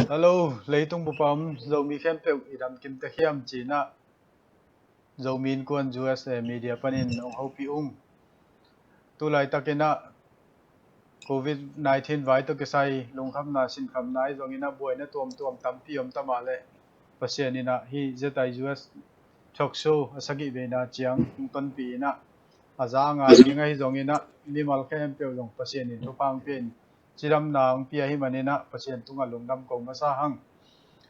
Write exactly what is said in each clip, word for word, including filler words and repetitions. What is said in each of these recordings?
Hello, leitung bupa om Zomi khempeuh i dam kim tek hiam ci-in ah Zomi Innkuan U S A media panin hong hopih ung. Tu laitakin ah covid nineteen vai tawh kisai lungkhamna sinkhamna ahi zongin ah buaina tuamtuam tampi om ta mah leh Pasian in ah hih Z I U S talk show a sagih veina ciang hong tonpih in ah a za a ngai ding ahi zongin ah mimal khempeuh zong Pasian in thupha hong pia in cidamna hong pia ahih manin ah Pasian tungah lungdam ko masa hang.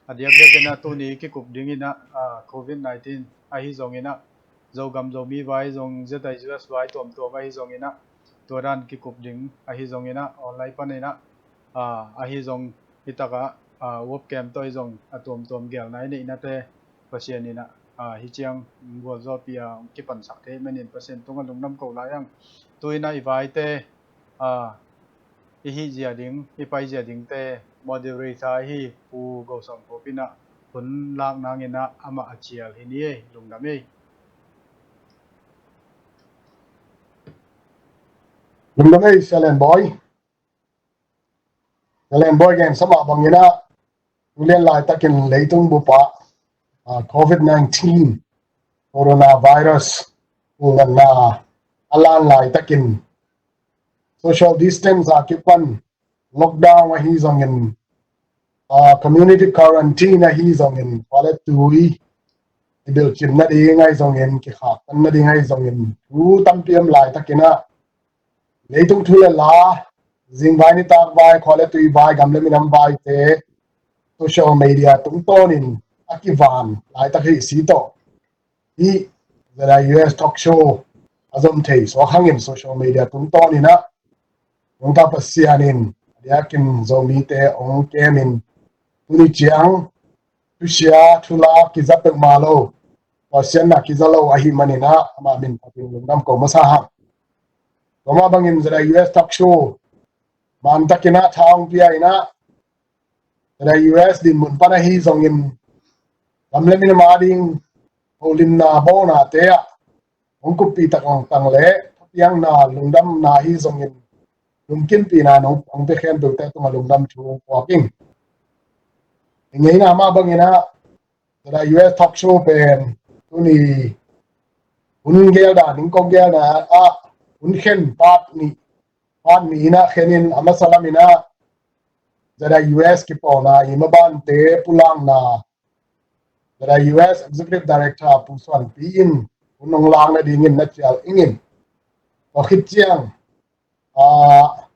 A diakdiakin ah tuni kikup dingin ah, ah, covid nineteen ahi zongin ah Zogam Zomi vai zong Z I U S vai tuamtuam ahi zongin ah tua dan kikup ding ahi zongin ah online panin ah, ah, ahi zong hitakah, ah, webcam tawh ahi zong a tuamtuam gelna i neihnate Pasian in ah, ah, hi ciang gualzawhpih a kipansak thei manin Pasian tungah lungdam ko lai ang. Tu-in ah i vaite, ah, i hih zia ding, i pai zia dingte moderator ahi Pu Go Sawm Khup in ah hun lak nangin ah amah a cial hi ni ei, lungdam ei. Lungdam ei, Sia Lian Bawi. Sia Lian Bawi gen sa mah bangin ah, tu lian laitakin leitung bupa, ah, covid nineteen, coronavirus, pulnatna a lan laitakin social distance a kipan lockdown ahi zongin, ah, community quarantine ahi zongin, khua le tui i bilcin nading ahi zongin, kikhaktan nading ahi zongin, thu tampi om laitakin ah leitung thu le la, zingvai nitakvai, khua le tuivai, gam le minam vaite social media tungtawnin a kivan laitak hi si tawh hih Z I U S talk show a zom thei suak hangin social media tungtawnin ah nungta Pasian in a diakin Zomite hong kemin tuni ciang thusia thula kiza peuhmah lo, Pasian na kiza lo ahih manin ah amah min phatin lungdam ko masa hang. Tua mah bangin Z I U S talk show mantakin ah tha hong pia in ah Z I U S dinmun pan ahi zongin gam le minam a ding holimna bawnate ah hong kuppih tak langtang le thapiakna lungdamna ahi zongin lungkimpihna hong pia khempeuhte tungah lungdam thu puak ing. I ngeina mah bangin ah Z I U S talk show pen tuni hun gel dan, ning kong gelna ah hun khen part nih, part nih in ah khenin a masa lamin ah Z I U S kipawlna i mabante pulakna Z I U S Executive Director Pu Suan Pi in hun hong lak nadingin na cial ingin. Tua khit ciang, ah,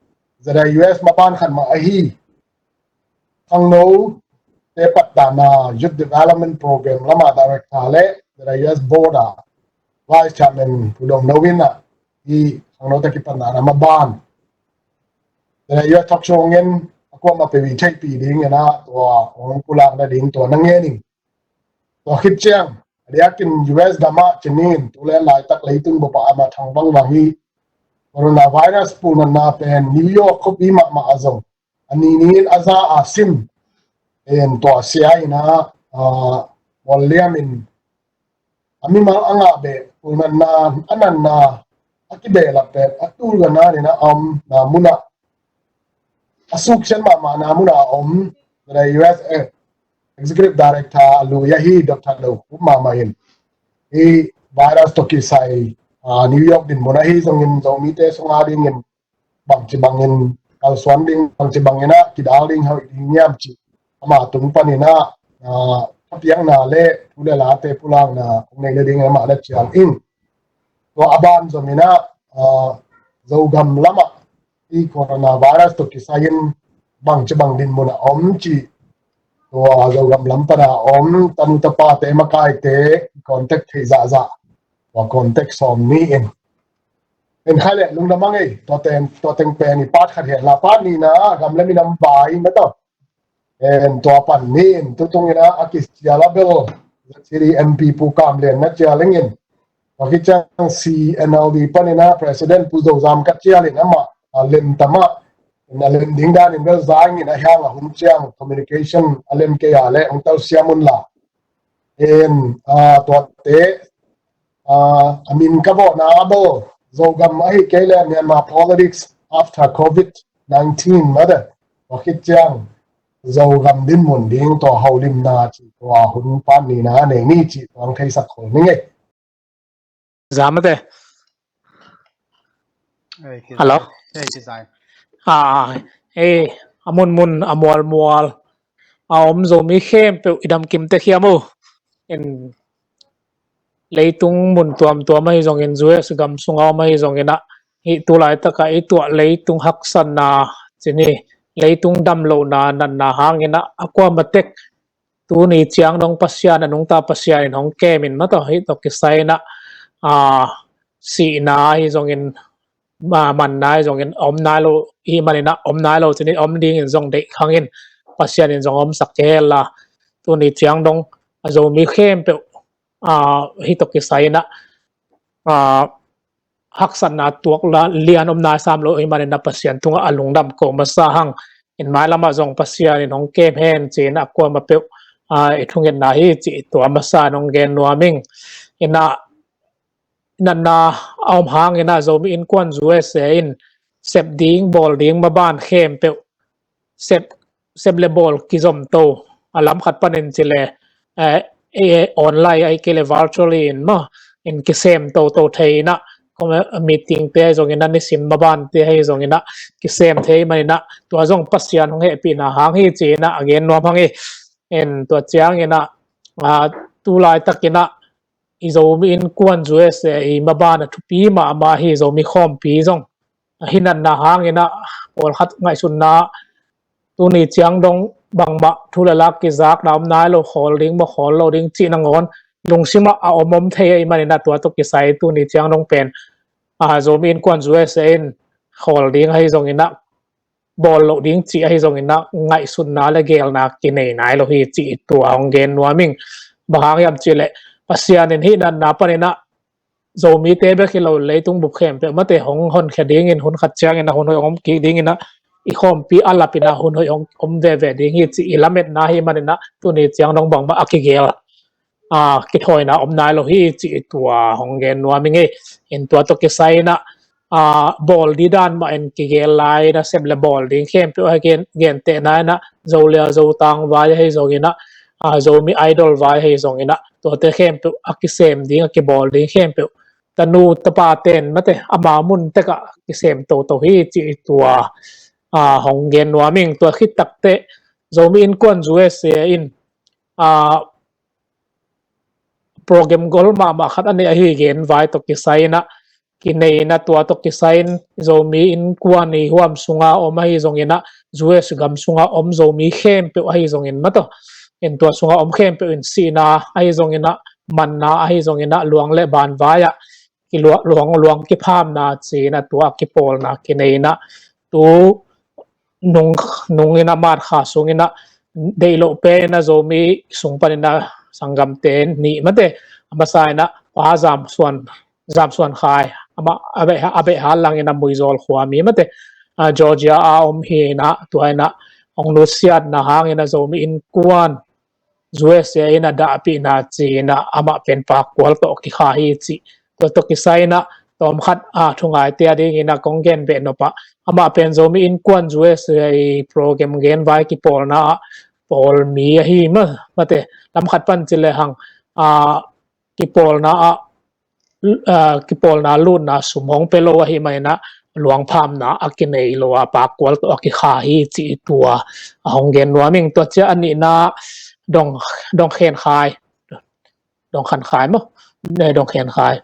Z I U S maban khat mah ahi khangnote patdanna Youth Development Program lama Director le Z I U S Board a Vice Chairman Pu Dong No in ah i khangnote kipatna maban Z I U S talk show ngen a kuamah peuh i theihpih dingin ah tua hong pulak nading tua na ngen ing. Tua khit ciang a diakin U S gamah ci ning, tu lian laitak leitung bupa amah thang vangvang hi. Coronavirus pulnatna pen New York khuapi mahmah ah zong a ni ni in a za a sim in tua sia in ah, ah, mual liamin a mimal a ngah beh pulnatna a natna a kibehlap pen a tul gana in a om na munah a suksiat mahmahna munah a om, U S A Executive Director a lui ahi Doctor Lo Khup mahmah in hih virus tawh kisai, ah, New York dinmun ahi zongin Zomite sungah dingin bangci bangin kalsuan ding, bangci bangin ah kidal ding, hoih ding hiam cih ama tung panin ah, ah, thapiakna le thu le late pulakna hong nei nadingin amah na cial ing. Tua a ban zongin ah, ah, Zogam lamah hih coronavirus tawh kisai-in bangci bang dinmun a om cih tua Zogam lam pana om tanu tapate makaite contact theih zahzah tua contact sawm ni in. En khai le lungdam a ngei, tua teng, tua teng pen i part khat hen la, part nihna gam le minam vai na tawh. En tua pan ni in, tutung in ah a kicial a bel C D M P Pu Kam Lian na cial ing in. Tua khit ciang C N L D panin ah President Pu Zo Zam ka cial in amah a lem tam ah, in a lem ding dan in bel za ing in a hiang a hun ciang communication a lem kei a le hong telsiam un la. In, ah, tuate, ah, a min ka vawhna a bel Zogam ahi kei le Myanmar politics after covid nineteen mah te. Tua khit ciang Zogam dinmun ding tua holimna cih tua hun pan nina nei ni cih tua ang theisak khol ni ngei. Zamate. Hello. Ah, eh, a munmun a mualmual a om Zomi khempeuh i damkim tek hiam uh? In leitung mun tuamtuam ahi zongin, U S gam sunga om ahi zongin ah, hih tulaitaka i tuah leitung haksatna, cini leitung damlohna natna hangin ah, a kuama tek tuni ciang dong Pasian a nungta Pasian in hong kemin mataw, hih tawh kisai in ah, ah, sihna ahi zongin, ma-, manna ahi zongin om nai lo, hih manin ah om nai lo, cini om dingin zong deih khangin Pasian in zong omsak kei hela, tuni ciang dong a Zomi khempeuh, ah, hih tawh kisai in ah, ah, haksatna tuak la lian om nai sam lo, hih manin ah Pasian tungah a lungdam ko masa hang. In mailamah zong Pasian in hong kem hen ci-in ah kuama peuh, ah, i thungetna hi cih tua masa in hong gen nuam ing. In ah natna a om hangin ah Zomi Innkuan U S A in sep ding bawl ding maban khempeuh sep, sep le bawl kizomto, a lam khat panin ci le, eh, eh, online ahi kei le virtually in maw, in kisem toto thei in ah, kom-, meeting te ahi zongin ah, nisim mabante ahi zongin ah kisem thei manin ah, tua zong Pasian hong hehpihna hang hi ci-in ah a gen nuam hang hi. In tua ciangin ah, ah, tulaitakin ah i Zomi Innkuan U S A i maban a thupi mahmah hi Zomi khawmpi zong, hih natna hangin ah pawlkhat ngaihsutna, tuni ciang dong bangmah thu le la kizakna om nai lo, khawl ding maw khawl lo ding cih nangawn lungsimah a om om thei ahih manin ah tua tawh kisai tuni ciang dong pen, ah, Zomi Innkuan U S A in khawl ding ahi zongin ah, bawl loh ding cih ahi zongin ah ngaihsutna le geelna kinei nai lo hi cih tua hong gen nuam ing. Bang hang hiam cih leh Pasian in hih natna panin ah Zomite bek hi lo leitung bup khempeuh mate hong honkhia dingin hun khat ciangin ah hun hoih hong om kik dingin ah i khawmpi a lapin ah hun hoih hong om veve ding hi cih i lametna ahih manin ah tuni ciang dong bangmah a kigel, ah, kithawina om nai lo hi cih tua hong gen nuam ing ei. In tua tawh kisai in ah, ah, bawl ding dan mah in kigel lai in ah sep le bawl ding khempeuh a gen, gentehna in ah Zolia Zotang vai ahi zongin ah, ah, Zomi Idol vai ahi zongin ah tuate khempeuh a kisem ding a kibawl ding khempeuh tanu tapa ten mate ama mun tekah kisem toto hi cih tua, ah, hong gen nuam ing. Tua khit takteh Zomi Innkuan U S A in, ah, program gol mahmah khat a nei ahi gen vai tawh kisai in ah, kinei in ah tua tawh kisai in Zomi Innkuan i huam sunga om ahi zongin ah, U S gam sunga om Zomi khempeuh ahi zongin mataw, in tua sunga om khempeuh in sihna ahi zongin ah, manna ahi zongin ah, luang le ban vai ah kilua-, luang, luang kiphamna ci-in ah tua kipawlna kinei in ah, tu nung, nung in ah March kha sung in ah deih loh pen in ah Zomi sung panin ah sanggamte nih mate, a masa in ah Pa Zam Suan, Zam Suan Khai, amah a beih, a beih hal lang in ah Muizawl khua mi mate, ah, Georgia a om hi in ah tua in ah hong nusiatna hangin ah Zomi Innkuan U S A in a dahpihna ci-in ah amah pen Pakkual tawh kikha hi cih. Tua tawh kisai in ah tawm khat, ah, thungaite a dingin ah kong gen beh nop ah, amah pen Zomi Innkuan U S A i program genvai kipawlna ah pawl mi ahi ma-, mate, lam khat pan ci lehang, ah, kipawlna ah, ah, kipawlna lutna sum hong pia lo ahih manin ah luangphamna a kinei lo a Pakkual tawh a kikha hi cih tua a hong gen nuam ing. Tua ciang a nihna Dong, Dong Khen Khai, Dong Khan Khai maw, ne, Dong Khen Khai.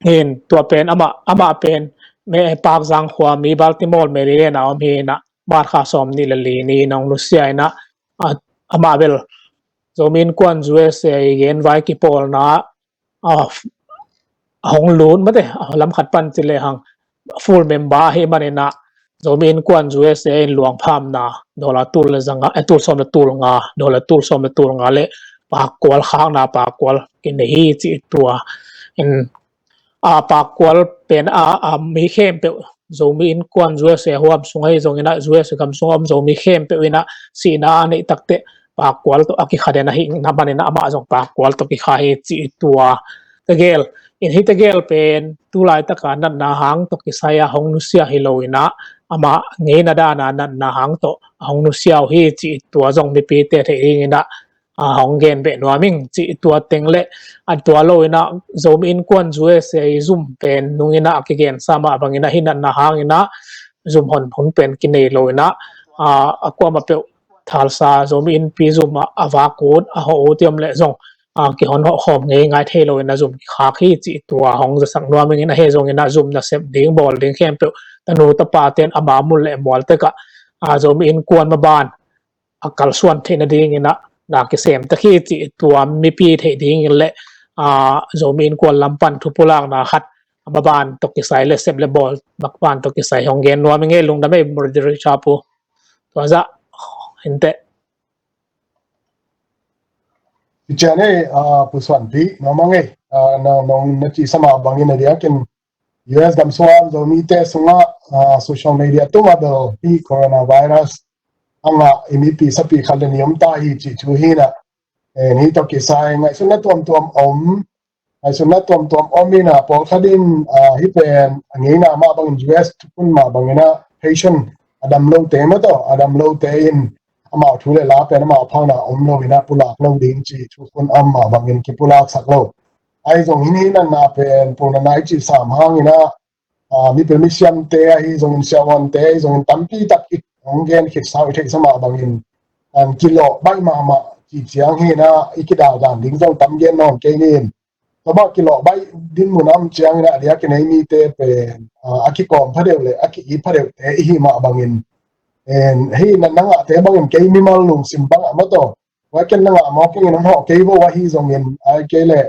In tua pen amah, amah pen me, Pakzang khua mi, Baltimore, Maryland a om hi in ah March kha sawm nih le li ni in hong nusia in ah, ah, amah bel Zomi Innkuan U S A i genvai kipawlna, ah, hong lut mate, ah, lam khat pan ci lehang full member ahih manin ah Zomi Innkuan U S A in luangphamna dollar tul le zanga, eh, tul sawm le tul nga, dollar tul sawm le tul nga le Pakkual khakna Pakkual kinei hi cih tua. In, ah, Pakkual pen a, ah, mi khempeuh Zomi Innkuan U S A huam sung ahi zongin ah, U S A gam sung a om Zomi khempeuh in ah sihna a neih takteh Pakkual tawh a kikha den ahih manin ah amah zong Pakkual tawh kikha hi cih tua tegel. In hih tegel pen tulaitaka natna hang tawh kisai a hong nusia hi lo in ah amah ngeina dana natna hang tawh a hong nusia uh hi cih tua zong mipite theih dinginah a hong gen beh nuam ing cih tua teng le a tua loinah Zomi Innkuan U S A zum pen nunginah a kigensa mah banginah hih natna hanginah zum honphun pen kinei loinah a kuamah peuh thalsa Zomi Innpi zum a vak ut a hawh ut i om leh zong a kihon hawh khawm ngei ngai thei loinah zum kikhak hi cih tua hong zasak nuam ingin a hih zonginah zum nasep ding bawl ding khempeuh tanu tapaten ama mun le mual tekah a Zomi Innkuan maban a kalsuan theih nadinginah na kisem tak hi cih tua mipi theih dingin le a Zomi Innkuan lam pan thupulakna khat a maban tawh kisai le sep le bawl maban tawh kisai hong gen nuam ingei. Lungdam ei, moderator pu. Tua zah hinteh. Kician ei, a, Pu Suanpi, nong mang ei, a, nong, nong na cih sama bangin a diakin U S gam sungah Zomite sungah, a, social media tungah bel hih coronavirus a ngah i mipi sapi khat le nih om ta hi cih thu hinah. En, hih tawh kisai ngaihsutna tuamtuam om, ngaihsutna tuamtuam om inah pawlkhat in, a, hih pen a ngeina mah bangin U S thukhun mah banginah patient a dam lote mah tawh a dam lote in amau thu le la pen amau phakna om loinah pulak lo ding cih thukhun om mah bangin kipulaksak lo. Ahi zongin hih natna pen pu natna i cih sam hanginah, a, mipil misiamte ahi zongin siavuante ahi zongin tampi tak i hong gen khitsa uh i theihsa mah bangin an kilawh baih mahmah cih ciang hinah i kidaldan ding zong tam gen nawn kei nin. Tua mah kilawh baih dinmun a om cianginah a diakin ei mite pen, a, a kikawm phadeuh le a ki-it phadeuhte i hih mah bangin, en, hih natna ngahte bangin kei mimal lungsim bangah mah tawh tua ken na ngah mawk ingin hong hawh kei vo ahi zongin, ai kei leh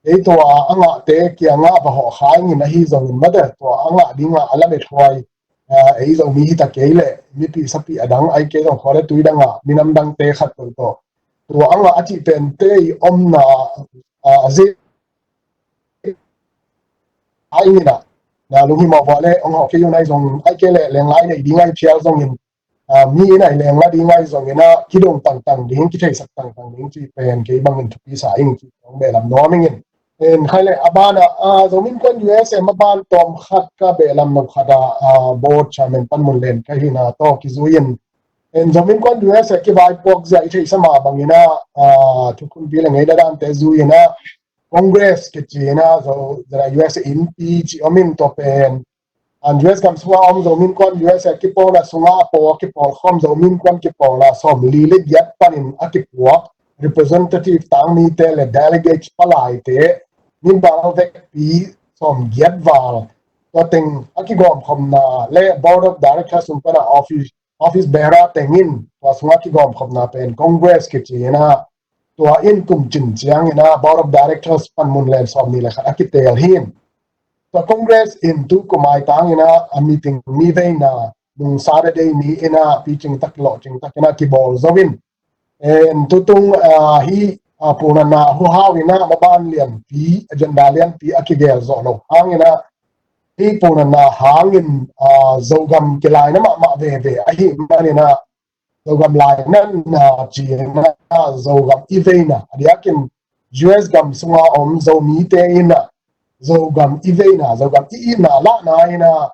ei tua a ngahte kiangah va hawh kha ingin ahi zongin mate tua a ngah dingah a lamethuai, a, ei Zomi hita kei leh mipi sapi a dang ai kei zong khua le tui dangah minam dangte khat tawh tawh tua a ngah a cih pente i omna, a, a zi a inginah na lunghimawh vua le hong hawh kei un ahi zongin ai kei leh lenglai nei ding ahi phial zongin, a, mi in ahi lengla ding ahi zonginah kidong tangtang ding kitheisak tangtang ding cih pen kei bangin thupi sa ing cih hong behlam nuam ingin. En khai le a banah, a, Zomi Innkuan U S A maban tawm khat ka behlam nop khat ah, a, board chairman panmun len ka hihna tawh kizui in. En Zomi Innkuan U S A kivaipuak zia i theihsa mah banginah, a, thukhunpi le ngeina dante zui inah Congress kici inah zo zara U S A innpi cih om in tua pen an U S gam sungah om Zomi Innkuan U S A kipawlna sungah a pawl a kipawl khawm Zomi Innkuan kipawlna sawmli le giat panin a kipuak representative tangmite le delegates palaite mi bang vekpi sawmgiat val tua teng a kigawmkhawmna le board of directors sung pana office, office bearer tengin tua sungah kigawmkhawmna pen Congress kici inah tua in kum cin cianginah board of directors panmun len sawmni le khat a kiteel hin. Tua Congress in tu kum ai tanginah a meeting ni veina nung Saturday ni inah picing tak lawhcing tak inah kibawl zo in. En tutung, a, hih, a, punana huhau inah maban lianpi agenda lianpi a kigel zawh lo hanginah hih punana hangin, a, Zogam kilaina mahmah veve ahi maninah Zogam lainatna cinah Zogam i veina a diakin U S gam sunga om Zomite inah Zogam i veina Zogam i itna lahna inah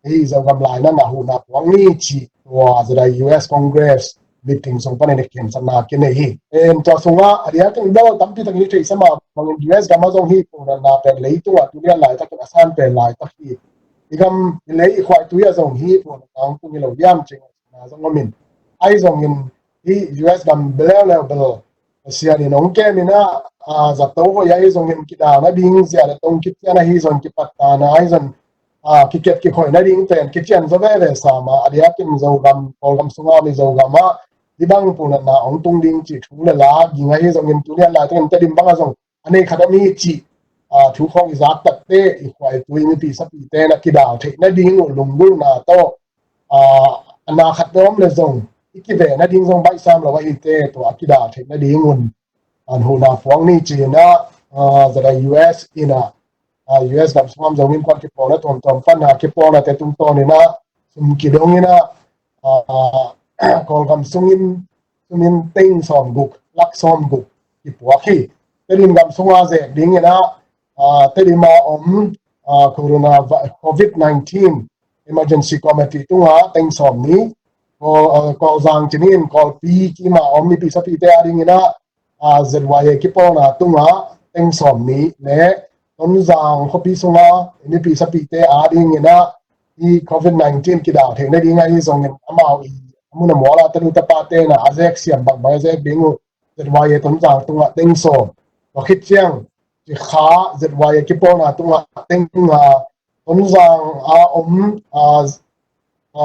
hih Zogam lainatna huhna puak ni cih tua zada U S Congress meeting sung panin i khensatna kinei hi. En tua sungah a diakin bel tampi takin i theihsa mah bangin U S gam ah zong hih punana pen leitungah tunian laitakin a san pen laitak hi. I gam i lei i khuaitui ah zong hih punana hong tung hi lo hiam cih na zong om in. Ahi zongin hih U S gam beleuleu bel Pasian in hong kem inah, a, zato hoih ahi zongin kidal nading zia le tong kician ahi zongin kipattana ahi zongin, a, kiket kikhoih nading pen kician zaw veve sa mah a diakin Zogam, Kawlgam sunga mi Zogam ah hih bang punana hong tung ding cih thu le la ging ahi zongin tunian laitakin Tedim bangah zong a nei khat om hi cih, a, thu khawng i zak takte i khuaitui mipi sapite na kidal theih nading uh lunggulhna tawh, a, a na khat om le zong i kive nading zong baihsam lo ahite tua a kidal theih nading un an huhna puak ni cinah, a, zada U S inah, a, U S gam sungam Zomi Innkuan kipawlna tuamtuam pana kipawlnate tungtawn inah sum kidong inah, a, Kawlgam sungin sum in teng sawmguk lak sawmguk kipuak hi. Tedim gam sunga zek dinginah, a, Tedim a om, a, corona vi-, covid nineteen Emergency Committee tungah teng sawm nih, Kawl, uh, Kawlzang cinin Kawlpi kima om nipi sapite a dingin ah, uh, Z Y A kipawlna tungah teng sawm nih le Tonzang khuapi sunga nipi sapite a dingin ah i covid nineteen kidal theihna ding ahi zongin amau i a mun a muala tanu tapate na a zek siam bangbang a zek ding uh Z Y A Tonzang tungah teng sawm. Tua khit ciang ci kha Z Y A kipawlna tungah teng nga Tonzang a om a, a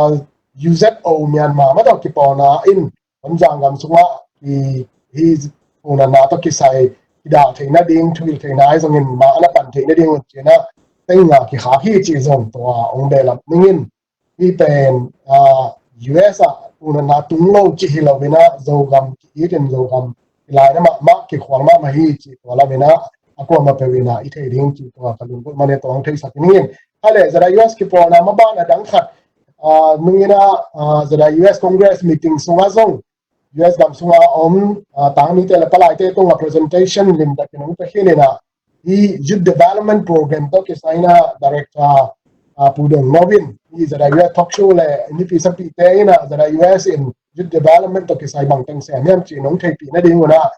U Z O Myanmar mah tawh kipawlna in Tonzang gam sungah i hi unana tawh kisai kidal theihna ding thuhilh theihna ahi zongin mah ana pan theihna ding un cinah teng nga kikhak hi cih zong tua ong behlap ningin hi pen U S ah unana tung lo cih hi loinah Zogam ki-it in Zogam kilaina mahmah kikhual mahmah hi cih tua laminah a kuamah peuh inah i thei ding cih tua ka lunggulh mane tua ong theisak ningin. Hai le zada U S kipawlna maban a dang khat nunginah zada U S Congress meeting sungah zong U S gam sunga om tangmite le palaite tunga presentation limtakin ong pia khin inah i Youth Development Program tawh kisaina Director Pu Dong No in i zada U S talk show le nipi sapite inah zada U S in Youth Development tawh kisai bangteng sem hiam cih nong theihpih nading unah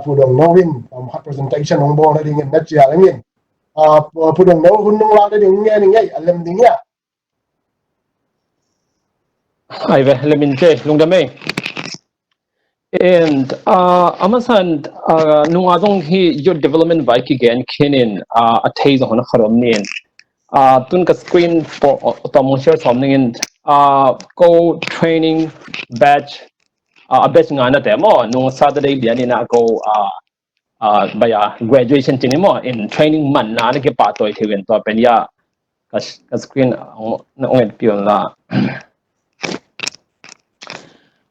Pu Dong No in pamkhat presentation nong bawl nadingin na cial angin Pu Dong No hun nong lak nading nge ning ei a lem ding ia. Ai ve, lemin ce lungdam ei. And uh, amasan uh, nunga zong hi youth development vai kigen khinin uh, a thei zong hona kharom nin uh, tun ka screen for uh, tom share som ningin uh, ko training batch uh, a batch nga na te mo nung Saturday lian ina ko uh, uh, baya graduation cini mo in training man na na kipa toi thei wen to pen ya ka screen na ong et pion la.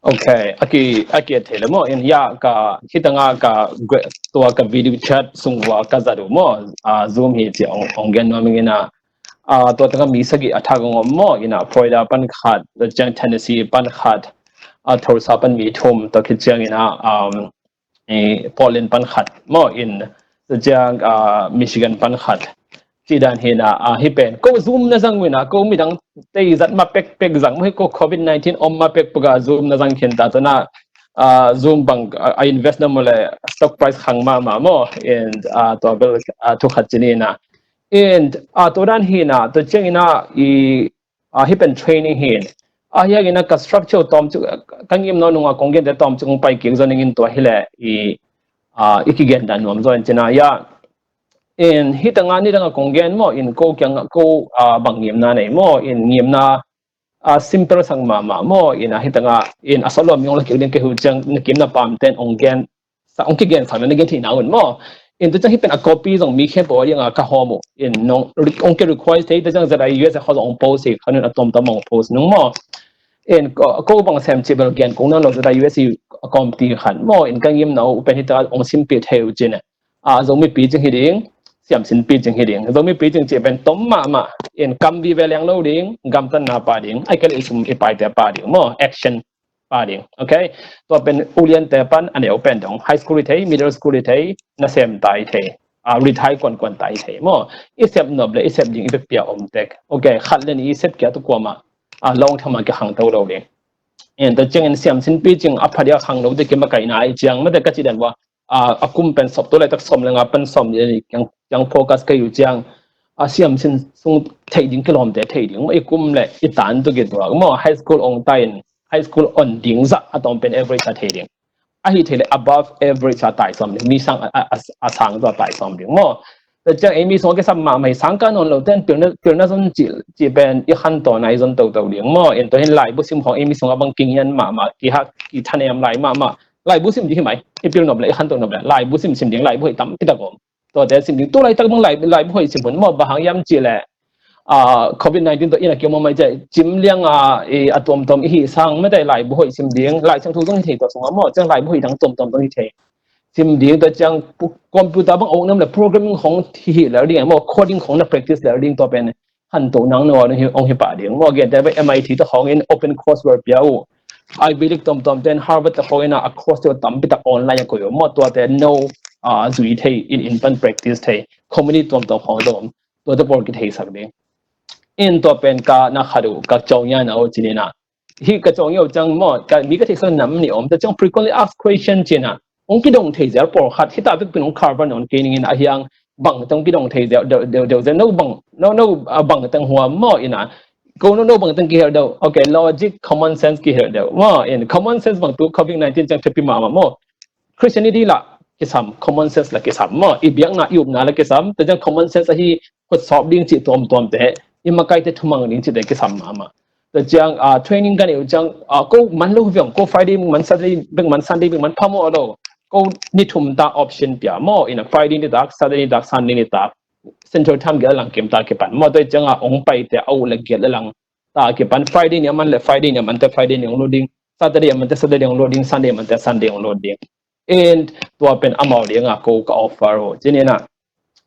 Okay, aki aki thei le mo in ya ka hitanga ka tua ka video chat sungwa ka zadu mo a Zoom hi ci ong ong gen no mingina a tua tanga mi sagi a thak ong mo ina Florida pan khat, Tennessee pan khat, a Tulsa pan mi thum to khit ciang ina um Portland pan khat mo in ciang Michigan pan khat. Ci dan hina a hi pen ko Zoom na zang wina ko midang tei zat ma pek pek zang mo hi ko covid nineteen om ma pek pek a Zoom na zang khin ta tuna Zoom bang a invest na mo le stock price khang ma ma mo in tua bel thu khat cini na in tua dan hina tua ciang ina i a hi pen training hin a hi agina ka structure tom chu ka ngim no nunga kong gen te tom chu kong pai kik zo ningin tua hi le i a i ki gen dan nuam zo in cina ya in hi tanga ni danga kong gen mo in ko kiang ko a bang ngim na nei mo in ngim na a simple sang ma ma mo in a hi tanga in a solo mi ong la kik ding ke hu chang na kim na pam ten ong gen sa ong kigen sang na gen thei na un mo in tu chang hi pen a copy zong mi khen po yang a ka homo in nong ong ke request thei ta chang zada U S a kho zong ong post hi khanun a tom tom ong post nung mo in ko bang sem chi bel gen kong na lo zada U S i a committee khan mo in ka ngim na u pen hi ta ong sim pi thei u chin a Zomi pi ching hi ding siam sin pi ching hi ding Zomi pi ching chi pen tom ma ma in kam vi ve leng lo ding gam tan na pa ding ai ka le sum i pai te pa ding mo action pa ding. Okay, tua pen ulian te pan a neu pen dong high school i thei, middle school i thei, na sem ta i thei, a retire kuan kuan ta i thei mo i sep nop le i sep ding i pepia om tek. Okay, khat le ni i sep kia tu kuama a long thama kia khang to lo ding. En ta cheng in siam sin pi ching a phadia khang lo te ke ma kai na i chiang ma te ka chi dan wa a kum pen sop tu le tak som le nga pen som ni kiang focus ka yu chiang a siam sin sung thei ding kilom te thei ding mo i kum le i tan tu ki tua mo high school ong ta in high school on ding za a tom pen average a thei ding. A hi thei le above average a tai som ding mi sang a sang za tai som ding mo. Te ciang ei mi sung a kisam mahmah hi sang ka nawn lo ten pilna zon ci pen i khan tawn a i zon toto ding mo. En to hin laibu sim khong ei mi sung a bang kingian mahmah ki hak ki thanem lai mahmah laibu sim ding hi mai i pil nop le i khan to nop le laibu sim sim ding laibu hi tam kitak om. Tuate sim ding tu laitak bang laibu hoih sim hun maw bang hang hiam cih leh covid nineteen tawh inn a kiom a mai ciah cim lianga a tuamtuam i hih sang mete laibu hoih sim ding Lai Siangtho zong hi thei tua sungah maw ciang laibu hoih dang tuamtuam zong hi thei sim ding tua ciang computer bang a uk nam le programming khong hi hih lel ding maw coding khong na practice lel ding tua pen hanto nang no ong hi pah ding maw gente bang M I T tawh khong in open courseware pia uh Ivy League tuamtuam ten Harvard tawh khong in a course tawh tampi tak online a koih uh maw tuate no zui thei in in pan practice thei community tuamtuam khong zong tuate pawl kitheisak ding. In tua pen ka na khat uh ka cawng ya na uh cin ina, hi ka cawng ya uh ciang maw, ka mi ka theihsa nam ni om ta ciang frequently asked question cin a, ong kidong thei zel pawlkhat hita bek pin ong cover nawn kei ning in a hiang bang teng kidong thei zel deuh deuh zel, no bang no no bang teng huam maw ina, ko no no bang teng kihel deuh. Okay, logic, common sense kihel deuh maw. In common sense bang tu covid nineteen ciang thepi mahmah maw. Christianity la kisam, common sense la kisam maw. I biakna i upna la kisam, ta ciang common sense ahi khutsawp ding cih tuamtuam te, i makai te thumang ding cih te kisam mahmah. Ta ciang training ka nei uh ciang ko man lo viang, ko Friday bek man, Saturday bek man, Sunday bek man phamawh lo. Ko ni thum ta option pia maw, ina Friday ni tak, Saturday ni tak, Sunday ni tak, Central Time giat lang kim ta kipan maw. Tua ciang a ong pai te a uh le giat le lang ta kipan, Friday ni a man le Friday ni a man te Friday ni ong lut ding, Saturday a man te Saturday ong lut ding, Sunday a man te Sunday ong lut ding. In tua pen amau ding a ko ka offer uh cin ina.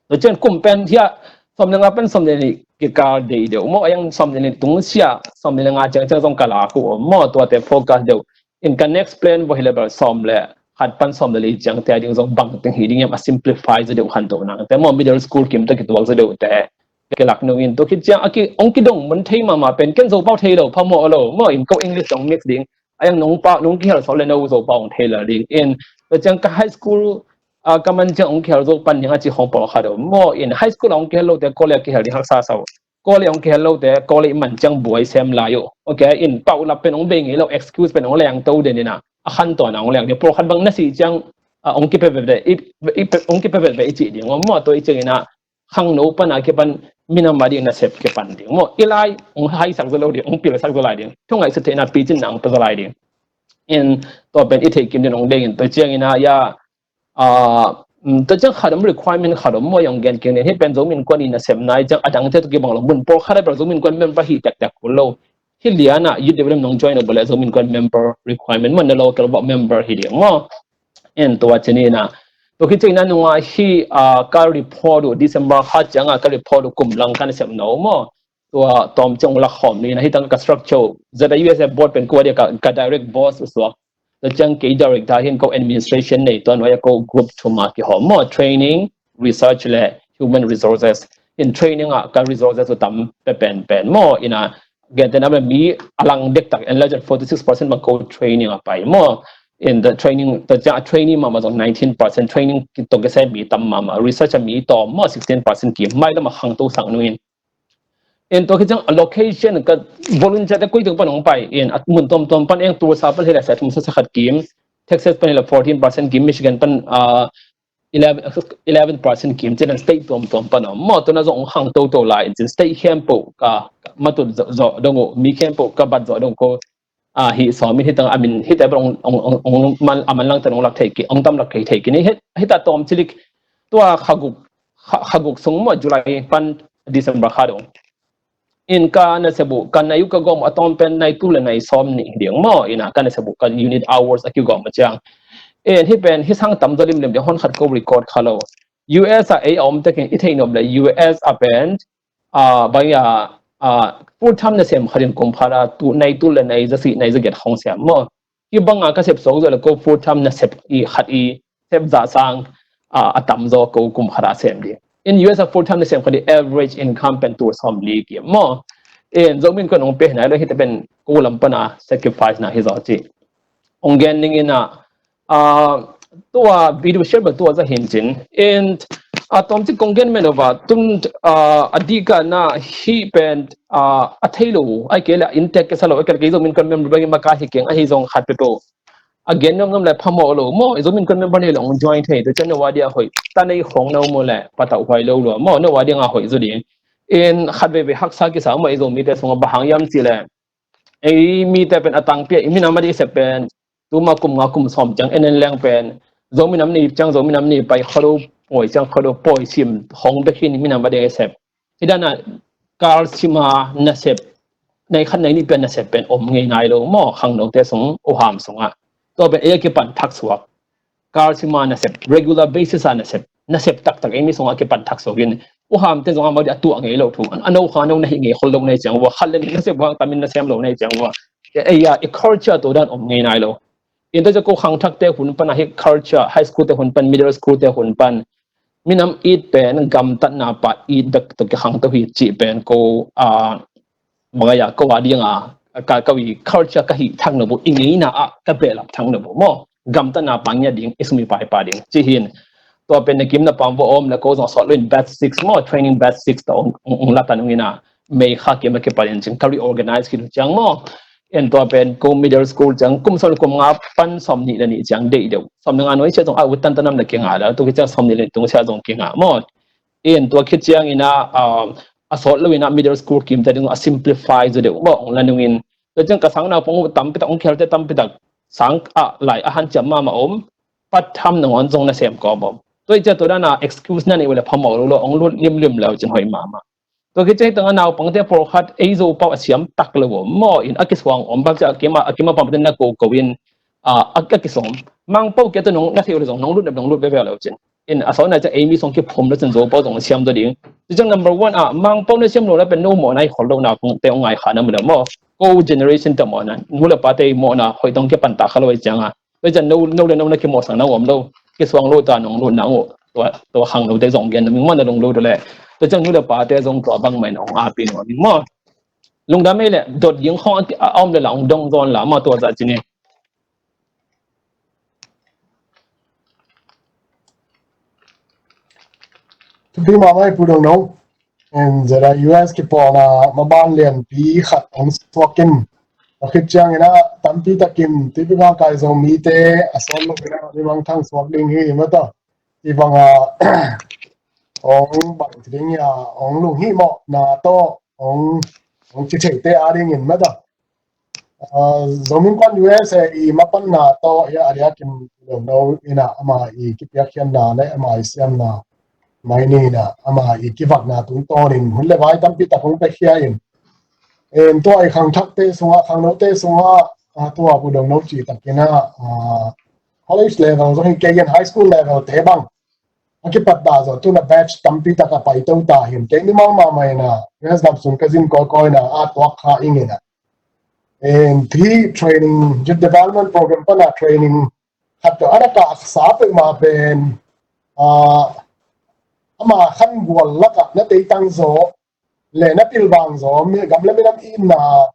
Tua ciang kum pen hia sawm le nga pen sawm le nih kikal dei deuh maw, a yang sawm le nih tung sia sawm le nga ciang ciang zong ka lak uh maw, tuate focus deuh. In ka next plan bawh hi le bel sawm le khat pan sawm le li ciang te a ding zong bang teng hi ding hiam a simplify zaw deuh khan to nang te maw, middle school kim ta kituak zaw deuh te. Kilak nung in tua khit ciang a ki ong kidong mun thei mahmah pen ken Zopau thei lo phamawh lo maw, in ko English zong mix ding. A yang nong pa nong kihel sawh le no Zopau ong thei lo ding. In tua ciang ka high school a ka man ciang ong kihel zo pan ding a ci khong pawlkhat uh maw. In high school a ong kihel lo te college a kihel ding haksa sa uh. College ong kihel lo te college man ciang buai sem lai uh. Okay, in pau lap pen ong bei ngei lo, excuse pen ong leng to den ina, a khan to na ong leng ding. Pawlkhat bang na si ciang ong kipe veve ong kipe veve i ci ding maw. Tua i ciang ina khangno pan a kipan minam a ding nasep kipan ding maw. I lai ong haisak zaw lo ding, ong pilsak zaw lai ding. Thu ngaihsut theihna picin na ong pe zaw lai ding. In tua pen i thei kim din ong deng in tua ciang ina ya tua ciang khat om requirement khat om maw, ong gen keng nen hi pen Zomi Innkuan i nasepna i ciang a dangte tu kibang lo, mun pawlkhat a bel Zomi Innkuan member hi tektek kul lo. Hi liana youth development nong join uh bel Zomi Innkuan member requirement maw, na local bawh member hi ding maw. En tua cin ina tua khit ciang ina nunga hi ka report uh December kha cianga ka report uh kum lang ka nasepna uh maw. Tua tawm ciang ula khawm ni na hi tang ka structure Z A U S F board pen kua dia ka direct boss uh suak. Tua ciang kei director hin ko administration nei tua nuai a ko group thum a kihawm maw, training, research le human resources. In training ah ka resources uh tam pe pen pen maw, ina gente na mi a lang dektak en la forty six percent bang ko training a pai maw. In the training, tua ciang a training mahmah zong nineteen percent, training tawh kisai mi tam mahmah, research a mi tawm maw sixteen percent kim mai lam a khangto sang nungin. In tua khit ciang location ka volunteer te koi tung pan hong pai in a mun tuamtuam pan eng Tulsa pan hi la sa thum sa sa khat kim, Texas pan hi la fourteen percent kim, Michigan pan eleven percent kim, cin state tuamtuam pan om maw. Tua na zong hong khang toto lai in cin state khempeuh ka matut zawh dong uh, mi khempeuh ka bat zawh dong ko a hi sawm in hi tang a min hi te bang ong ong ong man a man lang tan ong lak thei ki, ong tam lak thei thei ki ni. Hi ta tawm cilik tua khaguk khaguk sung maw, July pan December kha dong. In ka nasep uh ka nai uh ka gawm uh a tawm pen nai tul le nai sawm nih ding maw, ina ka nasep uh ka unit hours a kigawm uh ciang. In hi pen hi sang tam zaw limlim ding, hon khat ko record kha lo. U S a ei a om tekin i thei nop le U S a pen a bang a full time nasem khat in kum khat a tu nai tul le nai za sih nai za giat hong sem maw. Hi banga ka sep sawk zaw le ko full time nasep i khat i sep za sang a tam zaw ko kum khat a sem ding. In U S a full time nasem khat i average income pen tul sawm li kim maw. In Zomi Innkuan ong pe hi nai lo, hi te pen ko lam pana sacrifice na hi zaw ci. Ong gen ning ina tua video share bel tua za hin cin. And a tawm ci kong gen men ova tun a dika na hi pen a thei lo ai ke la in tek ke sa lo ai ke la ke Zomi Innkuan member bang ma ka hi keng ahi zong khat pe to. A gen nom nom le phamawh lo maw, Zomi Innkuan member nei lo ong join thei to cian no wa dia hoih ta nei khong no maw le patau huai lo lo maw, no wa dia nga hoih zu ding. In khat veve haksa kisa maw, Zomi te sung a bahang yam ci le ei mite pen a tangpi a i minam a ding i sep pen tuma kum nga kum sawm ciang en en leng pen Zomi nam ni ciang Zomi nam ni pai khuado pawi ciang khuado pawi sim hong bek hi ni minam a ding i sep. Hi dana kal sima nasep nai khat nai ni pen nasep pen om ngei nai lo maw, khangnote sung uham sungah. Tua pen ei a kipan thak suak kal sima nasep, regular basis a nasep, nasep taktak ei mi sungah kipan thak suakin uhamte zong amau di a tuah ngei lo thu, a no kha no na hi ngei khol lo nei ciang ua, khat le nih nasep vang tamin nasem lo nei ciang ua. Ei a i culture to dan om ngei nai lo. In ta ciang ko khangthakte hun pan a hi culture, high school te hun pan, middle school te hun pan Minam it pen gamtatna pan it bek tawh kikhangto hi cih pen ko, a, bangaya ko a dinga ka, ka wi culture ka hih thak nop uh, i ngeina ah ka behlap thak nop uh maw. Gamtatna pan ngiat ding, i sum i pai pah ding ci hi in. Tua pen na kim na pam va om le ko zong sawt lo in batch six maw, training batch six tawh ong, ong, ong la tan ung in a, May kha kim a kipan in cin ka reorganize khit uh ciang maw. En tua pen ko middle school ciang kum sawm le kum nga pan sawm nih le nih ciang deih deuh. Sawm le nga nuai sia zong a ut tan tan nam le kinga la, tu ki ciang sawm nih le nih tung sia zong kinga maw. En tua khit ciang in a, um, a sawt lo in a middle school kim ta ding a simplify zaw deuh maw, ong la nung in. Tua ciang ka sang naupang tampi tak, ong khelte tampi tak sang a lai a hanciam mahmah om, part time nangawn zong na sem kawm om. Tua i ciang tua dan a excuse na nei uh le phamawh lo lo, ong lut limlim le uh cin hoih mahmah. Tua khit ciang hi tang a naupangte pawlkhat ei Zo pau a siam tak lo om maw, in a kisuang om bang ciang a kim a, a kim a pamte na ko ko in, a, a, a kisawm. Mangpau kia tawh nong na thei uh le zong nong lut nep nong lut veve lo cin. In a sawt na ciang ei mi song kiphum lo cin Zo pau zong siam zaw ding. Ci ciang number one a, Mangpau na siam lo na pen no mawhna i khol lo naupangte ong ngai kha na mu le maw. Ko generation te mawhna, nu le pate i mawhna hoih tawh kipan ta kha lo i ciang a. Tua ciang no, no le no na kimawhsak na om lo. Kisuang lo ta nong lut na uh. Tua, tua khangnote zong gen na ming maw na lunglut uh le. Tua ciang nu le pate zong tua bang mai nong api nuam ing maw. Lungdam ei le, dot ding khawng a, a om le la ong dong zawn la maw tua zah cin hi. Thupi mahmah ei Pu Dong No. En zera U S kipawlna maban lianpi khat ong suak in. A khit ciang in a tampi takin tuipi bang kai Zomite a sawt lo in a mi mangthang suak ding hi mata. Ti bang a ong bang ti ding a ong lunghimawhna tawh ong, ong ci theite a dingin mata. Ah, Zomi Innkuan U S A i mapanna tawh hi a, a diakin Pu Dong No in a ama i kipiakkhiatna le ama i siamna mai ni in a ama i kivatna tungtawnin hun le vai tampi tak hong pekhia in. En tua i khangthakte sungah, khangnote sungah, ah, tua Pu Dong No cih takin a, ah, college level zong hi kei in high school level te bang a kipat ta zaw tun a batch tampi tak a paito ta hi in. Kei mimal mahmah in a U S dam sung ka zin kawikawi in a a tuak kha ing in a. En, hih training, youth development program pan a training khat tawh a na kahsa peuhmah pen, ah, ama khangual lakah na teitang zaw le na pilvang zaw, mi, gam le minam itna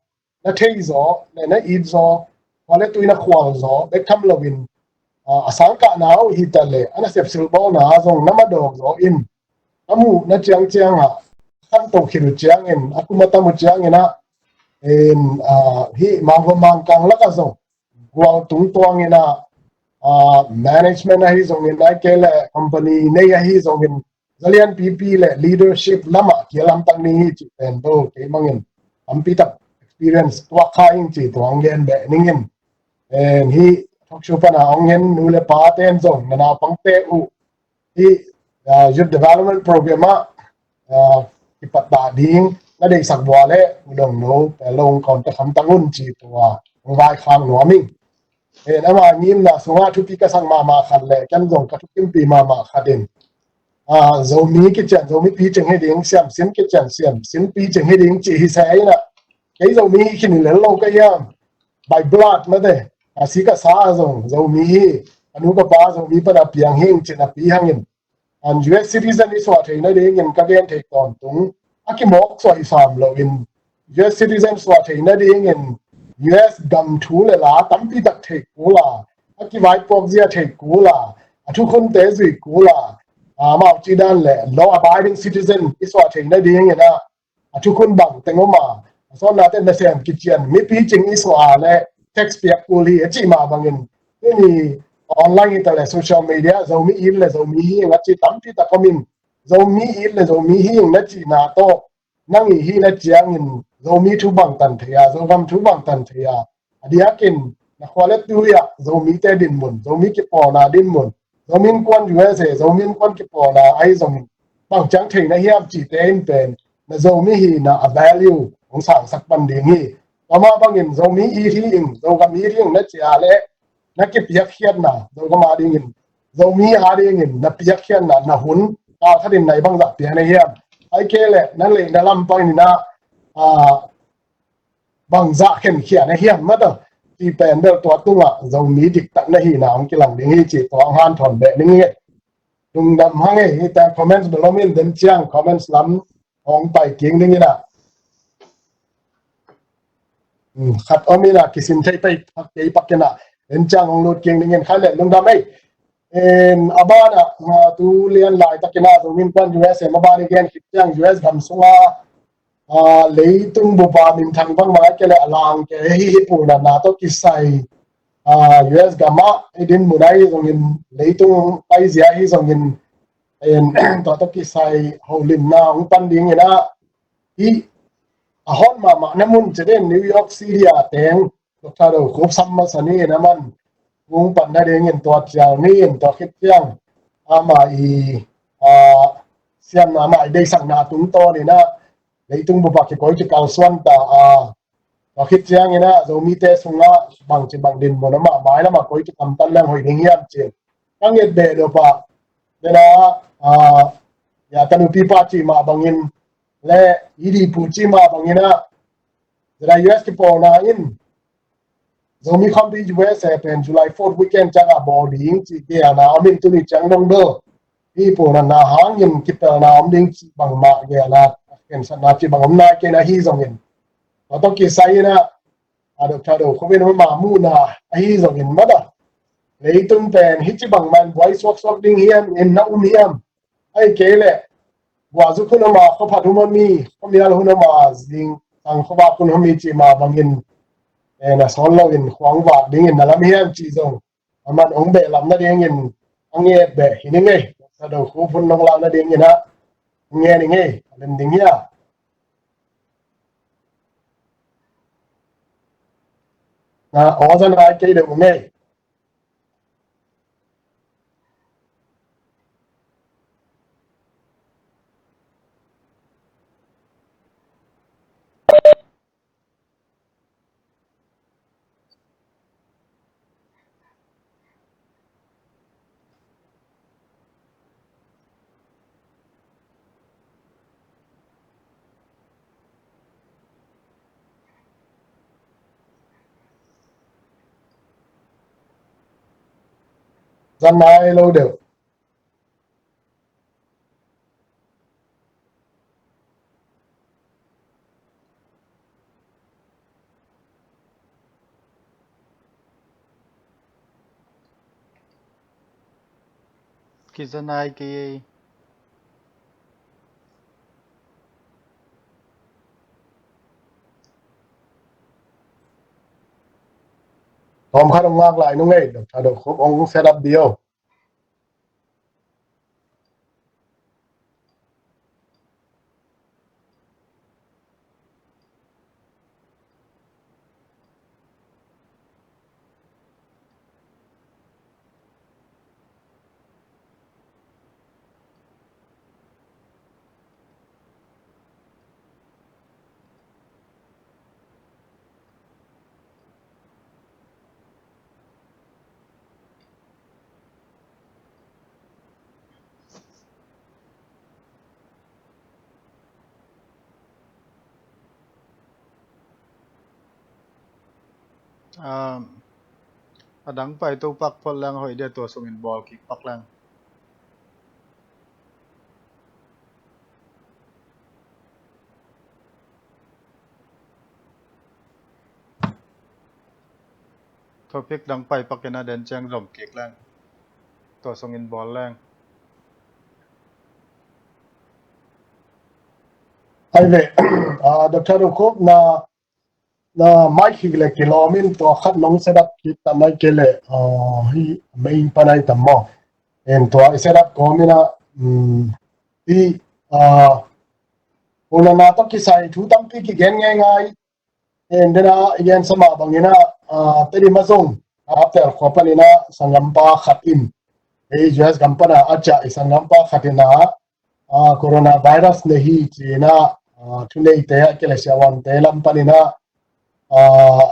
na thei zaw le na it zaw, khua le tui na khual zaw bek tham loin, ah, a sangkahna uh hi ta le a nasep silbawlna zong na madawk zaw in, a muhna ciangciang ah khanto khit uh ciangin, a kum a tam uh ciangin ah, in, ah, hih mangkang lakah zong gual tungtuang in ah, ah, management ahi zongin, ahih kei le company nei ahi zongin, zalianpipi le leadership lamah kial hamtang ding hi cih pen tawh kei mangin tampi tak experience tuak kha ing cih tuang gen beh ning in. En, hih talk show pan a ong en nu le pa ten zong na naupangte uh hih, ah, youth development program ah, ah, kipat ta ding na deihsak vua le Pu Dong No pen lo ong contact hamtang un cih tua ong vaikhak nuam ing. En, ama ngimna sungah thupi ka sak mahmah khat le ken zong ka thukimpi mahmah khat in, ah, Zomi kician Zomi picing hi ding, Siamsin kician Siamsin picing hi ding cih hi se in ah, kei Zomi hi khin lel lo ka hiam, by blood mate, a si ka sa a zong Zomi hi, a nu ka pa Zomi pan a piang hi ing cih na pi hangin, an U S citizen i suah theihna dingin ka gen theih tawntung a kimawk suah hi sam loin, U S citizen suah theihna dingin U S gam thu le la tampi tak theih kul a, a kivaipuak zia theih kul a, a thukhunte zui kul a, amau cih dan le law abiding citizen i suah theihna dingin ah, a thukhun bang teng om a, a sawtnate nasem kician, mi picing i suah a le tax piak kul hi a cih mah bangin, tuni online hi ta le social media, Zomi it le Zomi hi ing a ci tampi tak om in, Zomi it le Zomi hi ing na cihna tawh, nang i hihna ciangin Zomi thu bangtan thei a, Zogam thu bangtan thei a, a diakin na khua le tui ah Zomite dinmun, Zomi kipawlna dinmun, Zomi Innkuan U S A, Zomi Innkuan kipawlna ahi zongin bang ciang thei na hiam cihte in pen na Zomi hihna a value hong sangsak pan ding hi. Tua mah bangin Zomi it hi ing, Zogam it hi ing na ci a le na kipiakkhiatna, Zogam a dingin, Zomi a dingin na piakkhiatna, na hun, kal khatin nai bangzah piak na hiam? Ahih kei le na leina lam pangin ah, ah, bangzah khenkhia na hiam mata, cih pen bel tua tungah Zomi diktak na hihna hong kilang ding hi cih tua hong hanthawn beh ning hi. lungdam hang ei, hita comments bel om in, den ciang comments lam hong pai kik ding ina. Hmm, khat om ina, kisin thei pai pak kei pak ina, den ciang hong lut kik ding in, khai le lungdam ei. En, a bana, ah, tu lian laitak ina, Zomi Innkuan U S A a bana i gen khit ciang U S gam sunga, ah, leitung bupa minthang bangmah a kei le a lang kei hi hi pulna na tawh kisai, ah, U S gam ah i din mun ahi zongin leitung paizia hi zongin en, tua tawh kisai holimna hong pan ding ina hi a hon mahmah na mun cedin New York City a teng Doctor Do Khup sam masa ni ina man hong pan na dingin tua cial ni in tua khit ciang ama i, ah, siamna ama i deisakna tungtawn ina leitung bupa kikoi kikal suan ta a, tua khit ciang ina Zomite sunga bangci bang din mun ama mai lama koi kitam tan lang hoih ding hiam cin ka nget beh dopa dena, ah, ya tanu pipa ci mah bangin le idi pu ci mah bangina dena U S kipawlna in Zomi Khawmpi U S A pen July fourth weekend ciang a bawl ding ci gelna om in tuni ciang dong bel hi pulna na hangin kipelna om ding ci bangmah gelna khensatna ci bang om nai kei na hi zongin tua tawh kisai ina a Doctor Do Khup in ama muhna ahi zongin mata leitung pen hi ci bangmah in buai suaksuak ding hiam in na um hiam. Ahi kei le guahzuk hun om a khuaphat hun om mi, khuamial hun om a zingsang khuavak hun om mi ci mah bangin, eh, na sawn loin khuang vak dingin na lam hiam ci zong aman hong beh lam na dingin a nget beh hi ning ei. Doctor Do Khup hun hong lak na dingin a nget ning ei, a lem ding hia. Na aw zan ai kei deuh ning ei. Zan nai lo deuh. Kizanai kei ei. Tawm khat hong ngak lai nung ei, Doctor Do Khup hong set up dih o. Ah, a dang pai to pak phot lang hoih dia, tua sungin bawl kik pak lang. Topic dang pai pak ina den ciang zom kik lang. Tua sungin bawl lang. Ai ve, ah, Doctor Do Khup na na mai khik le kilawm in tua khat nong set up kik ta mai kei le, ah, hi main panai tam maw. En tua i set up kawm ina, um, i, ah, pulna na tawh kisai thu tampi kigen ngeingai. En dena i gen sama bang ina, ah, Tedim a zong Kaptel khua pan ina sanggampa khat in, ei U S gam pana a ciah i sanggampa khat ina, ah, coronavirus nei hi ci ina, ah, thuneite a kei le siavuante lam pan ina, ah,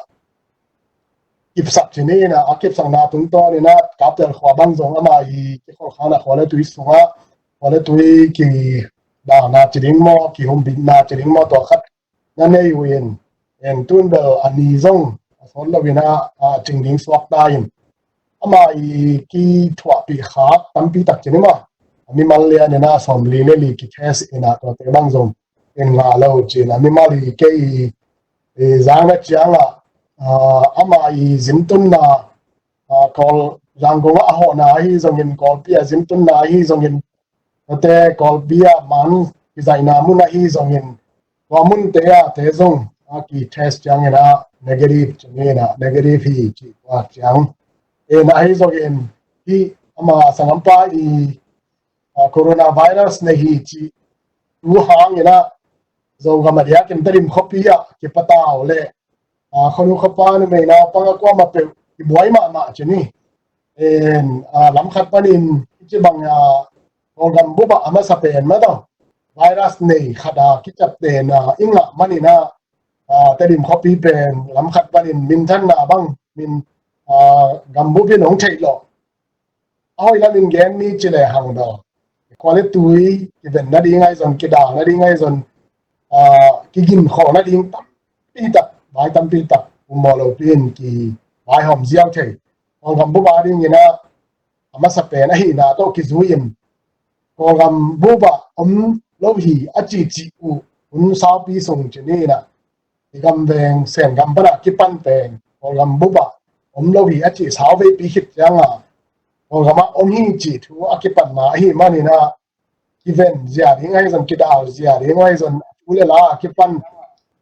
kipsak ci ni ina, a kipsakna tungtawn ina Kaptel khua bang zong ama i kikholhkhana khua le tui sunga, khua le tui kidana ci ding maw, kihumbitna ci ding maw, tua khat na nei uh in, en tun bel a ni zong a sawt lo ina, ah, cing ding suak ta in. Ama i kithuahpih khak tampi tak ci ni maw. mimal lian in ah sawmli le li kitest in ah tuate bang zong in ngah lo ci-in ah mimal i kei i zang na ciang ah, ah, ama i zin tunna, ah, Kawl Zangkong ah a hawhna ahi zongin, Kawlpi ah zin tunna ahi zongin, tuate Kawlpi ah man kizaihna mun ahi zongin, tua munte ah te zong a kitest ciangin ah negative ci-in ah negative hi ci tua ciang. In ahi zongin hih ama sanggampa i, ah, coronavirus nei hi cih thu hangin ah Zogam a diakin Tedim khuapi ah kipatau le, ah, khuanu khuapa numei naupang a kuamah peuh kibuai mahmah ci ni. In, ah, lam khat panin i ci bang, ah, Kawlgam bup ah a masa pen mah tawh virus nei khat a kiciaptehna i ngah manin ah, ah, Tedim khuapi pen lam khat panin minthanna bang min, ah, gam bup in hong theih lawh. A hoih lamin gen ni ci le hang daw, khua le tui kiven nading ahi zong, kidal nading ahi zong, ah, kigin khawh nading tampi tak, vai tampi tak um mawh lopi in kivaihawm ziau thei. Kawlgam bup a dingin ah a masa pen ahihna tawh kizui in Kawlgam bup ah om lo hi a cihcih uh hun saupi sung ci ni in ah i gamveng Sengam pan a kipan pen Kawlgam bup ah om lo hi a cih sau veipi khit ciang a Kawlgam ah om hi cih thu a kipanna ahih manin ah kiven zia ding ahi zong, kidal zia ding ahi zong, thu le la a kipan,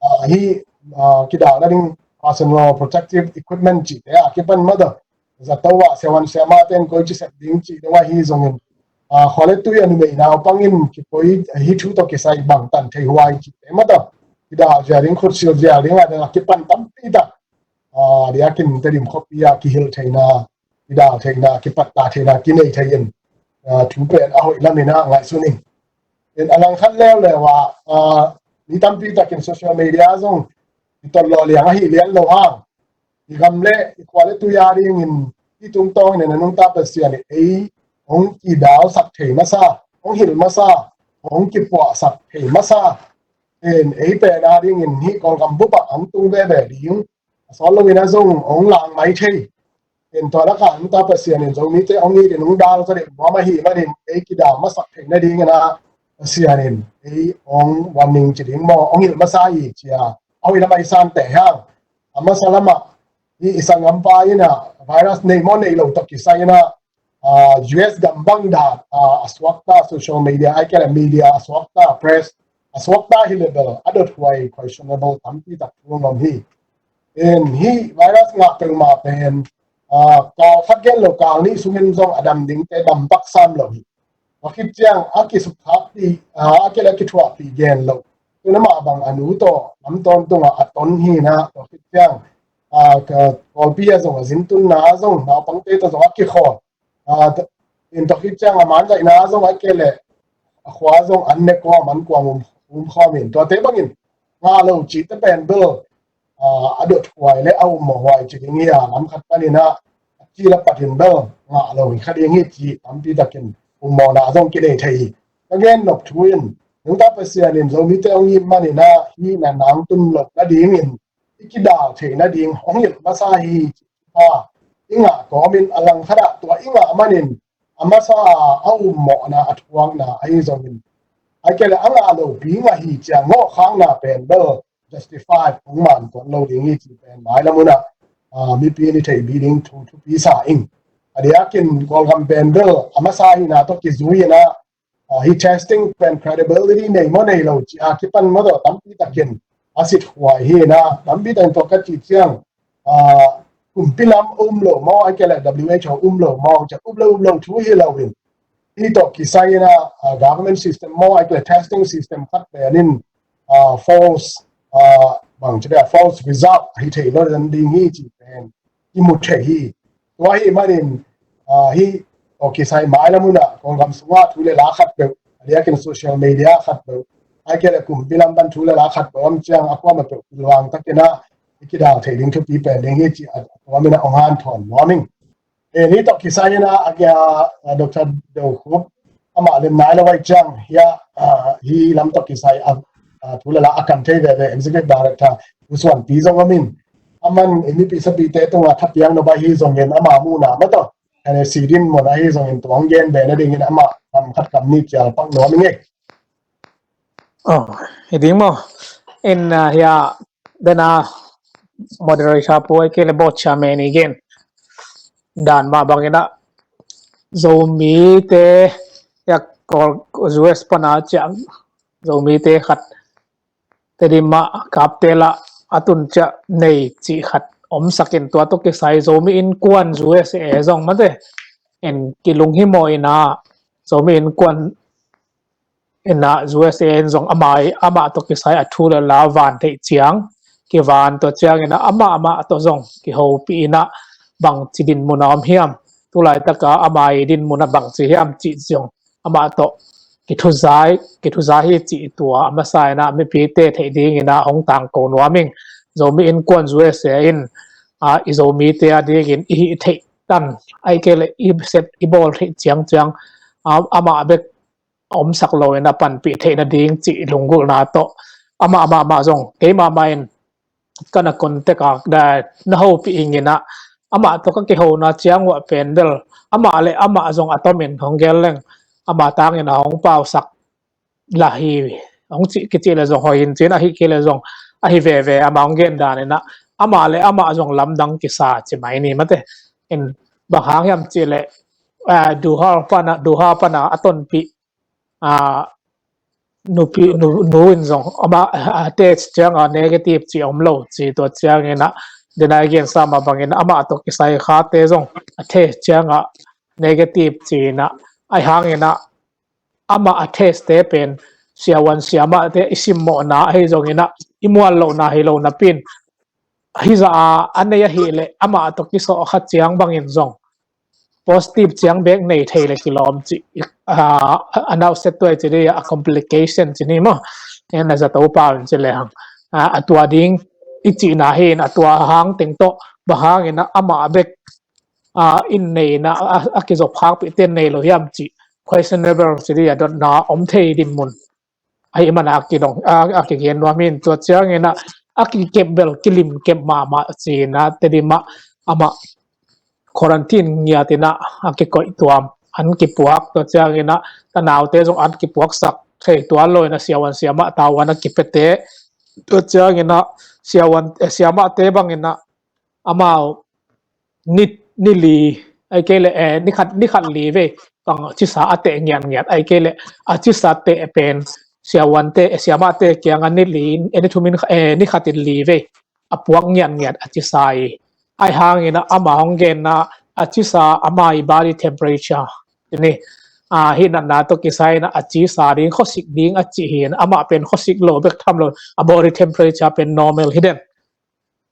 ah, hi, ah, kidal nading personal protective equipment cihte a kipan mah tawh, zato ah siavuan siamahte in koi ci sep ding cih dong ahi zongin, ah, khua le tui a numei naupang in kipoi hi thu tawh kisai bangtan thei huai cihte mah tawh, kidal zia ding, khutsil zia ding a ding a kipan tampi tak, ah, diakin Tedim khuapi ah kihilh theihna, kidal theihna, kipatta theihna kinei thei in, ah, thu pen a hoih lamin ah ngaihsun ing. In a langkhat leuleu ah, ah, mi tampi takin social media zong i tawh lawh liang ahi lian lo hang, i gam le i khua le tui a dingin i tungtawnin a nungta Pasian in ei hong kidalsak thei masa, hong hilh masa, hong kipuahsak thei masa, in ei pen a dingin hih Kawlgam bup ah hong tung veve ding, a sawt loin a zong hong lang mai thei. In tua lakah a nungta Pasian in Zomite hong it in hong dal zaw deuh nuam ahih manin ei kidal masak theih nadingin ah Pasian in ei hong warning ci ding maw, hong hilh masa hi ci a, a hoih lam a i sante hang. A masa lamah hih i sanggampa in ah virus nei maw nei lo tawh kisai in ah, ah, U S gam bang dan, ah, a suakta social media, ahih kei leh media a suakta, press a suakta hi leh bel a dothuai, questionable tampi tak thu hong om hi. In hih virus ngah peuhmah pen, ah, kal khat gen lo kal nih sungin zong a dam dingte dam pak sam lo hi. Tua khit ciang a kisukkhakpih, ah, ahih kei leh a kithuahpih gen lo, tu in amah bang a nu tawh lam tawntungah a ton hi in ah, tua khit ciang, ah, ka Kawlpi ah zong a zin tunna ah zong naupangte tawh zong a kikhawl, ah, in tua khit ciang a manzaihna ah zong ahih kei leh a khua zong an ne kawm, an kuang um, um khawm in, tuate bangin ngah lo cihte pen bel, ah, a dothuai le a ummawh huai ci ding hi a, lam khat panin ah a cil a patin bel ngah lo hi kha ding hi ci tampi takin ummawhna zong kinei thei hi. Ka gen nop thu in, nungta Pasian in Zomite hong it manin ah hih na nang tun loh nadingin i kidal theih nading hong hilh masa hi ci a, i ngah kawmin a langkhat ah tua i ngah manin a masa a ummawhna, a thuakna ahi zongin, ahih kei leh a ngah lopi ngah hi ci a ngawhkhakna pen bel justified hong man tuan lo ding hi ci pen mailam un ah, ah, mipi in i theihpih ding thu thupi sa ing. A diakin Kawlgam pen bel a masa hihna tawh kizui in ah, ah, hih testing pen credibility nei maw nei lo ci a kipan maw tawh tampi takin a sit huai hi in ah, tampi takin tua ka cih ciang, ah, kumpi lam um lo maw, ahih kei leh W H O um lo maw, ci a up lo up lo thu hi lo in, hih tawh kisai in ah, ah, government system maw, ahih kei leh testing system khat pen in, ah, false, ah, bang ci a, false result hi thei lo ding hi ci pen i mu thei hi. Tua ahih manin, ah, hih tawh kisai mailam un ah Kawlgam sungah thu le la khatpeuh, a diakin social media khatpeuh, ahih kei leh kumpi lam pan thu le la khatpeuh om ciang a kuamah peuh pilvang takin ah i kidal theih ding thupi pen ding hi ci a, a tua min ah hong hanthawn nuam ing. Eh, hih tawh kisai in ah, a kia, ah, Doctor Do Khup amah len nai lo ahih ciang, hih, ah, hih lam tawh kisai a, ah, thu le la a kan thei veve Executive Director U Suan Pi zong om in, aman i mipi sapite tungah thapiak nop ahi zongin ama muhna mah tawh, eh, si din mawh ahi zongin tua hong gen be nadingin amah kam khat kam nih cial pak nuam ing ei. Oh, hi ding maw? In, ah, hia, dena moderator pu ai ke le board chairman i gen dan mah bangin ah Zomite, hia, Kawl, U S pana ciang Zomite khat Tedim ah kapte lah a tun ciah nei cih khat omsak in, tua tawh kisai Zomi Innkuan U S A zong mate in kilunghimawh in ah, Zomi Innkuan in ah U S A in zong amah, amah tawh kisai a thu le la van theih ciang kivan, tua ciangin ah amah, amah tawh zong kihopih in ah bangci dinmun a om hiam, tulaitaka amah i dinmun ah bangci hiam cih zong amah tawh kithuzai, kithuzai hi cih tua a masa in ah mipite theih dingin ah hong tangko nuam ing. Zomi Innkuan U S A in, ah, i Zomite a dingin i hih theih tan, ai ke le i sep i bawl theih ciangciang, ah, amah bek omsak lo in a panpih theih nading cih lunggulhna tawh amah, amah, amah zong keimah mah in ka na contact a, da, na hopih ing in ah, amah tawh ka kihona ciang uah pen bel amah le amah zong a tomin hong gel leng, amah tangin a hong pausak lah hi, hong cih kicih le zong hoih in cin, ahi kei le zong ahi veve, amah hong gen dan in ah amah le amah zong lamdang kisa ci mai ni mate. In bang hang hiam cih le, ah, Doha pana, Doha pana a tonpih, ah, nupi, nu, nu in zong amah, ah, test ciang a negative ci om lo ci, tua ciangin ah dena i gensa mah bangin amah tawh kisai khate zong a test ciang a negative ci in ah, ahi hangin ah amah a test te pen siavuan siamahte i simmawhna ahi zongin ah i mual lohna hi lo napi in, hizah a a nei ahih leh amah tawh kisawh kha ciang bangin zong positive ciang bek nei thei le kilawm cih, ah, a nauset tuai ci dih a complication ci ni maw. En a zato pau in ci le hang, ah, a tua ding i cihna hi in, a tua hang teng tawh bang hangin ah amah bek, ah, in nei in ah, a, a kizop khakpihte nei lo hiam cih questionable ci dih a dotna om thei dinmun ahih man a kidong, a, a kigen nuam in, tua ciangin ah a kikep bel kilim kep mahmah ci in ah Tedim ah amah quarantine ngiat in ah a kikoih tuam, an kipuak, tua ciangin ah tanaute zong an kipuaksak thei tuan lo in ah siavuan siamah tavuan a kipiate, tua ciangin ah siavuan, eh, siamahte bangin ah amau ni, ni li, ai kei le, eh, ni khat, ni khat li vei bang cisa a teh ngiatngiat, ai kei le a cisa teh pen siavuante, eh, siamahte kiangah ni li, eh, ni thum in, eh, ni khat in li vei a puak ngiatngiat a cisa hi. Ahi hangin ah amah hong genna a cisa, amah i body temperature ci ni, ah, hih natna tawh kisai in ah a cisa ding, khuasik ding a cih hi in, amah pen khuasik lo bek tham lo, a body temperature pen normal hi den.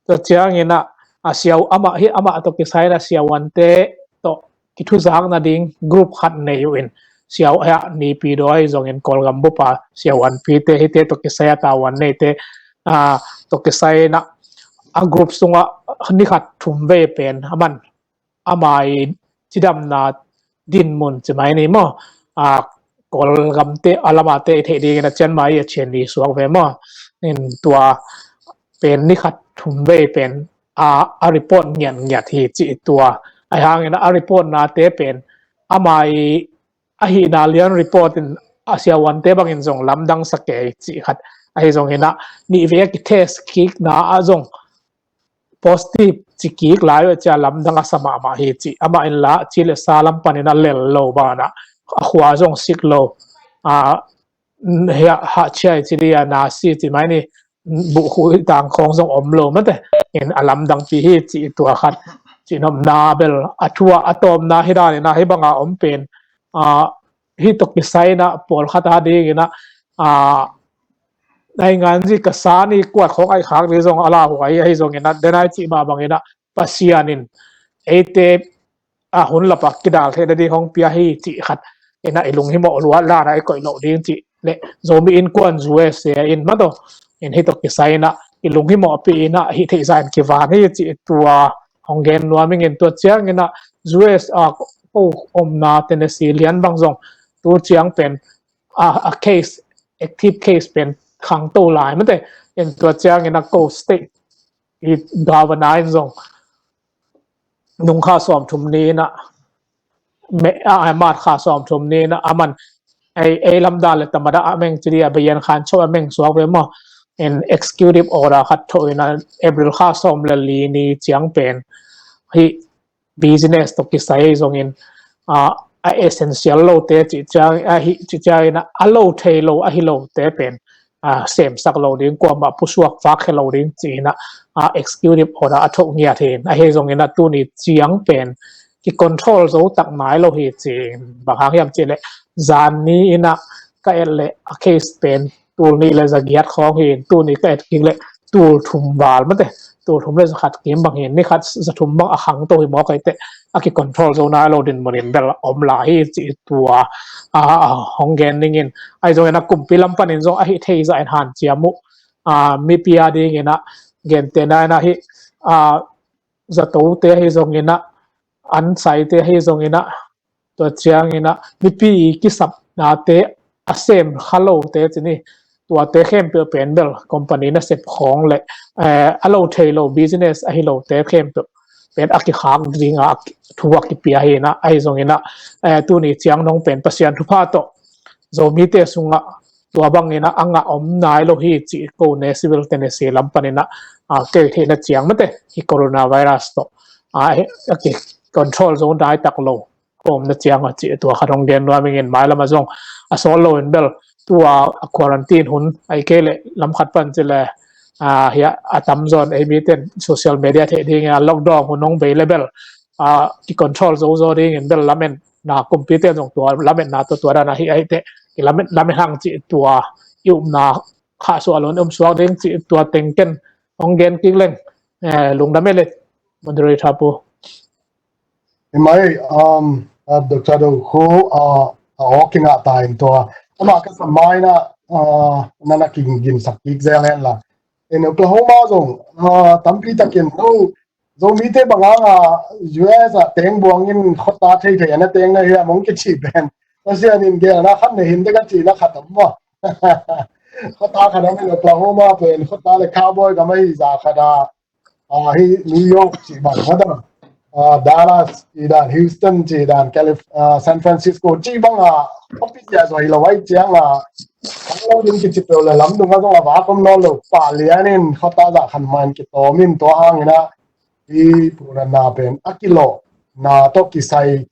Tua ciangin ah, a siau amah hi, amah tawh kisai in ah siavuante tawh kithuzak nading group khat nei uh in, siau, hia, Naypyidaw ahi zongin Kawlgam bup a siavuanpite hite tawh kisai a tavuan neite, ah, tawh kisai in ah a group sungah ni khat thum vei pen a man amah i cidamna dinmun ci mai ni maw. Ah, Kawlgamte a lamate i theih dingin a Chiang Mai i a Chiang Mai suak ve maw. In tua pen ni khat thum vei pen a, a report ngiatngiat hi cih tua. Ahi hangin a report nate pen amah i ahihna lian report in a siavuante bangin zong lamdang sa kei cih khat. Ahi zongin ah nih vei a kitest kikna ah zong positive ci kik lai uh a cia lamdang a sa mahmah hi cih. Amah in lah ci le sa lam panin a lel lo banah a khua zong sik lo. Ah, hia, hahchiai ci dih a nasi ci mai ni, buhkhuh tangkhawng zong om lo mate. In a lamdangpi hi cih tua khat. Cihnopna bel a thu ah a tawpna hi danin ah hih banga om pen, ah, hih tawh kisai in ah pawlkhat a dingin ah, ah, naingan zi ka sa ni kuat khawng aih khak dih zong a lauhuai ahi zongin ah, denai cih mah bangin ah Pasian in eite a hun lapa kidal theih nading hong pia hi cih khat in ah i lunghimawh luat lana i koih loh ding cih le Zomi Innkuan U S A in mataw in hih tawh kisai in ah i lunghimawhpih in ah hih theihzah in kivan hi cih tua hong gen nuam ing in. Tua ciangin ah U S A ko omna Tennessee lian bang zong tu ciang pen, ah, a case, active case pen khangto lai mate. In tua ciangin ah ko state i governor in zong nung kha sawmthum ni in ah March kha sawmthum ni-in ah aman ei lamdang le tamada a meng ci dih a, Bayan Khan Cho a meng suak ve maw, in executive order khat tho in ah April kha sawm le li ni ciang pen hih business tawh kisai zongin a essential lote cih ciang ahi, cih ciangin a lo thei lo ahi lote pen a semsak lo ding, kuamah pusuak fakkhia lo ding ci-in ah a executive order a tho ngiat hi. Ahi zongin a tuni ciang pen kicontrol zo tak nai lo hi ci. Bang hang hiam cih leh zan ni-in ah ka et leh a case pen tul nih le za giat khawng hi. Tuni ka et kik leh tul thum val mate, tul thum le za khat kim bang hi. Ni khat za thum bang a khangto hi mawk ahih teh a kicontrol zo nai lo dinmun in bel om lai hi ci tua a hong gen ning in. Ahi zongin a kumpi lam panin zong ahi thei zah in hanciam uh. Mipi a dingin ah gente na in ah hih zatote ahi zongin ah, ansaite ahi zongin ah, tua ciangin ah mipi kisapnate a sem kha lote ci ni, tuate khempeuh pen bel company nasep khawng le a lo thei lo business ahi lote khempeuh pen a kikhak ding a thu a kipia hi in ah. Ahi zongin ah tuni ciang nong pen Pasian thupha tawh Zomite sungah tua bangin ah a ngah om nai lo hi ci ko ne, Civil Tennessee lam panin ah kei theihna ciang mate hih coronavirus tawh a kicontrol zo nai tak lo kawmna ciang a ci tua khat hong gen nuam ing in. Mailam ah zong a sawt lo in bel tua a quarantine hun ahi kei leh lam khat pan ci leh hiah a tamzaw in ei mite in social media theih dingin a lockdown hun hong bei leh bel kicontrol zo zaw dingin bel lametna, kumpite in zong tua lametna tawh tua dan ahi ahih teh kilamet, lamet hang ci tua i upna khahsuah lo in um suak ding ci tua teng ken hong gen kik leng lungdam e le, moderator pu. Hi mai, Doctor Do Khu a aw kingah ta in tua amah ka sam mai in ah nana kiginsak kik zel hen la. In Oklahoma zong tampi takin no Zomite bang hang a U S ah teng buang in khuata thei thei a na teng na hiam hong kici pen Pasian in gelna khat nei hin dek a cihna khat om maw? Khuata khat om in Oklahoma pen khuata le cowboy gam ahi zah khat a hih New York cih bang khat a, Dallas cih dan, Houston cih dan, San Francisco cih bang a khuapi ciah zaw hi lo ahih ciang a lo ding kici peuh le lam dung a zong a vak om nawn lo, pah lian in khuata zah khat mah in kitawm in tua hangin ah hih pulakna pen a kilawhna tawh kisai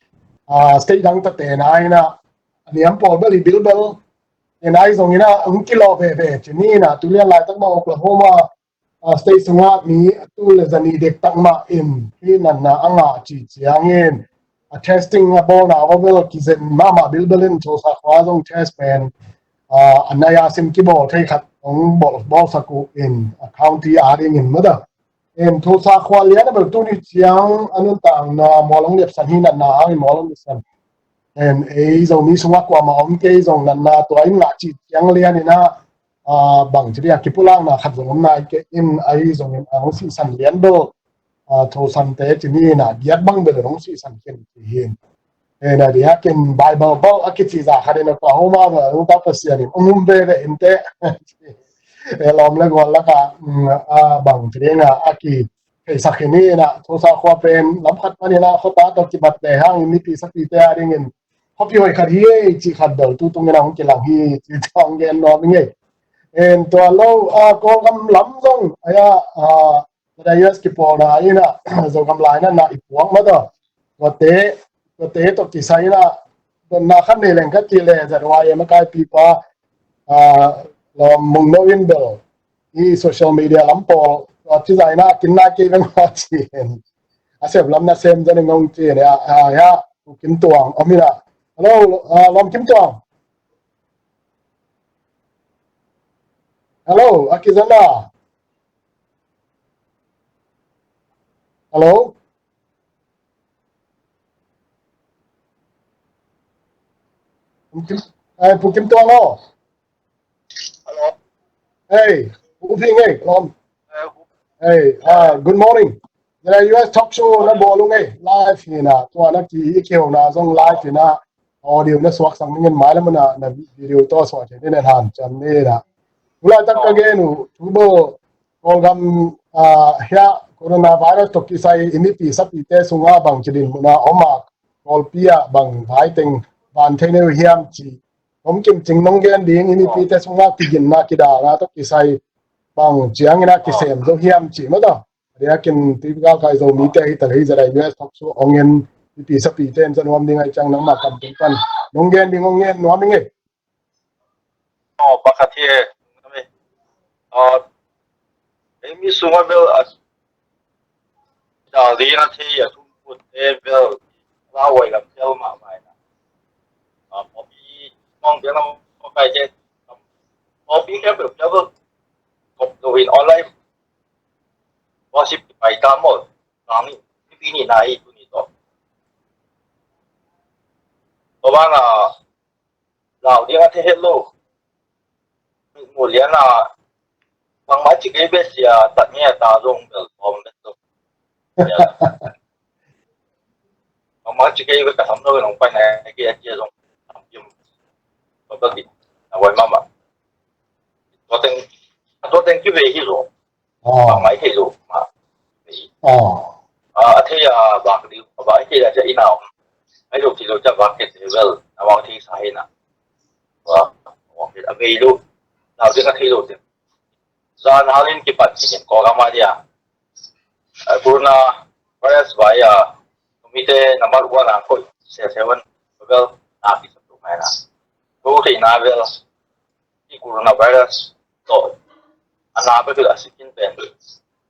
state dang tate na in ah a niam pawl bel hi bilbel in ahi zongin ah hong kilawh veve ci ni in ah tu lian laitak mah Oklahoma state sungah mi a tul le za nih dektak mah in hih natna a ngah cih ciangin a testing a bawlna aw bel kizen mahmah bilbel in Tulsa khua zong test pen a nai a sim kibawl thei khat hong bawlsak uh in a county a dingin mada. In Tulsa khua lian a bel tuni ciang a nuntakna mual hong liapsan hi natna hangin mual hong liapsan. In ei Zomi sungah kuamah om kei zong natna tua in ngah cih ciang lian in ah bang ci dih a kipulakna khat zong om nai kei in ahi zongin a hong sihsan lian bel Thosante ci ni in ah giat bang bel hong sihsan khin ci hi. Ena diakin Bible bel a kici zah khat in Oklahoma bel a nungta Pasian in um um veve in teh. E lawm le gual lakah a bang ci ding a a ki theisak hi ni in ah Tulsa khua pen lam khat panin ah khuata tawh kibat te hangin mipi sapite a dingin khuapi hoih khat hi ei cih khat bel tutung in ah hong kilang hi cih tawh hong gen nuam ing ei. En tua lo a Kawlgam lam zong aia a Tua da U S kipawlna in ah Zogam lainatna i puak mah tawh. Tuate, tuate tawh kisai in ah dotna khat nei leng ka cih leh Z Y M a kaipipa Lawm Mung No in bel i social media lam pawl tua ci zah in ah kin nai kei veng aw ci in a sep lam na sem zan in ngong ci in ah a ya Pu Kim Tuang om in ah. Hello, Lawm Kim Tuang. Hello, a kizan a. Hello? Pu Kim, eh, Pu Kim Tuang aw. Hello. Hey, Pu Phing, hey, Lawm. Hey, uh, good morning. Tua U S talk show na bawl ung ei, live hi na, tua na ki, i kihona zong live hi na, audio na suaksak ning in mailam ah na video tawh suak hi ning in hanciam ni na. Tulaitak ka gen uh, thu bel Kawlgam ah hiah coronavirus tawh kisai i mipi sapite sungah bangci dinmun a om a, Kawlpi ah bang vai teng van thei neu hiam ci. Om kim cing nong gen ding i mipite sungah kiginna kidalna tawh kisai bang ciangin a kisem zo hiam ci maw tawh. Adiakin tuipi galkai Zomite hi tal hi zarai U S thok su ong en pipi sapite en za nuam ding ai ciang nangmah kam tung pan nong gen ding ong gen nuam ing ei. Aw, pakhat hi. Aw, ei mi sungah bel a dal ding a thei a thum put te bel la wai lam tel mahmah ina. Aw, pawlpi mong bel lam pawlpi kai te pawlpi khempeuh bel kop lo in online worship kipai ta maw. Nang ni, nipi ni nai tu ni tawh. Tua bang a lau ding a thei het lo. Mu lian a bangmah ci kei beh sia tat nge ta zong bel pawm beh lo. Bangmah ci kei beh ka sam lo nong pai nai kei a cia zong sam kim. Tua bel di na wai mahmah. Tua teng, tua teng kivei hi lo. Aw. Bang mai thei lo mah. Aw. A, a thei a bak ding, a bak thei a cia ina om. Ai lo thei lo cia bak thei vel, a bak thei sa hi na. Wa, a bak thei a vei lo. Nau ding a thei lo ding. Zan halin kipat kihin ko gama dia. A, corona virus vai a, kumite number one a koi, se seven, vel, na kisap tu mai na. Ko thei na vel. I coronavirus tawh a na bek hi lo a sikin pen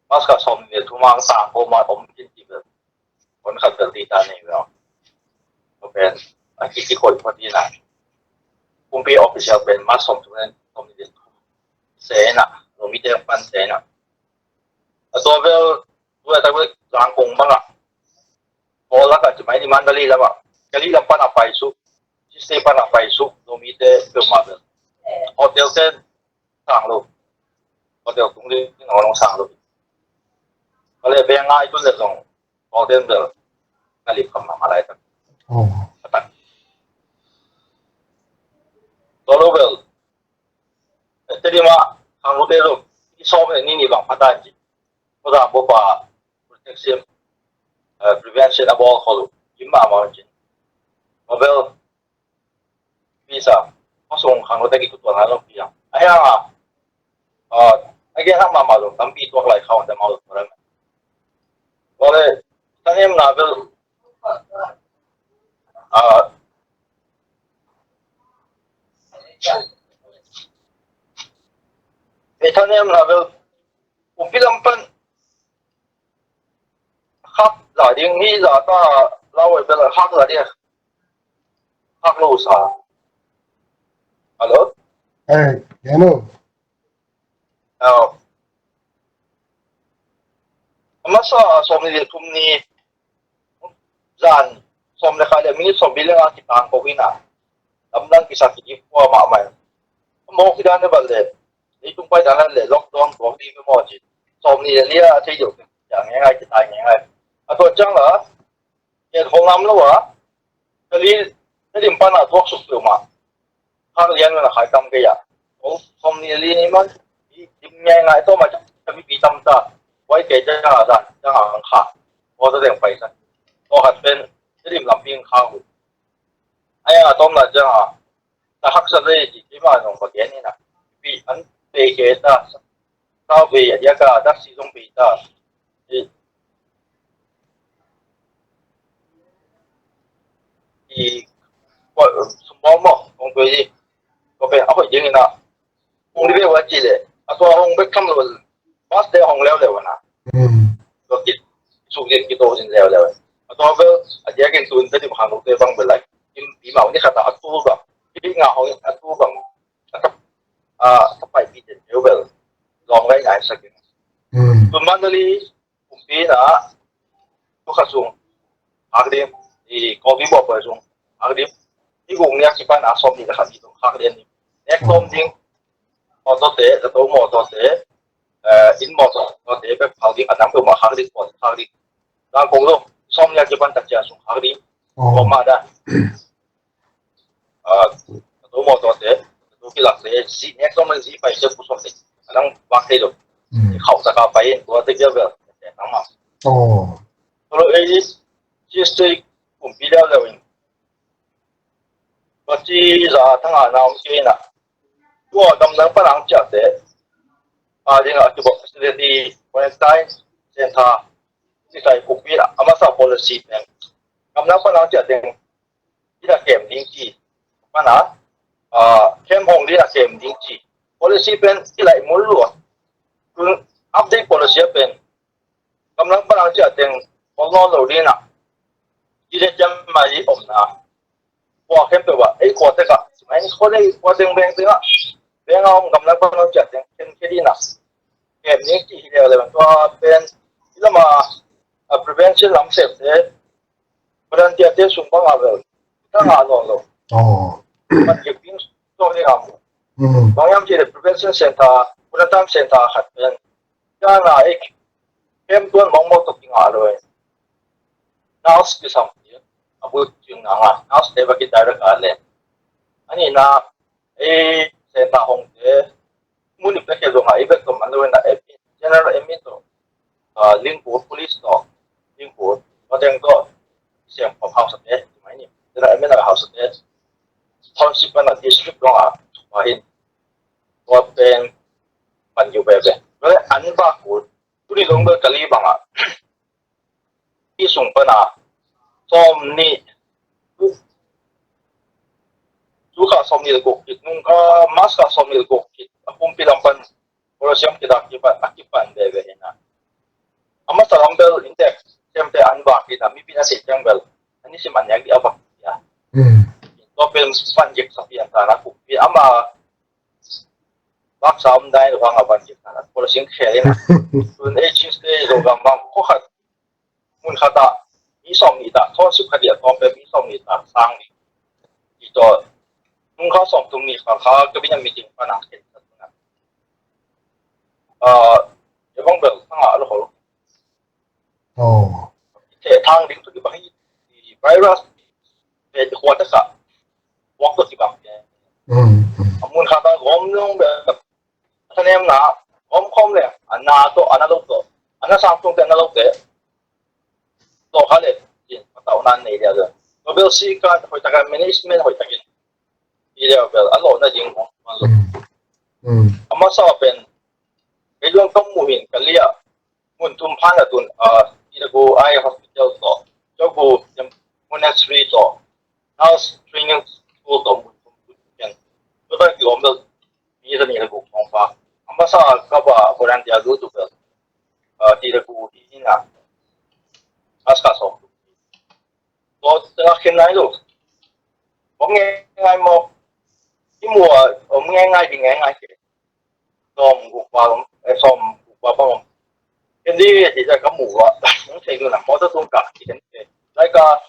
mask a sawm le thum ang sang ko ma om kin ti bel kon khat bel ti ta nei bel ko pen a ki ki koi phot ina kumpi official pen mask sawm thum le sawm le thum se na lo mi te pan se na a to bel tu a ta bel zang kong bang a Kawl lakah ci mai ni Mandalay lamah, Kalay lam pan a paisuk, Chin State pan a paisuk, Zomite peuhmah bel. Hotel ten sang lo. Hotel tung ding a nong sang lo. Kale beng ngai tun le zong, hotel bel. Kalay kam ma malai tak. Oh. Tua lo bel. Tadima, ang lo bel lo. I sawm ni ni bang patan ci. Ko da bo pa. Protection, eh, prevention a bawl khol uh, kim mahmah uh cin. Mobile, visa, khawsung khang lote kitutuan ngai lo pi a. A hiang a, eh, a gen hak mahmah lo, tampi tuak lai khawng te mau lo tuan. Wale, thanem na bel, ah, eh, thanem na bel, kumpi lam pan, Khak la ding hi la ta la wai bel khak la ding. Khak lo sa. Hello? Hey, hello. Oh. Masa sawm ni le thum ni zan sawm le khat le minute sawm bil le nga kitang ko hi na. Lamdang kisa kidip kua mahmah. Mawk hi dan le bal le. Leitung pai dan le lockdown tuak ding maw ci. Sawm ni le lia a thei deuh. Ciang ngai ngai, kitai ngai ngai. A tua ciang la, ken hong lam lo a, ka li, ka lim pan a tuak suk peuhmah. Khak lian man a khai tam kei a. Hong, hong ni li ni man, i dim ngai ngai tawh ma ciang, ka mipi tam ta. Wai kei ciang a zan, ciang a ang kha. Tua ta deng pai sa. Tua khat pen, ka lim lam pi ang kha hu. Ai a tawm na ciang a, ta haksa lei ci, ci ma zong va gen hi na. Pi an pe ke ta, ta ve a dia ka, ta si zong pe ta. I, i, ko, sum bawm maw, kong pe i, ko pe a hoih ding hi na. Kong di ve wa ci le, a tua hong bek tham lo, Bus te hong leuleu a na. Tua ki suk din ki to din leuleu. A tua bel a diakin tun te dim hang te bang bel lai. Kim pi mau ni khata a tu bang. Ki nga hong a tu bang. A ta pai pi den leu bel. Long lai ngai sakin. Tun Mandalay kumpi na tu kha sung. Hak dim i kong pi bo sung. Hak dim. I kong nia ki pan a som ni ka kha di tung hak dim ni. Nek tom ding. Mawtawte, zato mawtawte, eh, inn mawtawte bek phal ding, a dang peuhmah khak ding, pawt khak ding. Dang kong lo, sawm nia kipan tak ciang sung khak ding. Pawtmah dan. Ah, zato mawtawte, zato kilakte, zi, nek sawm le zi pai ciang pu sawm le. A dang vak thei lo. Khauh taka pai in, tuate kia bel. Nangmah. Tolo ei, ci state, kumpi leuleu in, tua ci za thanga na om kei in ah, tua gamdang pan ang ciahte a dingah a kibawh facility, quarantine center, ci kai kumpi in ah a masa policy pen, gamdang pan ang ciah ding ina kem ding ci, pana, ah, kem hong ding ina kem ding ci policy pen i laih mul lua. Tun update policy a pen, gamdang pan ang ciah teng hong nawn lo ding ina, i le ciam mai i omna, kua khempeuh ah, ei kua tek ah, mai ni kua dei kua teng beng teng ah, beng a om gamdang pan ang ciah teng khen khe ding ina kem ding ci hi leuleu. Tua pen i lama, ah, prevention lam semte, volunteer te sung bang a vel ka ngah nawn lo. Oh. Pan gik ding sawh ding a mu. Mm. Bang hiam cih leh prevention center, quarantine center khat pen, ka ngah ei kem tuan mawkmawk tawh kingah lo e. Nurse kisam ding a, bu cing na nga, nurse te va kitai ra ka le. A nihna, ei center hong te, mun i pek zong a i bek tawh man lo in a, admin, general admin tawh, ah, lingkut, police tawh lingkut, tua teng tawh siam khawm hausate, mai ni, general admin a hausate, township pan a district dong a, tua hin, tua pen pan yu bebe. Tua le an bak ut, tuni dong bel ka li bang a, i sung pana sawm nih, tu, tu kha sawm nih le guk khit, nung kha March kha sawm nih le guk khit a pumpi lam pan Colosseum kidak kipan, a kipan veve hi na. A masa lam bel inntek semte an vak hi na, mipi na sei ciang bel a nisim an nek dih a vak hi a. Mm. Tua pen pan gik sa pian ta na kumpi ama baksa om dai lo hang a van gik na, Colosseum khel hi na. Tun ei Tuesday Zogam bang ko khat mun khat ah mi sawm nih ta, township khat ah tawm pen mi sawm nih ta, sang nih. I tawh nung kha sawm thum nih kha kha cabinet meeting pan a khen khat na. Ah, i bang bel thang a lo hol. Oh. Te thang ding tu di bang i virus te di khua ta sa. Wak tu di bang. Mm, mm. A mun kha ta gom nung bel. Thanem na, gom khom le, a na to, a na lo to, a na sang tung te, a na lo te. To kha le, in, patau nan nei dia le. To bel si ka, hoi ta ka management, hoi ta kin. I le bel, a lo na ding, a lo. Mm. Mm. A masa pen, kei luang kam mu hin, ka lia, mun thum phan a tun, ah, i le go ai hospital to, to go, monastery to, house training school to, mun thum ken. To ta ki om bel, mi ta ni le go kong pa. A masa ka ba volunteer du tu bel. Ah, ti le go di ni na. As ka so. To ta ken nai lo. Om ngai ngai mo. I mua, om ngai ngai di ngai ngai ke. Sawm guk val om, eh, sawm guk val bang om. Ken di, di ka mu va. Nung sei du na, mo ta tung ka, ki ken ke. Lai ka,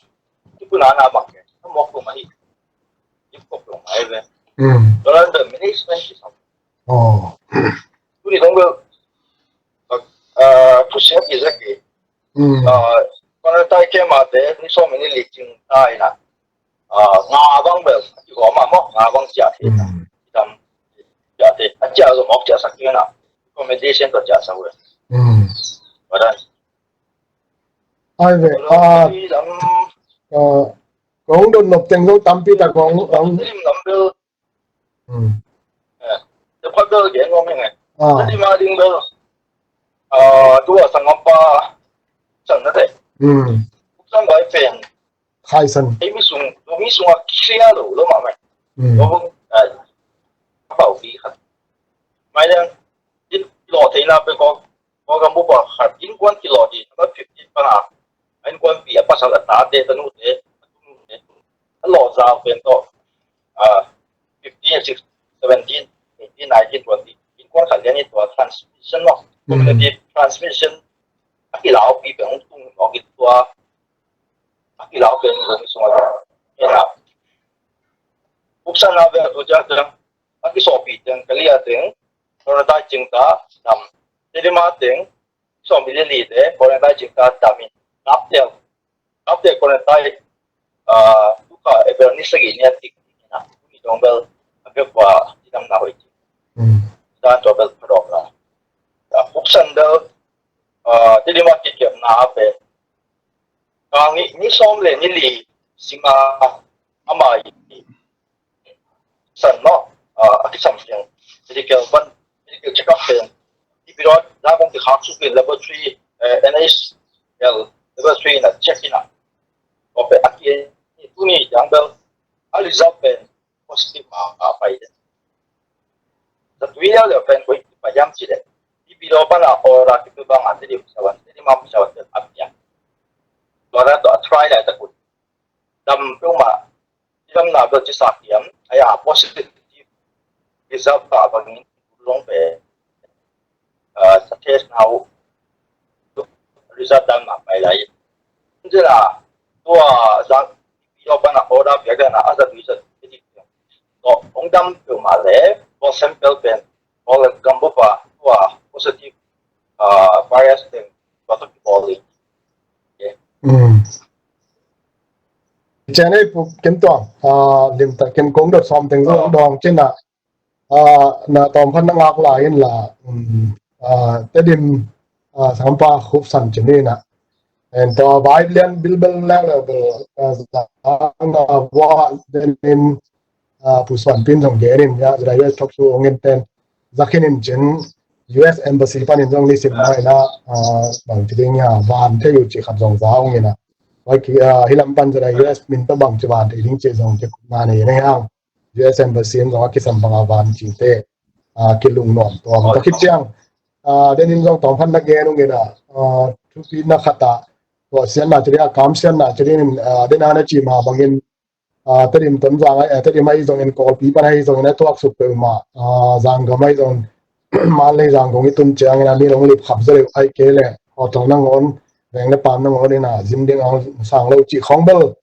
tu ku na na bang ke. Mo ku ma hi. Ip kop lo mai ve. Mm. Tua dan the management ki sam. Oh. Tuni dong bel, ah, push up is okay. Mm. Ah, quarantine camp ah te, ni sawm ni li cing ta ina. Ah, nga bang bel, i ko ma mo, nga bang cia te. Mm. Dam, cia te, a cia zo mok cia sak ina. Accommodation to cia sak we. Mm. Badan. Ai ve, ah, ah, kong don nop teng lo tampi ta kong, kong. Lim lam bel, Hmm. Eh, te pha bel gen ngom heng eh. Ah. Te di ma ding bel. Ah, tu a sangam pa sang na te. Hmm. Sang bai pen. Khai san. Ei mi sung, mi sung a clear lo, lo ma mai. Hmm. Lo bung, ai. Pau pi khat. Mai dang, di lo te na pe ko. Kawlgam bup ah khat innkuan kilawh ding number fifteen pan a, a innkuanpi a pasal a tate, tanute, a tunute a lawh zau pen tawh, ah, fifteen, six, seventeen, eighteen, nineteen, twenty, innkuan khat lian in tua transmission maw, community transmission a kilaupi pen hong tung mawk in tua a kilau pen hong sung a, ena, buksan a vel tu ciang ciang a kisawhpih teng, Kalia teng, Korea tai cing ta dam. Tedim a teng, sawm bil li te, Korea tai cing ta dam in. Kaptel, kaptel Korea tai, ah, tuka April ni sagih ni a tik ni na, ni dong bel, a bek wa, ni dam na hoi cing. Hmm. Dan tua bel padok la. Ah, buksan bel, ah, Tedim a kikep na a pen. Ka ni, ni sawm le ni li sima ama i san no, ah, a kisam piang medical ban, medical check-up pen i pilot la kong kikhak suk in laboratory, eh, N H L laboratory na check in a. Ko pe a ki tuni jang bel a result pen positive a, a pai de. Zatui liau liau pen koi kipa yam ci de. I pilot ban a ora kipi bang a tedi sawan tedi mam sawan pen a piang. Tua na tua a try lai ta kun dam peuhmah. I damna bel ci sak hiam, a ya positive result ta bangin long pe, ah, sa test na uh result dan na pai lai. Cila tua zang pi lo pana order pia gana a za result. To ong dam peuhmah le tua sample pen tua le gambup a tua positive, ah, virus teng tua to kibawl hi. Cian ei puk ken tuang, ah, limtak ken kong dot sawm teng zong dawng cina, ah, na tawm khat na ngak lai in la, um, ah, Tedim, ah, sangpa khup san cin ina. En tua vai lian bilbel leng le bel, ah, zang na vua den in, ah, Pu Suan Pin zong gen in ya, zira U S thok su ong in ten. Za khin in cin U S Embassy pan in zong nisim mai na, ah, bang ci ding ya, van thei uh ci khat zong za ong in a. Wai ki, ah, hi lam pan zira U S min to bang ci van thei ding ci zong ci na nei nei hang. U S Embassy in zong a kisam bang a van ci te, ah, kilung nuam tuam. Tua khit ciang, ah, den in zong tawm khat na gen ong in a, ah, thupi na khat a, tua sian na ci ding a, kam sian na ci ding in, ah, den a na ci ma bangin, ah, Tedim Tonzang ai, ah, Tedim ai zong in Kawlpi pan ai zong in a tuak suk peuhmah, ah, Zanggam ai zong Manlei Zangkong i tun ciang in a mi long lip khap zaleu ai kei le, aw tong nangawn, veng le pan nangawn in a zin ding ang sang lo ci khong bel.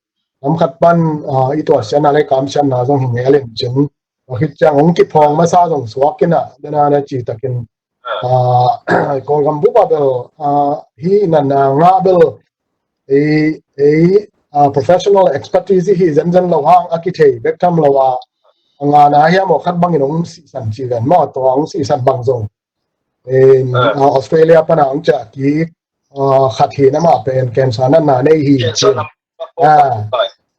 Lam khat pan, ah, i tuah sian na le kam sian na zong hi ngel in cin. Tua khit ciang ong kiphawng masa zong suak in a, den a na ci takin, ah, Kawlgam bup a bel, ah, hi na na ngah bel, ei, ei, ah, professional expertise hi zenzen lo hang a kithei bek tham lo a, a ngana hiam aw khat bangin ong sisan ci ven maw, tua ong sisan bang zong. En, ah, Australia pana ong ciah kik, ah, khat hi na mah pen cancer na na nei hi ci. Ah,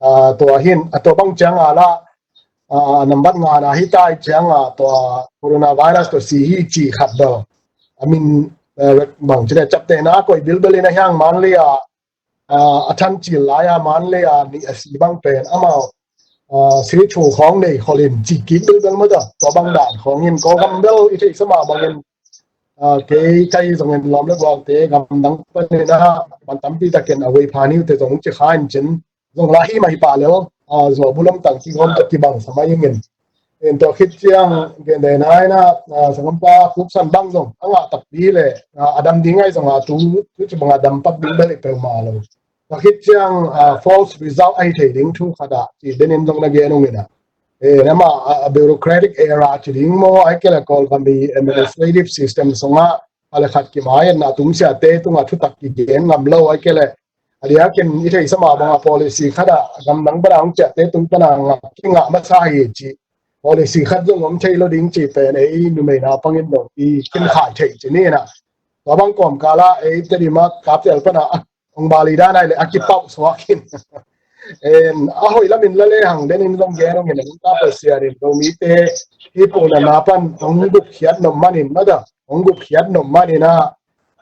ah, tua hin, ah, tua bang ciang a la, ah, nambat ngana hi tai ciang a tua coronavirus tua si hi ci khat do. I mean, eh, bang ci le capte na koi bilbel in a hiang Manlei a, ah, a than cil lai a Manlei a ni a si bang pen amau, ah, si thu khong nei khol in ci kik bilbel mada. Tua bang dan khong in Kawlgam bel i thei sama bangin, ah, kei kai zong in lawm le gualte gamdang panin a ban tampi takin a wei phaniu te zong ci kha in cin. Zong la hi mai pa lel, ah, zuah bulom tang kigawm ta kibang sa mai ing in. En tua khit ciang gen de nai na, ah, sangam pa khup san bang zong a ngah takpi le, ah, a dam ding ai zong a tu, tu ci bang a dam pak ding bel i peuhmah lo. Tua khit ciang, ah, false result ai thei ding thu khat a ci den in zong na gen ung in a. Eh, nama, ah, a bureaucratic era ci ding maw ai kei le Kawlgam i administrative system sung a, a le khat kimai en na tung sia te tung a thutak kigen ngam lo ai kei le a diakin i thei sama bang a policy khat a gamdang pana ong ciah te tung pana ngah kingah masa hi ci. Policy khat zong om thei lo ding ci pen ei numei na pangin dong i kin khai thei ci ni na. Tua bang kawm kala ei Tedim a kap tel pana a ong bali dan ai le a kipau suak in. En, a hoih lamin la le hang den in zong gen ong in a ong ta pa sia in do mi te hi pu na na pan ong gup khiat nom manin mada. Ong gup khiat nom manin a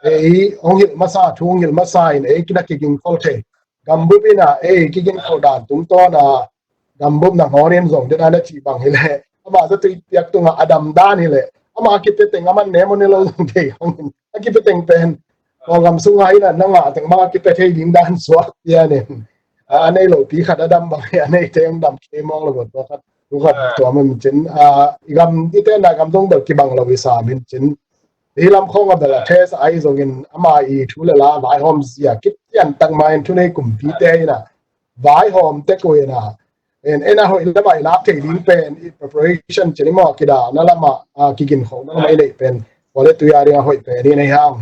ei ong hilh masa thu ong hilh masa in ei kina kiging khol thei. Gambup in a ei kiging khol dan tungtawn a gambup na ngawn in zong den a na ci bang hi le ama za tui piak tunga a dam dan hi le ama kipia teng aman nem on ni lo zong thei hong in a kipia teng pen Kawlgam sunga in a na ngah teng bang a kipia thei ding dan suak pian in a nei lo pi khat a dam bang hi a nei teng dam kei mawng lo tua khat tu khat tua min cin a i gam i ten a gam zong bel kibang lo i sa min cin. Hi lam khong a bel a thes ai zongin ama i thu le la vaihawm zia kit pian tak ma in thunei kumpi te in a vaihawm te ko in a en en a hoih lam a i lak thei ding pen i preparation cin i maw kida na lam a kigin khong na lam a i neih pen kua le tui a ding a hoih pen i nei hang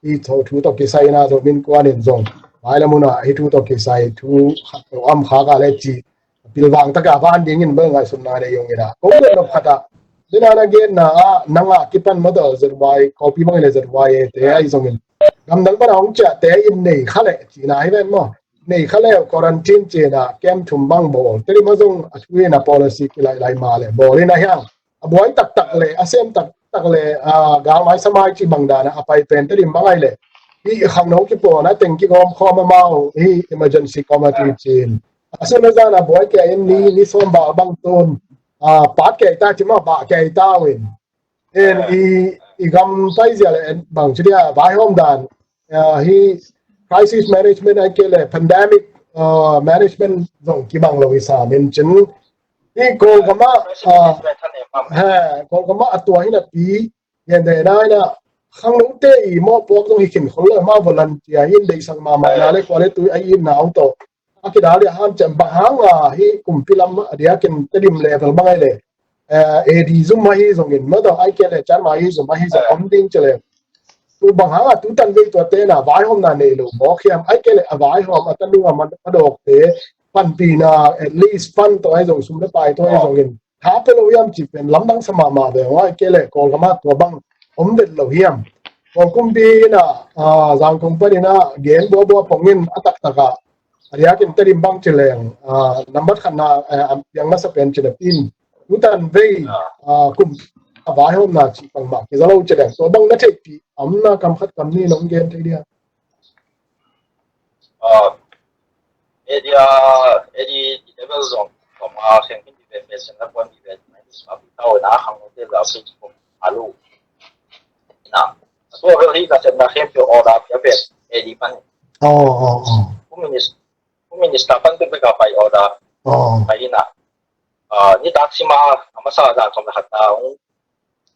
i thu thu tawh kisai in a zo min kuan in zong vai lam hun a hi thu tawh kisai thu khat lo am kha ka le ci pilvang taka van dingin bel ngaihsutna nei ong in a kong gen nop khat a den a na genna a nang a kipan model Z Y Kawlpi bang le Z Y A te ai zongin gamdang pana hong ciah te in nei kha le cina hi ven maw. nei kha leu quarantine cina kem thum bang bawl. Tedim a zong a thu in a policy kilailai ma le bawl in a hiang. A buai taktak le, a sem taktak le, a, galmai samai ci bang dana a pai pen Tedim bang ai le. Hi khangno kipona teng kigawm khawm amau hi emergency committee cin. A sun a zan a buai kia in ni, ni sawm bal bang tun. A, pat kia ita ci ma ba kia ita win. En i, i gam paizia le en bang ci dia vaihawm dan. A, hi crisis management ai ke le pandemic, a, management zong kibang lo i sam in cin. Hi Kawlgama, a, he, Kawlgama a tua hi na pi, gen de na ina, khangno te i mawpuak zong hi khin khol lo, ma volunteer hi in deisang mama na le kua le tui ai in na auto. A kidal dia hanciam bang hang a hi kumpi lam a diakin Tedim level bang ai le. Eh, A D zum ahi zongin, ma dong ai ke le, chan ma hi zum ahi zong om ding ci le. Tu bang hang a tu tan vei tua te na vaihawmna nei lo mawk hiam, ai ke le a vaihawm a tanung a ma, ma dawk te, panpina, at least pan tawh ai zong sum le pai tawh ai zongin. Tha pe lo hiam ci pen lamdang sa mama ve, ai ke le Kawlgama tua bang om det lo hiam. Kawlkumpi na, a, Zangkong pan ina gen buabua pongin a taktak a a diakin Tedim bang ci leng, a, nambat khatna, a, a piang nasa pen ci na pin. Tutan vei, a, kum a vaihawmna ci bang mah kiza lo ci leng. Tua bang na theihpih, a omna kam khat kam ni nong gen thei dia. A, area, area level zong, zong a seng kin di ve, ve, seng na kuan di ve, na, a pi tau na khang te za Facebook, a lu. Na, a tua vel hi ka sepna khempeuh order pia pen, A D pan. Oh, oh, oh. Home Minis-, Home Minister pan pek pek a pai order. Oh. Pai hi na. Ah, nitak sima, a masa dan som le khat ta, hong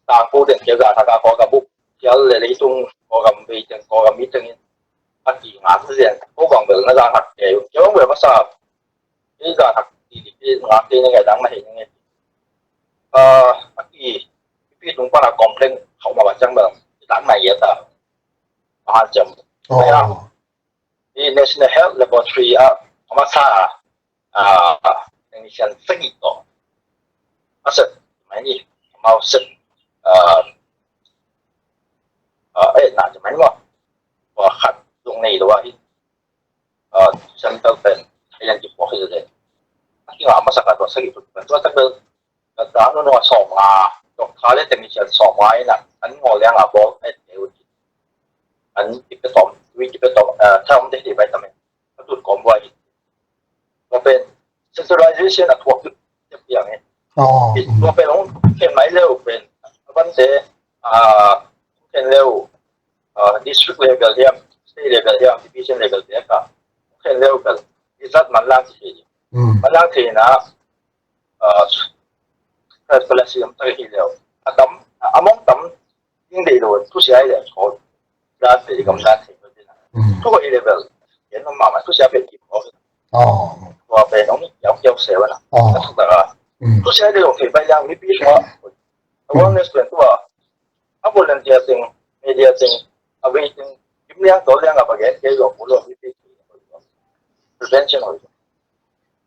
tang ko den kia za thak a ko ka buk. Kial le leitung ko gam bei teng, ko gam mi teng in. A ki nga tu zen, ko bang bel na za thak ke. Kial bang bel masa. Ei za thak ti ti, ti nga ti ne ngai dang na hi ne ngai. Ah, a ki, pi tung pana complain khau ma ba chang ba, tak na ya ta. Mahal jam. Oh. Maya, i National Health Laboratory a, a masa, ah, technician sagi to. Masa, mai ni, mau set, ah, ah, eh, na, mai ni mo. Wa khat, dung nei lo wa hi. Ah, sample pen, ayan ki po hi le. Aki nga masa ka to sagi to, to ta bel, ka ta no no sawm nga, doctor le technician sawm nga ina, an ngo le nga bol, eh, eh, an ki pe tom, wi ki pe tom, eh, tam de di vitamin. Ka tut kom wa hi. Ko pen, centralization a thuak tu, te piang eh. Oh, ko pen, hong ken mai leu pen, ban te, ah, ken leu, ah, district level hiam, state level hiam, division level te ka. Ken leu ka. Izat man lang si. Mm. Man lang te na, ah, ka pala si am ta hi leu. A tam, a mong tam, ding dei lo, tu sia ai le ko. Dan te kam dan te ko na. Mm. Tu ko level. Yen ma ma, tu sia pe ki ko. Oh. Ko pe nong ni yau yau se wa na. Oh. Tu ta. Mm. Tu sia ai le lo ke bai yang mi pi ko. Awareness pen tua. A volunteer teng, media teng, a wei teng, kim liang tawh liang a va gen kei lo, mu lo, mi pi. Prevention hoih lo.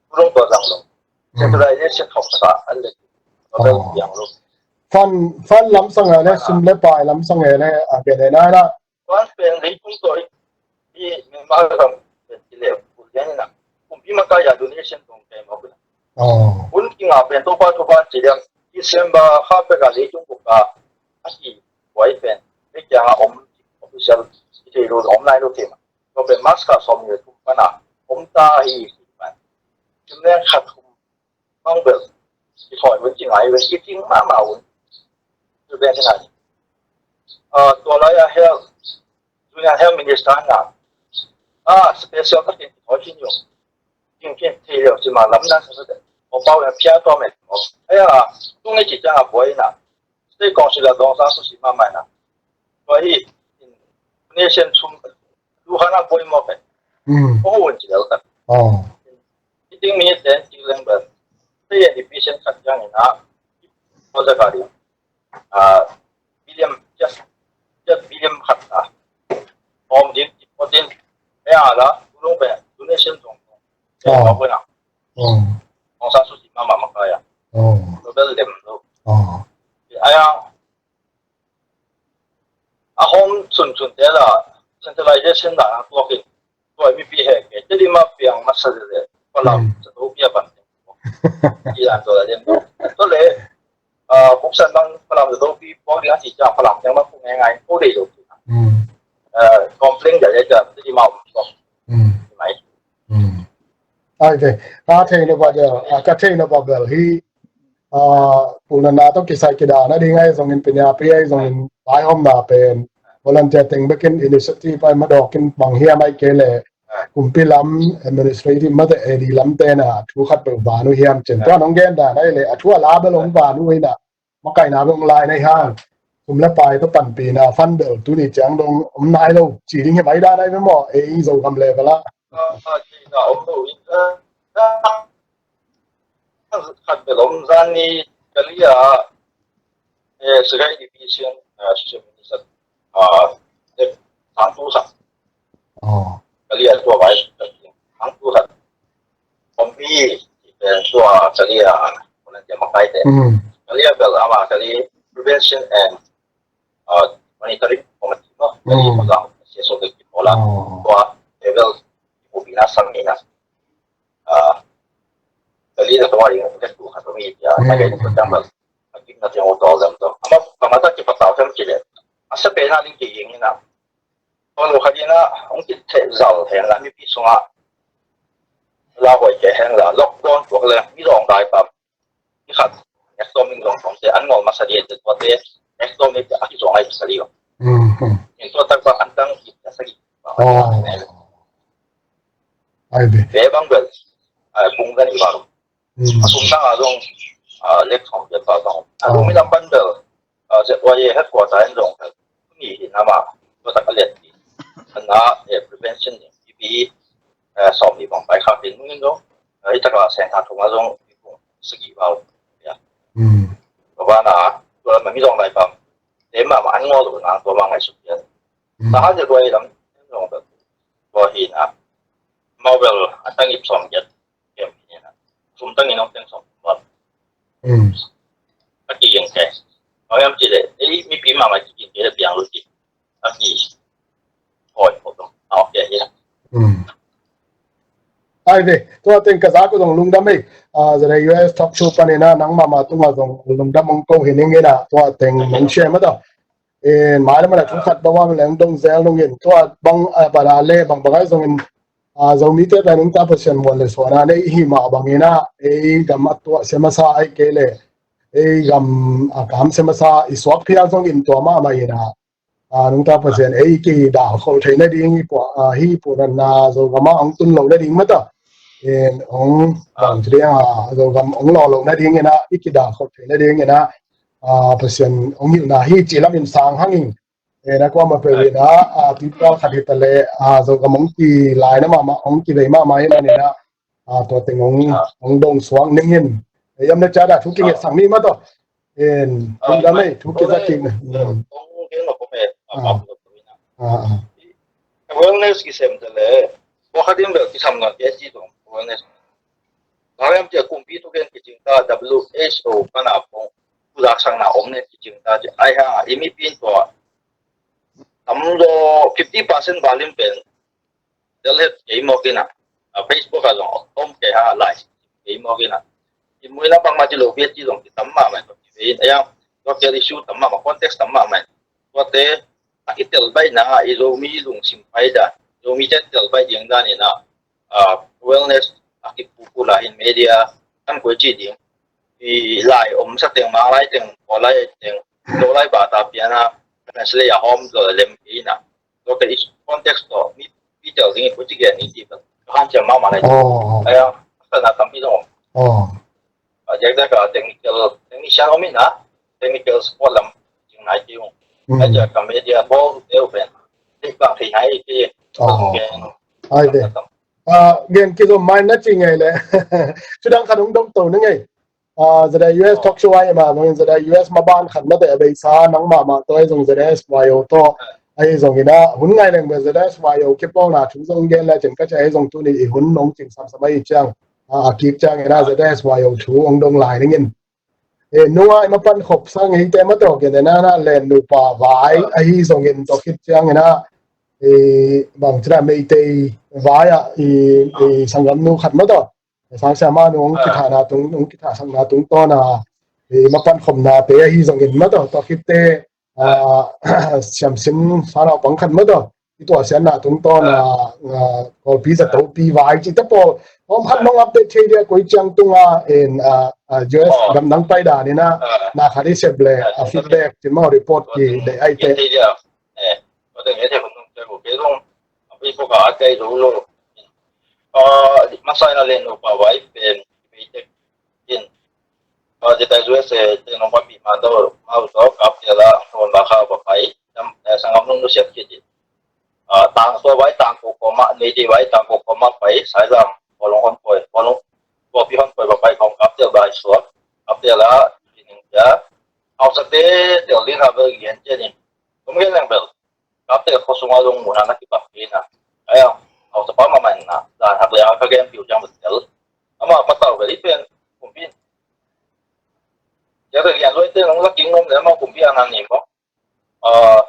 Mu lo tua zang lo. Centralization thok sa, an le. Tua bel piang lo. Fund, fund lamsang a le, sum le pai lamsang a le, a gen e nai la. Wan pen leitung tawh i, i Myanmar gam pen ci le, kum lian ina. Kumpi makai a donation tong pen mawk ina. Oh. Hun kinga pen Topa Topa ci liang, December kha pek a leitung buk a, a ki buai pen. Ni kiang a om official, i thei lo, om lai lo kei ma. Ko pen March kha sawm ni le thum pan a, om ta hi, hi pan. Sim le khat thum bang bel, i thoi un ci ngai ve, i cing mahmah un. Tu ben ci ngai. Ah, tua lai a health, Junior Health Minister na. Ah, special takin i thoi ci ni ung. Cing cing thei leu ci ma lam na sa sa de. Ko pau ya pia tua me. Ai a, tung i ci ciang a buai na. State Council a dong sa su si mahmah na. Tua hi, nation sum, tu hana buai mawk e. Mm. Ko hun ci leu ta. Oh. Meeting minute den ci leng bel. Te yen di patient khat yang ina. Ko za ka di. Ah, William, just, just William khat ta. Om din, ko din. Pe ala, tulung pe, donation dong. Oh. Ko na. Oh. Kong sa su si mama makaya. Oh. Ko bel dem lo. Oh. Aya, a home sun sun te la, centralization la, tuakin. Tua mipi he ke, te di ma piang masa le, Falam, mm, sa to pia ban. Ilan to la den to. To le, ah, Kuksan bang Falam sa to pi, pok di asi ja Falam, yang ma kung ngai ngai, ko de lo. Mm. Ah, complain ja ja, te di ma ko. Mm. Mai. Mm. Ai ve, ka thei na ba de, ah, ka thei na ba bel hi, ah, pulna na to kisai kida na ding ai zongin penya pi ai zongin vai hom na pen. Volunteer teng bekin initiative ai madok in bang hiam ai ke le. Kumpi lam administrative mate A D lam te na thu khat bel vanu hiam cen. Tua nong gen dan ai le a thu a la bel ong vanu ina. Makaina bel ong lai nai hang. Kum le pai to panpi na fan bel tuni ciang dong om nai lo. Ci ding hiam ai dan ai mo. E i Zogam le bela. Khat bel om zan ni ka lia, eh, Sagai Division, eh, Social Minister, ah, eh, Thang Tu Khat. Oh. Ka lia tua vai, Thang Tu Khat. Om pi, eh, tua ka lia, kona dia makai te. Mm. Ka lia bel ama ka lia prevention and, ah, monitoring committee mo. Ka lia, mm, mo zang, C S O ke ki mola. Oh. Tua, eh, bel, ko pi na sang ni na. Ah, ka lia tua ing ka tu khat mi ya, mm, ka lia ko jam bel. Akim na tiang o tol dam to. Ama, ama ta ki patau tem ki le. Asa pe na ling ki ing na. Tol lo khat ina, ong ki the zal hen la mipi sunga. La hoi ke hen la, lockdown tua le, mi zong dai pam. Mi khat, next door mi zong pam te, an ngol masa dia te tua te, next door mi te, aki zong ai sa lio. Mm, mm. Min tua tak ba an tang ki, sa ki. Oh. Ai ve. Be bang bel, ai, bung dan i bang. Mm. A sum tang a zong, ah, lek thong bel pa bang. A, oh, lumi lam pan bel, ah, Z Y A headquarter in zong, ni hi na ma, tua tak a let ni. Ana, eh, prevention ni, P P E, eh, som ni bang pai khak din mungin zong, eh, i tak a seng ha thong a zong, i kung sagi bau. Ya. Mm. Tua bana, tua lam mi zong lai pam. Te ma ma an ngol na, tua ma ngai suk ya. Mm. Sa ha Z Y A lam, zong bel. Tua hi na. Mau bel, a tang ip som ya. Kem hi na. Sum tang in ong teng som bel. Mm. A ki yeng ke. Ong yam ci le, ei, mipi ma ma ki yeng ke le piang lu ci. A ki. Hoi, hoi, hoi. A, ok, ya. Mm. Ai ve, tua teng ka za ko zong lungdam ei. Ah, Z Y A U S talk show pan ina nang ma ma tunga zong lungdam ong ko hi ning ina tua teng nong share ma ta. Eh, mai le ma le thu khat bang wa ma le ong dong zel nong in tua bang, ah, bana le bang bang ai zong in, ah, Zomite pen ong ta Pasian muan le suan a nei hi ma bang ina, ei gam a tua se masa ai ke le, ei gam a kam se masa i suak phial zong in tua ma ma ina. Ah, nungta Pasian ei kidal khol theina ding hi pua, ah, hi pua na Zogam a ong tun lo na ding mata. En ong bang ci ding a Zogam ong lo lo na ding ina i kidal khol theina ding ina, ah, Pasian ong hilhna hi ci lam in sang hang ing. En a kuama pe ina, ah, tuipal khat hi ta le, ah, Zogam ong kilai na mama, ong kivei mama hi na nina, ah, tua teng ong, ong dong suang ning in. Ei am na ca da thu kinget sang mi mata. En, ah, kum da mai, thu kizat kik na. Mm. Ah, ah. Awareness kisem ta le, tua khat in bel kisam na, P S G tong awareness. Mariam cia kumpi tu ken kicing ta, W H O kana pong, tu dak sang na om ne kicing ta, cia ai ha, i mipin tua. Tam lo fifty percent balim pen, Delhi kei mawk ina, ah, Facebook a zong om kei ha lai, kei mawk ina. I muina bangmah ci lo bia ci zong ci tam mahmah in, ci ve in, a yang, local issue tam mahmah, context tam mahmah in. Tuate, a kitel baih na, i Zomi lungsim pai dan, Zomi te tel baih ding dan ina, ah, awareness, a kipupu lai in media, an koi ci ding. I lai om sa teng, mang lai teng, kawl lai teng, lo lai ba ta piana, translate a hom lo lem ina. Tua ka i context tawh mi, mi tel ding i kua ci gen ni ti ka han ciang mahmah lai. Oh, oh. Aya, sana tampi zong. Oh. A, jak jak a technical, technician om ina, technical support lam cing nai ti ung. Mm. Aya ka media bol te u pen. Tik bang thei nai ti. Oh. Ai de. Ah, gen ki zom mai na ci ngei le. Cudang khat ung dong to na ngei. Ah, Z Y U S talk show ai ma, zong in Z Y U S ma ban khat na te a beisa, nang ma ma to ai zong Z Y U S Y O to. Ai zong ina, hun ngai leng be Z Y U S Y O kipawlna thu zong gen le cin ka cia ai zong tuni i hun nong cing sam sam ai ciang. Ah, a kik ciang ina Z Y U S Y O thu ong dong lai ning in. E, nunga i ma pan khop sang hi te ma to gen na na len nupa vai, ai zong in to kit ciang ina. eh, bang cina Meitei vai ah i, i sanggamnu khat maw taw. Sang Siama nung kithahna tung, nung kithahsakna tungtawn a, eh, mapan khopnate ahi zongin maw taw. Tua khitte, ah, siamsin fanau pang khat maw taw. I tuahsiatna tungtawn a, ah, Kawlpi zatopi vai cite pawl. Om khat nong update thei dia koi ciang tunga en, ah, ah, U S gamdang pai dan ina, na khat i sep le, ah, feedback, cin maw report ki dei ai te. Eh, ko teng e te hun nung te ko ke zong, a Facebook a te zo lo. Ah, masai na len no pa vai pen, pen te kin. Ah, dita U S A te nong pa pi ma do, ma do kap te la, nong ba kha ba pai. Dam, eh, sangam nung nu siat ki ti. Ah, tang so vai tang ko ko ma, nei ti vai tang ko ko ma pai, sai lam, bolong hon koi, bolong, ko pi hon koi ba pai kong kap te ba so, kap te la, kin ya. Au sa te, te lin ha ba yen te ni. Kum gen lang bel. Kapte khua sungah zong mun ah na kibang kei na. Ai a, a tapa mahmah in na, dan hak leh a ka gen piu ciang bel tel. Amah patau bel i pen kumpi in. Cia ka gen luaite nong la king nom leh amah kumpi a na ni maw. Ah,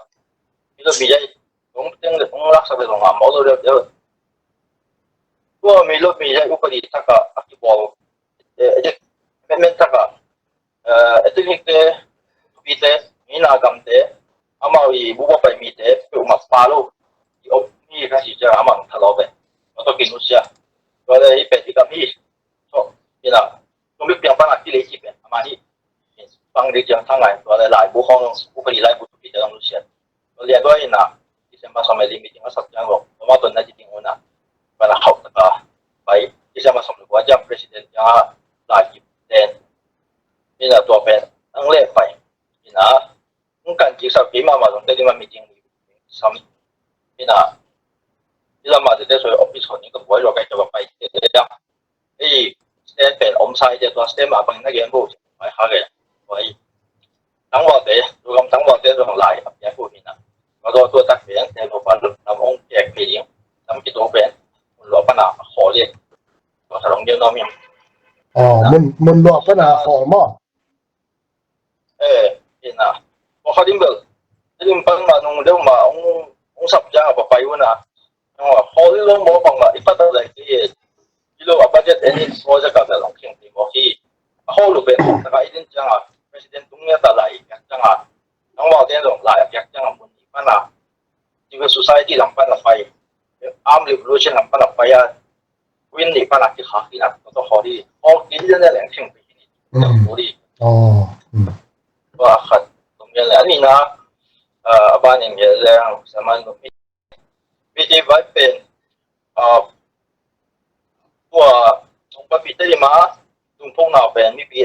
mi lo mi zai, nong teng leh nong laksak leh zong a maw lo deuh deuh. Tua mi lo mi zai upadi tak a a kibawl, eh, eh, men men tak a, eh, ethnic te, tupite, mi na gamte, amau i buba pai mite peuhmah pa lo i om mi ka si ciang amah tha lo pen. Tua tawh kinusia. Tua le i pen i gam hi. So, ina, tua mi piang pan a kilei ci pen amah hi. Pang ding ciang thang ngai, tua le laibu khawng, upadi laibu tupite long nusia. Tua lian tua ina, December sawm le li meeting a sak ciang lo, tua ma tua na ci ding una. Tua na khauh taka pai, December sawm le kua ciang president ciang a lai kip ten. Ina tua pen, ang le pai. Ina, ang kan kik sak kei mahmah zong te ding ma meeting sam. Ina, i lam a te te soi office khon in ka buai lo kai ka ba pai te te dang. Ei, stem pen om sai te tua stem a bang na gen bo. Pai ha gen. Pai. Tangval te, tu gam tangval te zong lai a pia ko hi na. Ma do tua tak pen, te lo pan lam ong kek pe ding. Lam ki to pen, mun lo pan a khol le. Tua sa long gen no mi. Oh, mun, mun lo pan a khol maw. Eh, ina. Tua kha dim bel. Dim pan ma nung deuh ma ong, ong sap ciang a papai una. Ong a, khol i lo maw bang ma, i patak lai ki. I lo a budget any project a bel ong khiang ti maw hi. A khol lu pen, taka i din ciang a, president tung ngia ta lai, ciang a. Nang wal den zong lai, ciang a mun ni pan a. Civil society lam pan a pai. Armed revolution lam pan a pai a. Win ni pan a ki khak in a, to khol hi. Khol ki den leng khiang ti ni. Khol hi. Oh. Tua khat, tua mi le, a nihna, ah, a ban in mi le, saman tua mi. Mite vai pen, ah, tua, tung pa pi te ma, tung pong na pen, mi pi,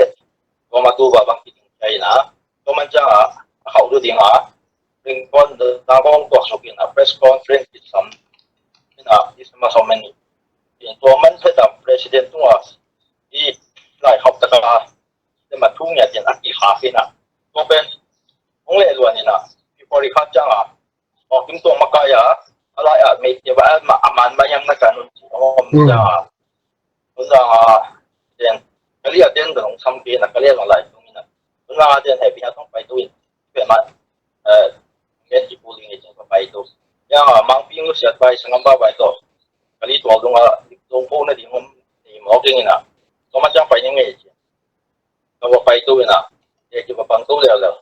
tua ma tu va bang ki ting chai na, tua man chang a, a khau du ding a, ring kon, da kon tua suk in a, press conference ki sam, in a, is ma so many. In tua man phet a, president tung a, i lai khau ta ka, te ma thu ngiat in a ki kha khin a. Tua pen, hong leh luan in a, February khat ciang a, Hawkim tua makai a, a lai a, mei te ba, a man ba yang na ka nun ci, hong om ciang a. Nun ciang a, den, ka lia den dong sam ke na, ka lia dong lai tung in a. Nun ciang a den he pi na tong pai tu in, pe ma, eh, ngen ci pu ling i ciang pai tu. Yang a, mang pi ngu siat pai, sangam ba pai tu. Ka li tual dung a, dung po na ding om, ni mo king in a. Tua ma ciang pai ni nge ci. Ka ba pai tu in a, e ki ba pang tu leo leo.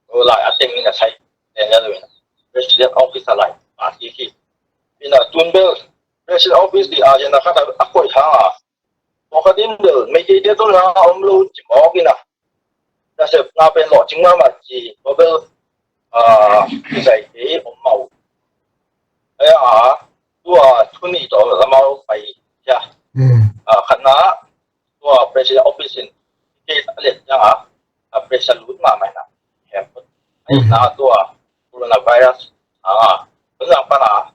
Lai a teng in a sai, teng leo in a. President office a lai, a ki ki. In a tun bel, president office di a yen a khat a koi hang a. Tua khat in bel, mei kei te tun hang a om lo ci mawk in a. Na sep na pen lo cing ma ma ci, tua bel, a, ki sai te om mau. Ai a, tua tuni tua bel a mau pai, ya. A, khat na, tua president office in case a lian ciang a, a pressure lut mahmah na. Hem. Ai na tua coronavirus a, tua pan a,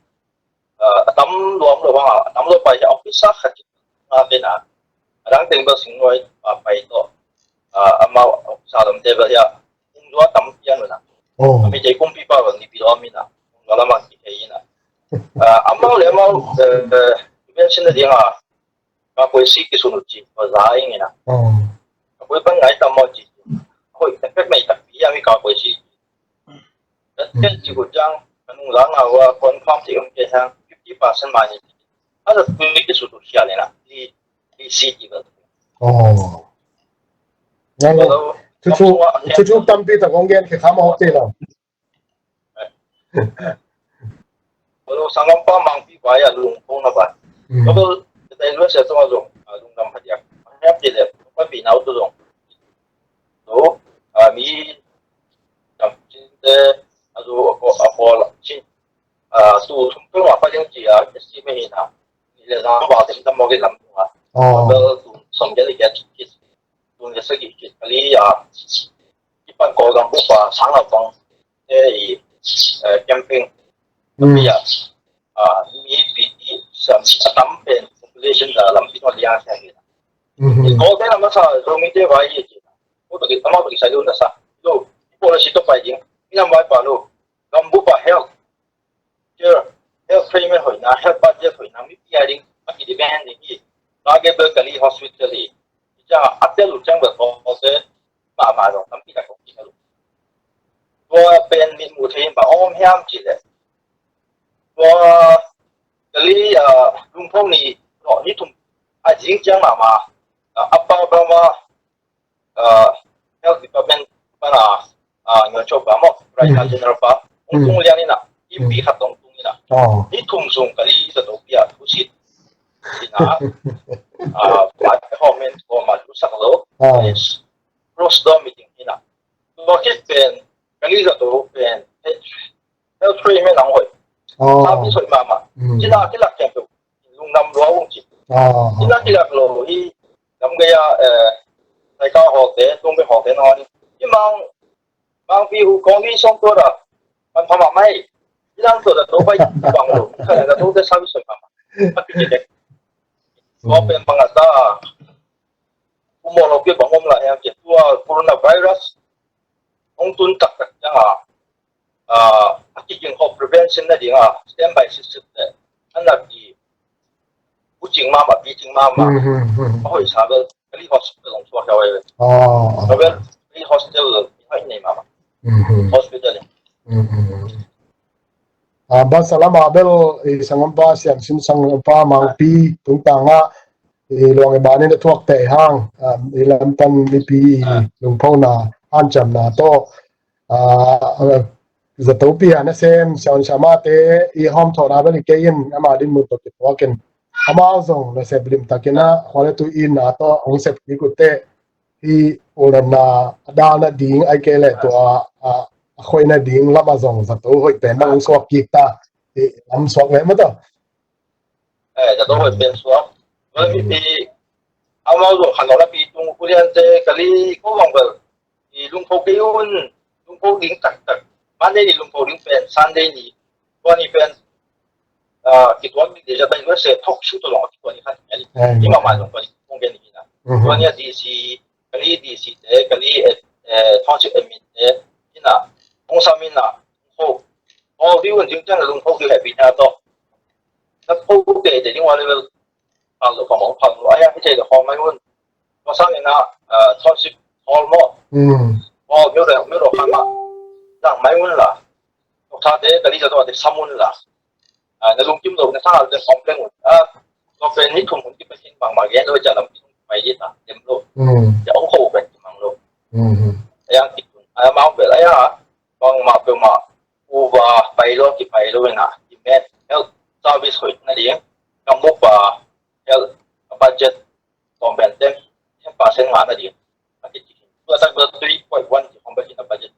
a tam luam lo bang a, a tam lo pai a office a khat na te na. A dang teng bel sing nuai a pai to. A, amau sa lam te bel ya. Ung lua tam pian na. Oh. Mi te kumpi pa bel ni pi lo mi na. Ung lua lamang ki te na. A, amau le amau, eh, eh, pen sin na ding a. Ka koi si ki sunu ci, ko za ing ina. Ka koi pan ngai tam mo ci. Koi tak tak mai tak pi ya mi ka koi si. Tet tet ci ko jang, kan Tung zang a wa confirm ti um ke hang fifty percent mah ni. A za tui ki su tu khia le na. Di di si ti ba. Oh. Nang lo. Chu chu chu chu tampi ta kong gen ke kham ho te lo. Lo sangam pa mang pi ba ya lung ko na ba. Lo te lo se to zo. Lung nam ha dia. Ha ti le. Pa pi nau to zo. Lo a mi tam chin te a zo ko a ko la chin. A tu thum tu ma pa ding ci a si me hi na. Ni le zang ba tem tam mo ke lam tu a. Oh. Lo tu som ke le ke ci. Tu le sa ki ki kali a. Ki pan ko gam bu pa sang a pang. Te i camping. Pi a. Mi pi sam a tam pen population da lam pi no liang sa ni. Ko te na ma sa zo mi te vai ye. Ko to ki tama to ki sa lo na sa. Lo. Ko la si to pai ding. Mi nam vai pa lo. Gam bu pa health care, health treatment hoihna, health budget hoihna, mi pia ding, a ki demand ding hi. Ka ge bel kali hospital hi. Hi ciang a tel uh ciang bel ko se ma ma zong tampi tak kong ki helu. Tua pen mit mu thei ba om hiam ci le. Tua kali lungphong ni no ni thum a jing ciang ma ma a pa ba ma health department pana nyo chop ba mo, right na general pa ung tung lian ina ipi khat tong tung ina ni thum sung kali sa to pia tu sit ina pa comment ko ma tu sak lo cross door meeting ina to kit pen kali sa to pen health free me nang hoi. Sabi soi mama. Cina kila kempe lung nam lua ung ci. Cina kila lo hi nam gaya eh sai ka hote tung be hote no ni. Imang mang pi hu kong ni song to da. Man pama mai. Ilang to da to bai bang lo. Ka da to te sabi soi mama. Tapi je. Ko pen bang ata. Kumo lo ke bang om la ya ke tua coronavirus. Ong tun tak tak ya. A kicing ho prevention na ding a standby system te an na pi kucing mama picing mama a hoi sa bel kali hospital ong suak ya wai bel kali hospital hoi nei mama hospital. A ba salam a bel i sangam pa siam sin sangam pa mang pi tung tanga i luang i banin a thuak te hang i lamtan mipi i lungphona hanciamna to. Zato pi a nasem siawn siamate i hawm thawhna bel i kei in ama din mun tawh kituakin amau zong nasep limtakin a huale tu inna tawh hong sep kik uhteh hi ulnatna a dalna ding ai kei leh tua a khoihna ding lama zong zato hoih pen na hong suak kik ta. Lam suak leh maw tawh. Zato hoih pen suak. Amau zong khan lo na pi tung uliante kali ko bang bel i lungpho kei un lungpho ding taktak. Monday ni lungpho ding pen Sunday ni tua ni pen kituak ding dei za bai se thok su to long kituak ni khan ni ma ma long tua ni kong gen ni na tua ni a D C kali D C te kali township admin te ina hong sam ina hong ko hong di un ding tiang lungpho ding happy na to na pho te te ding wa level Pang lo pang mong pang lo aya hi thei lo hall mai un. Masang ina township hall mo. Hall myo reng myo ro khan ma. Dang mai un la. Tok tha te kali za to te sam un la. Na lungkim lo na sa te complain un. Complain ni thum un ki pa kin bang ma gen lo ja lam mai di ta dem lo. Ja ong ho ben ki mang lo. Aya ki tun aya ma bel aya bang ma pe ma. Uva pai lo ki pai lo ina ki met health service hoih na ding. Ka mupa health budget Tawm pen ten, ten percent ngah nading a kici hi. Tua tak bel three point one ci khong bek hi na budget.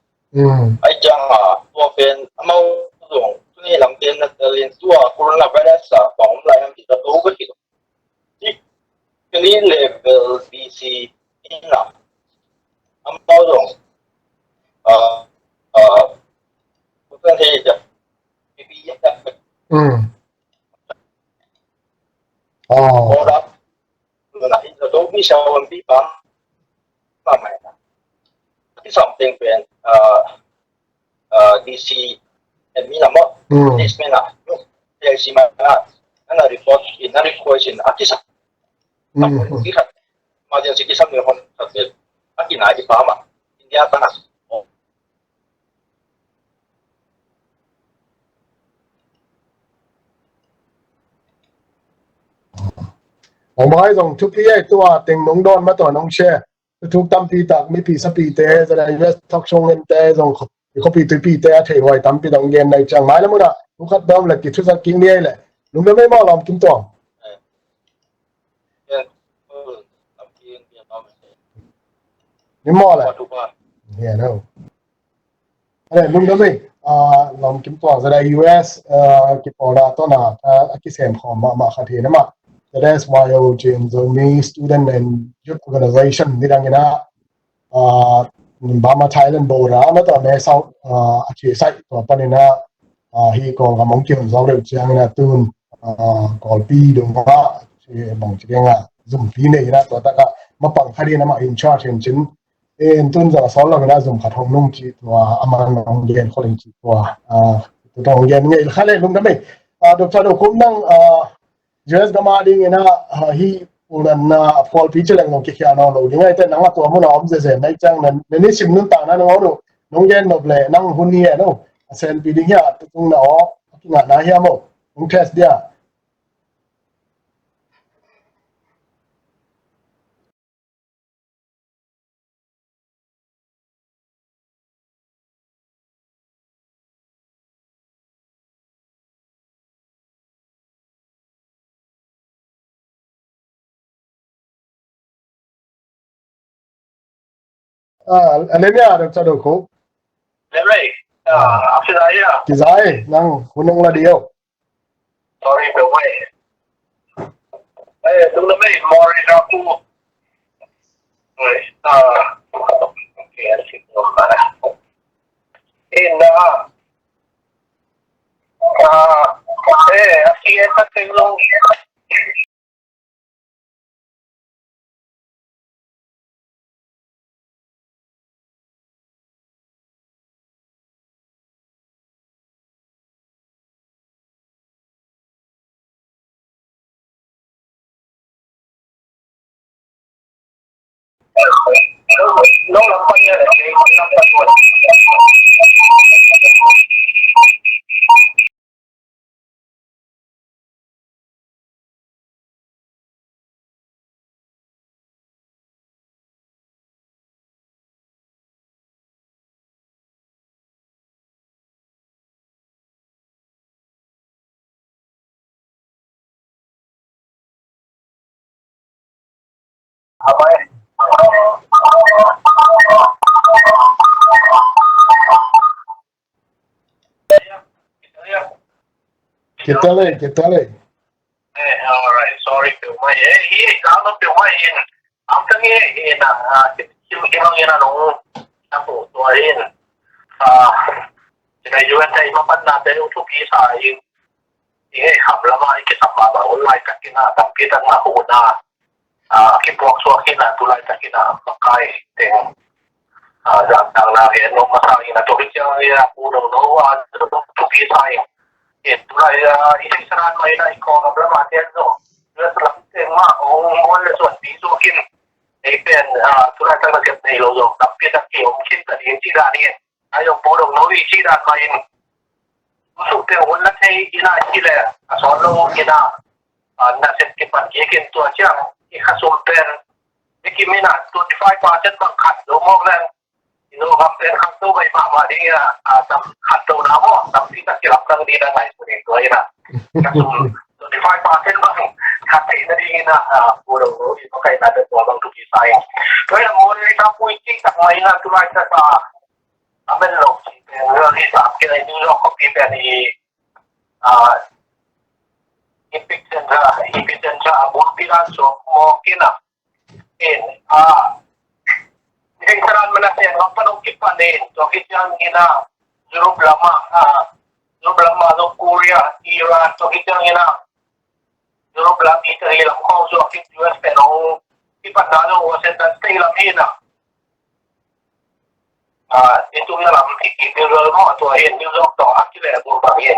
Ai ciang a tua pen amau zong tuni lam ten na telin tua coronavirus a bang om lai ham ci ka to bek hi lo. Ci keli level B C in a amau zong a a kutan hei ja pi pi ya tak bek. Ora Nuna hi zato mi sa wan pi pam. Pam mai na. Ki sam teng pen D C en mi na mo. Police men na. P I C ma na. Ana report in na request in aki sa. Ki khat. Emergency ki sam ni hon khat pen aki na ki pam a. India ta na. Oh. Bang bang ai zong thupi ai tua teng nong dawn ma tua nong share. Thuk tampi tak mipi sapite, zada U S talk show ngente zong khuapi tuipite a thei huai tampi dong gen nai ciang mai le muna. Thukhat dom le kithuzat kik ni ai le. Lungdam ei maw Lawm Kim Tuang. Ni maw le. Yeah, no. Lungdam ei, Lawm Kim Tuang, zada U S kipawlna tawna a kisem khawm mahmah khat hi na mah. Zada S Y O Chin Zomi Student and Youth Organization nidang ina Burma Thailand border na tawh me sau a chi sai tua panina hi kong a mong kihon zong reuh ciangina tun Kawlpi dungah bang ci kenga zumpi nei ina tua taka mapang khat ina mah in charge in cin in tun zong a sawl lo ina zum khat hong nung ci tua a man hong gen khol in ci tua tua hong gen ngei kha le lungdam ei. Doctor Do Kum nang U S gama ding ina hi ulan na pawlpi ci leng nong kikhia nawn lo ding ai te nang a tua mun a om zeze nai ciang na ni sim nun ta na nong au nong gen nop le nang hun hi e no a senpi ding hi a tung na aw a kingah na hi a mo nong test dia. A lem ia Doctor Do Kum. Lem ei. A kizai ia. Kizai nang hun nong la diau. Sorry peuh mai. Ei, lungdam ei, Morris Raku. Ei, ah, okay, a si ko mana. Ei, na. Ah, eh, a si e ta keng long. Kitel ei, kitel ei. Eh, alright, sorry peuh mai. Eh, hi, ka ma peuh mai in. Am tang hi, hi na, ah, kim kim ang ina nong. Tapu tua in. Ah, ina U S a i ma pan na te u thupi sa in. I hei kham lama i kisam mama un laitak ina tampi tak na hu na a kipuak suak ina tu laitak ina makai teng zangtang na gen nong masa ina tu hi ciang ina hu no no a tu pi sa in tu lai i thei sanan ma ina i kong am lama ten zo ina salam teng ma ong mon le suan pi suak in ei pen tu laitak na kep nei lo zo tampi tak ki om khin ta ding ci dan in ai ong pu dong no i ci dan ma in Usuk te hun na thei ina hi le a sawn lo ina na sep kipan kik in tua ciang i khasum pen i kim ina twenty five percent bang khat lo mawk leng i lo gam pen khat lo bai mahmah ding ina a tam khat lo na maw tam pi tak kilap lang ding ina ngai su ding tua ina khasum twenty five percent bang khat thei na ding ina a pu lo lo i pakai na te tua bang tu ki sa in tua ina mo le ta pui kik tak mai ina tu lai ta sa a men lo ci pen real hisap kei New York khawmpi pen i epicenter epicenter a bulpi dan suak mawk ina in a heng saran mana sian lam pan ong kipan in tua khit ciang ina Europe lama Europe lama North Korea Iran tua khit ciang ina Europe lam Italy lam khawng zuak in U S pen ong kipan na lo Washington State lam hi na. Nitumna lam hi ki New York maw tua hi New York tawh a kileh bur bang hi.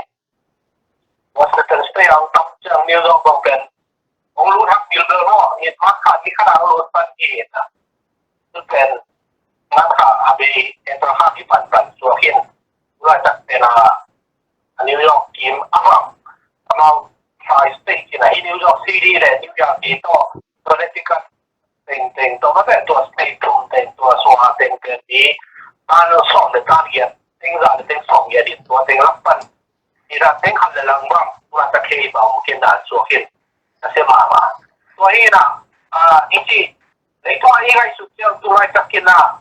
Washington State ang tam ciang New York bang pen ong lut hak bil bel maw hi mat khat ni khat ang lut pan hi na. Tu pen mat khat a bei en pan khat hi pan pan tua hin. Tua tak pen a a New York kim a bang amau five state ci-in ah, hih New York City le New Jersey tawh, Connecticut teng teng tawh, mate tua state thum teng, tua sung a teng teng hi, tan sawm le tan giat, teng za le teng sawm giat in tua teng lak pan hi-in ah, teng khat le lang bang, tua ta kei bang kin dan suak in, a sia mahmah. Tua hi-in ah, ah, i ci, leitung a i ngaihsut ciang tu laitak in ah,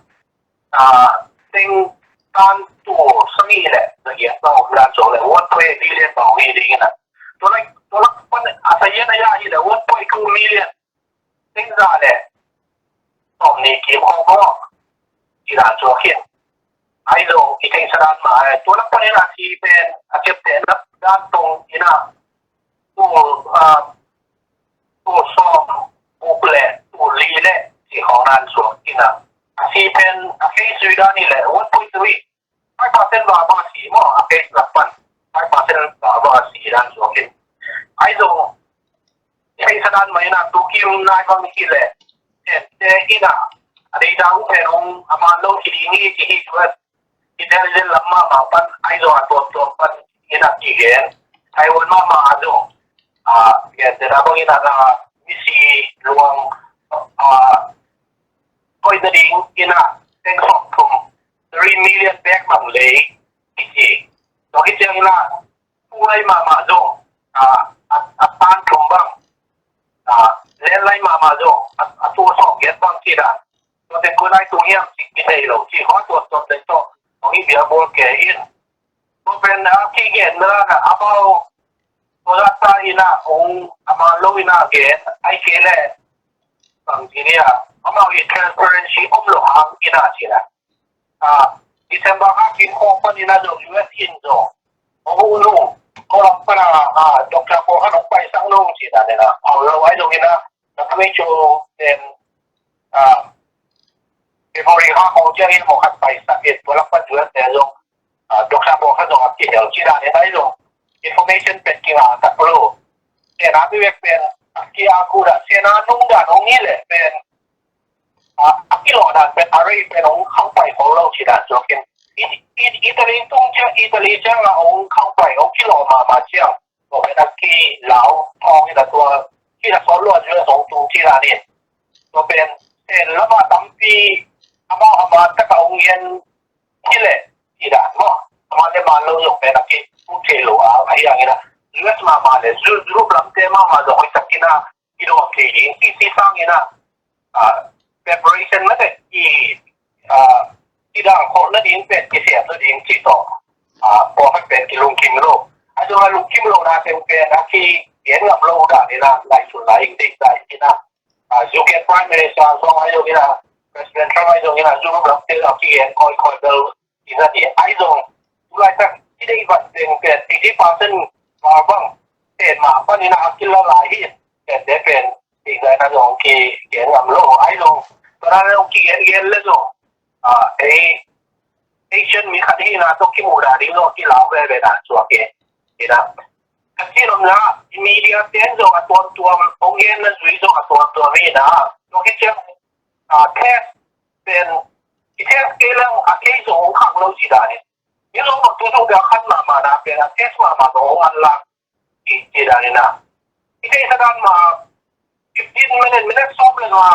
ah, teng tan tul sagih le za giat bang om dan suak le, one point eight billion bang om hi ding in ah. Tua lak, tua lak pan a sa hian a ya hi le, one point two million, teng za le sawmnih kim khawng mawk ci dan suak in. Ahi zong i theihsa dan mah, eh, tua lak panin a si pen a ciaptehna dan tawh in ah, tul, ah, tul sawm guk le tul li le ci khawng dan suak in ah, a si pen a case zui dan hi le one point three, five percent va va si maw, a case lak pan five percent va va si dan suak in. Ahi zong i theihsa dan mah in ah, tu kim nai bang hi le, en te in ah, a data uh pen hong a man lo hi ding hi ci hi, U S intelligence lam mahmah pan, ahi zong a tuamtuam pan in ah kigen. Taiwan mahmah ah zong, ah, gen te na bang in ah, ah, misi luang, ah, koih nading in ah teng sawmthum, three million bag bang lei kici. Tua hi ciang in ah, tu lai mahmah zong, ah, a, a tan thum bang, ah, len lai mahmah zong, a, a tul sawm giat bang ci dan. Tua teng koi lai tung hiam ci kithei lo ci, khua tuamtuam teng tawh hong i bia bawl kei in. Tua pen a kigen na, na amau, tua zah ta in ah hong a man lo in ah gen, ahih kei leh bang ci ni a, amau i transparency om lo hang in ah ci na. Ah, December kha kim khawng panin ah zong U S in zong hong uh nung, ko lam pan ah, ah, doctor pawl khat hong paisak nung ci dan in ah, a lo ahi zongin ah, W H O ten, ah, February kha khawng ciang in maw khat paisak in, tua lam pan U S te zong, ah, doctor pawl khat zong a kihel ci dan in ah, ahi zong information pen kingah tak lo. Sian a mi vek pen a ki-ak uh dan, sian a nung dan hong hi leh pen, a, a kilawh dan pen, a rei pen hong khauh pai khol lo ci dan suak in. I, i, Italy tung ciang, Italy ciang a hong khauh pai, hong kilawh mahmah ciang, tua pen a kilau thawng in a tua, ki na sawl luat U S hong tung ci dan in. Tua pen, en lam a tampi, amau a man tak a hong gen hi leh, ci dan maw. A man le man lo zong pen a ki, uk thei lo a, ahi hangin a, U S mahmah le, Europe lamte mahmah zong hoih takin a, i dawm thei ding, ci, ci sangin a, ah, preparation mah te, i, ah, i dang khawh nading pen, i siam nading ci tawh, ah, pawlkhat pen kilungkim lo. A zong a lungkim lo na teng pen, a ki, gen ngam lo dan in a, lai sun lai ing ding dai in a, ah, U K Prime Minister zong ahi zongin a, President Trump ahi zongin a, Europe lamte zong kigen kawikawi bel, in a ni, ahi zong, tu laitak, i deih van teng pen, eighty percent va bang, pen mah panin a kila lai hi, pen te pen, i zai na zong ki, gen ngam lo, ahi zong, tua na zong kigen gen le zong, ah, ei, Asian mi khat hi na, tua kimuh dan ding zong, kilau veve dan suak e, hi na. Ka ci nop na, i media ten zong a tuamtuam, hong gen na zui zong a tuamtuam hi na, tua ki ciang, ah, test pen, i test kei leng a case zong hong khang lo ci dan in. Ni zong bang tu zong bia khan mahmah na pen a test mahmah zong hong an lak ci, ci dan in a. I theihsa dan mah fifteen minute, minute sawm le nga,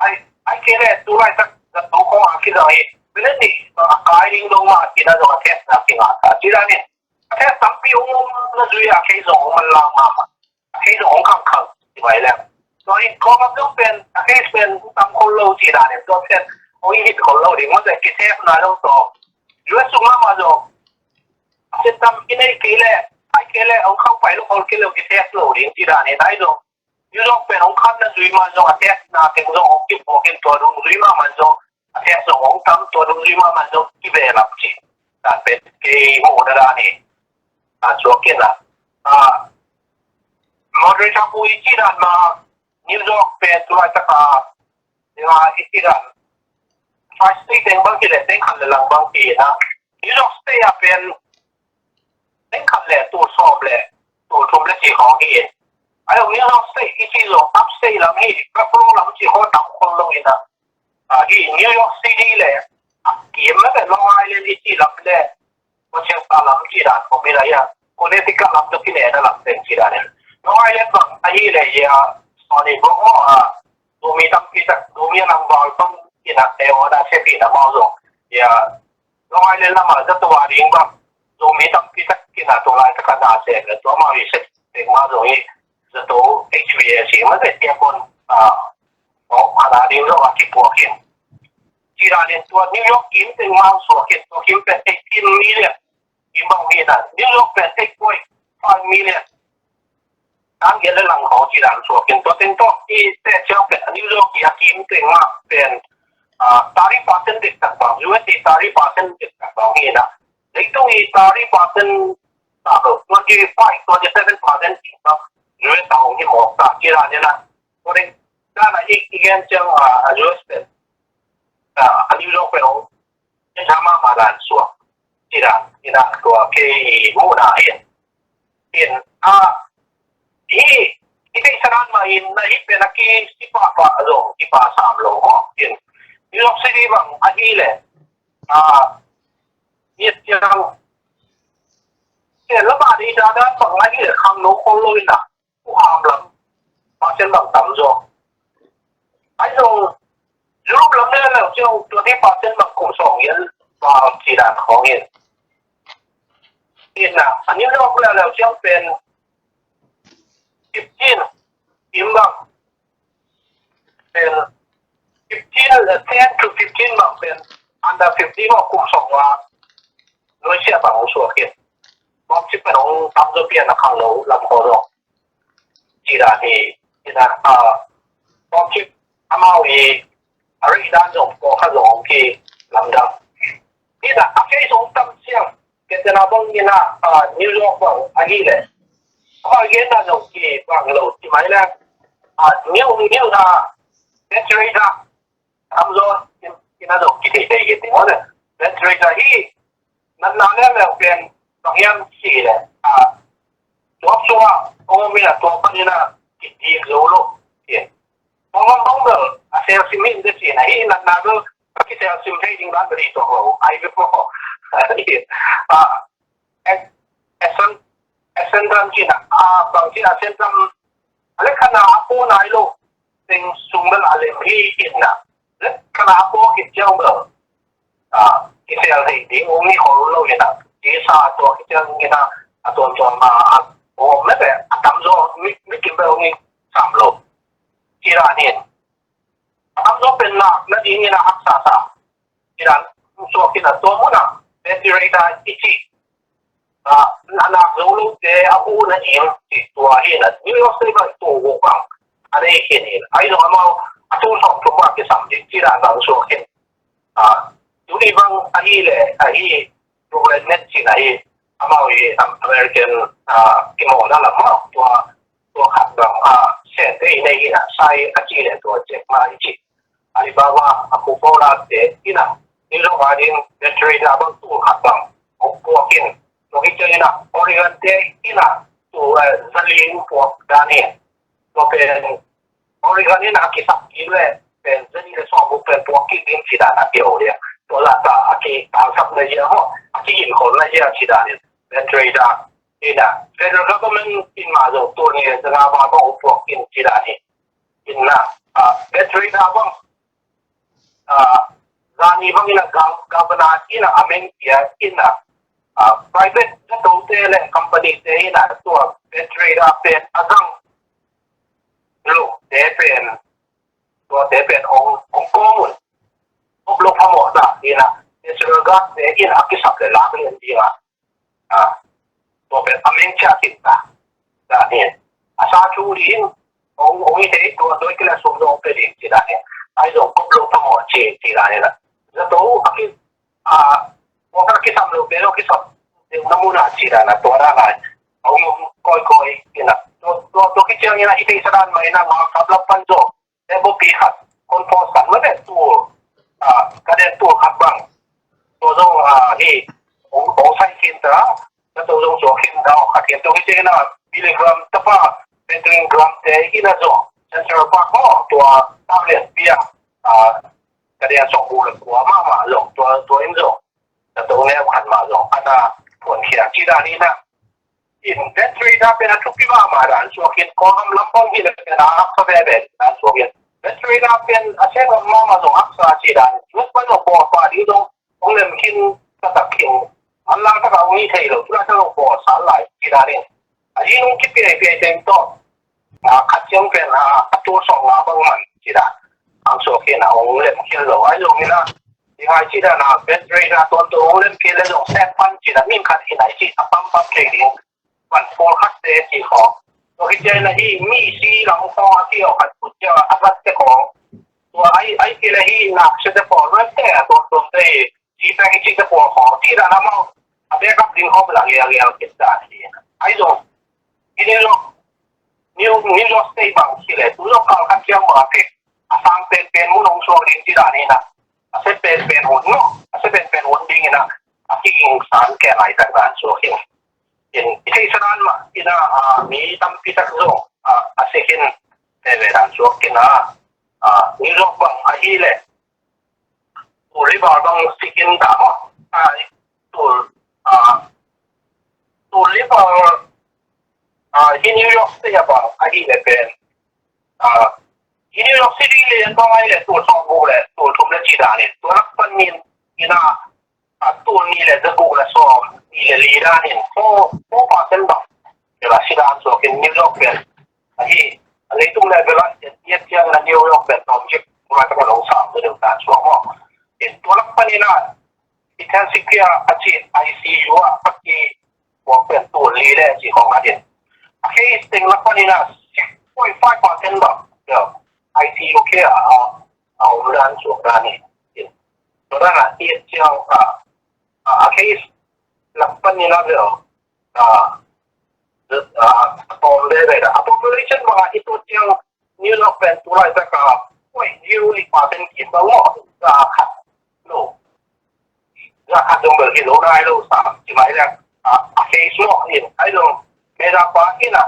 ai, ai kei le tu laitak zat tu khong a kizang hi. Minute nih bang a kai ding dong mah ci na zong a test na kingah ta ci dan in. A test tampi hong om na zui a case zong hong man lang mahmah. A case zong hong khangkhang ci mai leng. Tua in Kawlgam zong pen, a case pen tam khol lo ci dan in, tua pen hong i hit khol lo ding, mate ki safe na zong tua. U S sung lamah zong, a case tam i nei kei leh, ai kei leh, hong khauh pai lo khol kei lo ki safe lo ding ci dan in, ahi zong. U S zong pen hong khan na zui man zong a test na teng zong hong kiphawk in tua dungzui mahmah zong a test zong hong tam, tua dungzui mahmah zong kive lam ci. Dan pen kei muhna dan hi. A suak kei na. Ah, moderator pu i ci dan mah New York pen tu laitak a, nga i ci dan. Five state teng bang hi leh teng khat le lang bang hi na. New York State a pen teng khat le tul sawm le tul thum le ci khawng hi in. Ahi zong New York State i ci zong upstate lam hi, Buffalo lam ci khawng tam khol lo hi na. Ah, hi New York City le, ah, kim mah pen Long Island i ci lam le, Westchester lam ci dan khawng hi na hi a. Connecticut lam tawh kinei na lam teng ci dan in. Long Island bang ahih leh ya, Stony Brook maw, a, Zomi tampi tak, Zomi a nang val bang in a, e, order se pi na maw zong ya, Long Island lam a zato a ding bang Zomi tampi tak in a, tua laitak a na se le tua maw i se teng maw zong i zato H V A C maw se tia kon, a, o, a na ding zong a kipuak in. Ci dan in tua New York kim teng maw suak in, tua kim pen eighteen million kim bang hi na, New York pen eight point five million. Tang giat le lang khawng ci dan suak in, tua teng tawh i teh ciang pen New York i a kim teng mah pen, ah, thirty percent dektak bang, U S i thirty percent dektak bang hi na. Leitung i thirty percent ta lo, twenty five, twenty seven percent dektak U S a hong hi mawk ta ci dan hi na. Tua teng dan a i, i gen ciang, ah, U S pen, ah, a New York pen hong in a mahmah dan suak. Ci dan hi na, tua kei muhna hi in. In, a, hi, i theihsa dan mah in na hih pen a kisi pahpah zong kipa sam lo maw. In, New York City bang ahih leh, a, i ciang, i lamah i dan dan bang ahih leh khangno khol lo in a, hukham lam percent bang tam zaw. Ahi zong, Europe lam leuleu ciang twenty percent bang kum sawm ngiat bang ci dan khawng in. In a, a New York leuleu ciang pen fifteen, in bang pen fifteen, ten to fifteen bang pen under fifty bang kum sawm nga nuai sia bang hong suak in. Bawmcip pen hong tam zaw pian a khangno lam khawng zaw. Ci dan hi, ci dan, ah, bawmcip amau i a rei dan zong kawkha zong hong kilamdang. Ci dan a kei zong tam siang, kei tena bang in a, ah, New York bang ahih leh. Amau i gen dan zong kibang lo ci mai leh. Ah, New, New, ah, Betrayda. Tam zaw in, in a zong kithei thei kei ti maw le. Betrayda hi, natna leuleu pen bang hiam cih leh, a, tuak sungah hong om in a, tua panin a kidik zo lo. Ci. Hong om hong bel a sel sim hi in de ci na hi, natna bel a kisel sim thei ding dan bel hi tuak lo. Ai bel maw. A, Essen, Essen ram ci na, a, bang ci na, Essen ram a le khana a pua nai lo teng sung bel a lem hi in na. Le khana a pua khit ciang bel, a, kisel thei ding om hi khol lo in na. Ci sa tua khit ciang in na, a tuamtuam a, a om mete, a tamzaw mi, mi kim bel om hi sam lo. Ci dan in. A tamzaw pen nak nading in a haksa sa. Ci dan suak in a tua mun a, Betrayda i ci. A, a nak zo lote a u na ing ci tua hi na, New York State bang tua guk bang a nei khin in. Ahi zong amau a tul sawm thum bang kisam ding ci dan bang suak in. A, tuni bang ahih leh, ahi Brooklyn Nets ci na hi, amau i, am, American, a, kimawlna lam maw, tua, tua khat bang, a, Sente i nei hi na, sai a ci leh tua Jack Ma i ci. Alibaba a pu paulate in a, in zong a ding Betrayda bang tul khat bang hong puak in, tua hi ciang in a Oregon te in a tul, eh, zali hong puak dan hi. Tua pen Oregon in a kisap kik leh pen zali le sawm buk pen puak kik ding ci dan a pia uh hi. Tua zah ta a ki, a sap na zia maw, a ki in khol na zia ci dan in Betrayda in a federal government in mah zong tul nih le za nga bang hong puak in ci dan hi. In na, a, Betrayda bang, a, zani bang in a gov-, governor in a a meng pia in a, a, private zatote le company te in a tua Betrayda pen a zang lo te pen, tuate pen hong, hong kawm un. Hong lo phamawh ta in a, National Guard te in a kisap le lak lian ding a, a, tua pen a meng ciah khin ta. Dan hi. A sa thu ding, hong, hong hi thei tua, tua hi kei leh sum zong pe ding ci dan hi. Ahi zong kop lo phamawh ci, ci dan hi la. Zato a ki, a, tua ka kisam lo, bel lo kisam ding na mun a ci dan a tua dan a. Hong om kawikawi in a. Tua, tua, tua kiciang in a, i theihsa dan mah in a, Mangkam lam pan zong. Te bupi khat, kon pawt khat mah le tul, a, ka den tul khat bang. Tua zong, a, hi, hong, hong sai khin ta, ka tua zong suak khin ta, khat khin tua hi ciang in a, Billy Graham tapa, Benjamin Graham te in a zong, Central Park maw, tua, tak lian pi a, a, ka den sawm buk le kua mahmah zong, tua, tua in zong, ka tua neu khat mah zong, a na, phuan khia, ci dan in a, In Venstre pen a thupi mahmah dan suak in, Kawlgam lampang hi le pen a haksa veve dan suak in, Venstre pen a seng lam mahmah zong haksa ci dan, US pan zong bawlpa ding zong hong lem khin taktak khin, manlang takah hong hi thei lo, tu laitak zong bawlsa lai ci dan in, a zi nung kipiaipiai teng tawh a khat ciang pen a, a tul sawm nga bang man ci dan, ang suak in a hong lem khin lo, ai zong in a, i ngai ci dan a, Venstre a tuan tu hong lem khin le zong sek pan ci dan, min khat in a i ci a pampam thei ding van pawl khat te ci khawng. Tua khit ciang in a hi mi si lam khawng a ki awk khat kut ciang a gat te khawng. Tua ai, ai ki le hi nak se te pawl vet te a tuam tuam te hi. Si pek i ci te pawl khawng. Ci dan amau a backup ding khawng la gel gel kit dan hi. Ai zong. I New York, New, New York State bang ci le. Tu zong kal khat ciang bang a pek. A sang pen pen mun hong suak ding ci dan hi na. A se pen pen hun no. A se pen pen hun ding hi na. A ki ging san ke lai tak dan suak hi. In, i theihsa dan mah in a, a, mi tampi tak zong a, a si khin veve dan suak khin a, a, New York bang ahi le, tul li val bang si khin ta maw? A, tul, a, tul li val, a, hi New York State a bang ahi le pen, a, hi New York City le bang ahi le tul sawm guk le tul thum le ci dan in, tua lak pan min in a, a, tul nih le za guk le sawm nih le li dan in four, four percent bang. Kei la si dan suak in New York pen. Ahi, a leitung level ah, i et ciang in a New York pen tawm cik, tua tak a lo sang deuh dan suak maw. In tua lak pan in a, intensive care a ci I C U ah, a ki, tua pen tul li le ci khawng a din. A case teng lak pan in a, six point five percent bang. Yeah. I C U care a, a om dan suak dan in. Tua dan a, i et ciang a, a, a case lak pan in a bel, a, a, a tawm veve dan. A population bang a i tuat ciang New York pen tu laitak a, oi, zero li percent kim bang maw, za khat lo. Za khat zong bel hi lo nai lo sa, ci mai leng. A, a case maw in, ai zong, meda pa in a,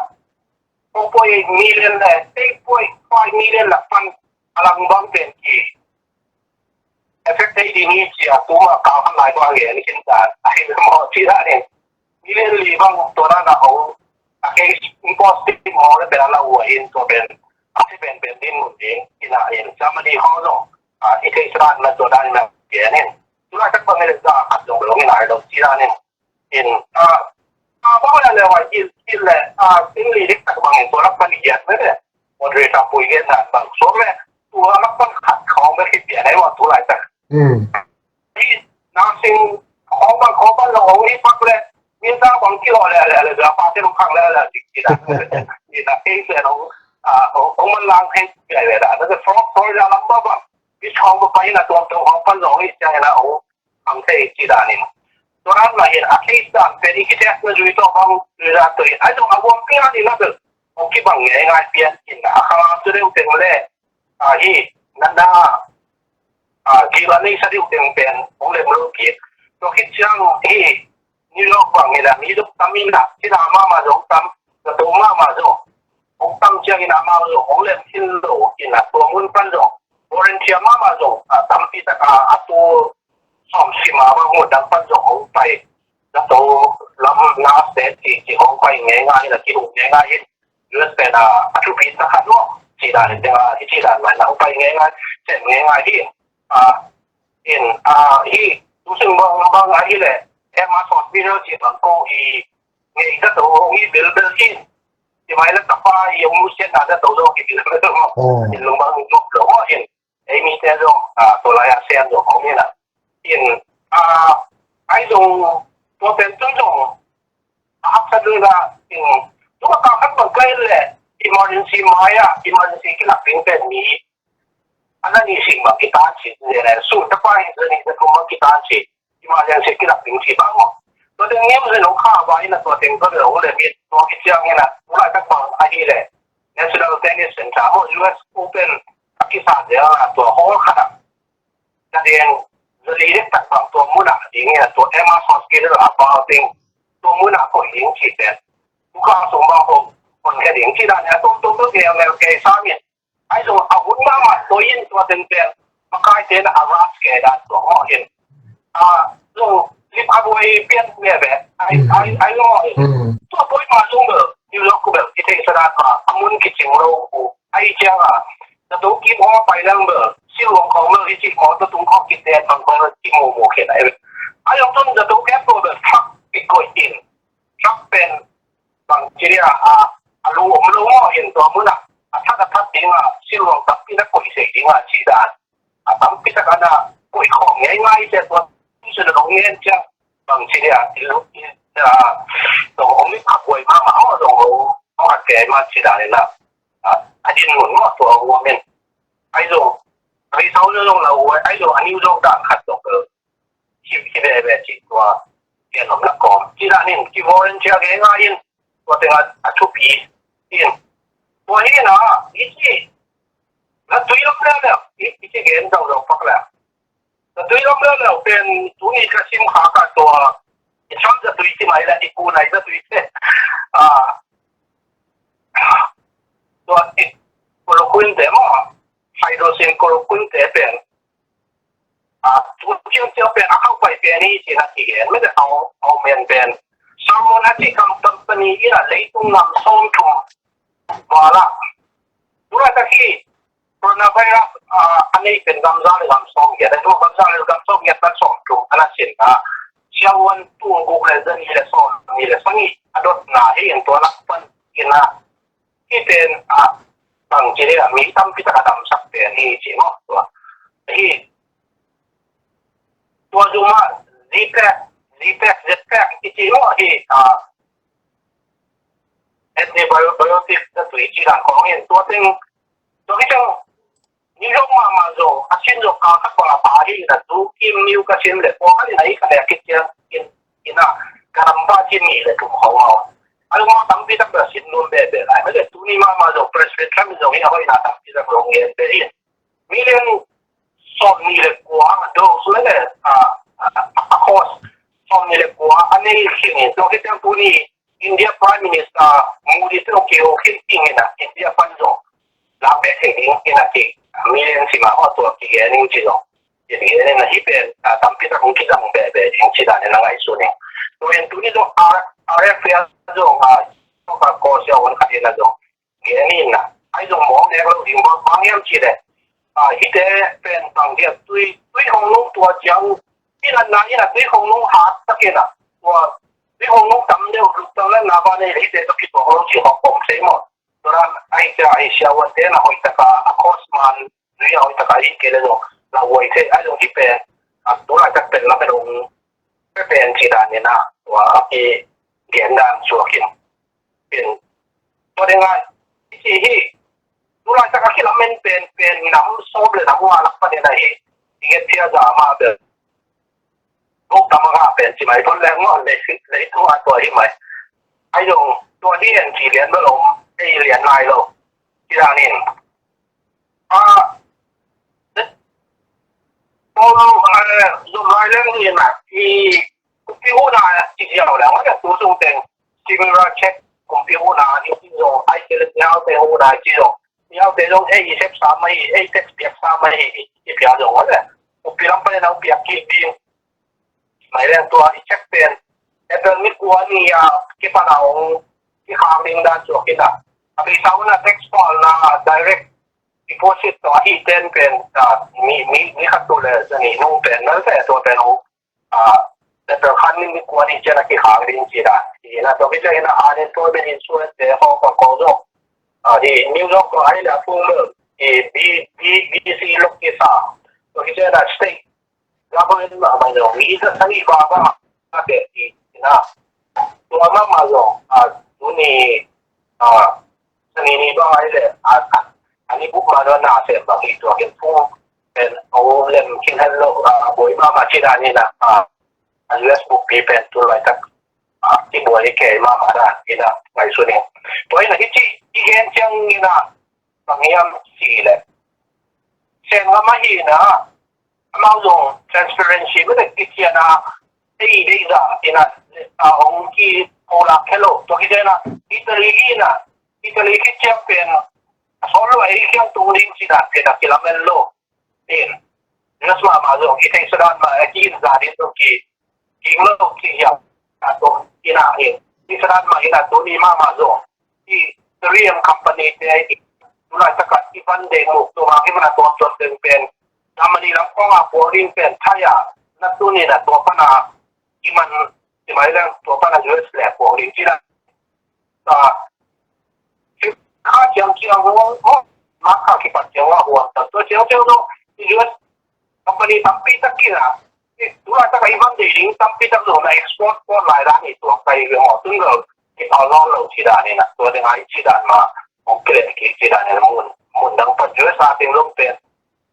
four point eight million le, eight point five million lak pan a lang bang pen ki affect thei ding hi ci a, tuma kau khan lai bang a gen khin ta, a hi maw ci dan in. Million li bang tua dan a hong, a case positive maw le pen a la ua in tua pen, a si pen pen din mun ding, in a in, Germany hong zong, a, i theihsa dan na tua dan in a gen in. Tu laitak bang le za khat zong lo in a lo ci dan in. In, a, a, bang le le wa il, il le, a, in li dik tak bang in tua lak pan i giat ve le. Moderator pui giat dan bang suak le. Tua lak pan khat khawng ve khit pian ai wa tu laitak. Hmm. I, na sing khawng bang, khawng bang lo hong i pak le. Min ta bang ki lo le, le, le, le, pa te lo khang le, le, dik, dik, dik. I na, kei se lo, a, hong, hong man lang hei, le, le, le. Na se frog, sorry, la lam ba bang. I khawng ba pa i na tuam tuam khawng pan lo i cia i na hong. Ang thei ci dan in. Tua dan mah in a case dan pen i kitest na zui tawh bang zui dan tawh in. Ai zong a guam pian in a bel. Hong kibang ngei ngai pian in a khang a tu deuh teng le. A hi, na na, a, gil a neisa deuh teng pen hong lem lo kik. Tua khit ciang hi, New York bang in a mi zong tam in a, Cina mahmah zong tam, zato mahmah zong. Hong tam ciang in a amau zong hong lem khin lo in a tua mun pan zong. Volunteer mahmah zong, a, tampi tak a, a tu sawm sim a bang mun dang pan zong hong pai. Zato lam na state ci, ci hong pai ngei ngai in a, ci hong ngei ngai in. U S pen a, a thupi na khat lo. Ci dan in teng a, ci dan mai na hong pai ngei ngai, sem ngei ngai hi. A, in, a, hi, tu sung bang, bang a hi le, em a sawt bi lo ci bang ko hi, ngei zato hong hi bel bel in. Ci mai le tapa hi hong lu sian na zato zong hi bel bel lo. Oh. In lung bang zong lo in. Ei mi te zong, a, tua lai a sian zong hong hi na. In, a, ai zong, tua pen tu zong, a, haksa dun a, in, tua ka khat bang kai le, emergency mai a, emergency kilak ding pen mi. A na ni sing bang kitan si, ne le, su ta pa in, ni ta kum bang kitan si. Emergency kilak ding ci bang maw. Tua teng New Zealand hong kha vai na tua teng tua hong le bit tua ki ciang in a, tua laitak bang a hi le National Tennis Center maw, U S Open a kisa zel a tua hall khat ah. Tua teng zali dek tak bang tua mun ah ding in a, tua Emma Hospital a bang ding tua mun ah koih ding ci pen. Tua ka sung bang hong hong khe ding ci dan in a, tua tua tua gel gel kei sa min. Ai zong a hun mahmah tua in tua teng pen makaite na a rush kei dan tua maw in. A, zong Sip a buai pian veve. Ai, ai, ai lo. Tua buai ma zong bel New York ko bel i thei sadan ma a mun kicing lo ko. Ai ciang a na to kim aw pai lang bel si luang khong bel i ci maw to tung khong kiten bang khong ki mo mo khen ai. Ai lo tun na to kep ko bel thak i koi in. Thak pen bang ci dia a a lu om lo maw in tua mun a a thak a thak ding a si luang tak pi na koi sei ding a ci dan. A tampi tak ana koih khawm ngei ngai cia tua, tuisun a dong ngen cia bang ci dia, i lu, i, a, dong om i kha kuai ma ma, aw dong om, aw a kei ma ci da le na. A, a din mun ma tua om in. Ai dong, ri sau le dong la uai, ai dong, a niu dong dan khat dong, eh, hi, hi ve ve ci tua, kian om na kawm. Ci da nin, ki volunteer ngei ngai in, tua teng a, a thupi in. Tua hi na, i ci, Na tui lam leuleu, i, i ci gen zong zong pak le. Na tui lam leuleu pen tuni ka sim kha ka tua. I sam za tui ci mai le, i ku nai za tui te. A, tua i chloroquine te maw, hydroxychloroquine te pen. A, tu ciang ciang pen a khau pai pen i ci na ci gen, me de au, au men pen. Salmon a ci kam company i na leitung ngam sawm thum. Vala. Tua ta hi, coronavirus, ah, a nei pen gam za le gam sawm giat, a tu gam za le gam sawm giat pan sawm thum, ana sin a. Siavuan tung guk le za nih le sawm nih le sagih a dotna hi in tua lak pan in a. Hi pen a bang ci le a mi tampi tak a damsak pen hi ci maw tua. Hi. Tua zuma Z-Pack, Z-Pack, Z-Pack i ci maw hi a. Antibiotic na tui ci dan khawng in tua teng, tua hi teng, New York mahmah zong, a sin zong kal khat bang a pa hi in a tu kim niu ka sin le, pawlkhat in a i ka le a kit ciang in, in a, ka ram pa ci nih le thum khawng a. A lungmang tampi tak bel sin nuam bebe lai, mah le tuni mahmah zong, Presbyterian zong hi a hoihna tampi tak zong ngen bebe in. Million sawm nih le kua, dose mah le, a, a, a cost, sawm nih le kua, a nei khin in, tua hi ciang tuni, India Prime Minister Modi tawh kiho khin ding in a, India pan zong lak bek thei ding in a ki, million sim a, aw tua kigen in ci zong. Kigen in a hi pen, a, tampi tak hong kizang bebe ding ci dan in a ngaihsun in. Tua in tuni zong R, RFA zong, a, tua ka ko sia wan khat in a zong. Gen in a, ai zong mawk nek lo ding bang, bang hiam ci le. A, hite pen bang hiam tui, tui hong nung tua ciang, i natna in a tui hong nung hat tak in a, tua tui hong nung tam deuh lut tak le na ba nei le hite tawh kituak lo ci hong om sei maw. Tua dan ai cia ai siavuante na hoih tak a, a cost man, tui a hoih tak a hi kei le zong, na huai thei, ai zong hi pen, a, tu laitak pen lam e dong, pe pen ci dan in a, tua a kigen dan suak in. Pen, tua ding a, i ci hi, tu laitak a kilamen pen, pen nam sawm le nam nga lak panin a hi, i nget phia za mah bel. Buk tam a ngah pen ci mai, thon leng ngawh lei, lei thu a tua hi mai. Ai zong, tua hi en ci lian bel om, ei lian nai lo. Ci dan in. A, Paul, eh, zom lai leng hi na, i kumpi huna, i ziau leng, a tu sung teng, similar check, kumpi huna, i zong, ai kele, ziau te huna, i zong, ziau te zong, ei, i sep sa mai, ei, text piak sa mai, i, i pia zong, a le, kumpi lam pa le nau piak ki ding, mai leng tua, i check pen, April ni kua ni a, kipan a ong, kikhang ding dan suak in a, a, pisa una text pawl na, direct, deposit tawh a hi ten pen, a, mi, mi, mi khat tu le, zani nung pen, na se, tua pen ong, a, April khan ni, ni kua ni ciang a kikhang ding ci dan. Hi na, tua hi ciang in a, unemployment insurance te, hong kong kong zong. A, hi, New York ko ai le a phung lo. Hi, B, B, BC lok kisa. Tua hi ciang a state government mahmah zong. Mi za sani ba ba. A, te, hi, hi na. Tua mahmah zong. A, tuni, a, Sani ni bang ai le, a, a, a ni buk ma no na sem bang hi tua ken phung, pen, o lem kin hel lo, a, boi ma ma ci dan ni na, a, a U S buk pi pen tu lai tak, a, ki boi ke ma ma dan ni na, ngai su ni. Tua i na ki ci, ki gen ciang ni na, bang hiam ci le. Sen nga ma hi na, amau zong transparency, mete kician a, ei dei za, ina, a, hong ki, ko lak khe lo, tua kician a, Italy ina, Italy kician pen, a sol lo, ei kiang tung ding ci dan pen a kilamen lo. In, nas ma ma zong, i thei sa dan ma, a ki in za din zong ki, ding lo ci hiam. A tua ina in i sadan ma ina tuni mama zong i Ethereum company te i tulai taka i van deng muk tua ma hi mana tua tua pen pen na mani lam kong a puak ding pen thaya na tuni na tua pana i man i mai leng tua pana U S le puak ding cina. Kha ciang ciang ho ho ma kha kipat ciang a huan ta tua ciang ciang no i U S company tampi tak kina. Tua taka i van dei ding tampi tak lo na export port lai dan i tua kai ve ho tun lo ki pau lo lo ci dan ina tua ding ai ci dan ma ong kile ki ci dan ina mun mun dang pan U S a ting lo pen.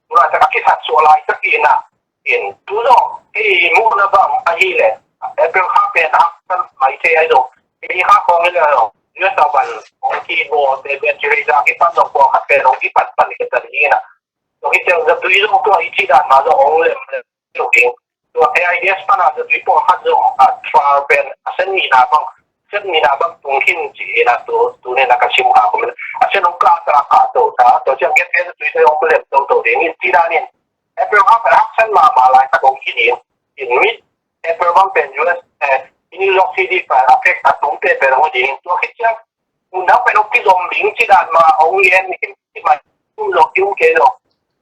Tua taka kisat suak lai tak ina in tu zong i mu na bang a hi le April kha pen a kan mai te ai zong i kha kong i le lo U S a ban ong ki bo te ben ci rei da ki pan zong kong khat pen ong ki pan pan ki tan hi na. Tua hi ciang zatui zong tua i ci dan ma zong ong lem lem ding. Tua A I D S pana zatui pawlkhat zong a trial pen a sen nihna bang sen nihna bang tung khin ci ina tu tu nena ka sim kha kum a sen ong ka ta ka to ta tua ciang get zatui te ong lem to to ding in ci dan in April kha pen haksan mahmah lai tak ong hi ding. In mid April bang pen U S eh, i New York City pen a pek a tung te pen ong hi ding. Tua khit ciang undang pen ong kizom ding ci dan ma ong i en hi ci ma tum lo ki ung ke lo.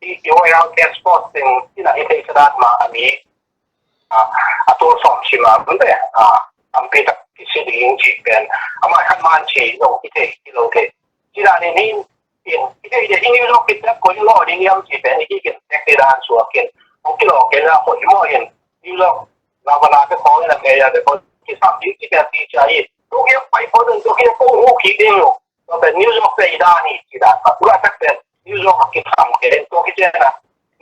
I i oil gas export ding ci na i thei sa dan ma a mi a tua som ci ma bun te a ampi tak kisi ding ci pen a mai khan man ci lo i thei i lo thei. Ci dan in in i thei de i New York i tak ko i lo ding yam ci pen i ki kin tek i dan suak in ong ki lo ke la ko i mo in New York governor te ko in a mayor te ko ki sam ding ci pen ti ca i. Tu ki pai ko dun tu ki ko hu ki ding lo. Tua pen New York te i dan hi ci dan ma tua tak pen New York a kitham ke in tua kici na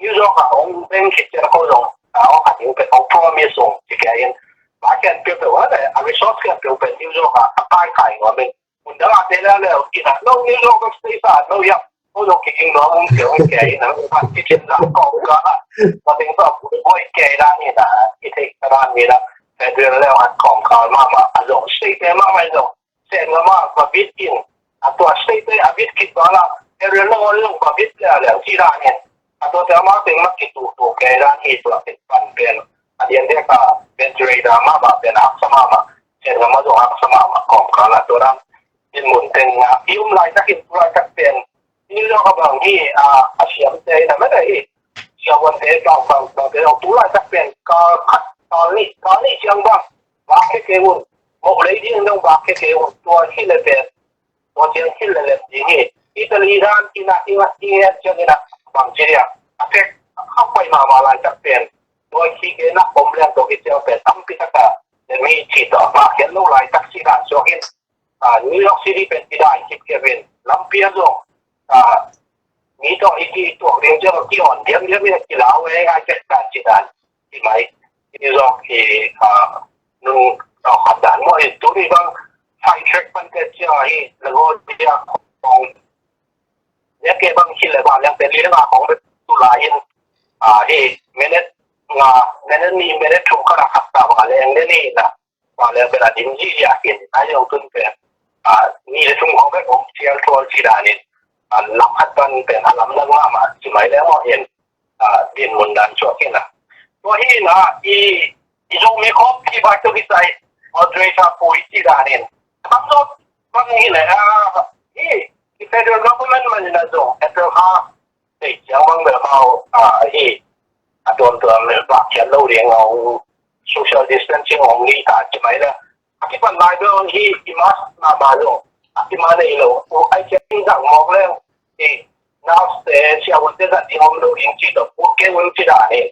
New York a ong beng kici na ko zong a ong khat in pen ong promise ong ci ke in ba ken pe pe wa le a resource ken pe pen New York a a kai kai wa men undang a te le le in a lo New York a space a lo ya ko zong kiking no ong ke ong ke in a ong khat kici na ko ka la tua ting sa pu ko ke dan ni na i te ka dan ni na federal le a kong ka ma ma a zong state te ma ma zong sen ngam a va bit in a tua state te a bit kit bang la area lo lo va bit le le ci dan in a tua te ama teng mak kit tu tu ke dan hi tua kit pan pen a dian de ka ventilator ma ma pen a sa ma ma sen ngam a zo a sa ma ma kong ka la tua dan in mun teng a i um lai tak in tua tak pen New York a bang hi a a siam te na ma da hi siavuan te bang bang bang te tu lai tak pen ka khat ka ni ka ni siang bang ba ke ke un mo lei ding dong ba ke ke un tua hi le pen tua siang hi le le ding hi Italy dan ina ina ina siang ina bang ci dia a pek a pai ma ma lai tak pen tua hi ke na om leng tua hi siang pen tampi tak a le mi ci tua ba ke lo lai tak ci dan so hin a New York City pen i dai kip kevin lampi a zong a mi tawh i ki tuak ding ciang ki on diam diam i ki lau e ngai kek dan ci dan i mai i zong i a nun a khat dan mo i tu i bang fine track pan te cia i lago cia kong ne ke bang ci le ba leng pen li nga kong tu la in a i minute nga minute ni minute thum khat a khat ta ba leng ne ni na Ba le pen a dim hi hi a kin a yong tun pen a ni le thum khong pen om sial thual ci dan in a lam khat pan pen a lam lang mama ci mai le mo in a din mun dan chuak in a. Tua hi na i i Zomi khop i vai tu hi sai Audrey Sa Pui ci dan in tam zo bang hi le a i i federal government man in a zo April ha Hei, ciang bang bel amau a hi a tuamtuam bak khiat lo ding a hong social distancing hong ni ta ci mai la a kipan lai bel hi i mask mahmah lo a kima nei lo. Ai ciang ding zang mawk leng hi nurse te siavuante zat ding om lo ding ci tawh ut kei un ci dan hi.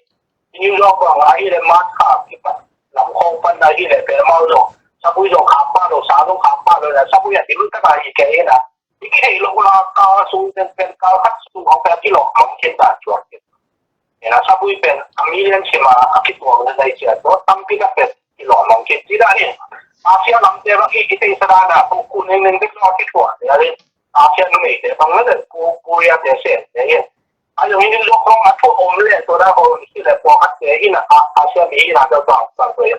I New York bang a hi le mask khak kipan lam khawng pan a hi le bel amau zong sapui zong khak pah lo sa zong khak pah lo na sapui a dim tak a hi kei hi na. I kithei lo la kal sung pen pen kal khat sung hong pen a kilawh mong khin dan cuak khin. Ina sapui pen a million sima a kituak na dai cia tua tampi na pen kilawh mong khin. Ci dan in Asia lamte bang i kithei sa dan a kung kun in in bik lo a kituak ni a rin Asia numei te bang na den ku Korea te sen te in. A yong in in zok hong a thu om le tua da hong si le pua khat te in a Asia mi in a da bang bang tua in.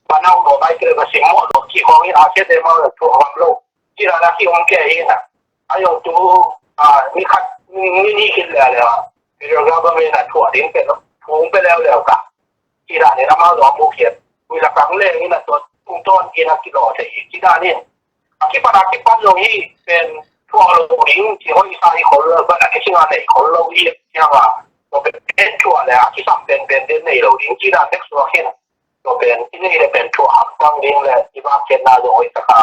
Ba nau lo bai kile ba sim mo lo ki hong in Asia te ma lo thu om lo. Ci dan a ki om ke in a. A yong tu a ni khat ni ni khin le le a. Federal government a thuah ding pen phung pe leuleu ka. Ci dan in amau zong a mu khiat Ui la kang le ina to tung ton ina kilo te i kida ni. Aki pada aki pan lo hi pen tua lo ding ki hoi sa i khol lo ba aki singa nei khol lo i sianga. To pen tua le aki sam pen pen den nei lo ding kida tek suak hin. To pen i nei le pen tua ham tang ding le i ba ken na lo hoi sa ka.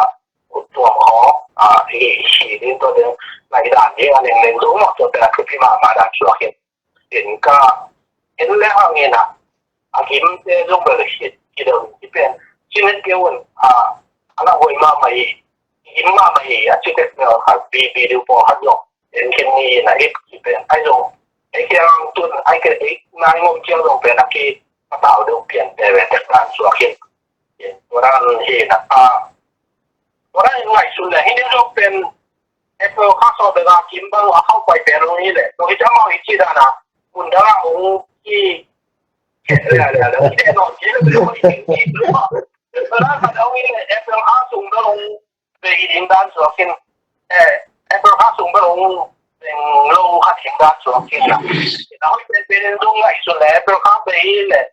Tua ko a i si ding to ding lai dan ding a neng neng zo mo to pen aki pi ma ma dan suak hin. In ka in le hangin a a gimte zong bel hit kidong kipen. Cin het keu un a a la hoi mahmah hi. Gim mahmah hi a citek bel khat bi bi diu pawlkhat zong en khen ni in a hit kipen ai zong ei kiang tun ai ke ei nai ngom kiang zong pen a ki patau deuh pian te ve tek dan suak hin. Tua dan hi na a tua dan in ngaihsun le hi deuh zong pen April kha sawm le nga kim bang a khauh pai pen hong hi leh, nong hi ciang bang i ci dan a, mun dang a hong hi khen le le le, hong hi leh nong hi leh hong hi khen hi lua. Tua dan khat hong hi leh, April kha sung bang hong bei hi ding dan suak in, eh, April kha sung bang hong beng lo khat hi dan suak in la. Ina hoi pen pen in zong ngaihsun le, April kha bei hi leh,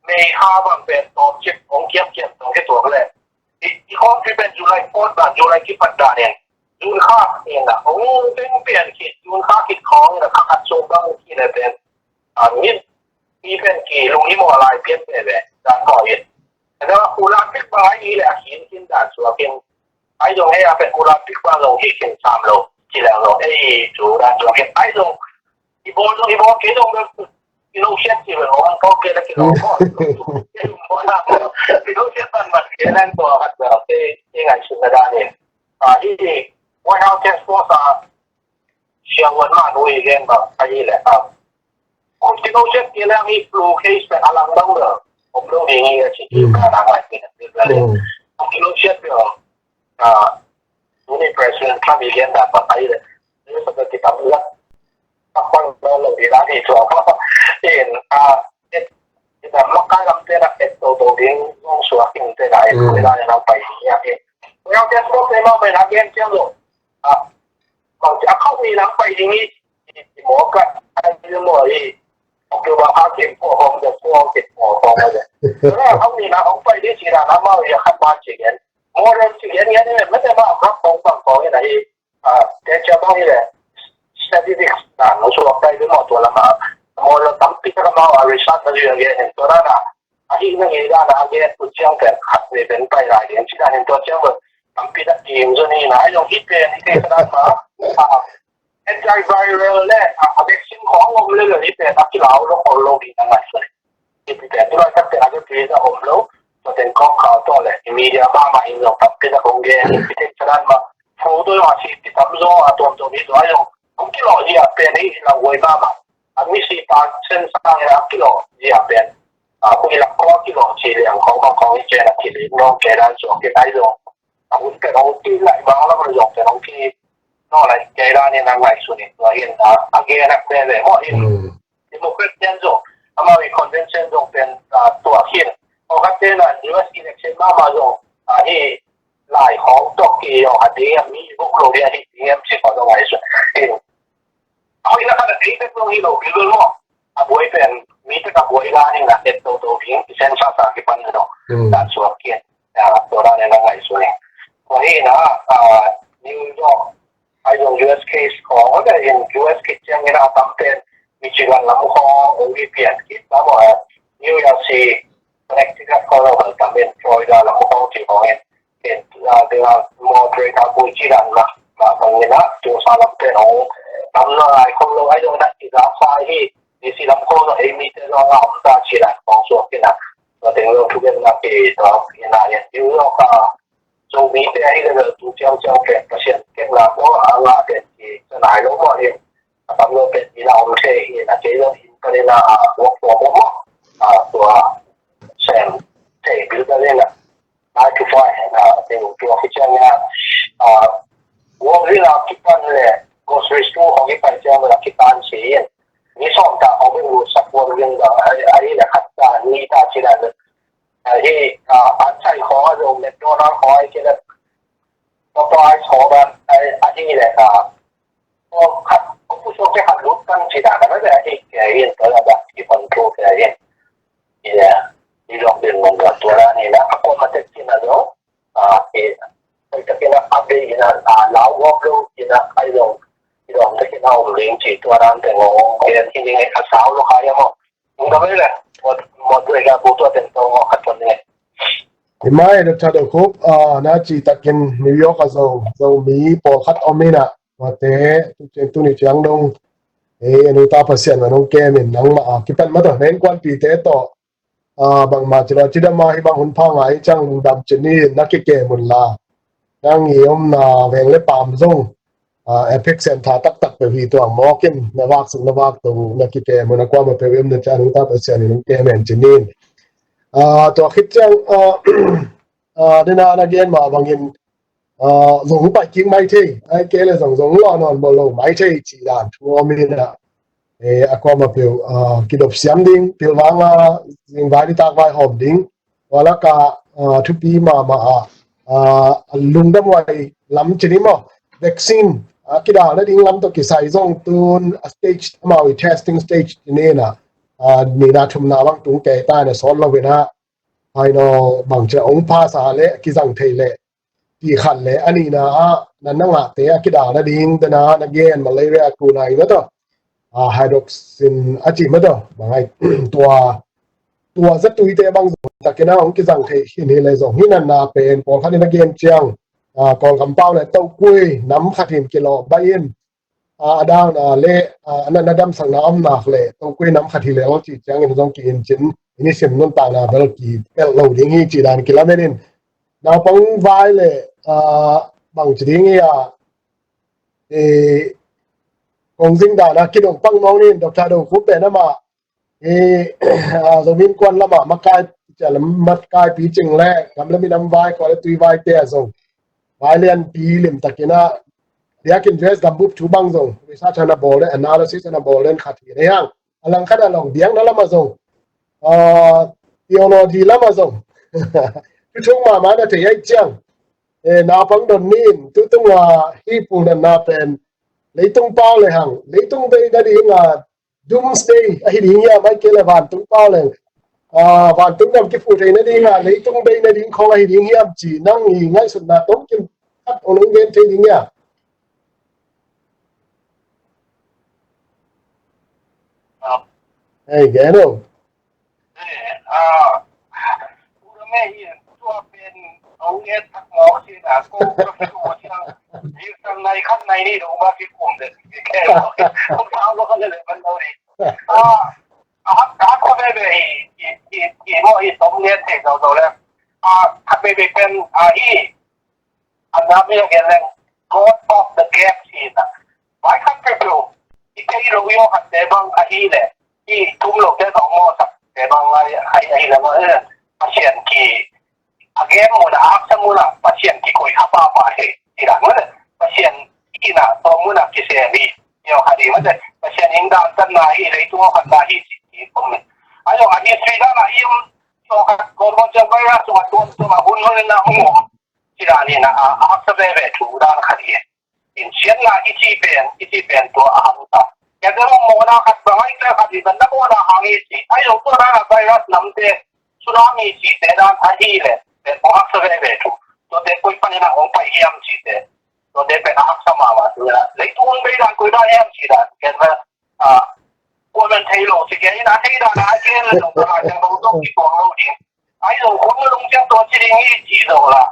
May kha bang pen tawm cip hong kiak kiak tawm ke tuak le. I, i khawng cip pen July fourth dan, July kipat dan in. June kha in a, hong teng pian ki, June kha kit khawng in a, kha khat sung bang ki le pen. A, ngin, i pen ki, lung i maw lai pian pe ve, dan maw in. A, da, ula pik bang ai i le a kin kin dan suak in. Ai zong hei a pen ula pik bang zong hi kin sam lo, ki le zong, ei, tu dan suak in. Ai zong, i bawl zong, i bawl kei zong, i lo siat ci pen hong kau kei la ki lo ko. I lo siat ban ban kei nang tua khat tua kei kei ngaihsutna dan in. A, hih White House Task Force a siangwan mah nu i gen bang a hih leh a, khut ki lo siat kei leng hih flu case pen a lang bang bel om lo ding hi a ci. Mm. Ka na ngai kei na kei la le. Mm. Khut ki lo siat bel a, tuni President Trump i lian dan bang a hih leh, ni sa ka kitam lian. Takpang lo lo di dan hi tua. In, a, et, kitam makai lam te na et to to ding, zong suak in te na et, mm, to dan na pai ding ya in. Well, that's what they love, and again, tell them. A, bang, a khau ni na pai ding hi, i, i mo ka, a, i mo hi. October kha kim ko hong de ko kim ko hong de. Tua khau ni na hong pai ding ci na na mau ya khat ban ci gen. Modern ci gen ya ni, mete ma kha hong bang ko ya na hi. A, te cia bang hi le, statistics na, no suak tai bi mo tua lama. Mo lo tampi ta ka mau a research na zui a gen, tua na na. A hi na ngei dan a gen, tu ciang pen khat ve pen pai lai gen, ci dan in tua ciang pen tampi ta kim zo ni na, ai zong hi pen, hi pen sa dan ma. A, antiviral le, a, a vaccine khong om le le hi pen, a kilau lo khong lo di na ngai so le. Hi pen, tu lai tak pen a gen pen a om lo, tua ten kong khau to le, i media ma ma in zong tampi ta kong gen, hi pen sa dan ma, fo to zong a si, ti tam zong, a tuam zong hi zong, ai zong, kong kilawh hi a pen hi, la woi ma ma. A mi si pa sen sang hi a kilawh hi a pen. A, kong i lak kong a kilawh ci liang khong, khong, khong i chen a kilawh, nong chen a zong, ki tai zong. A hun pen hong ti lai bang lam a zong pen hong ki, no lai kei la ni na ngai su ni tua hin a, a gen a pen le mo hin. Mm. Democrat ten zong, amau i convention zong pen, a, tua hin. Hong ka ten a U S election ma ma zong, a, hi lai hong tok ki zong a di a mi buk lo di a hi di em si ko zong ngai su. Hin. Hoi na ka na di tek zong hi lo bi lo mo. A buai pen, mi tek a buai la hin a et to to ding, i sen sa sa ki pan no. Mm. Dan suak ki. Ya, tua dan e na ngai su ni. Ko hi na, a, New York, ai zong U S case ko, o le in U S case ciang in a tam pen, Michigan lam ko, o wi pian ki, tam o, New Jersey, Connecticut ko lo, tam in Florida lam ko, ti ko in. In, a, te a, mo tre ta ko ci dan na, na ko in a, tu sa lam pen o, tam na ai ko lo, ai zong na, ti da sa hi, D C lam ko lo, ei mi te lo, a, om ta ci dan ko suak ki na. Na teng lo tu gen na ki, to, ki na, in, New York a, Zomi te ahi le tu ciang ciang pen Pasian kepna ko a nga pen ki ka nai lo mo hi. A tam lo pen ina om thei hi na kei lo in ka le na a work from home mo. A tua sem thei bil ka le na. Nine to five na te tua ki ciang na. A work villa kipan le grocery store hong kipan ciang le kipan si in. Ni som ta hong bin lu sa work villa ahi le khat ta ni ta ci la le. Ahi, a, an sai khawng a zong McDonald khawng ahi kei le Popeyes khawng a, a, ahi le a, khawng khat, khawng pu suak kei khat lut kan ci dan a, ahi kei in, tua la dak i control kei in. Ina, i zong bin mong tua tua la ni, kop lo kina ai lo. Idom te kina om ling ci tua dan te ngong gen hi ning a sau lo kha ya mo. Ung da mai le. Mo mo dua ga bu tua ten to mo khat pon ne. Hi mai da tha do khup a na ci takin New York a zo zo mi pawl khat om ina. Mate tu ciang tu ni ciang dong. E anu ta Pasian ma nong kem in nang ma a kipan ma to nen kwan pi te to. A bangma ci lo ci dam a hi bang hun pha ngai ciang lungdam ci ni na kikem un la. Nang i omna veng le pam zong a epic center taktak peuh hi tua mawk in na vak suk na vak to na kikem un a kuama peuh i omna ciang lungdam Pasian in lungkem en ci ni. A tua khit ciang a a dena na gen ma bangin a zong pai kik mai thei ai ke le zong zong lo non bo lo mai thei ci dan thu om hi na. E a kuama peuh a kidop siam ding pilvanga zingvai ni takvai hawm ding. Walaka a thupi mahmah a a lungdam huai lam ci ni maw. Vaccine a kidal nading lam tawh kisai zong tun a stage amau i testing stage ci ni na. A nina thumna bang tung kei ta na sawt lo ina. Hai no bang cia ong pha sa le kizang thei le ti khat le a nina ah na na ngahte a kidal nading dena na gen malaria a kuna i na tawh a hydroxin a ci ma tawh bang ai tua tua zatuite bang zong takina hong kizang thei hin hi le zong hi na na pen pawlkhat in a gen ciang a Kawlgam pau le tokui nam khat hin kilawh bai in a a dang na le a na na damsakna om nak le tokui nam khat hi le lo ci ciangin zong ki in cin ini sim nun ta na bel ki pel lo ding hi ci dan kilamen in naupang vai le a bang ci ding hi a e kong zing dan a kidong pang mong in Doctor Do Khup pen ama e a zomin kuan lama makai cia lam makai pi cing le gam le minam vai kua le tui vai te a zong vai lian pi lim takina biakin dress gam bup thu bang zong research ana bol le analysis ana bol le khat hi ne hang a lang khat a long biang na lama zong a theology lama zong tu thung mama na thei ai ciang e naupang don nin tu tung a hi pu na na pen leitung pau le hang leitung bei na ding a doomsday ahi ding hiam ai ke le vantung pau le a vantung nam kipu thei na ding a leitung bei na ding khong ahi ding hiam ci nang i ngaihsutna tong kim khat ong nong gen thei ding hiam. Hei gen o. Vai khat peuhpeuh i kei lo i awkhatte bang ahi le i tum lote zong mawhsakte bang ahi le mah Pasian ki a gen munah a haksa munah Pasian kikoi a papa he i dan mah le Pasian ina tawm munah kisem hi i awkhat hi mah le Pasian in dantatna hi leitung awkhatna hi ci hi om hi. A yong a history dan a i om i awkhat kawlbang ciang virus sungah tuamtuam a hun hun in a hong om ci dan hi na a haksa veve thu dan khat hi. In siatna i ci pen i ci pen tua a hang ta. Kei te mawhna khat bang ai te khat i ban na mawhna hang i ci ai lo tua dan a virus namte tsunami cite dan ahi le pen kong haksa veve thu. Tuate koi panin a hong pai hiam cite tuate pen a haksa mahmah tu na leitung hong bei dan koi dan hiam ci dan ken na a kuaman thei lo ci ken in a thei dan a ken le zong a ken lo zong ki tuang lo ding. Ai lo khun na lung ciang tua ci ding i ci zong la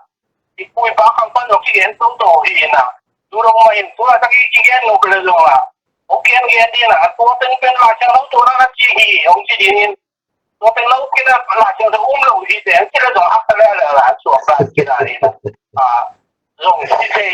i pui pa khang pan zong kigen toto hi ina. Tu dong ma in tu la tak i kigen lo kele zong la. O kian gen di na tua teng pen la ciang lo tua na ci hi ong ci ding in. Tua pen lo kina la ciang zong um lo hi teng ci le zong hak le le la suak la kina ni na. A zong ci thei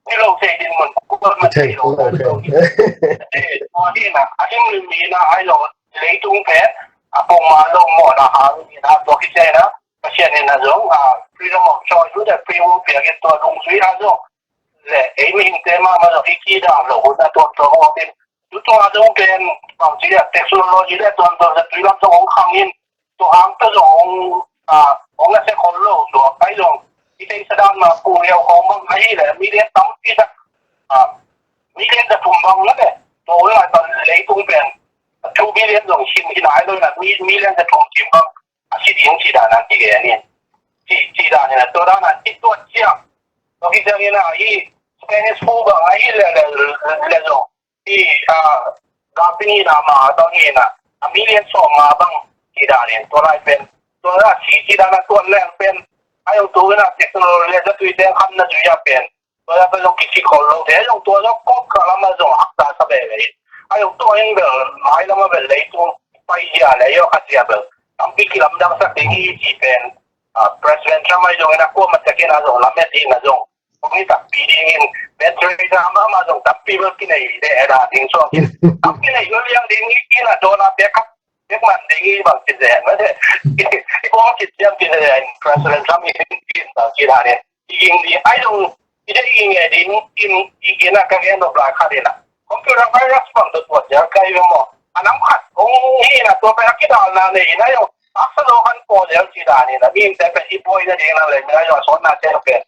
ci lo thei din mun kual ma thei lo. Tua hi na a him mi na ai lo leitung pen a pong ma lo mo na hang ni na tua ki se na. Pasian in a zong a freedom of choice tu the free will piak in tua lungzui a zong le ei mihingte mahmah zong i kidam lo hun a tuamtuam awk in tu tua zong pen bangci a technology le tuamtuam zong tui lam zong hong khang in tua hang tua zong hong a hong na se khol lo tua kai zong i tei sadam na pu riau khong bang ahi le million tampi tak a million za thum bang na le tua hong lai pan leitung pen two billion zong sin hi nai lo na million za thum kim bang a si ding ci dan a kigen in ci ci dan in a tua dan a ci tua ciang tua ki ciang in a i Spanish flu bang ahi le le le zong, i a gapini na ma bang hi na, a million sawm nga bang hi dan in, tua lai pen tua la si si dan a tuan leng pen, a yong tu na technology le za tui teng kham na zui a pen, tua la pen zong kisi khol lo te, a yong tua zong kop ka lama zong haksa sa ve ve. A yong tua in bel mai lama bel lei tu pai dia le yo khat dia bel tampi kilamdang sak ding hi ci pen, a, President Trump ai zong in a kuama tekin a zong lamet in a zong kong hi takpi ding in, battery na ma ma zong tampi bel kinei de da ding suang kin tampi nei bel liang ding in a dona pek khat pek man ding in bang ci zen ma de. I kong ci siam ci zen President Trump in bang ci da ne. I ging ding ai zong i de i nge ding in i gina ka gen no bla kha de na. Computer virus bang to tua ja kai mo. Anam khat ong hi na tua pe akidal na ne ina yo. Aksa lo kan po de ci da ni na. Mi te pe i boy na ding na le na yo son na te pe.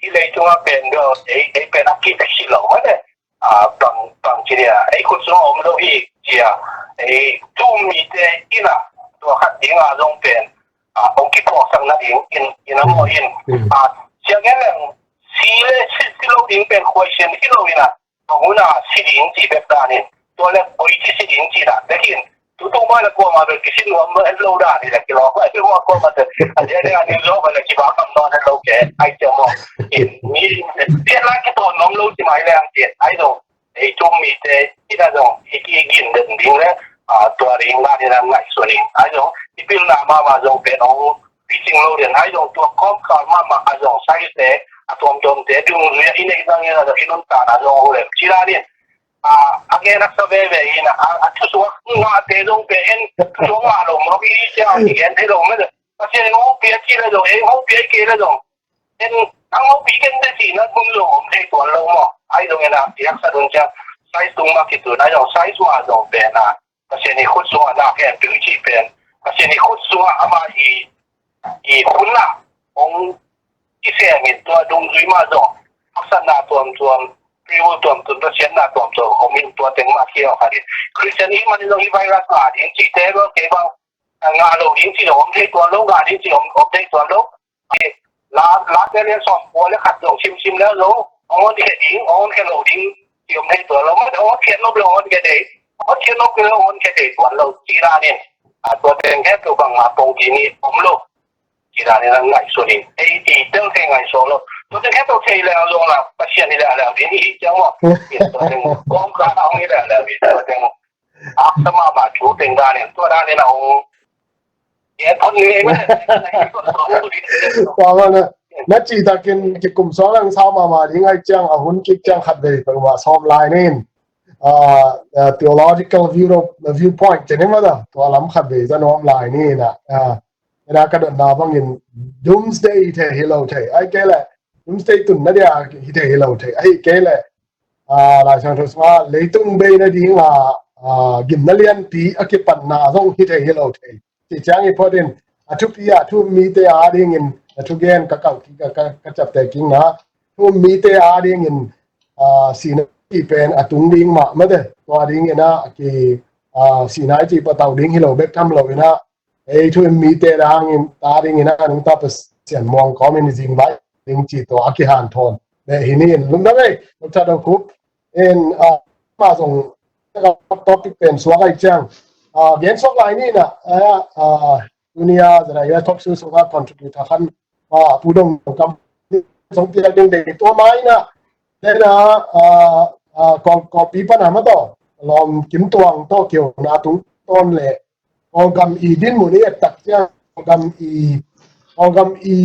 I leitung a pen bel ei, ei pen a kipek si lo ma de. A, bang, bang ci dia, ei khut sung a om lo hi cia, ei tum mite in a, tua khat ding a zong pen, a, ong kipuaksak na ding in, in a maw in. Mm. A, cia gen leng, si le si, si lo ding pen question hi lo in a, bang hun a si ding ci bek dan in. Tua le boi ci si ding ci dan bek in. Tutung bai la kuama bel kisin nuam het lo dan hi la kilawk bai kuama kuama te. A dia dia ni lo bai la kiba kam don het lo ke ai te mo. In ni dia la ki ton nom lo ti mai le ang ti ai zong. Ei tum mite i da zong i ki gin den ding le, a, tua ring dan hi la ngai suan in ai zong. I pil na ma ma zong pen ong pi sing lo den ai zong tua kom kal ma ma a zong sai te a tuam tuam te dung zui a i nei zang i la zong i nun ta na zong ho le. Ci la din. A, a gen a sa veve in a, a, a thu sung a ngah te zong pen, thu sung a ngah lo mawk i cia i gen thei lo mawk. Pasian in hong pia ci le zong, ei hong pia i kei le zong. En, ang hong pia i gen te ci na kum zong om thei tuan lo mawk. Ai zong in a, i haksa dun cia, size tung ma ki tun, ai zong size ma zong pen a. Pasian i khut sung a na ken pil i ci pen. Pasian i khut sung a ama i, i hun a, hong i sem in tua dungzui ma zong. Haksatna tuamtuam, free will tuamtuam, Pasian na tuamtuam, om in tua teng ma kia kha di. Christian i man in zong i virus ngah ding ci te bang, kei bang, ngah lo ding ci zong om thei tuan lo, ngah ding ci om, om thei tuan lo. La, la te le sawm kua le khat zong simsim le lo, ong on khe ding, ong on khe lo ding, ci om thei tuan lo, ong on khe nop lo, ong on khe dei, ong on khe nop lo, ong on khe dei tuan lo, ci la nin. A tua teng khe tu bang ma pong ci ni om lo. Ci dan in a ngaihsun in. Ei, i tel thei ngaihsun lo. Tua teng khe tel thei leng zong la, Pasian i leh leh ding i hi ciang maw. Tua teng kawmkal a hong i leh leh ding, tua teng aksa mahmah thu teng dan in, tua dan in a hong. Tua man a, na cih takin kikum suang lang sau mahmah ding ai ciang, a hun kik ciang khat vei peuhmah sawm lai nin. Ah, ah, theological view, viewpoint, ci ni maw, tua lam khat vei za nuam lai ni na. Ah, ina ka dotna bangin doomsday hi thei hi lo thei. Ai kei leh, doomsday tunna dia hi thei hi lo thei. Ai kei leh, ah, Lai Siangtho sungah leitung bei nading a, ah, gimna lianpi a kipatna zong hi thei hi lo thei. Ci ciang i phot in, a thupi a, thu um mite a dingin, a thugen ka kau ki, ka, ka, ka ciapteh kikna. Thu um mite a dingin, ah, sihna i cih pen a tung ding mah mate. Tua dingin a, ki, ah, sihna i cih patau ding hi lo bek tham lo in a, ei thu um mite dangin, ta dingin a, nungta Pasian muang kawmin i zingvai ding ci tua a kihanthawn. Beh hi ni in, lungdam ei, Doctor Do Khup. In, ah, ma zong, topic pen suak ai ciang. Ah, gen suak lai ni na, ah, ah, tunia, zara ya talk show suak a contribute khan, ah, Pu Dong Kam, zong piak ding dei tua mai na, dei na, ah, ah, kong, kong pi pan a ma to, lom kim tuang to kio na tung ton le, Kawlgam i dinmun i et tak ciang, Kawlgam i, Kawlgam i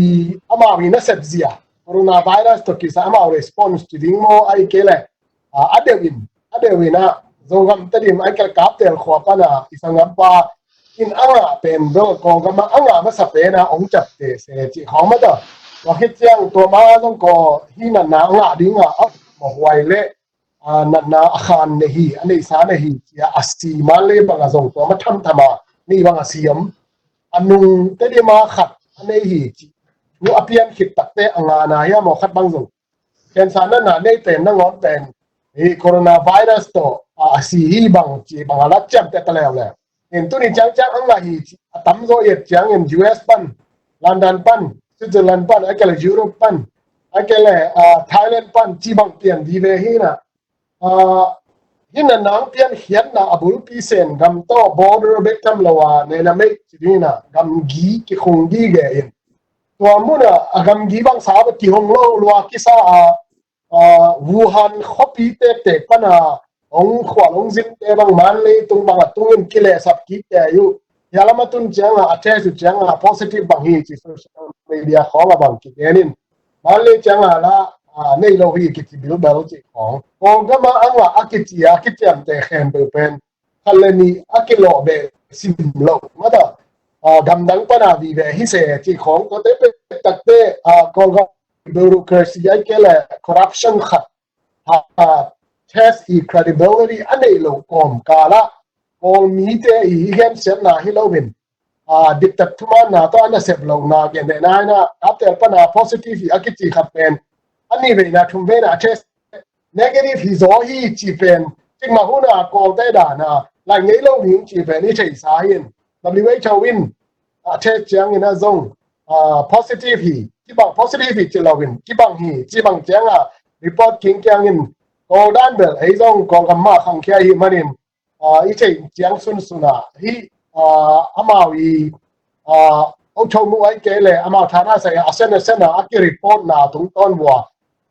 amau i nasep zia, coronavirus tawh kisai amau response ci ding maw ai kei leh, a, a deuh in, a deuh in a, Zogam Tedim ai kei leh Kaptel khua pan a, i sanggampa in a ngah pen bel, Kawlgam a ngah masa pen a, hong ciapteh se cih khawng mah ta. Tua khit ciang, tua ma zong kaw hi natna a ngah ding a, a mawhhuai leh, a, natna a khan nei hi, a neihsa nei hi, cia a si man le bang a zong tua ma thamtham a, nei bang a si om. A nung Tedim a khat a nei hi, ci. Thu a pian khit takte a ngana hi a maw khat bang zong. Cancer natna nei pen nangawn pen, hi coronavirus tawh, a, a si hi bang, ci bang a la ciamteh ta leuleu. In tuni ciangciang a ngah hi, a tamzaw i et ciangin U S pan, London pan, Switzerland pan, a kei leh Europe pan, Ai ke le, ah, Thailand pan ci bang pian vive hi na. Ah, hi na nang pian hian na a bulpi Sen gam tawh border bek tam lo a, ne na mei ci di na, gamgi kikhung di ge in. Tua muna a gamgi bang sa ba kihong lo lua kisa a, ah, Wuhan khuapi tektek pana hong khual hong zinte bang Manlei tung bang a tungin kilehsap kik te uh. Hia lama tun cianga a test uh cianga positive bang hi ci social media khawng a bang kigenin. Manlei cianga la, ah, nei lo hi kici bilbel ci khawng. Kawlgama anga a kici a kiciamte khempeuh pen khat le nih a kilawh beh sim lo. Mata, ah, gamdang pana vive hi se ci khawng. Tua te pek takte, ah, Kawlgam bureaucracy ai ke le corruption khat, ah, test i credibility a nei lo kawm kala Kawl mite i i gensiatna hi loin, ah, diktat thumanna tawh a nasep lohna gen nena hi na, a tel pana positive i a kici khat pen a ni veina thum veina a test negative hi zaw hi ci pen, cikmah huna Kawlte dana lai ngei lo ding ci pen i theisa hi in. W H O in a test ciangin a zong, ah, positive hi, kibang positive hi ci loin, kibang hi ci bang cianga report kingkiangin Kawl dan bel ei zong Kawlgam mah khangkhia hi manin, ah, i theih ciang sunsuna hi, ah, amau i, ah, ochomu ai ke le amau thana sai a sen a sena a kireport na tungtawn vua,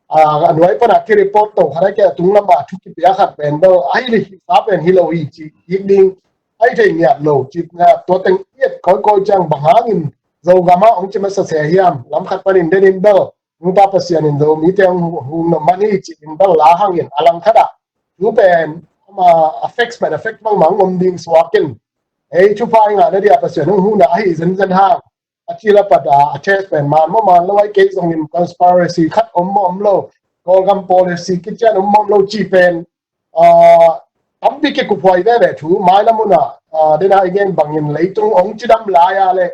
ah, a nuai pana kireport to khat ai ke a tung lama thu kipia khat pen do ai li sa pen hi lo hi ci hik ding ai thei ngiat lo ci na tua teng iat kawikawi ciang bang hangin Zogama hong ci masa se hiam lam khat panin denin bel nungta Pasian in Zomite hong hung na mani ci in bel la hangin a lang khat ah thu pen ama a facts pen a fact bangmah hong om ding suakin ei thupha i ngah na dia Pasian hong huna ahi zenzen hang a ci la pat a a test pen man maw man lo ai kei zongin conspiracy khat om maw om lo Kawlgam policy kician om maw om lo ci pen, ah, tampi kikuphuai veve thu mailam huna, ah, dena i gen bangin leitung hong cidam lai a le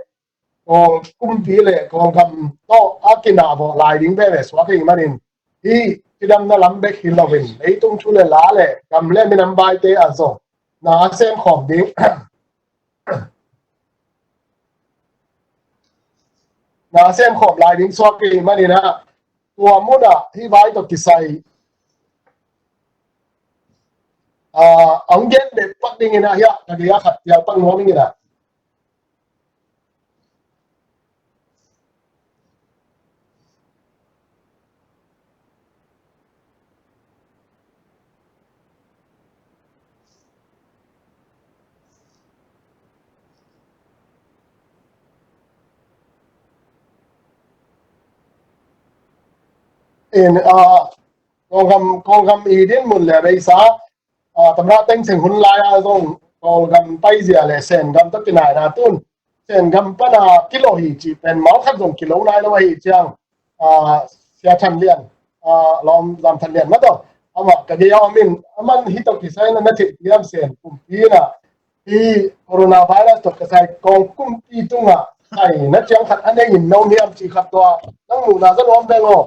Kawl kumpi le Kawlgam tawh a kinah vawh lai ding veve suak hi manin hi cidamna lam bek hi loin leitung thu le la le gam le minam baite a zong na a sem khawm ding na sem khawm lai ding suak hi manin ah tua munah hi vai tawh kisai, ah, ang gen beh pak dingin ah hiah ka gei a khat tial pak nuam dingin ah. In, ah, Kawlgam, Kawlgam i din mun le beisa, ah, tamra teng seng hun lai a zong Kawlgam paizia le Sengam tawh kinaina tun Sengam pana kilo hi ci pen mau khat zong kilo nai lo ahi ciang, ah, Sia Than Lian, ah, Lawm Zam Than Lian mataw amah ka gei a om in aman hi tawh kisai na na thei tiam Sen kumpi na hi coronavirus tawh kisai Kawl kumpi tungah sai na ciang khat a nei in no hiam ci khat tua nang muhna za nuam beng aw.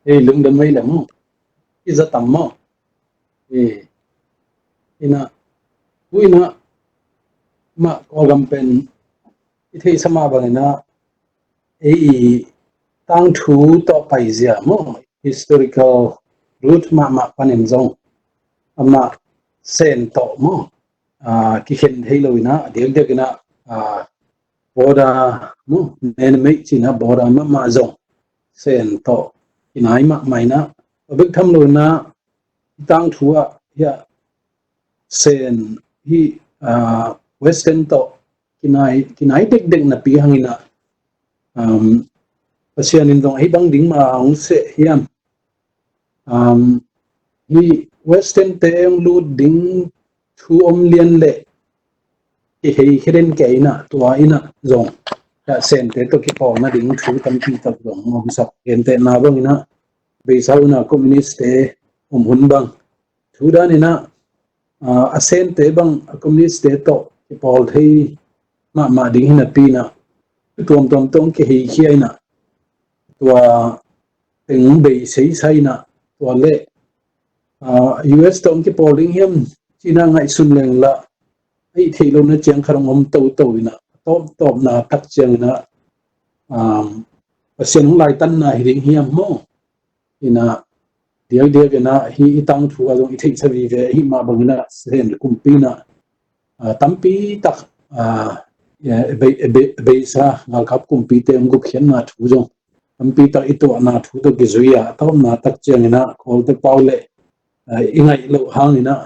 Ei, lungdam mai lam. I za tam maw. Ei, ina, hu ina, mah Kawlgam pen i theihsa mah bang ina, ei i tangthu tawh paizia maw, historical root mahmah panin zong amah Sen tawh maw, ah, kikhen thei lo ina, a diakdiak ina, ah, border maw, ne na mei cina border mahmah zong Sen tawh kinai mahmah ina, a bek tham lo ina, i tangthu ah hiah Sen hi, ah, Western tawh kinai, kinai dekdek napi hang ina, um, Pasian in zong ahi bang ding mah hong seh hiam. Um, hi Western te hong lut ding thu om lian le kihei kheden kei ina tua ina zong. Ka Sen te tawh kipawlna ding thu tampi tak zong om sak. Gentehna bang ina beisa ina communist te om hun bang. Thu dan ina, ah, a Sente bang a communist te tawh kipawl thei mahmah ding hi napi ina, tuamtuam tawh kiheikhia ina, tua teng bei seisai ina, tua le, ah, U S tawh kipawl ding hiam cina ngaihsun leng la, a ih theih lohna ciang khat hong om toto in ah, a tawptawpna tak ciangin ah, um, Pasian hong laitanna hi ding hiam maw? In ah, diakdiak in ah hih i tangthu ah zong i theihsa vive ahih mah bangin ah Sen kumpi in ah, ah, tampi tak, ah, eh, bei, bei, beisa galkap kumpite hong gupkhiatna thu zong tampi tak i tuahna thu tawh kizui a, a tawpna tak ciangin ah Kawlte pau le, ah, i ngaih loh hangin ah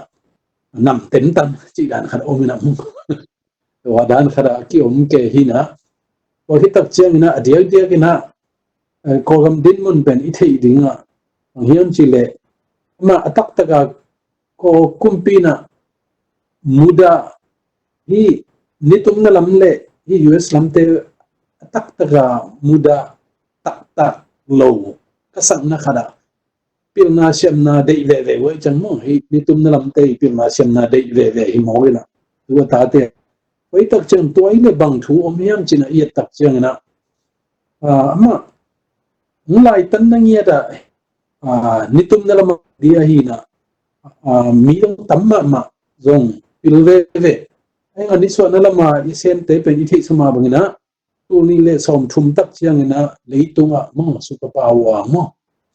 nam tentan cih dan khat om in ah, tua dan khat ah ki-om kei hi in ah, tua khit tak ciangin ah a diakdiak in ah, eh, Kawlgam dinmun pen i theih ding ah bang hiam cih leh, amah a taktak a Kawl kumpi in ah mudah, hih nitumna lam le hih U S lamte a taktak a mudah taktak lo ka sakna khat ah pilna siamna deih veve uh ahi ciang maw, hih nitumna lamte i pilna siamna deih veve hi mawk in ah, tu a tate. Tua i tak ciang tua i le bang thu om hiam cih in ah i et tak ciangin ah, ah, amah hong laitanna ngiat ah, ah, nitumna lam ah dia hi in ah, ah, mi zong tam mahmah zong pil veve. Ahi hang a nisuahna lam ah i Sente pen i theihsa mah bangin ah, tul nih le sawmthum tak ciangin ah leitung ah maw, superpower maw,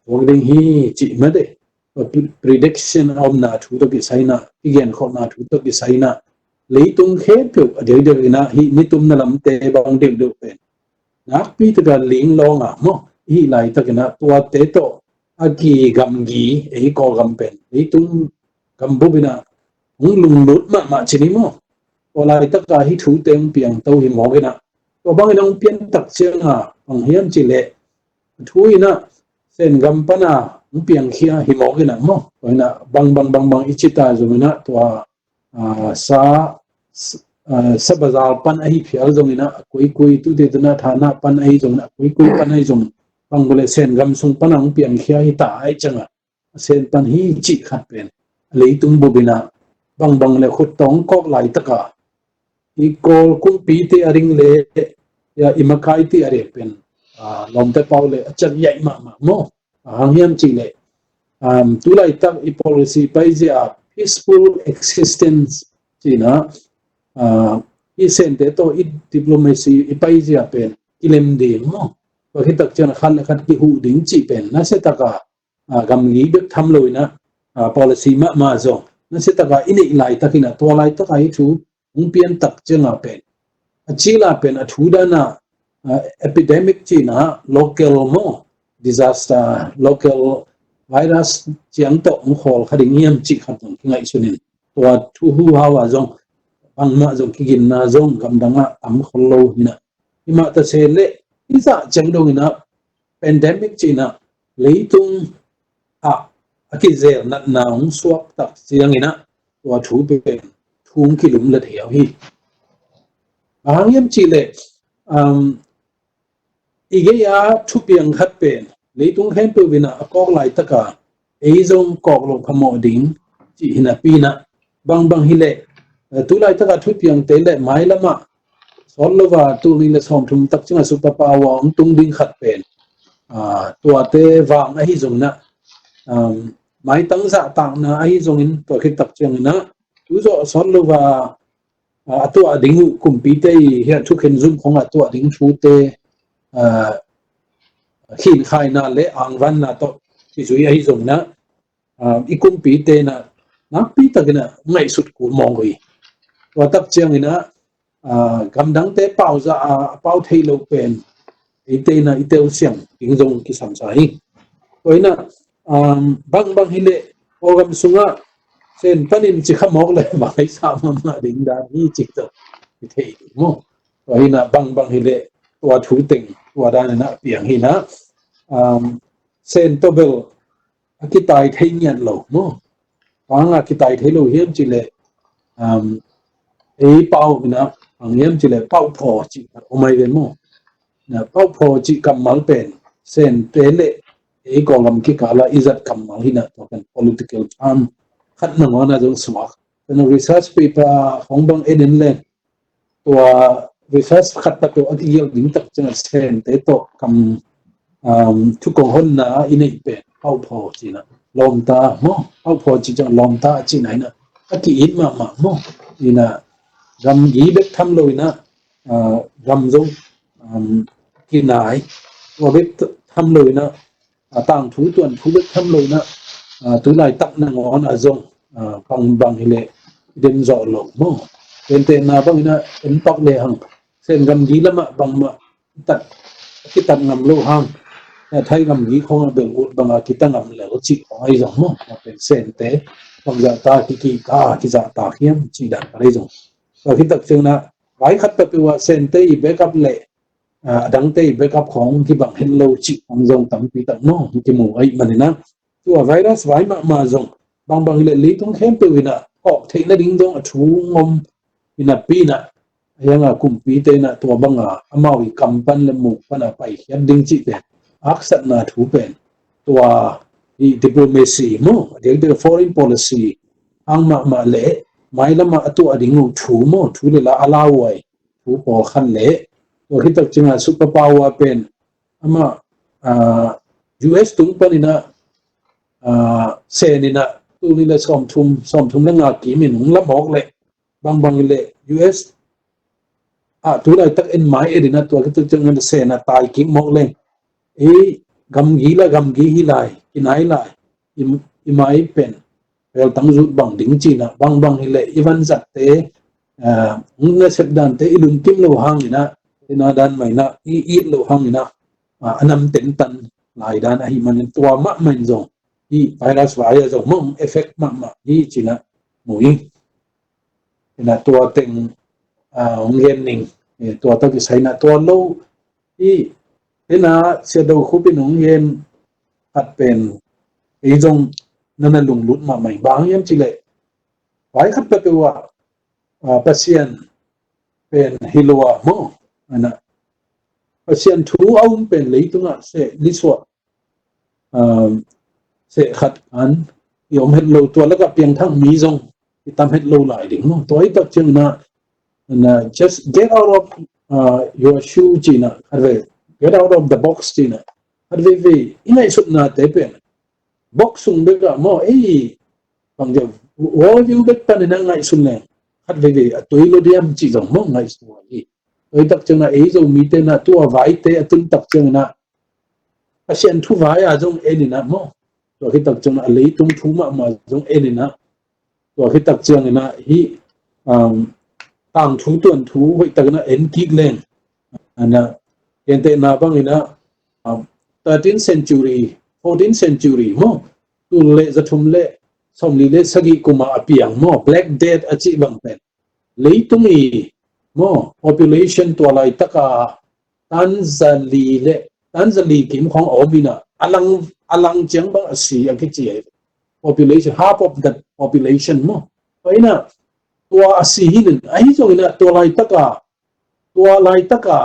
suak ding hi cih mah de. Prediction a omna thu tawh kisai in ah, i genkholhna thu tawh kisai in ah, leitung khempeuh a diakdiak in ah hih nitumna lamte bang deuhdeuh pen nakpi tak a linglawng a maw, i hih laitak in ah tuate tawh a kigamgi, ei Kawlgam pen leitung gambup in ah hong lunglut mahmah ci ni maw. Tua laitak a hih thute hong piangto hi mawk in ah, tua bangin hong pian tak ciang a bang hiam cih leh, a thu in ah Sen gam pan a hong piangkhia hi mawk in ah maw. Tua in ah bang bang bang bang i cih ta zong in ah tua, ah, sa, s-, ah, sa bazar pan ahi phial zong in ah a kuikui, tute tu in ah thana pan ahi zong in ah a kuikui pan ahi zong, bang bu le Sen gam sung pan a hong piangkhia hi ta ahih ciang a, a Sen pan hi cih khat pen a leitung bup in ah bang bang le khut tawh hong kawk laitak a, i Kawl kumpite a ding le, ya, i makaite a ding pen, ah, lawmte pau le a ciat hiai mahmah maw. Bang hang hiam cih leh, um, tu laitak i policy paizia, peaceful existence cih in ah, ah, i Sente tawh i diplomacy i paizia pen kilem ding maw. Tua khit tak ciang a khat le khat kihuh ding cih pen nasia tak a, ah, gamgi bek tham lo in ah, ah, policy mahmah zong nasia tak a i neih laitak in ah, tua laitak a hih thu hong pian tak ciang a pen, a cil a pen a thu dan a, ah, epidemic cih in ah local maw, disaster, local virus ciang tawh hong khawl kha ding hiam cih khat zong kingaihsun in, tua thu huhau a zong bangmah zong kiginna zong gamdang ah tam khol lo hi in ah, hi mah ta se leh, i zah ciang dong in ah pandemic cih in ah leitung ah a kizel natna hong suak tak ciang in ah tua thu pen thu hong kilumlet hiau hi. Bang hang hiam cih leh, um, i gei a thupiang khat pen leitung khempeuh in ah a kawk laitak a ei zong kawk loh phamawh ding cih hi napi in ah, bang bang hi leh, eh, tu laitak a thupiangte le mailam ah sawt lo a tul nih le sawmthum tak ciang a superpower hong tung ding khat pen, ah, tuate vang ahi zong in ah, um, maitang zahtakna ahi zongin tua khit tak ciang in ah tu zawh sawt lo a, ah, a tuah ding uh kumpite i hih a thukhen zum khong a tuah ding thute, ah, khinkhaina le angvanna tawh kizui ahi zong in ah, ah, i kumpite in ah nakpi tak in ah ngaihsut kul mawk uh hi. Tua tak ciang in ah, ah, gamdangte pau zah a, a pau theih loh pen eite in ah i telsiam ding zong kisam sa hi. Tua in ah, um, bang bang hi leh Kawlgam sung ah Sen panin ci kha mawk leh bang hi sa mahmah ding dan hi cih tawh i thei ding maw. Tua in ah bang bang hi leh tua thu teng, tua dan in ah piang hi in ah, um, Sen tawh bel a kitai thei ngiat lo maw. Bang hang a kitai thei lo hiam cih leh, um, ei pau in ah bang hiam cih leh pauphaw cih khat om ahi ve maw. Na, pauphaw cih kammal pen Sente le ei Kawlgam kikal ah i zat kammal hi in ah, tua pen political term khat nangawn ah zong suak. Tua in ah research paper khong bang en en leng, tua research khat tak tawh a kigelh ding tak ciang a Sente tawh kam, um, thukong honna i neih pen pauphaw cih in ah, lawmta maw, pauphaw cih ciang lawmta cihna hi in ah, a ki-it mahmah maw. In ah, gamgi bek tham lo in ah, ah, gam zong, um, kinai, tua bek tham lo in ah, ah, tangthu tuanthu bek tham lo in ah, ah, tu laitak nangawn ah zong, ah, bangbang hileh i dem zawh lo maw. Gentehna bangin ah en pak lehang Sen gamgi lamah bangmah tat, kitat ngam lo hang, Thai gamgi khawng a bel ut banga kita ngam lel cih khawng ahi zong maw. Tua pen Sente bangzah ta kikik a kizahtak hiam cih dan khat ahi zong. Tua khit tak ciangin ah vai khat peuhpeuh ah Sente i backup le, ah, a dangte i backup khawng kibang hen lo cih khawng zong tampi tak maw kimu ahih manin ah, tua virus vai mahmah zong bangbang hileh leitung khempeuh in ah kawk theih nading zong a thu ngom hi napi in ah, a hiang a kumpite in ah tua banga amau i kam pan le muk pana paikhiat ding cih pen, haksatna thu pen, tua i diplomacy maw, a diakdiak foreign policy hang mahmah le mailamah a tuah ding uh thu maw, thu le la a lauhuai thu pawlkhat le, tua khit tak ciangin ah superpower pen amah, ah, U S tung panin ah, ah, Sen in ah tul nih le sawmthum, sawmthum le nga kim in hong la mawk leh, bangbang hileh U S ah tu laitak en mai et in ah tua khit tak ciangin ah Sen ah tai kik mawk leng, ei gamgi la gamgi hi lai, kinai lai, i, i mai pen peltang zut bang ding cih in ah, bangbang hileh i vanzatte, ah, hong nasep dante i lungkim lo hangin ah, i na dan mah in ah i it lo hangin ah, ah, a nam tentan lai dan ahih manin tua mahmah in zong i virus vai ah zong mong effect mahmah hi cih in ah mu hi. In ah tua teng, ah, hong gen ning, eh, tua tawh kisai in ah tua lo hi. In ah Sia Do Khup in hong gen khat pen ei zong na na lunglut mahmah hi. Bang hiam cih leh vai khat peuhpeuh ah, ah, Pasian pen hi lo ah maw, in ah Pasian thu a um pen leitungah seh nisuah, um, seh khat an i om het lo, tua lakah piangthak mi zong i tam het lo lai ding maw. Tua hi tak ciangin ah, in ah just get out of, uh, your shoe cih in ah, khat vei, get out of the box cih in ah, khat veivei i ngaihsutnate pen box sung bek ah maw, ei bang dia world view bek panin ah ngaihsun leng khat veivei a tui lo diam cih zong maw ngaihsun hi. Tua hi tak ciangin ah ei Zomite in ah tua vaite a tun tak ciangin ah Pasian thu vai ah zong en in ah maw, tua khit tak ciangin ah a leitung thu mahmah zong en in ah, tua khit tak ciangin ah hih, um, tangthu tuanthu hoih takin ah en kik leng, in ah gentehna bangin ah, um, thirteenth century, fourteenth century maw, tul le zathum le sawmli le sagih kum ah a piang maw, Black Death a cih bang pen leitung i maw population tua laitak a tan zali le tan zali kim khawng a om in ah, a lang, a lang ciang bang a si a kici hi. Population, half of the population maw. Tua in ah tua a si hi in, ahi zongin ah tua laitak a, tua laitak a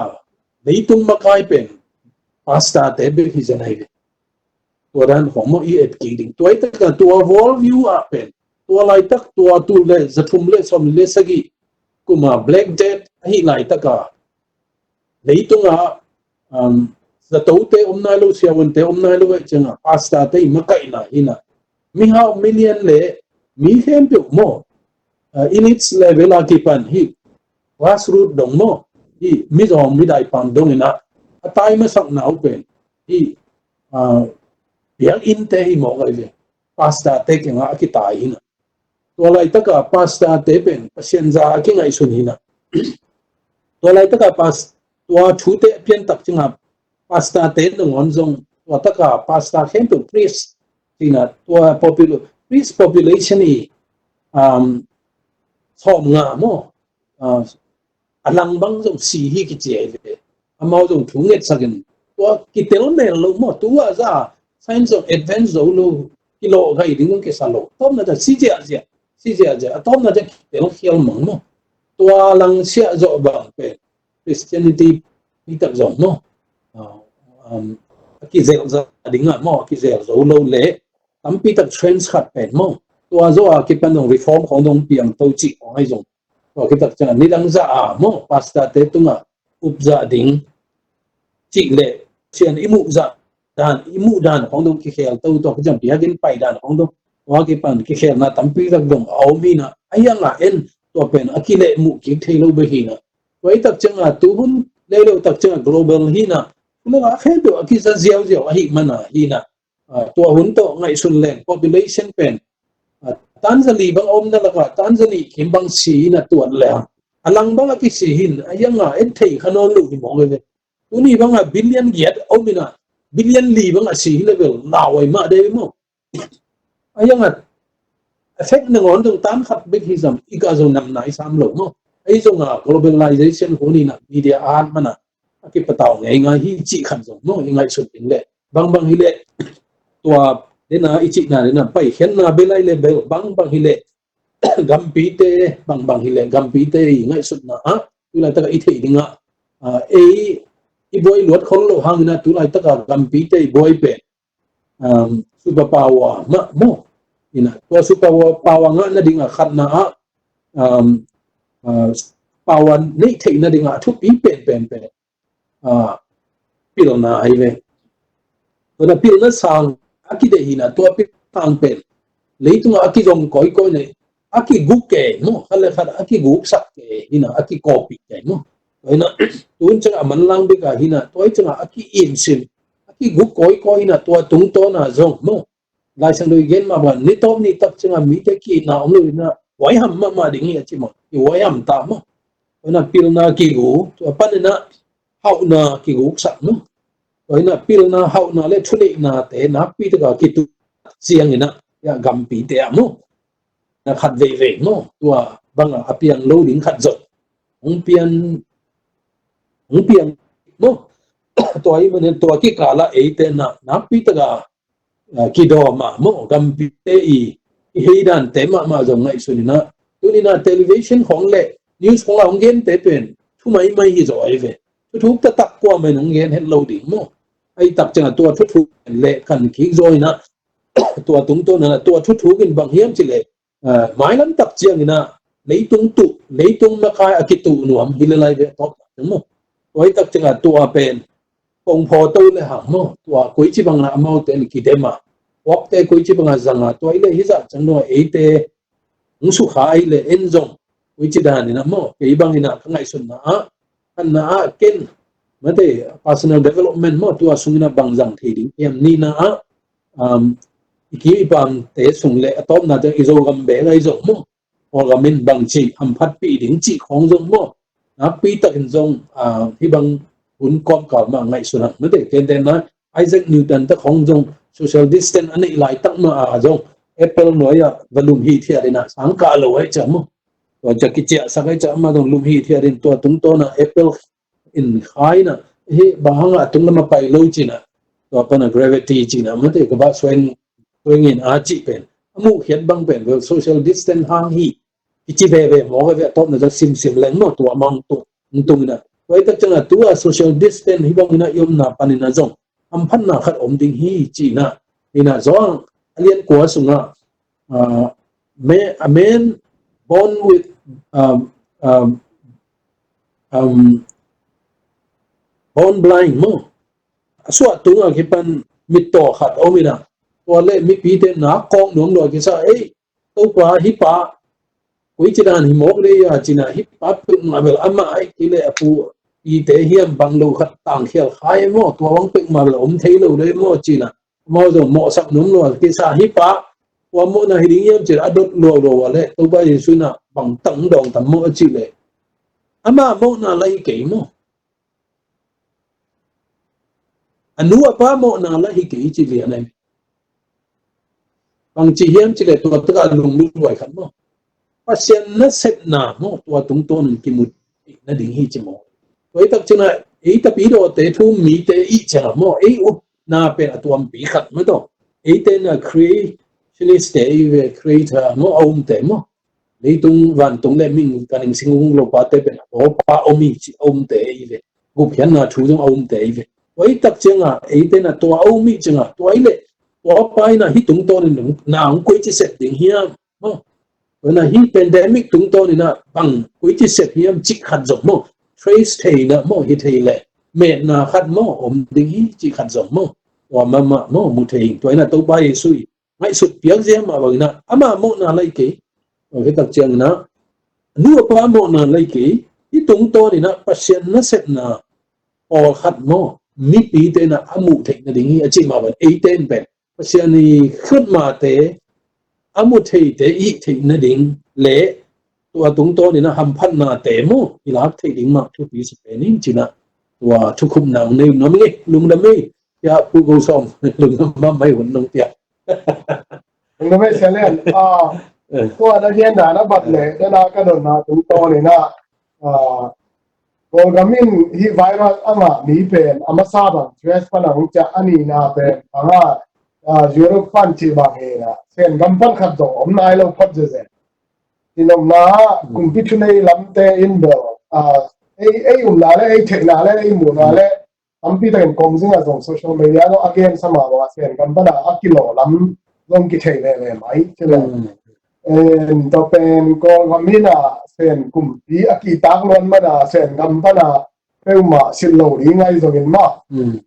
leitung makai pen pastorte bek hi zen ahi ve. Tua dan khawng maw i et kik ding. Tua hi tak a tua world view ah pen, tua laitak, tua tul le zathum le sawmli le sagih kum a Black Death ahih laitak a leitung ah, um, zatote om nai lo, siavuante om nai lo ahih ciangin ah pastorte i makaihna hi in ah, mihau million le mi khempeuh maw, uh, elites level a kipan hih grassroot dong maw, hih mizawng midai pan dong in ah a tai masakna uh pen hih, uh, biakinnte hi mawk ahi ve. Pastorte kiangah a kitai hi in ah. Tua laitak a pastorte pen Pasian za a kingaihsun hi in ah. Tua laitak a pas-, tua thute a pian tak ciangin ah pastorte nangawn zong tua tak a pastor khempeuh priest cih in ah, tua popul-, priest population i, um, sawmnga maw, uh, a lang bang zong si hi kici ahi ve. Amau zong thu ngetsak in tua kitel mel lo maw, tu a za science zong advance zo lo, kilawh gai ding zong kisa lo. Tawpna ciang si ziahziah, si ziahziah, a tawpna ciang kitel khial mang maw. Tua lang siah zawh bang pen Christianity hi tak zong maw, uh, um, a kizelh za ding ah maw, a kizel zo lo le tampi tak trends khat pen maw, tua zo a kipan zong reform khawng zong piang to cih khawng ahi zong. Tua khit tak ciangin nidang zah a maw pastorte tungah up zah ding cih le Pasian i muh zah dan, i muh dan khawng dong kikhel to, tua khit ciang biakinn pai dan khawng dong, tua kipan kikhelna tampi tak dong a om hi in ah, a hiang a en tua pen a kilehmuh kik thei lo bek hi na. Tua i tak ciangah tu hun leuleu tak ciangah global hi na. Hun a khempeuh a kiza ziauziau ahi mana hi na. Ah, tua hun tawh ngaihsun leng population pen, ah, tanzali bang a omna lakah tanzali kim bang si hi na tuat le a lang bang a kisi hin a yanga en thei kha nawn lo hi mawk ve. Tuni banga billion giat a om ina billion li banga si hi level lau ai mah dei maw? A yanga a fek nangawn dong tan khat bek hi zam i ka zo namna i sam lo maw? Ei zonga globalization hun ina media a hat mana a kipatau ngei ngai hi cih khat zong maw i ngaihsut ding le bangbang hi le tua dena i cihna dena paikhiatna belai le bel bangbang hi le gampite bangbang hi le gampite i ngaihsutna ah tulai taka i theih dingah, ah, ei i buai luat khol lo hangina tulai taka gampite i buai pen, um, super power mah maw? Ina tua super power ngah nadinga khatna ah, um, uh, power neih theih nadinga a thupi pen pen pen, ah, pilna ahi ve. Tua na pilna sang a kideih hina tua pilna sang pen leitunga a kizong kawikawi nei a kiguk kei maw? Khat le khat a kiguksak kei hina a kikawpih kei maw? Tua hina tun ciang a manlang bika hina tua cianga a ki-insim a kiguk kawikawi hina tua tungtawna zong maw? Laisang doi gen mah bang ni tawp ni tak cianga mite ki-itna om lo hina huaiham mahmah ding hi a ci maw? I huaiham ta maw? Tua hina pilna kigu tua panina hauhna kiguksak maw? Tua hina pilna hauhna le thuneihnate nakpi taka kitu ciangina ya gampite ah maw? Na khat veivei maw? Tua banga a piang lo ding khat zot hong pian hong piang maw? Tua i manin tua kikala eite na nakpi taka, ah, kidawma maw? Gampite i i heidante mahmah zong ngaihsunina tunina television khong le news khong a hong gente pen thumaimai hi zaw ahi ve. Thuthuk taktak kuamah in hong gen het lo ding maw? Ahi tak cianga tua thuthuk le kan kik zaw ina tua tungtawna tua thuthuk in bang hiam cileh, ah, mailam tak ciangina leitung tuh leitung makai a kituh nuam hi le lai ve tawp tak ciang maw? Tua hi tak cianga tua pen pongphaw to le hang maw? Tua koici bangna amaute in kidema wakte koici banga zanga tua i le hizah ciang nua eite hong sukha ahi le en zong koici danina maw? Kei bangina ka ngaihsutna ah khatna ah ken mate personal development maw? Tua sungina bang zang thei ding hiam nina ah, um, i ki i pamte sung le a tawpna teng i Zogam bek ahi zong maw? Kawlgam in bangci hamphatpih ding cih khawng zong maw? Nakpi takin zong, ah, hih bang hun kawmkal mah ngaihsun hang mate kentena Isaac Newton te khawng zong social distance a neih laitak mah a zong apple nuai-ah va lum hithiat inah sangkah lo ahi ciah maw? Tua ciah kiciahsak ahi ciah amah zong lum hithiat in tua tungtawnah apple in khaina hi bang hangah a tunglam a pai lo cinah tua pana gravity cinah mate ka bah suai tuingin a cih pen a muhkhiat bang pen vel social distance hang hi kici veve mawk a ve a tawpna zong simsim leng maw tua mah hong tung hong tung inah tua i tak ciangah tua social distance hi bang inah i omna paninah zong hamphatna khat om ding hi cinah inah zong a lian kua sungah, ah, a man born with, um, um, um, born blind maw? A suah tungah kipan mittaw khat om inah tua le mipite nak kawk nuam lua kisa ei Topa hih pa koici dan hi mawk le a cinah hih pa peuhmah bel amah aih kei le a pu pite hiam bang lo khat tangkhial khai maw tua bang peuhmah bel om thei lo le maw cinah amau zong mawhsak nuam lua kisa hih pa tua mawhna hi ding hiam cinah a dot luaulua le Topa Jesu inah bang tang dawng tam maw a cih le amah mawhna la hi kei maw? A nu a pa mawhna la hi kei ci lian ahi. Bang ci hiam ci le tua taka lunglut luai khat maw? Pasian nasepna maw tua tungtawn in kimu nading hi ci maw? Tua i tak cinah ei tapidawte thu mite i ciangah maw ei upna pen a tuampi khat maw taw eite na creationist te i ve creator maw a umte maw? Leitung vantung le ming kaning sing hung lopate pen a tawpa om hi ci a umte i ve. Gupkhiatna thu zong a umte i ve. Tua i tak ciangah eite na tua a um hi ciangah tua i le tua pa inah hih tungtawn in na hong koici sep ding hiam maw? Tua inah hih pandemic tungtawn inah bang koici sep hiam cih khat zong maw? Trace thei inah maw hi thei le metna khat maw om ding hi cih khat zong maw? Tua mahmah maw mu thei ing tua inah Topa Jesu i ngaihsut piak zia mah bang inah amah mawhna la hi kei. Tua khit tak ciang inah nu a pa mawhna lei kei, i tungtawn in ah Pasian nasepna pawlkhat maw, mipite in ah a muh theih nading hi a cih mah bang, eite in pen Pasian i khutmate a mu theite i hih theih nading le tua tungtawn in ah hamphatnate maw i lak theih ding mah thupi sa pen in ci-in ah tua thukhupna hong nei nuam ing e. Lungdam ei. Tua Pu Go Sawm, lungdam mahmah ei, hun nong pia. Lungdam ei Sia Lian. Ah, tua na gen dan a bat le, dan a ka dotna tungtawn in ah, ah, Kawlgam in hih virus a ngah mi pen a masa bang U S pan a hong ciah, a nihna pen bang a, ah, Europe pan cih bang hi in ah, Sengam pan khat zong om nai lo phot zezen. Tua omna ah kumpi thunei lamte in bel, ah, ei, ei umna le, ei theihna le, ei muhna le, tampi takin kong zing ah zong social media zong a gensa mah bang a Sengam pan a a kilawh lam zong kithei veve mai ci le. En, tua pen Kawlgam in ah Sen kumpi a kihtak luan man a Sengam pan a peuhmah silh lo ding ahi zongin maw.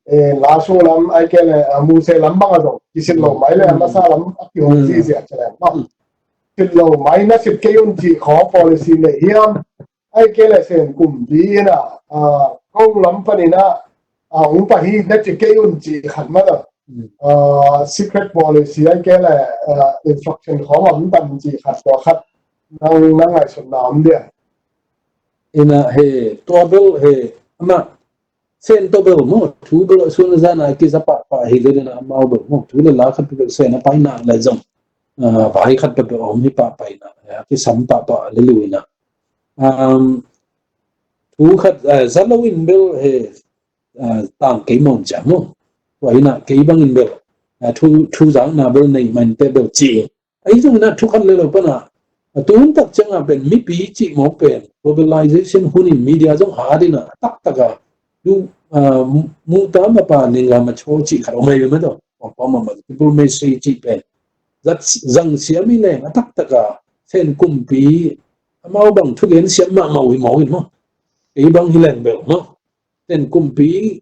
En, Lasu lam ahih kei leh, ah, Muse lam bang a zong kisilh lo mai le, a masa lam a kihong ziahziah ci le maw. Silh lo mai na silh kei un cih khawng policy nei hiam? Ahih kei leh Sen kumpi in ah, ah, ko lam pan in ah, ah, hong pai hi na ci kei un cih khat mah lo. Ah, secret policy ahih kei leh, ah, instruction khawng a om tam cih khat, tua khat nang, nang ngaihsutna om dia? In ah he, tua bel he, amah Sen tawh bel maw, thu bel a sun a zan a kiza pahpah hi le in ah amau bel maw, thu le la khat bel Sen a paina le zong, ah, vai khat bel a om hi pahpah in ah, a kisam pahpah le lu in ah. Um, thu khat, ah, za lo in bel he, ah, tang kei maw ci a maw. Tua in ah kei bang in bel, ah, thu, thu zakna bel nei mah inteh bel ci. Ahi zongin ah thu khat le lo pan a, a tu hun tak ciang a pen mipi cih mawk pen globalization hun in media zong hat in ah a taktak a, tu, ah, mu, muhta mapa ningla macho cih khat om ahi ve mah tawh. Pawngpawng mahmah diplomacy cih pen zat zang siam hi leng a taktak a Sen kumpi amau bang thugen siam mahmah uh hi mawk in maw. Kei bang hi leng bel maw, Sen kumpi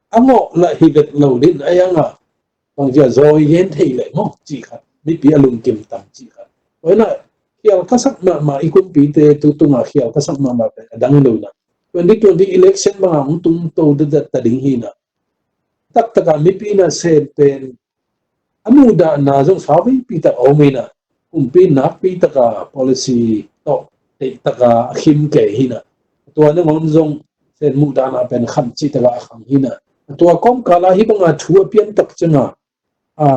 a ngawh lah hi vet lo ding a, a yang a bang ci a zawi gen thei leh maw cih khat, mipi a lungkim tam cih khat. Tua in ah khial ka sak mahmah i kumpite tu tung a khial ka sak mahmah pen a dang hi lo in ah twenty twenty election bang a hong tung to datdat ta ding hi in ah taktak a mipi in ah Sen pen a muhdahna zong sauveipi tak a om hi in ah, kumpi nakpi tak a policy tawh teih tak a a khim kei hi in ah, tua nangawn zong Sen muhdahna pen kham cih tak a a khang hi in ah, tua kawmkal a hih bang a thu a pian tak ciang a, a,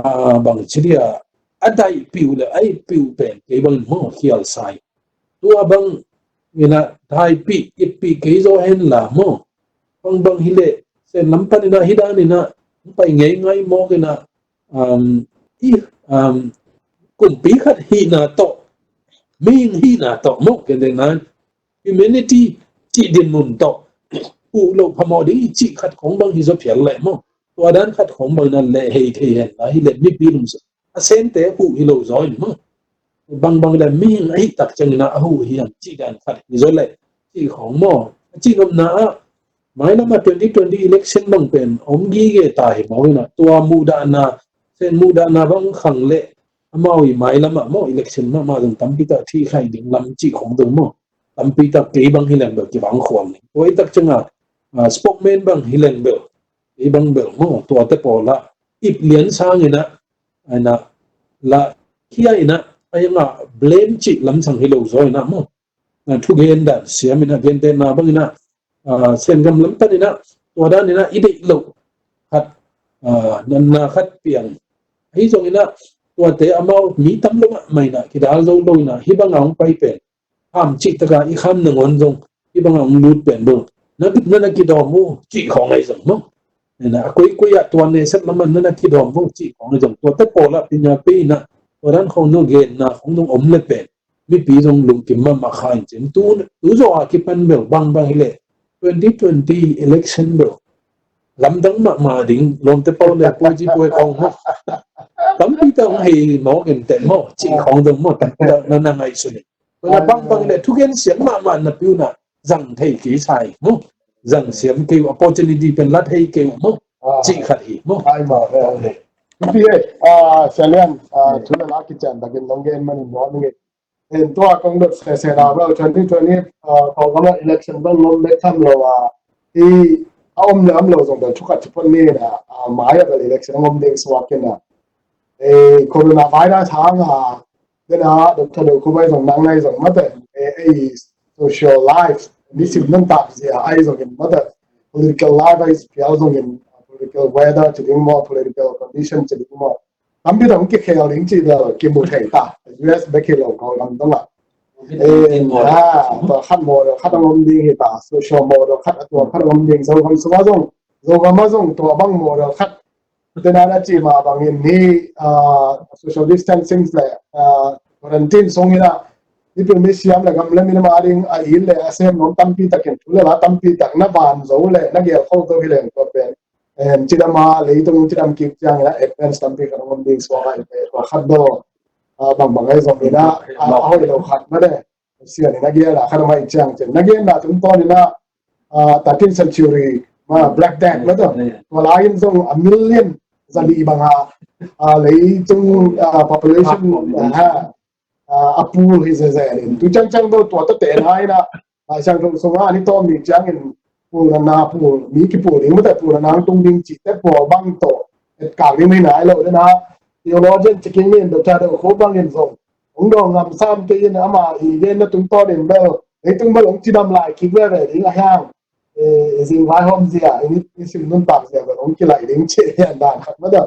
bang ci dia, a daihpih uh le a ippih uh pen kei bang in maw khial sa hi. Tua bang in ah daihpih ippih kei zaw hen la maw, bang bang hi leh Sen lam pan in ah hih dan in ah hong pai ngeingai mawk in ah, um, i, um, kumpi khat hihna tawh, mihing hihna tawh maw, ken deng nan humanity cih dinmun tawh huh loh phamawh ding hi cih khat khawng bang hi zaw phial leh maw, tua dan khat khawng bang in ah leh hei thei hen la, hi leh mipi lungsim a Sente huh hi lo zaw in maw, bang bang le mihing ahih tak ciangin ah a huh hi ang cih dan khat hi zaw leh cih khawng maw. A cih nopna ah mailam ah twenty twenty election bang pen om gige ta hi mawk in ah, tua muhdahna, Sen muhdahna bang khang leh amau i mailam ah maw election mahmah zong tampi tak thihkhaih ding lam cih khawng zong maw, tampi tak kei bang hi leng bel kibang khuam ni. Tua i tak ciang a, ah, spokesman bang hi leng bel, kei bang bel maw, tuate pawl ah ip lian sang in ah, in ah, la khia in ah, a yang a blame cih lam sang hi lo zaw in ah maw. Ah, thugen dan siam in ah, gentehna bang in ah, ah, Sengam lam pan in ah tua dan in ah i deih loh khat, ah, natna khat piang. Ahi zongin ah tuate amau mi tam lo mahmah in ah kidal zo lo in ah hih bang a hong pai pen kham cih tak a i kham nangawn zong hih bang a hong lut pen bang na, na na kidawm uh cih khawng ahi zong maw. Ina, a koikoi ah tua neset lam ah na na kidawm uh cih khawng ahi zong, tuate pawl ah pinya pei in ah tua dan khawng nong genna khawng nong om le pen mipi zong lungkim mahmah kha in cin. Tu, tu zawh a kipan bel bang bang hi leh twenty twenty election bel lamdang mahmah ding, lawmte pawl le puai ci puai khawng maw, tampi tak hong hei mawk in teh maw cih khawng zong maw, tampi tak na na ngaihsun in. Tua na bang bang hi leh thugen siam mahmah napi un ah zang thei kei sa hi maw, zang siam kei uh, opportunity pen la thei kei uh maw, cih khat hi maw. Ai maw, eh, eh. Pi, eh, ah, Sia Lian, ah, thu le la kician takin nong gen manin nuam ing e. En tua kong dot sese na bel twenty twenty, ah, Kawlgam ah election bel ngom bek tham lo a, i a om le om lo zong bel thu khat ci phot ni na, ah, mai ah bel election ngom ding suak in na. Eh, coronavirus hang a, den a Doctor Deu Khup ai zong nang nai zong mate, eh, eh, social life, nisim nuntak zia ai zong in mate, political life ai pial zong in, political weather ci ding maw, political condition ci ding maw. Tampi tak kikhel ding ci bel kimu thei ta. U S bek hi lo Kawlgam dong ah. Eh, ha, tua khat model khat a ngom ding hi ta. Social model khat a tua khat a ngom ding. Zogam sung a zong, Zogam a zong tua bang model khat. Te na na ci ma bangin ni, ah, social distancing le, ah, quarantine sung ina. Ni pil mi siam le gam le mi na ma ding a il le a sem nom tampi takin thu le la tampi tak na van zo le na gel khol zo hi leng tua pen. Em, cidam a, leitung cidam kik ciangin a advance tampi khat a ngom ding suak a, eh, tua khat daw, ah, bangbang ai zong in a, ah, a hoih lo khat mah de. Sian in a gel a khat a mai ciang cin. Na gen na tungtawn in a, ah, thirteenth century, ma, Black Death, ma tawh. Tua lai in zong a million zali bang a, ah, leitung, ah, population, ah, ha, ah, a pul hi zezen in. Tu ciangciang daw tua tate na in a, Lai Siangtho sungah a ni tawm ni ciangin pulna na pul, mi kipul ding, mate pulna nang tung ding cihte pawl bang tawh etkak ding hi nai lo dena. Theologian cikin min Doctor Deu Khup bangin zong hong dawng ngam sam kei in ama i genna tungtawnin bel leitung bel hong cidam lai kik veve ding a hiang. Eh, i zing vaihawm zia, i ni, i sim nuntak zia bel hong kilaih ding cih hian dan khat mate.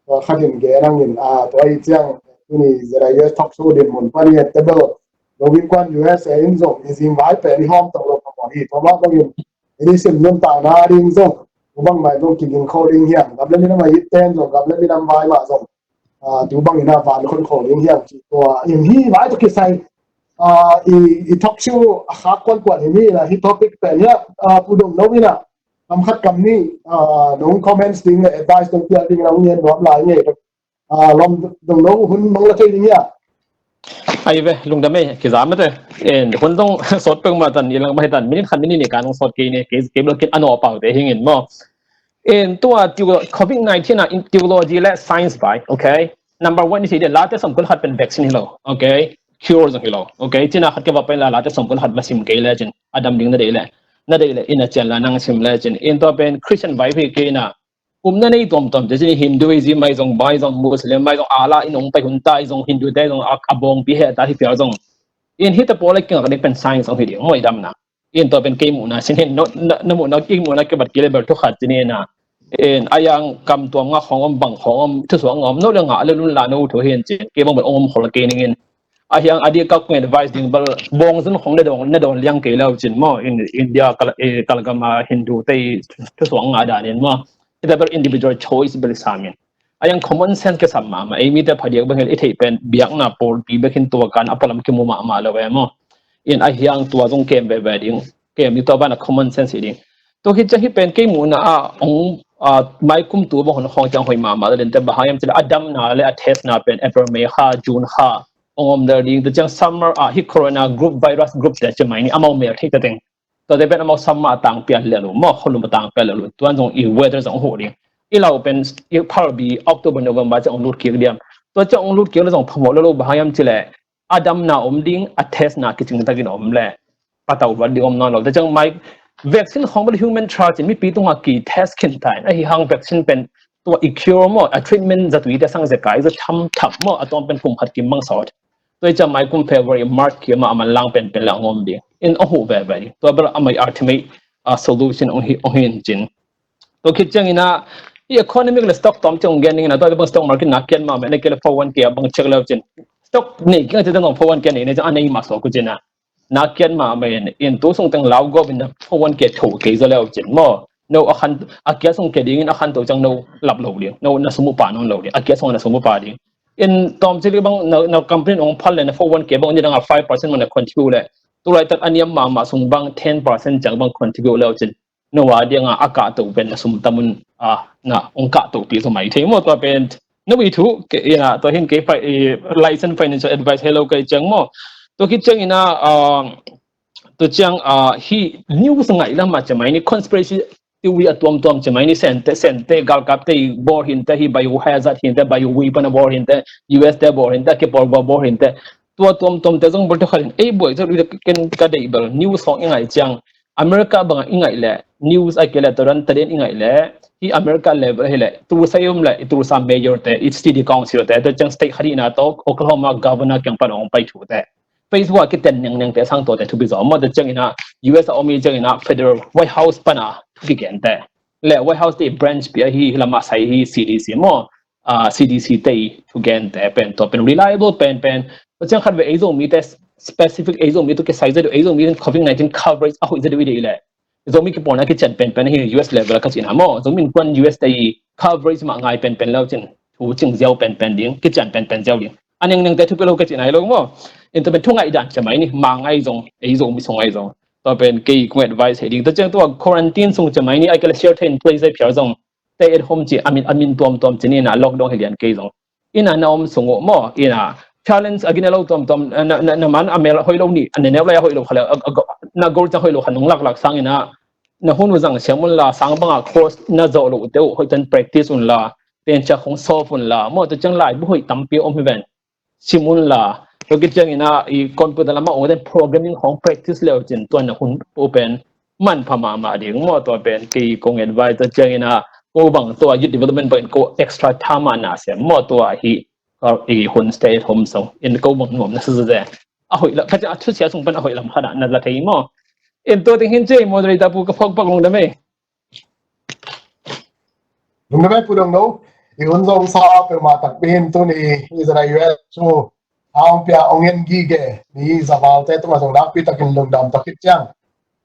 Tua khat in gen angin, a, tua i ciang, tuni Z I U S talk show din mun pan i et table. Lo in kuan U S A in zong, i zing vai pen i hawm tawh lo phamawh hi. Tua mah bangin, i nisim nuntakna ding zong, tu bang mai zong kiging kho ding hiam. Gam le minam a it ten zong, gam le minam vai mah zong. A, tu bangin a van khon kho ding hiam cih tua. In hi vai tawh kisai, a, i, i talk show a khak kuan kuan hi mi na, hi topic pen hi a, a, Pu Dong Lo in a, kam khat kam nih, ah, nong comments ding le advice nong piak ding nong ngen nuam lai ngei. Ah, lom dong lo hun nong la thei ding hia? Ai ve, lungdam ei, kizam mate. En, hun dong sawt pek ma tan, i lang ma hi tan, minute khat minute nih ka nong sawt kei ne, kei, kei bel kin a naw pau te hing in maw. En, tua theo-, covid nineteen a in theology le science bai, okay? Number one i si de, late sawm kul khat pen vaccine hi lo, okay? Cure zong hi lo, okay? Cina khat ke va pen la, late sawm kul khat va sim kei le cin, a dam ding na dei le. Na dei le, in a cian la nang sim le cin. In tua pen Christian vai hi kei na, um na nei tuamtuam te cin Hinduism mai zong, mai zong, Muslim mai zong, Allah in ong pai hun ta, i zong Hindu te zong, a, a bawngpi he ta hi pial zong. In hi ta pawl le kingak ding pen science ong hi ding, maw i dam na. In tua pen kei muhna sin hin, no, na, na muhna, kei muhna ke bat kei le bel thu khat cin in a. In a yang kam tuam nga khong om bang khong om, thu suang om, no le nga le lun la no thu hin cin, kei bang bel ong om khol kei ning in. A hiang a dia ka kong advice ding bel bawng zun khong na dong, na dong liang kei lo cin maw, in India kal, eh, kalgam a Hindu te thu suang nga dan in maw. Kita bel individual choice bel samin. A yang common sense ke sam mama, ei mite phadiak bang hel i thei pen biakna pawl pi bek hin tua kan a palam kimu mama lo e maw. In a hiang tua zong kem veve ding, kem i tua bana common sense hi ding. Tua hi cia hi pen kei muhna a, ong, a, mai kum tu bang hon khong ciang hoi mama lo den te bahang yam cila a damna le a testna pen April May kha, June kha, ong om der ding, tu ciang summer a, hi corona group, virus group te ci mai ni, amau mel thei te teng. Tua te pen amau summer a tang pial le lo, maw kholum a tang pial le lo, tuan zong i weather zong hu ding. I lau pen, i phal bi October, November ciang ong lut kik diam. Tua ciang ong lut kik le zong phamawh le lo bahang yam cile, a damna om ding, a testna kicing takin om le. Patau vat ding om nawn lo. Te ciang mai vaccine khong bel human trial cin mipi tunga ki test khin tain. Ahi hang vaccine pen tua i cure maw, a treatment zatui te sang zekai za tham tham maw, a tuam pen kum khat kim mang sawt. Tua i ciang mai kum February, March ki ma a man lang pen pen la ngom ding. In a hu veve ding. Tua bel a mai ultimate, a solution ong hi, ong hi in cin. Tua khit ciang ina, i economic le stock tom ciang gen ding ina, tua bang stock market na kian ma, me na kian le four one K a bang check le cin. Stock nei kian te dang four one K nei, nei ciang a nei ma so ku cin a. Na kian ma, me in, in tu sung teng lau go bin na four one K tho ke zo le cin maw. No a khan, a kia sung ke ding in a khan to ciang no lap lo ding. No na sumu pa non lo ding. A kia sung na sumu pa ding. In tom ci li bang na, na company ong phal le na four one K bang ni dang a five percent man na contribute le. Tu lai tak a niam ma ma sung bang ten percent ciang bang contribute le cin. No a diang a, a kah to pen na sum tamun, a, na ong kah to pi so mai thei maw tua pen. No i thu, ke, ina, tua hin ke fi-, i, license financial advice hello kai ciang maw. Tua khit ciang ina, a, tua ciang, a, hi news ngai lam ma ci mai ni conspiracy theory a tuam tuam ci mai ni sente, sente, galkap te bor hinte, hi biohazard hinte, bioweapon a bor hinte, U S te bor hinte, ke por bor hinte. Tua tuamtuamte zong bel tua khat in ei buai zot uh hi. Ken ka deih bel news hong i ngaih ciang, America bangah i ngaih leh, news a kei leh tua dan taden i ngaih leh, hi America level hi leh Tulsa i om leh i Tulsa mayor te, i city council te, tua ciang state khat i na tawh Oklahoma governor kiang pan hong pai thute, Facebook a kiten nengte sang tuate thupi zaw maw. Tua ciangin ah U S a om i ciangin ah federal White House pan a thu kigente, le White House te i branch pi ahi, hi lamah sai hi C D C maw, ah, C D C te i thugente pen tua pen reliable penpen. Tua ciang khat ve ei Zomite specific, ei Zomi tawh kisai zet uh, ei Zomi in covid nineteen coverage a hoih zet uh i deih leh Zomi kipawlna kician penpen hi U S level a ka cihna maw. Zomi Innkuan U S te i coverage mah ngai penpen lo cin, thu cing ziau penpen ding, kician penpen ziau ding. A nengnengte thupi lo ka cihna hi lo maw. In tua pen thu ngaih dan cia mai ni, ma ngaih zong, ei Zomi sung ngaih zong. Tua pen kei kong advice hi ding. Tua ciang tua quarantine sung cia mai ni, a kei leh shelter in place a phial zong, stay at home ci, a min, a min tuamtuam ci ni na, lockdown hi lian kei zong. Ina na om sung uh maw, ina challenge a gina lo tuamtuam, na, na, na man a mel hoih lo ni, a neneu lai a hoih lo kha le, a, a, na goal ciang hoih lo kha nung laklak sang ina, na hun uh zang siam un la, sang banga course na zawh lo uh te uh hoih tan practice un la, ten ciak hong solve un la maw. Tua ciang laibu hoih tampi om hi ven, sim un la. Tua kiciangin ah i computer lamah ong ten programming hong practice leu cin tua na hun uh pen manpha mahmah ding maw. Tua pen kei kong advice. Tua ciangin ah ko bang tua youth development bangin ko extra tha mah na sem maw. Tua hi i hun stay at home sung in ko bang nuam na sa zia. A hoih lam, ka ciang a thusia sung pan a hoih lam khat ah na la thei maw. In tua ding hin ci ei moderator pu, ka phawk pak lungdam ei. Lungdam ei Pu Dong No. I hun zong sa peuhmah takpi in tuni i Israel U S thu a hong pia hong en gige mi zavalte tungah zong nakpi takin lungdam. Tua khit ciang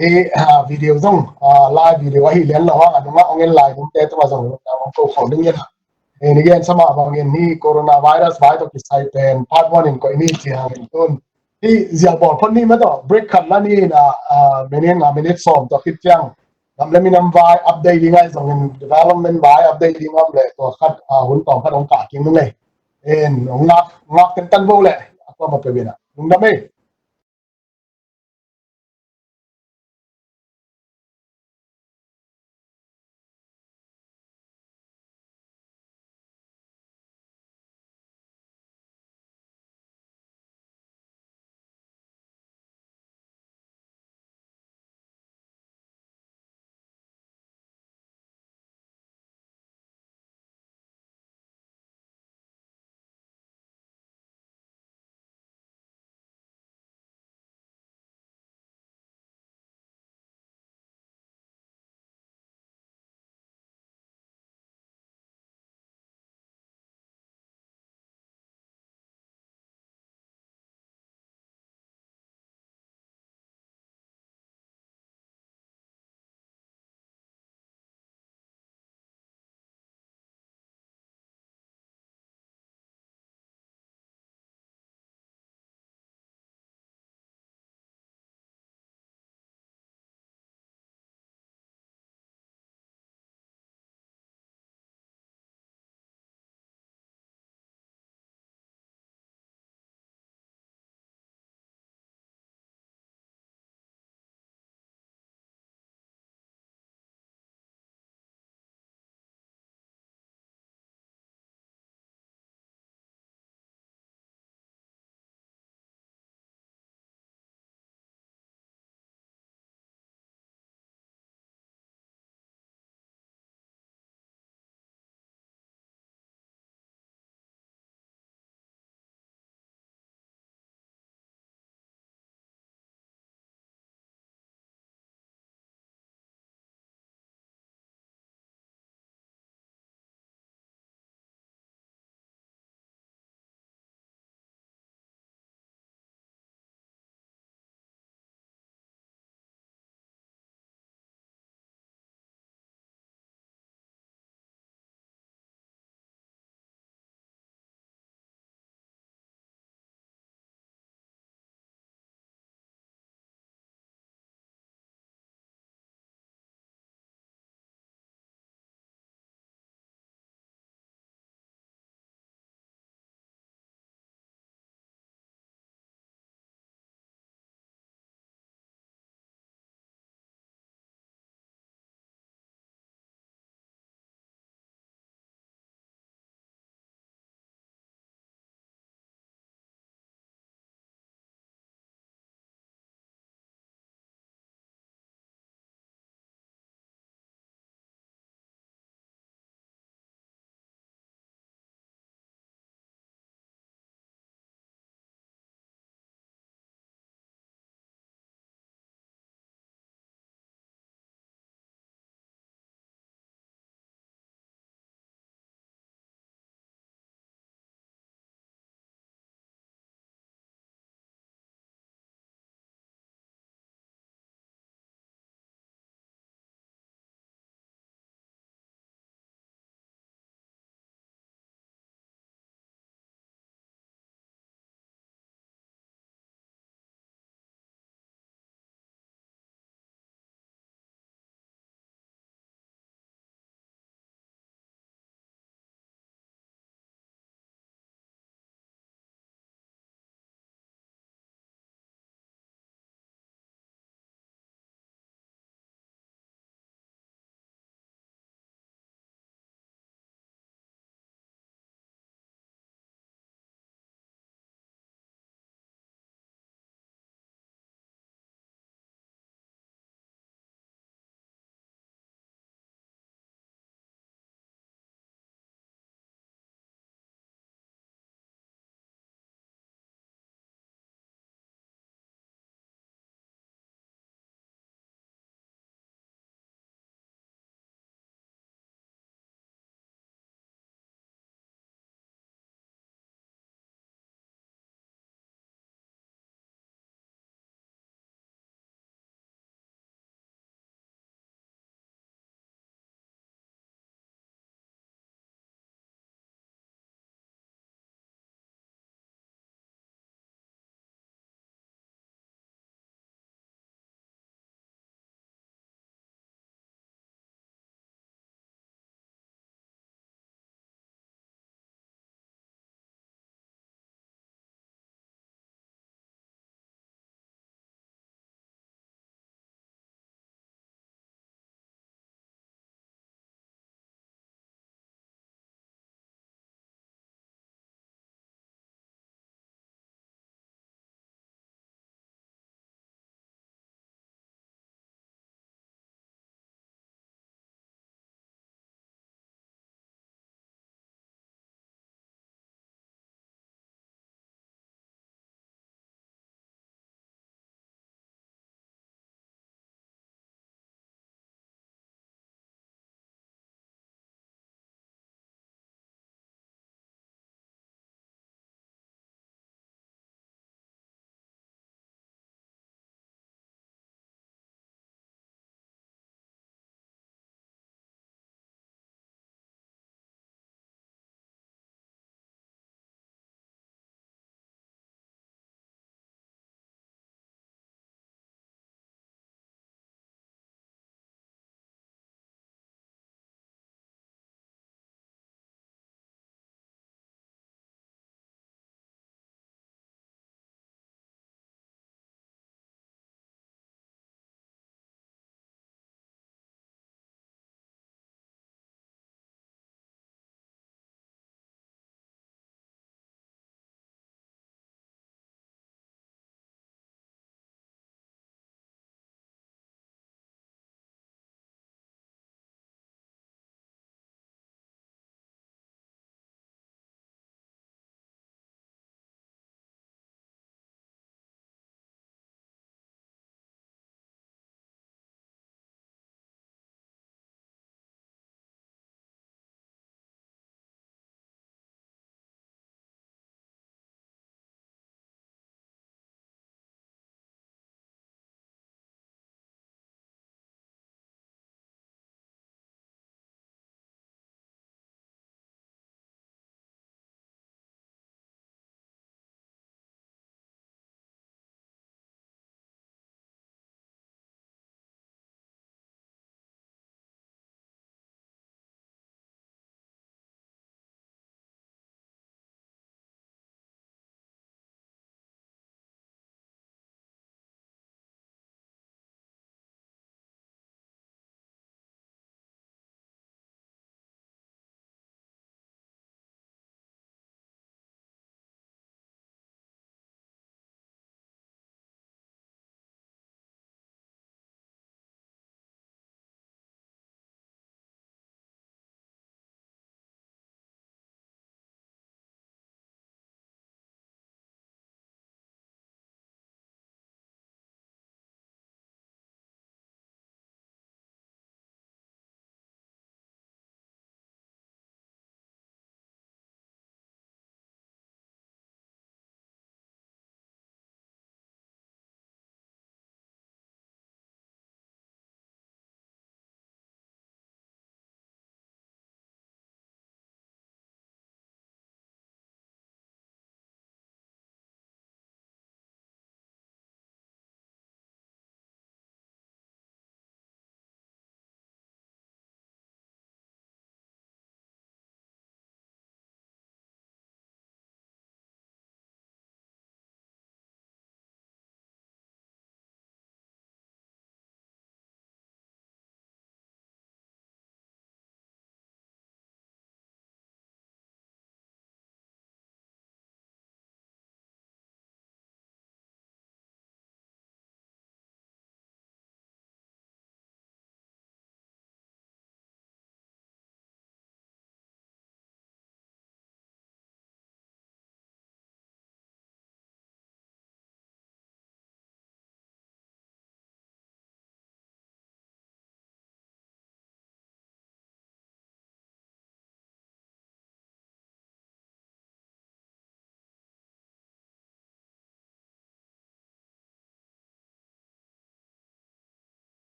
hi, ah, video zong, ah, live video ahi lian lo hang a nungah hong en lai dingte tungah zong lungdam hong ko khawng ding in ah. Eh, ni gen sa mah bangin hi coronavirus vai tawh kisai pen part one in koih ni ci hangin tun hi ziah bawl phot ni mah tawh break khat la ni in ah, ah, minute nga minute sawm tua khit ciang gam le minam vai update ding ahi zongin development vai update ding om le tua khat, ah, hun tawm khat hong kah kik nung ei. En hong ngak, ngak tentan vo le a tua ma peuh in ah lungdam ei.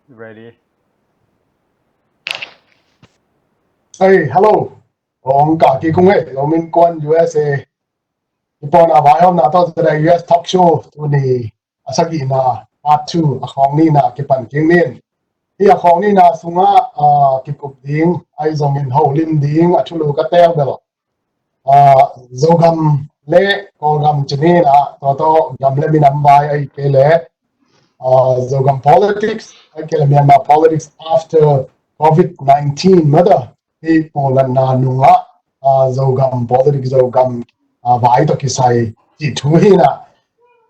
Ready. Hey, hello. Ong ka ki kung hei, lo min kuan U S A. Ipon a vai om na to the U S talk show tu ni a sagihna part two a khawng nihna kipan kik ning. Hi a khawng nihna sungah a kikup ding, ahi zongin holim ding a thulu ka teel bel. Zogam le Kawlgam ci ni na, tua tawh gam le minam vai ahi kei le Zogam politics ahi kei le Myanmar politics after COVID nineteen mata hi pulnatna nungah Zogam politics, Zogam vai tawh kisai cih thu hi na.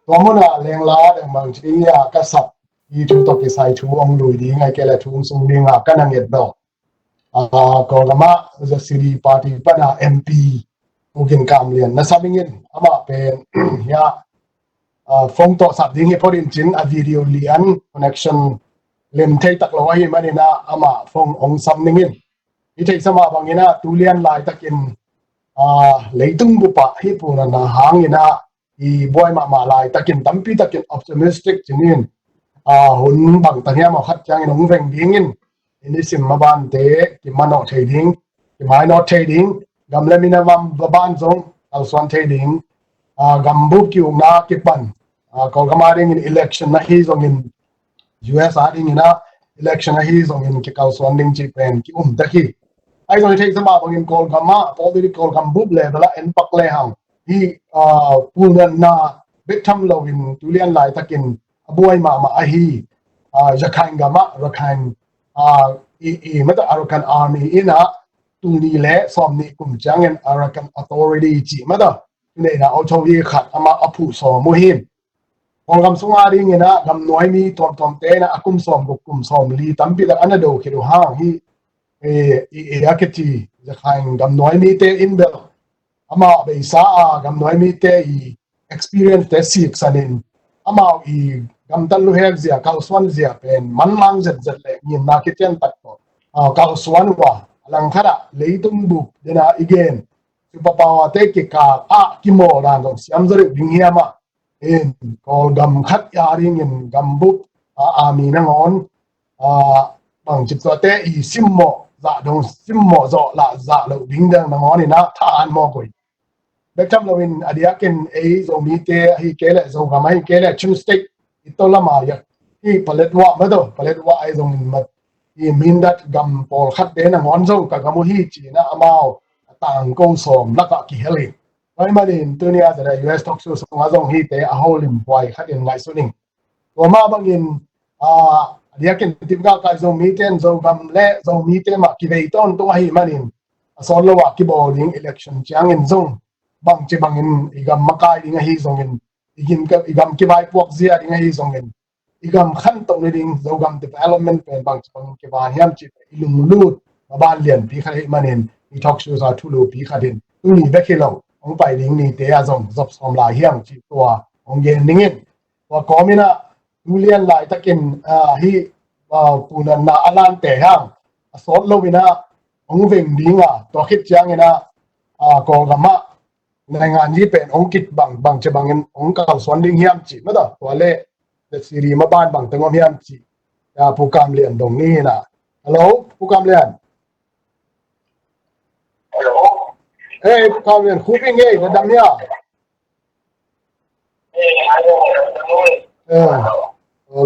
Tua munah lengla dang bang ci ni a ka sap hi thu tawh kisai thu ong lui ding ahi kei le thu ong sung ding a ka na nget bel. Kawlgam ah ZCD party pana M P Pu Gin Kam Lian na sam ing in, amah pen hiah phone tawh sap ding hi phot in cin a video lian connection lem thei tak lo ahi manin ah amah phone ong sam ning in. Hi theihsa mah bangin ah tu lian laitakin leitung bup ah hi pulnatna hangin ah i buai mahmah laitakin tampi takin optimistic ci ni in, hun bangtang hiam a khat ciangin hong veng dingin i nisim mabante kimanawh thei ding, kimainawt thei ding, gam le minam maban zong kalsuan thei ding, gambup ki-ukna kipan, Kawlgam a dingin election ahi zongin U S a dingin ah election ahi zongin kikalsuan ding cih pen ki-um tek hi. Ahi zongin theihsa mah bangin Kawlgam ah political, Kawlgam bup level ah en pak lehang hi pulnatna bek tham loin tu lian laitakin a buai mahmah ahi Rakhine gam ah Rakhine i mata Arakan Army in ah tul nih le sawm nih kum ciangin Arakan Authority cih mata tu neihna authority khat amah a phuh sawm uh hi. Kawlgam sung a dingin ah gamnuai mi tuamtuamte in ah a kum sawm guk kum sawm li tampi tak a na do khit uh hang hi. I a kici Rakhine gamnuai mite in bel amah beisa a gamnuai mite i experience te siksan in amau i gamtat luhek zia, kalsuan zia pen manlang zetzet le ngimna kician tak tawh kalsuan uh a, a langkhat ah leitung bup dena i gen superpower te kikal ah kimawl dan zong siam zaw deuh ding hiam ah in Kawlgam khat a dingin gambup a army nangawn bangcip tuate i simmawh zah dong simmawh zawh lah zah loh ding dang nangawn in ah tha an mawk uh hi. Bek tham loin a diakin ei Zomite ahi kei le Zogam ahi kei le Chin State i to lama yak hi Paletwa mata Paletwa ahi zongin mat i Mindat gam pawlkhatte nangawn zong ka gam uh hi ci-in ah amau a tangko sawm lakah kihel hi. Tua ahih manin tuni a zada U S talk show sungah zong hihte a holim huai khatin ngaihsun ing. Tua mah bangin a diakin Timgah kai Zomite in Zogam le Zomite mah kivei tawntung ahih manin a sawt lo ah kibawl ding election ciangin zong bangci bangin i gam makai ding ahi zongin i gam kivaipuak zia ding ahi zongin i gam khantoh ni ding Zogam development pen bangci bangin kivan hiam cih i lunglut maban lianpi khat ahih manin i talk show sa thulupi khat in tuni bek hi lo hong pai ding nite a zong zop sawm lai hiam cih tua hong gen ning in. Tua kawmin ah tu lian laitakin hi pulnatna a lante hang a sawt loin ah hong veng ding a, tua khit ciangin ah Kawlgam ah nainganzi pen hong kit bang bangci bangin hong kalsuan ding hiam cih mata tua le ZCD maban bangteng om hiam cih Pu Kam Lian dong ni hi na. Hello Pu Kam Lian. Hello. Hey Pu Kam Lian, khuping ei, na dam hia?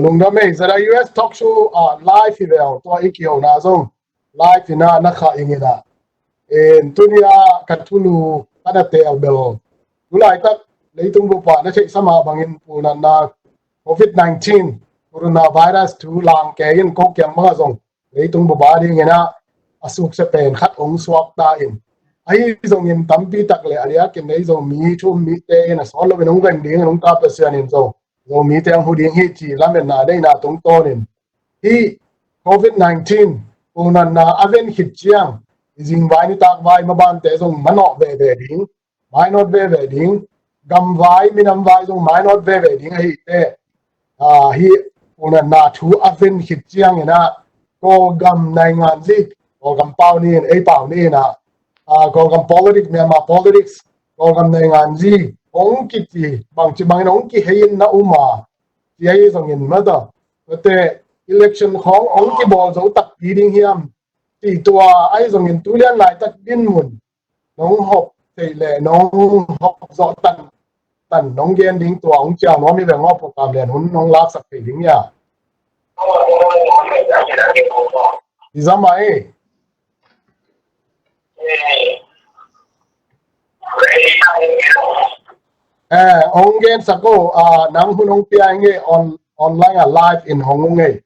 Lungdam ei, zada U S talk show live hi ve, tua i kihona zong live in ah na khah ing in ah. Tuni a ka thulu ka na teel bel tu laitak leitung bup ah na theihsa mah bangin pulnatna COVID nineteen coronavirus thu lang kei in ko kiang bangah zong leitung bup a dingin ah a suksia pen khat hong suak ta in. Ahi zongin tampi tak le a diakin ei Zomi thu um mite in a sawt loin hong veng dingin hong ta Pasian in zong Zomite hong hu ding hi cih lametna deihna tungtawnin hi COVID nineteen pulnatna a ven khit ciang i zingvai nitakvai mabante zong manawh veve ding, mainawt veve ding, gamvai minamvai zong mainawt veve ding ahi teh. Hi pulnatna thu a ven khit ciangin ah Kawlgam nainganzi, Kawlgam pau ni in ei pau ni in ah Kawlgam politics, Myanmar politics, Kawlgam nainganzi hong kici bangci bangin hong kihei in na um a, ci ahi zongin mata mate election khawng hong kibawl zo takpi ding hiam? Ti tua ahi zongin tulian laitak dinmun nong hop theih leh nong hop zawh tan tan nong gen ding tua hong ciang nuam hi veng aw, program lian hun nong laksak thei ding hia? I zam ah ei. Eh, hong gensak o, ah, nang hun hong pia ing ei, on, online ah live in hong ung ei.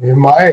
Hi mah ei.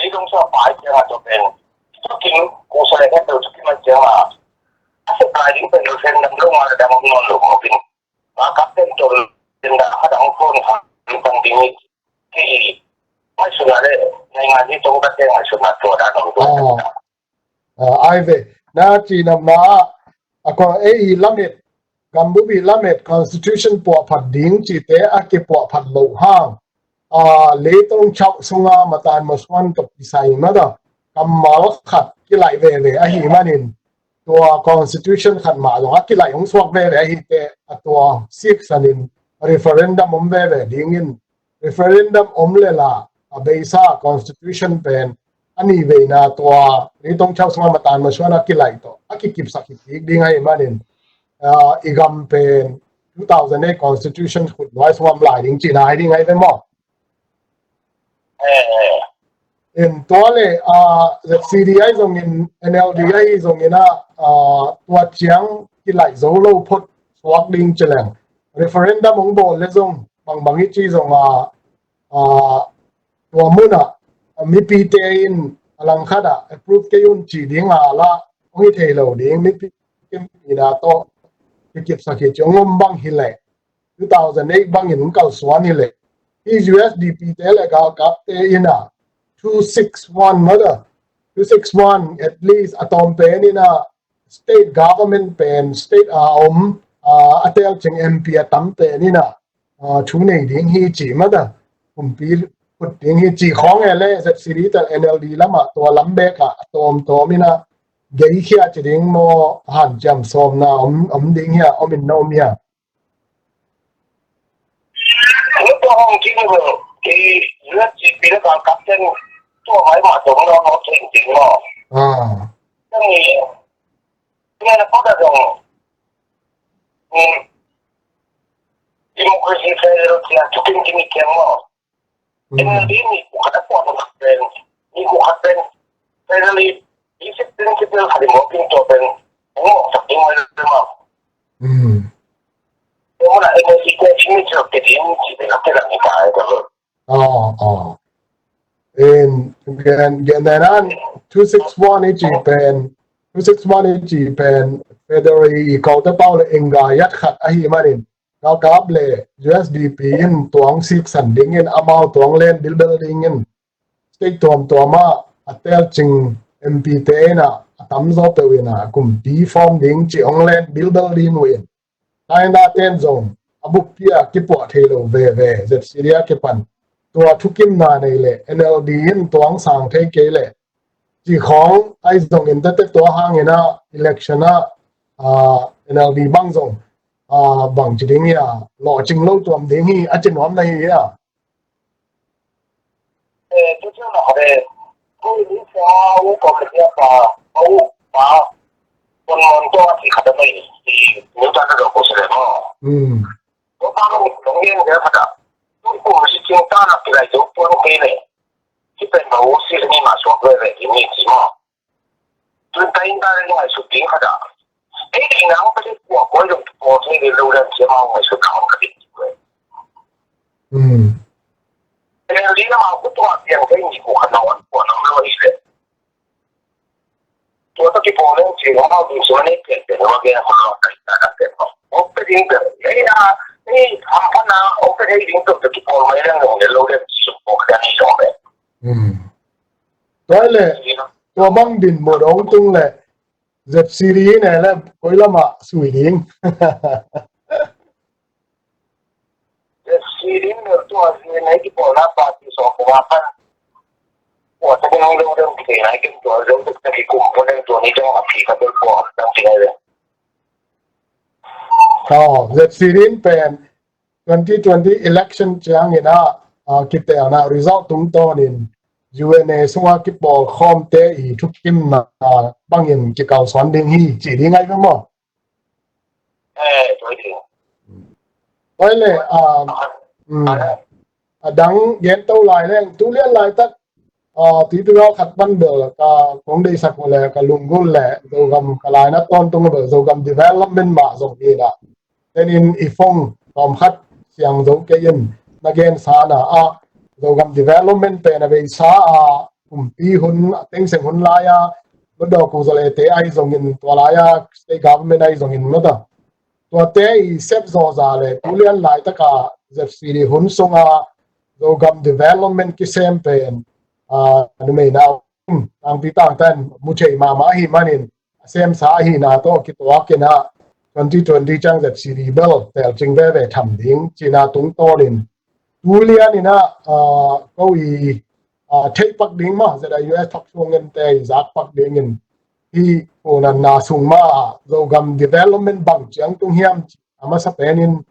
Leitong sa pai ciang a tua pen, tua kin kong sa le ka tua kin ma ciang a, a sa pai ding pen referendum lo ma la dang om nawn lo ma kin. Ma ka pen tua pen da ka dang phone ka tang ding ni. Ki mai suna le, nai nga ni tong ka teng mai suna tua da nong tua. Ah, ai ve, na ci na ma a ko ei lamet, gambup i lamet constitution puahphat ding cite a kipuahphat loh hang, a, leitong chauh sunga matan masuan tawh kisai mata kammal khat kilaih veve ahi manin, tua constitution khat mah zong a kilaih hong suak veve ahi te a tua siksanin referendum om veve dingin, referendum om le la a beisa constitution pen a ni veina tua leitong chauh sunga matan masuan a kilaih tawh a kikipsak hi kik ding ahi manin, a, i gam pen two thousand eight constitution khut nuai sungam lai ding cina hi ding ahi ve maw? In tua le, a, Z C D ahi zongin, N L D ahi zongin a, a, tua ciang kilaih zo lo phot suak ding ci leng, referendum hong bawl le zong bangbang i ci zong a, a, tua mun ah, a, mipite in a langkhat ah approve kei un ci ding a la hong hi thei lo ding, mipi ina tawh kikipsak hi ci hong om bang hi leh, two thousand eight bangin hong kalsuan hi leh, i U S D P te le galkapte in a two six one mata, two six one at least a tawm pen in a state government pen, state a om, a, a tel cing M P a tam pen in a, a, thu nei ding hi ci mata, kumpi khut ding hi ci khawng e le Z C D tel N L D lamah tua lam bek a, a tawm tawm in a gei khia ci ding maw, hanciam sawmna om, om ding hia, om in na om hia? Tua hong ci ni lo, i U S D P le galkapte tua mai mah tawm lo, lo cing ding maw? Ah. Ni, ni na kota zong, ni, democracy federal cia tukin kini kiang maw? N L D ni kukhat a puan khat pen, ni kukhat pen, federally, basic principle khat i mawk in tua pen, hong mawksak ding mai lo maw? Tua mun a N L D te chin ni ciok te ding ci pen a pen a ni ka ai ka lo. Aw, aw. In, gen, gen nan an, two six one i ci pen, two six one i ci pen, federal i kau te pau le engga yat khat ahi manin, galkap le U S D P in tuang siksan dingin, amau tuang len bilbel dingin, state tuamtuam ah a tel cing M P te in a, a tamzaw peuh in a kumpi form ding ci hong len bilbel ding uh in. China ten zong a buppi a kipuah thei lo veve, Z C D a kipan. tua thukimna nei leh N L D in tuang sang thei kei leh, ci khawng ahi zongin tete tua hangin ah election ah, ah, N L D bang zong, ah, bang ci ding hi a, lawhcing lo tuam ding hi a ci nuam na hi a. Eh, tu cu nak khat eh. Ko ni sa u ko ka dia pa, pa u pa. Kon mon to a ti khat a mai ti ni ta na do ko se le mo. Hmm. Ko pa mo dong yen dia khat a. Tu ko si cing ta na ti lai do pon ke ne. Ti pen ma u si ni ma so ve ve ni ti mo. Tun ta in ta le ngai su ding khat a. Ei ding nang pa le kua koi dong ko thei le lo dan sia ma ngai su dang ka ding. Hmm. Ei ding na ma ku tua piang thei ni ku khan na wan kua nam lo i le. Tua ta ki pawl le si ma ma ding su ne piang piang ma ge ma kai ta da piang ma. O pe ding pe. Ei a, ei am pa na, o pe ei ding pe ki pawl mai le ngong le lo le su ko ka ni lo le. Hmm. Tua le, tua bang din mo dong tung le. Z C D ne le, koi lam ah sui ding. Z C D ne tua zi ne ki pawl na pa ti so ko wa pan. Wa ta ding lo ding ki na ki tua zo ta ki kum ko ding tua ni dong a pi ka bel ko dang ti ne. Oh, Z C D pen twenty twenty election ciangin ah, ah, kitelna result tungtawnin U N A sungah kipawlkhawmte i thukimna, ah, bangin kikalsuan ding hi ci ding ai ve maw? Eh, tua hi ding. Oi le, ah, mm, a dang gen to lai leng, tu lian laitak, ah, tuipi gal khat pan bel ka kong deihsak uh le ka lunggulh le Zogam ka laina tawntung bel Zogam development mah zong hi na. Tenin i phone tawm khat siang zo kei in na gensa na ah Zogam development pen a beisa a kumpi hun a tengseng hun lai a Lodawk Kuzalete ahi zongin tua lai a state government ahi zongin mata. Tuate i sep zawza le tulian laitaka Z C D hun sunga Zogam development kisem pen a numeina um tangpi tangtan mu thei mahmah ahi manin a semsa ahina tawh kituakin ah twenty twenty ciang Z C D bel telcing veve tham ding cina tungtawnin tulian inah ko i theihpak ding mah Z I U S thak sungin te i zakpak dingin hi unanna sung mah Zogam development bang ciang tung hiam a masa penin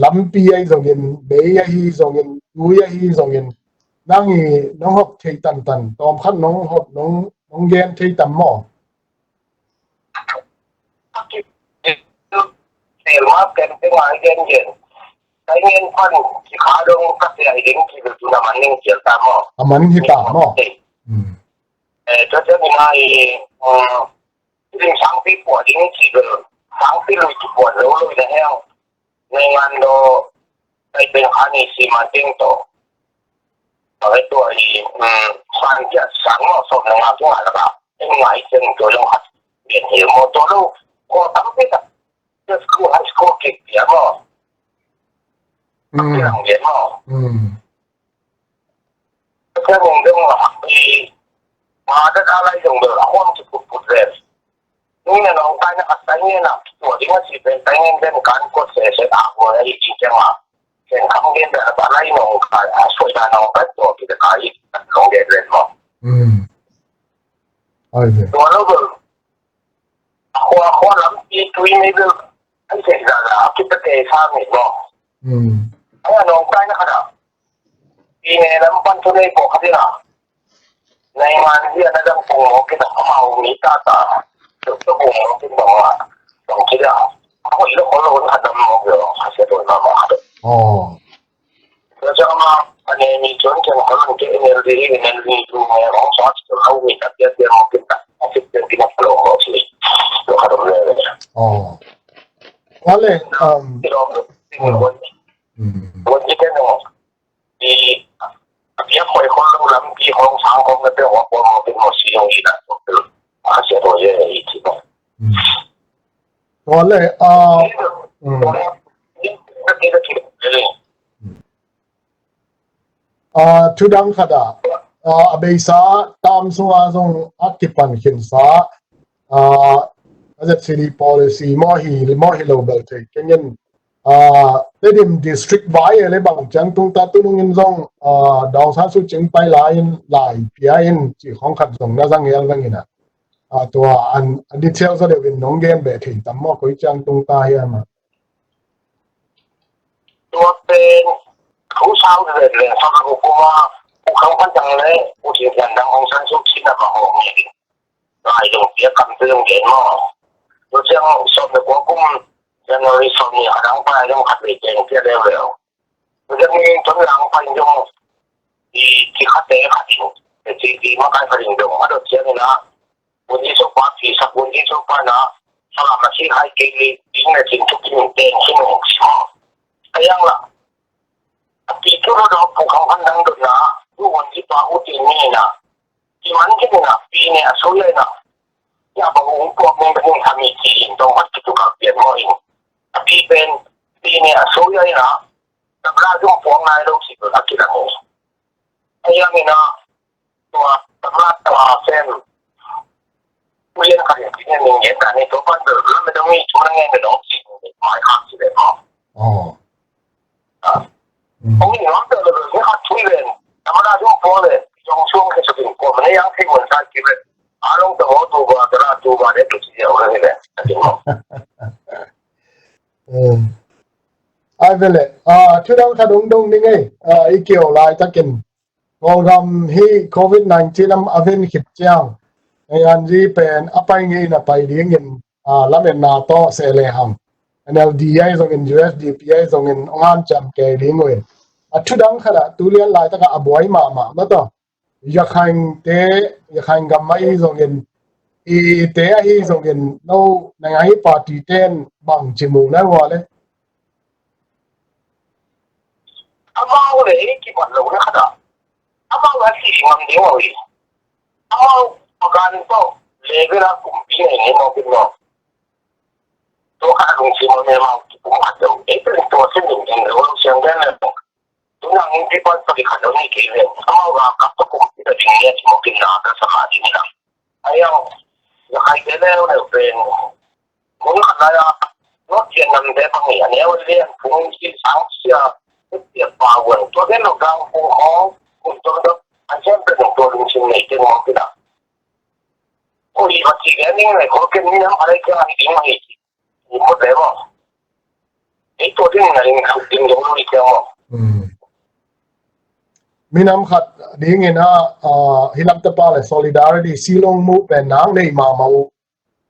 lampi ahi zongin bei ahi zongin tui ahi zongin nang i nong hop thei tantan tawm khat nong hop nong gen thei tam maw? Selma pen te ngai gen gen. Kai ngen pan ki kha dong ka te ai ding ki tu na man ning kial ta mo. A man hi ta mo. Eh, ta te ni ngai, eh, ding sang pi po ding ki bel. Sang pi lui ki po lo lo na heo. Nei ngan do kai pen kha ni si ma ting to. Ai to ai, mm, san kia sang mo so na nga tu ala ba. Ngai chen to long hat. Bien hi mo to lo. Ko tam pi ta. School, high school kick dia mo. Mm. Kilang dia mo. Mm. Kilang dia mo. Di ma da da lai jong da la hong ki put put res. Ni na nong tai na ka tai ni na. Tua di ma si pen tai ni den kan ko se se a ko ai chi ma. Ken kam gen da ba lai nong ka a so da nong ka to ki da kai nong gen res mo. Mm. Ai ve. Tua lo. Khua khua lampi tui mi bil ai se za za ki pa te sa mi mo. Hmm. Ai a nong tai na khat a. I ne lam pan tu nei po khat ina. Nai man hi ana dang pung mo ki na ka mau mi ta ta. Tu tu pung mo ki dong la. Dong ki da. Ko i lo ko lo na dam mo yo. Ka se to na mo. Oh. Oh. Wale, um, mm. Mm. Wale, uh, mm. Aa, thudang khat ah, aa, a beisa tam sunga zong a kipan khinsa, aa, a Z C D policy maw hi, maw hi lo bel thei kengin, Tedim district vai e le bang ciang tung ta tu nungin zong Daung San Suu Kyi pai lai-in lai pia in ci khong khat zong na zang hial vangin a. Tua an detail zaw deuhin nong gen beh thei tam maw, koi ciang tung ta hiam a? Tua pen two thousand le sawm le guk kuma Pu Khang Phan Thang le Pu Cin Thian Dang Aung San Suu Kyi na va hawm ngai ding. Ngai dong pia kam te dong gen maw. Tua ciang sawm le kua kum January sawm ni a dang pai dong khat vei teng pia leuleu. Tua ciang ni Tonlang pai dong i ci khat te khat ding. Te ci ci makai khat ding dong a dot ciang ina. Bunji sopa, pisa bunji sopa na, salam a si hai kei li, ing na cin tuk ing teng sin ong si maw. A yang la, a pi tu lo dong Pu Khang Phan Thang dot na, tu bunji pa u ti ni na, ti man ki na, pi ne a so ya na, ya ba ung tua ung da ung ha mi ti in dong hat ki tu ka pian maw in. A pi pen, pi ne a so ya na, na bra dong puang nai lo si ko a ki la ni. A yang ina, tua, tama, tama, sem. Ulian kari, kini ni ngen, tani, tua, pan, ber, lam, dong, ni, cuma, ngen, dong, si, mai, kak, si, dong. Oh. Ah. Hmm. Ong, ni, lam, ber, ber, ni, kak, cui, ben. Tama, da, dong, po, le. Dong, suang, ke, sukin, ko, mana, yang, ke, wan, sa, ki, ben. Along, tu, ho, tu, ba, tara, tu, ba, de, tu, si, ya, orang, ni, ben. Tadi, mo. Hmm. Ai, vele. Ah, thudang khat dong, dong, ni, ngai. Ah, i kio, lai, takin. Kawlgam hi covid nineteen am a ven khit ciang, A N Z pen a pai ngei in a pai dingin, a, lametna tawh seh lehang N L D ahi zongin, U S D P ahi zongin, ong hanciam kei ding uh in. A thudang khat ah, tulian laitak ah a buai mahmah mah tawh. Yakhain te, Yakhain gam ahi zongin, i te ahi zongin, no, nang ahi party ten bang ci mu na uh a le. Amau le ei kibat lo na khat ah. Amau a si ngam ding uh hi. Amau a gan tawh level a kumpi nei ngei mawk in maw. Tua khat a lungsim a mel mau kikum khat lo. Ei pen tua sin ding ding lo lo siang den le. Tuna ngin kibat paki khat lo ni kei le. Amau a kap tawh kumpi ta ding ni a ci mawk in na ta sa kha ding na. A yang, Yakhain te leuleu pen mun khat lai-a North Vietnam te bang hi a, a neu a lian phung si sang sia, sia pa wan, tua gen lo gang phung hong, kun tua dok, an siam pen tua lungsim nei teng mawk in a. Ko hi va ci gen ning nei, ko ken minam a lai kiang a hi ding mah hi ci. Hi mawk le maw. Ei tua ding na ing khuk ding dong lo hi ciang maw. Hmm. Minam khat dingin a, ah, hi lamte pa le solidarity, silong mu pen nang nei mahmah uh.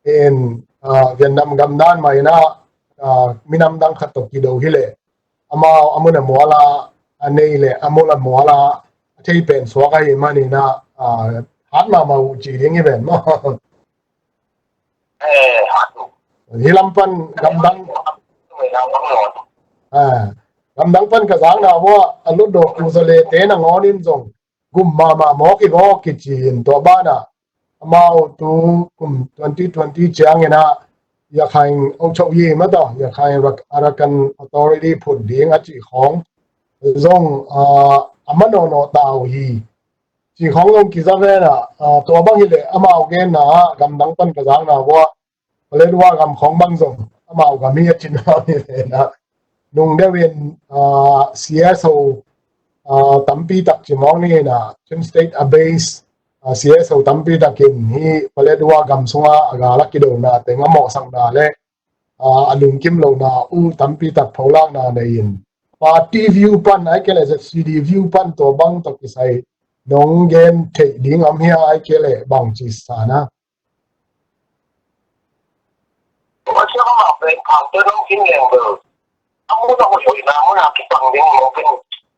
In, ah, Vietnam gam dan mah in a, ah, minam dang khat tawh kido hi leh. Amau a mun a mual a, a nei le, a mun a mual a, a thei pen suak ahih manin a, ah, hat mahmah uh ci ding hi ven maw. Eh, hat uh. Hi lam pan gamdang. Eh, gamdang pan ka zakna uh a, a lutdawk tu zale te nangawn in zong gum mahmah mawk hi mawk kici in tua banah amau tu kum twenty twenty ciangin ah Yakhain Ocho Yi mataw, Yakhain Rak-, Arakan Authority phut ding a cih khawng zong, ah, a manawhnawh ta uh hi. Cih khawng zong kiza ven ah, ah, tua bang hileh amau genna ah gamdang pan ka zakna uh ah Paletwa gam khawng bang zong amau gam hi a cin hau ni ve na. Nung deuh in, ah, C S O, ah, tampi tak ci mawk ni na, Chin State a base, ah, C S O tampi tak in hi Paletwa gam sunga a gal a kidona teng a mawhsakna le, ah, a lungkim lona uh tampi tak pholakna nei in. Party view pan ai kei le Z C D view pan tua bang tawh kisai nong gen theih ding om hia ai kei le bang ci sa na. Tua ciang amah pen phangte nong kin leng bel a mun a hoihhoihna mun a kipang ding mawk in,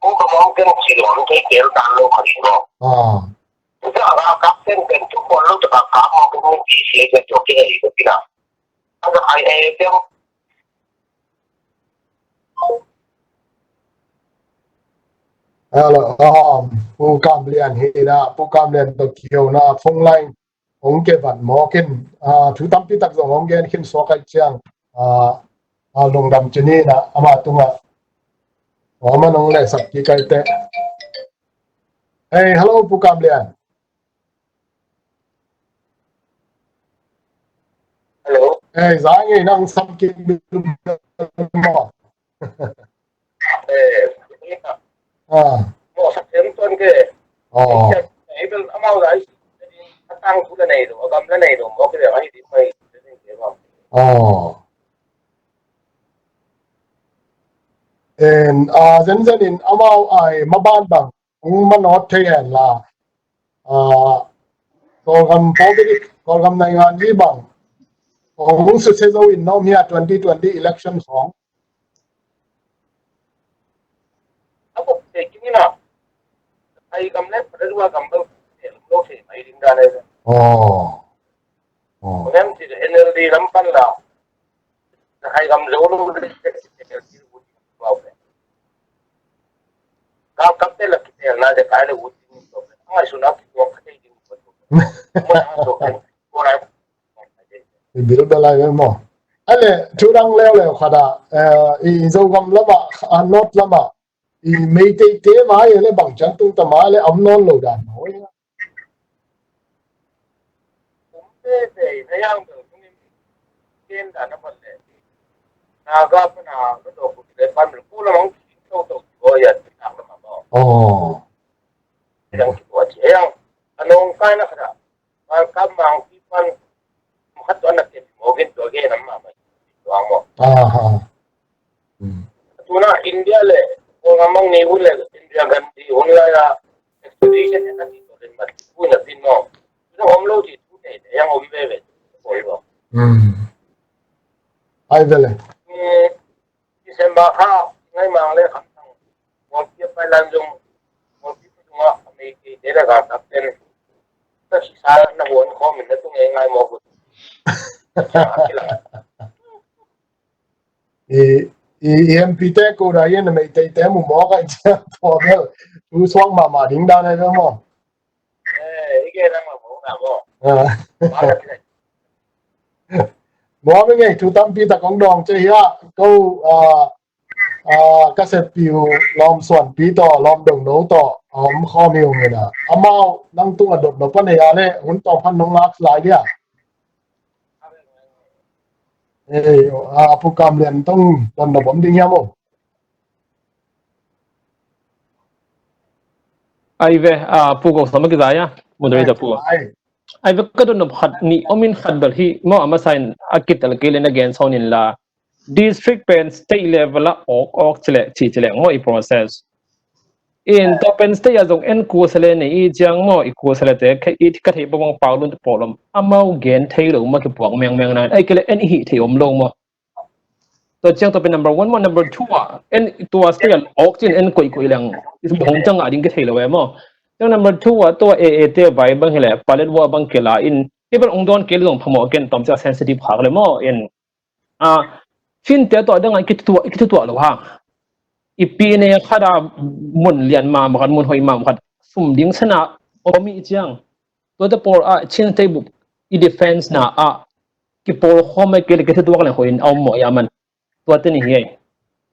kong ka mawk in ci lo, an kei tel tan lo kha ding mawk. Ah. Tua a kap ten pen tu pawl lo taka kap mawk in, P C A pen tua kei a i tua kina. A ka ai ai pen. Hello, um, Pu Kam Lian hi na, Pu Kam Lian tawh kiho na, phone line hong kevat mawk in, ah, thu tampi tak zong hong gen khin suak ai ciang, ah, ah, lungdam ci ni na, ama tungah, ah, ama nong lehsak kik ai teh. Hey, hello, Pu Kam Lian. Hello. Hey, za ngei nang sam kik maw. Eh, ah. Mo sa tem tuan ke. Oh. Ai bel amau lai. Atang tu la nei lo, agam la nei lo, mo ke ai di mai. Oh. En, ah, zenzen in amau ai maban bang hong manawt thei hen la. Ah, Kawlgam politics, Kawlgam naingan hi bang hong susia zo in na om hia twenty twenty election khong? A buk te kingina. Ai gam le pada dua gam bel te lo te mai ding da le. Oh. Oh. Ngam ti N L D lam pan la. Hai gam zo lo de. Ka ka pe la ki tel na de kai le ut ni to. Ngai su na ki to ka te ding ko. Mo na to kai. Ko na. I bil bel lai mo. Ale, thu dang leuleu khat ah, eh, i, i Zogam lamah, a North lamah, i Meiteite mai le bang ciang tung ta mai le om nawn lo dan maw. Kum tete na yang bel kum in ken da na pan le. Naga pana na do ku le pan ku la mang ki to to ko ya ti na ma ko. Oh. Yang ki ko ti yang. Anong kai na kada. Ka mang ki pan. Mukhat to na ke mo gen to gen na ma ma. To ang mo. Aha. Hmm. Tuna India le, ko ngamang ni ule India gan di un la ya expedition na ti to den mat. Ku na tin mo. Tuna om lo di tu ne, yang om ve ve. Ko lo. Hmm. Ai ve le. Ni December kha ngai mang le kham tang. Mo ki pai lan jong. Mo ki tu nga me ki de la ga ta ten. Ta si sa na hon ko min na tu ngai ngai mo ku. I, i, i M P te ko da yen Meiteite mu mawk a i ciang tua bel. Tu suak mahmah ding dan ai bel maw. Eh, i gen a mawk na maw. Ah. Maw mi ngei tu tampi tak kong dawng cia hia ko, ah, ah, ka seppi uh lawm suanpi tawh, lawm dongno tawh, a om khawm hi ung hi na. Amau nang tung a dot nop a nei a le, hun tawng phan nong ngak lai dia. Eh, a Pu Kam Lian tong don na bom ding hiam o? Ai ve, a Pu Gok Sam a kizai a, moderator Pu. Ai. Ai ve ka don na khat ni om in khat bel hi, mo a masa in a kitel kei le na gen sawn in la. District pen state level a awk awk cileh, ci cileh, mo i process. In tua pen state a zong en kuasale nei i ciang maw, i kuasale te, i ka theih bawng pau lun te pawlom. Amau gen thei lo maw, kipuak mengmeng na. Ai kei le en i hih thei om lo maw. Tua ciang tua pen number one maw, number two ah, en tua state a awk cin en koih koih leng. I hong ciang a ding kithei lo e maw. Ciang number two ah, tua A A te vai bang hi le, palet wa bang kila in. I bel ong dawn kei le zong phamawh ken tom ciang sensitive khak le maw, in. A, Chinte tawh dangah i kithutuah, i kithutuah lo hang. I pi ne khat a mun lian mahmah khat, mun hoih mahmah khat, sum ding sana om i ciang. Tuate pawl a Chinte bup i defense na a kipawl khawm a kei le kithutuak le hoih in a om mawh i a man. Tuate ni hi ei.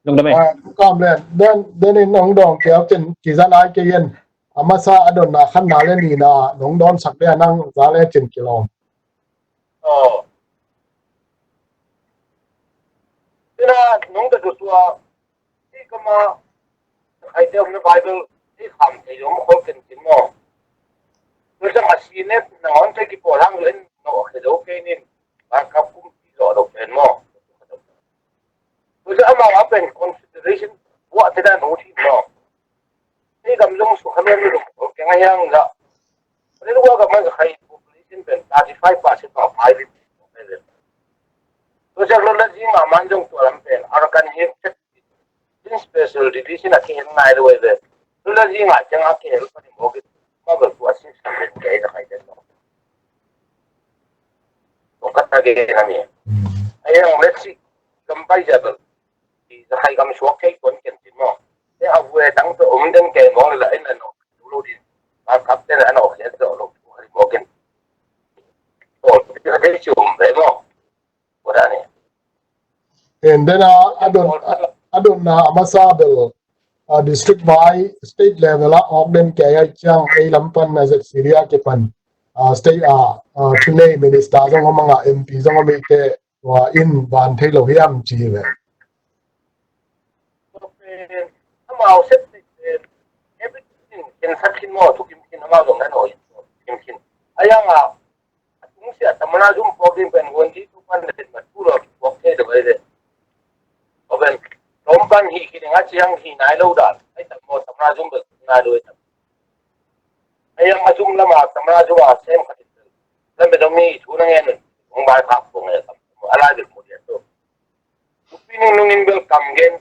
Lungdam ei. Ah, kam le, den, den in hong dawng kei a cin kizan ai kei in. A masa a donna khatna le nina nong dawnsak dia nang za le cin kilawm. Aw. Ina nong da dutua, i kama, ai te om na Bible, i kham thei lo ma khol ken kin maw. Tua ciang a si ne, na ngon thei kipawl hang lo in, no, a khe lo kei nin, ba kap kum pi lo lo pen maw. Tua ciang amau a pen consideration buah te dan uh thim maw. Ei gam zong sukha lian mi lum keng a hiang za. Rilua gam a za khai population pen thirty five percent pa pai rit. Tua ciang lo la zing a man zong tua lam pen Arakan Hill chet in special division a kihel ngai lo ve. Lo la zing a ciang a kihel pani mawk it. Ma bel tua six hundred kei za khai den lo. Tua khat na gen a mi. A hiang let's see. Gam pai za bel. I za khai gam suak thei tuan ken tin maw. Te a vue dang te om den kei maw le la in a no. Lo din. Ba kap te na no khe te lo. Hari maw ken. To, te te ci om ve maw. Ko da ni. En den a, a don, a, a donna a masa bel, a district vai, state level a awk den kei a ciang ei lam pan a zet Syria kipan. A state a, a thunei minister zong om a nga M P zong om i te, tua in van thei lo hiam ci ve. Amau sep tek pen everything ken sat khin maw, thukim khin, amau zong nan aw in thukim khin. A yang a a tung sia tamana zum pawk ding pen guan di tu pan le ma tu lo pawk thei de bai de. Aw pen rom pan hi khin nga chiang hi nai lo dan ai tam maw, tamana zum pen nai lo ai tam. A yang a zum lama tamana zum a sem khat in lam pen mi thu na ngen un hong bai khak pong e tam. A lai bil mu dia tu. Tupi nung nung in bel kam gen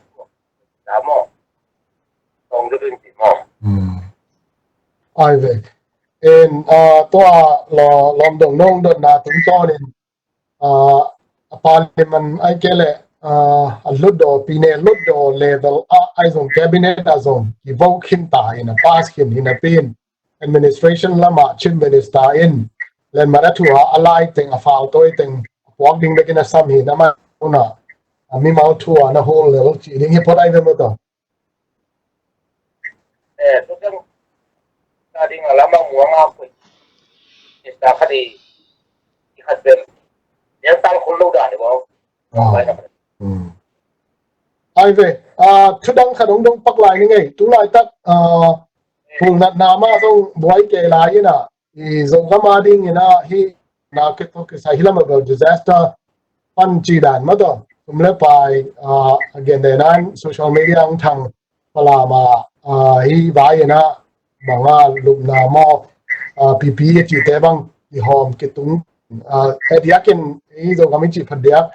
ta maw. Tong du dun ti maw. Ai ve. En, ah, tua lo lom dong nong dot na tung ton in, ah, a parliament ai ke le, ah, a lutdo, pine lutdo level a ai zong cabinet a zong ki vote khin ta in a pass khin in a pin. Administration lama Chief Minister in len mara thu a lai teng a fal toi teng a puak ding bekin a sam hi na ma una a mi mau thu a na hol le lo ci ding hi pot ai ve mo to. Eh, tu teng ta ding a lama muang a pun. Ista khadi i khat bem. Yang tal khul lo da ni bo. Ai ve, ah, thudang khat hong dong pak lai ni ngei. Tu laitak, ah, phulnatna mah zong buai kei lai in ah, i Zogam a ding in ah, hi na kei tawh kisai hi lam a bel disaster pan ci dan mah tawh. Sum le pai, ah, a gen den an social media hong thang Palam ah, ah, hi vai in ah bang a lupna maw, ah, pipi a cihte bang kihawm kitung, ah, a diakin hi Zogam i cih phat diak.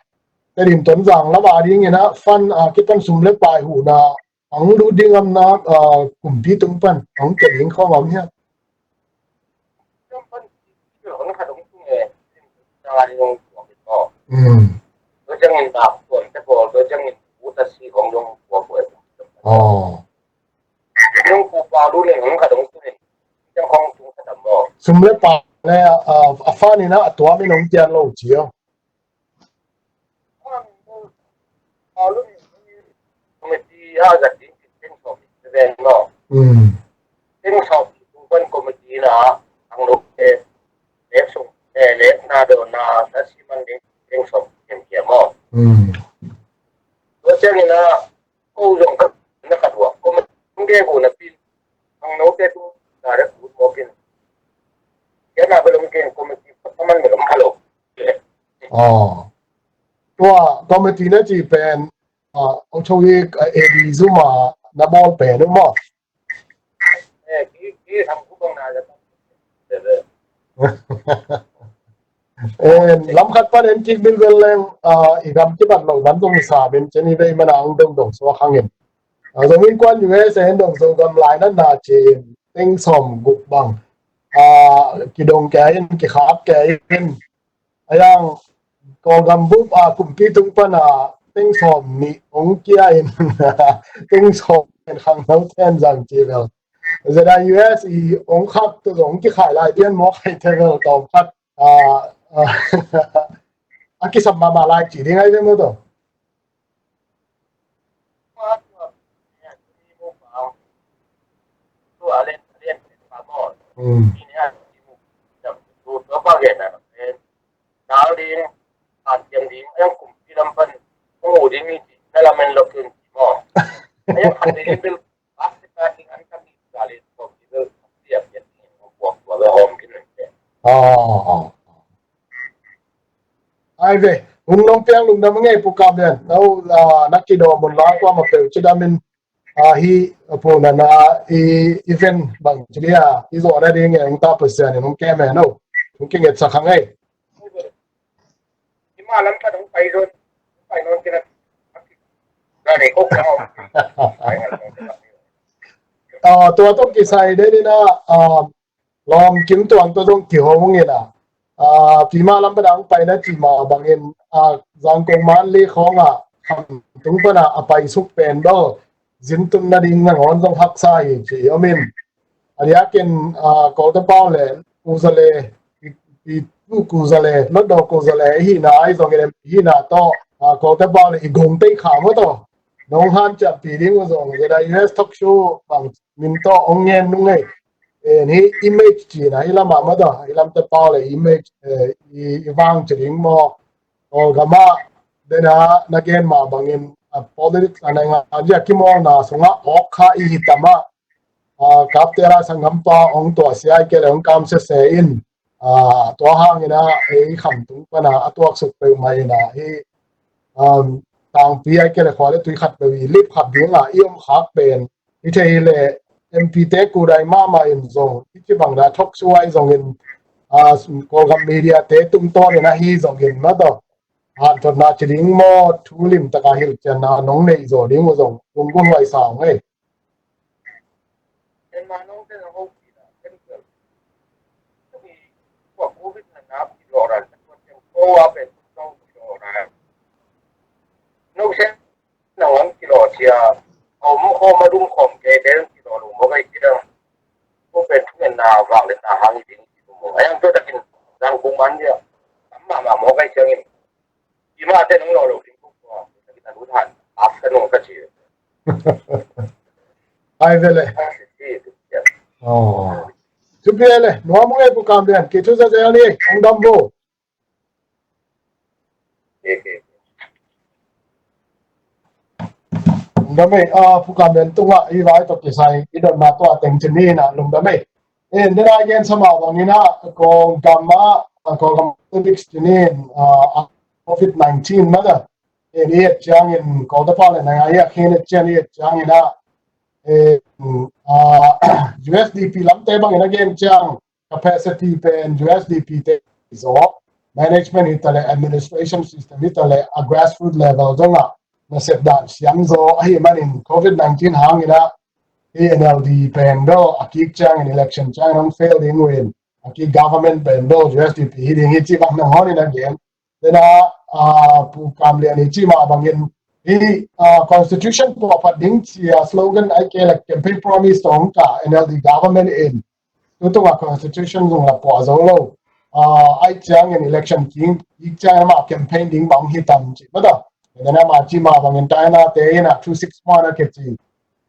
Tedim Tonzang lam a ding in ah fund, ah, kipan sum le pai huhna ang lut ding am na, ah, kumpi tung pan ang ke ding khawng am hiam? Sum le pai le, ah, a fund in ah a tuam in hong kian lo cio. Committee a zat ding teng sawm pen maw? Teng sawm tung pan committee na ang lo te lek sung, eh, lek na do na na siman ding teng sawm kem kia maw? Tua ciangin a ko zong ka na ka duak committee ge go na pin ang lo te tu na da kut maw kin. Kia na ba long ken committee pa man me lom halo. Aw. Tua committee na ci pen, ah, ong cho i, ah, A D Zuma na bawl pen uh maw? Eh, lam khat pan en kik bilbel leng, ah, i gam kibat lo ban zong i sa ben cen i vei mana ong dong dong suak hangin. Ah, zong in kuan U S A en dong Zogam lai na na ci in teng sawm guk bang. Ah, kidong kei in, kikhak kei in. A yang Kawlgam bup a kumpi tung pan a teng sawm nih ong kia in teng sawm in khangno ten zang ci bel. Zeda U S i ong khak tu zong kikhai lai pian maw khai te bel tawm khat, a, a, a kisam mahmah lai ci ding ai ve maw tawh. Ai ve, hun nong piang lungdam ngei pu kap den. Nau, ah, na kidawm mun la kua ma peu cidam in, ah, hi, ah, pu na na i event bang cilia i zo na ding e ung ta Pasian in ung ke me no. Ung ke nget sa khang ei. Ah, tua tawh kisai den in ah, ah, lawm kim tuang tawh zong kihong in ah, ah, pima lam padang paina ci mah bangin, ah, Zangkong Manli khawng ah kham tung pan ah a paisuk pen bel zin tun nading nangawn zong haksa hi ci om in. A diakin, ah, Kawlte pau le Kuzale, i, i, Kuzale, Lotdaw Kuzale i hihna ai zongin em i hihna tawh, ah, Kawlte pau le i gong tei kha maw tawh nong hanciampi ding uh zong zeda U S talk show bang min tawh hong ngen nung ei. En hi image cina hi lamah maw tawh hi lamte pau le image, eh, i, i vang ci ding maw? Kawlgam ah dena na gen mah bangin a politics a naingan zia kimawlna sungah awk kha i hi tamah, a, kapte lai sanggampa hong tuahsia i kele hong kamsese in, a, tua hangin a, ei khamtung pana a tuaksuk peuhmah in a, hi, um, tangpi a i kele khua le tui khat peuh i lip khat dingah i om khak pen i thei hi le, M P te kudai mahmah in zong i ci bang da thok suai zongin, a, Kawlgam media te tungtawn in a hi zongin mataw, hanthotna ci ding maw, thu limtaka hilhcianna nong neih zaw ding uh zong lunggulh huai sa ung ei. Ai vele. Aw. Thupi le nuam ung ei Pu Kam Lian, ki thu zazel ni, hong dam vo. Lungdam ei, a, Pu Kam Lian tungah i vai tawh kisai i dotna tua teng ci ni na, lungdam ei. E, nena i gen sama bangin a, Kawlgam a, a, Kawlgam topics ci ni, a, a, covid nineteen mata. E, i et ciangin Kawlgam pa le na i a khen et ciang i et ciangin a, e, a, U S D P lamte bangin a gen ciang capacity pen U S D P te zaw, management hi ta le administration system hi ta le a grassroot level zongah nasep dan siam zaw ahi manin covid nineteen hangin a hi N L D pen do a kik ciangin election ciangin hong fail ding uh in a kik government pen do U S D P hi ding hi ci bang nang honin a gen. Then a, a, Pu Kam Lian i ci mah bangin hi, a, constitution puahphat ding ci a slogan ai ke le campaign promise tawh hong ka N L D government in tutung a constitution zong la puah zo lo. A, ai ciangin election king, i ciangin ama campaign ding bang hi tam ci. Mata, then ama ci mah bangin taina te in a two six one a ke ci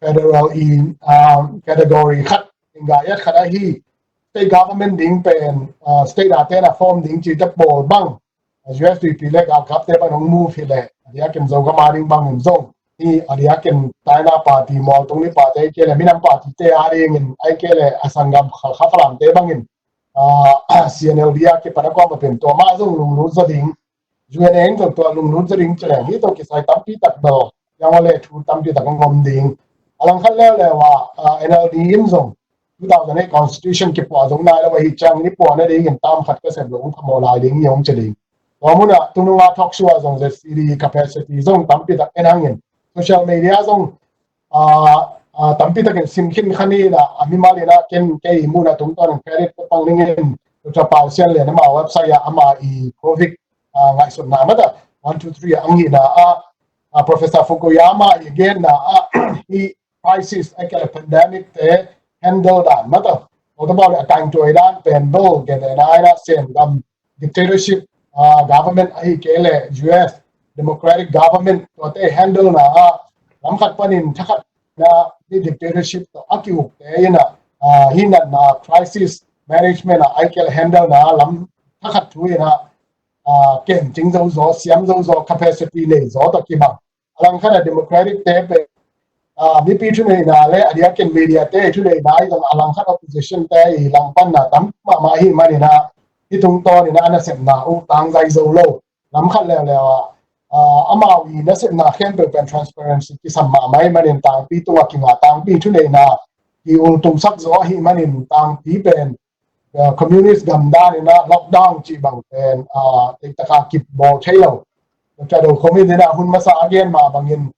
federal i, um, category khat, inga yat khat ahi state government ding pen, uh, state a te na form ding ci te pawl bang. U S D P le galkapte bang hong move hi le, a diakin Zogam a ding bangin zong hi, a diakin taina party, mualtung ni party ai ke le, minam party te a dingin ai ke le, a sanggam kha, kha Falam te bangin, a, C N L D a kipan a kuama pen tua mah zong lunglut zaw ding, U N A in zong tua lunglut zaw ding ci leng hi tawh kisai tampi tak bel, yang a le thu tampi tak hong om ding. A langkhat leuleu a, a, N L D in zong two thousand eight constitution kipuah zong nai lo ahi ciangin i puahna dingin tam khat ka sep lo ung khamawh lai ding i hong ci ding. Tua munah tununga talk show ah zong Z C D capacity zong tampi tak en hangin social media zong, ah, ah, tampi takin sim khin kha ni na a mimal in a ken kei munah tungtawn in credit ka pang dingin Doctor Pau Sian Lian ama website ah ama i covid, ah, ngaihsutna mata one two three ah ang hina ah, ah, Professor Fukuyama i genna ah i crisis ai ke le pandemic te handle dan mata. Ota bau le a kaingtuai dan pen bo gen le nai na sem gam dictatorship, ah, government ahi ke le U S democratic government tua te handle na ah lam khat panin thakhat na ni dictatorship to a ki uk te ina, ah, hi natna crisis management ah ai ke le handle na lam thakhat thu ina, ah, ken cing zo zo, siam zo zo, capacity nei zo to ki bang. A langkhat a democratic te pen, ah, mipi thuneihna le a diakin media te thuneihna i zong a langkhat opposition te i langpanna tam mahmah hi manina hi tungtawn ina a nasepna uh tangzai zo lo. Lamkhat leuleu ah, ah, amau i nasepna khempeuh pen transparency kisam mahmah hi manin tangpi tungah kinga tangpi thuneihna i ultungsak zo ahi manin tangpi pen, ah, communist gam dan ina lockdown cih bang pen, ah, teitaka kibawl thei lo. Doctor Do Khomi ina hun masa a gen mah bangin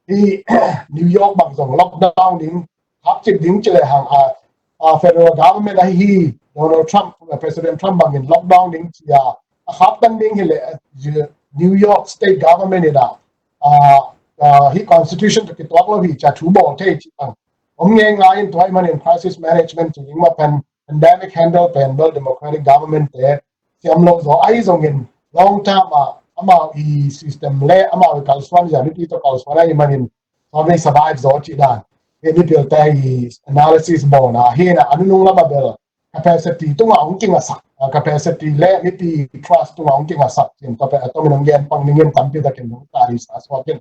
hi New York bang zong lockdown ding, hakcip ding ci le hang a, ah, federal government ahi hi Donald Trump, President Trump bangin lockdown ding ci a, a khaptan ding hi le, ah, New York state government ina, ah, ah, hi constitution to kituak lo hi ci a thu bawl thei cih bang om ngei ngai in tua hi manin crisis management ci ding mah pen pandemic handle pen bel democratic government te siam lo zo ahi zongin long term ah amau i system le amau i kalsuan zia mipi to kalsuan ahi manin tua vei survive zo cih dan. He mipil te i analysis bawlna hi na a nunung lama bel capacity tunga hong kingasak, ah, capacity le mipi trust tunga hong kingasak cin tua pen a tomin hong gen pang ning in tampi takin hong tari sa suak in.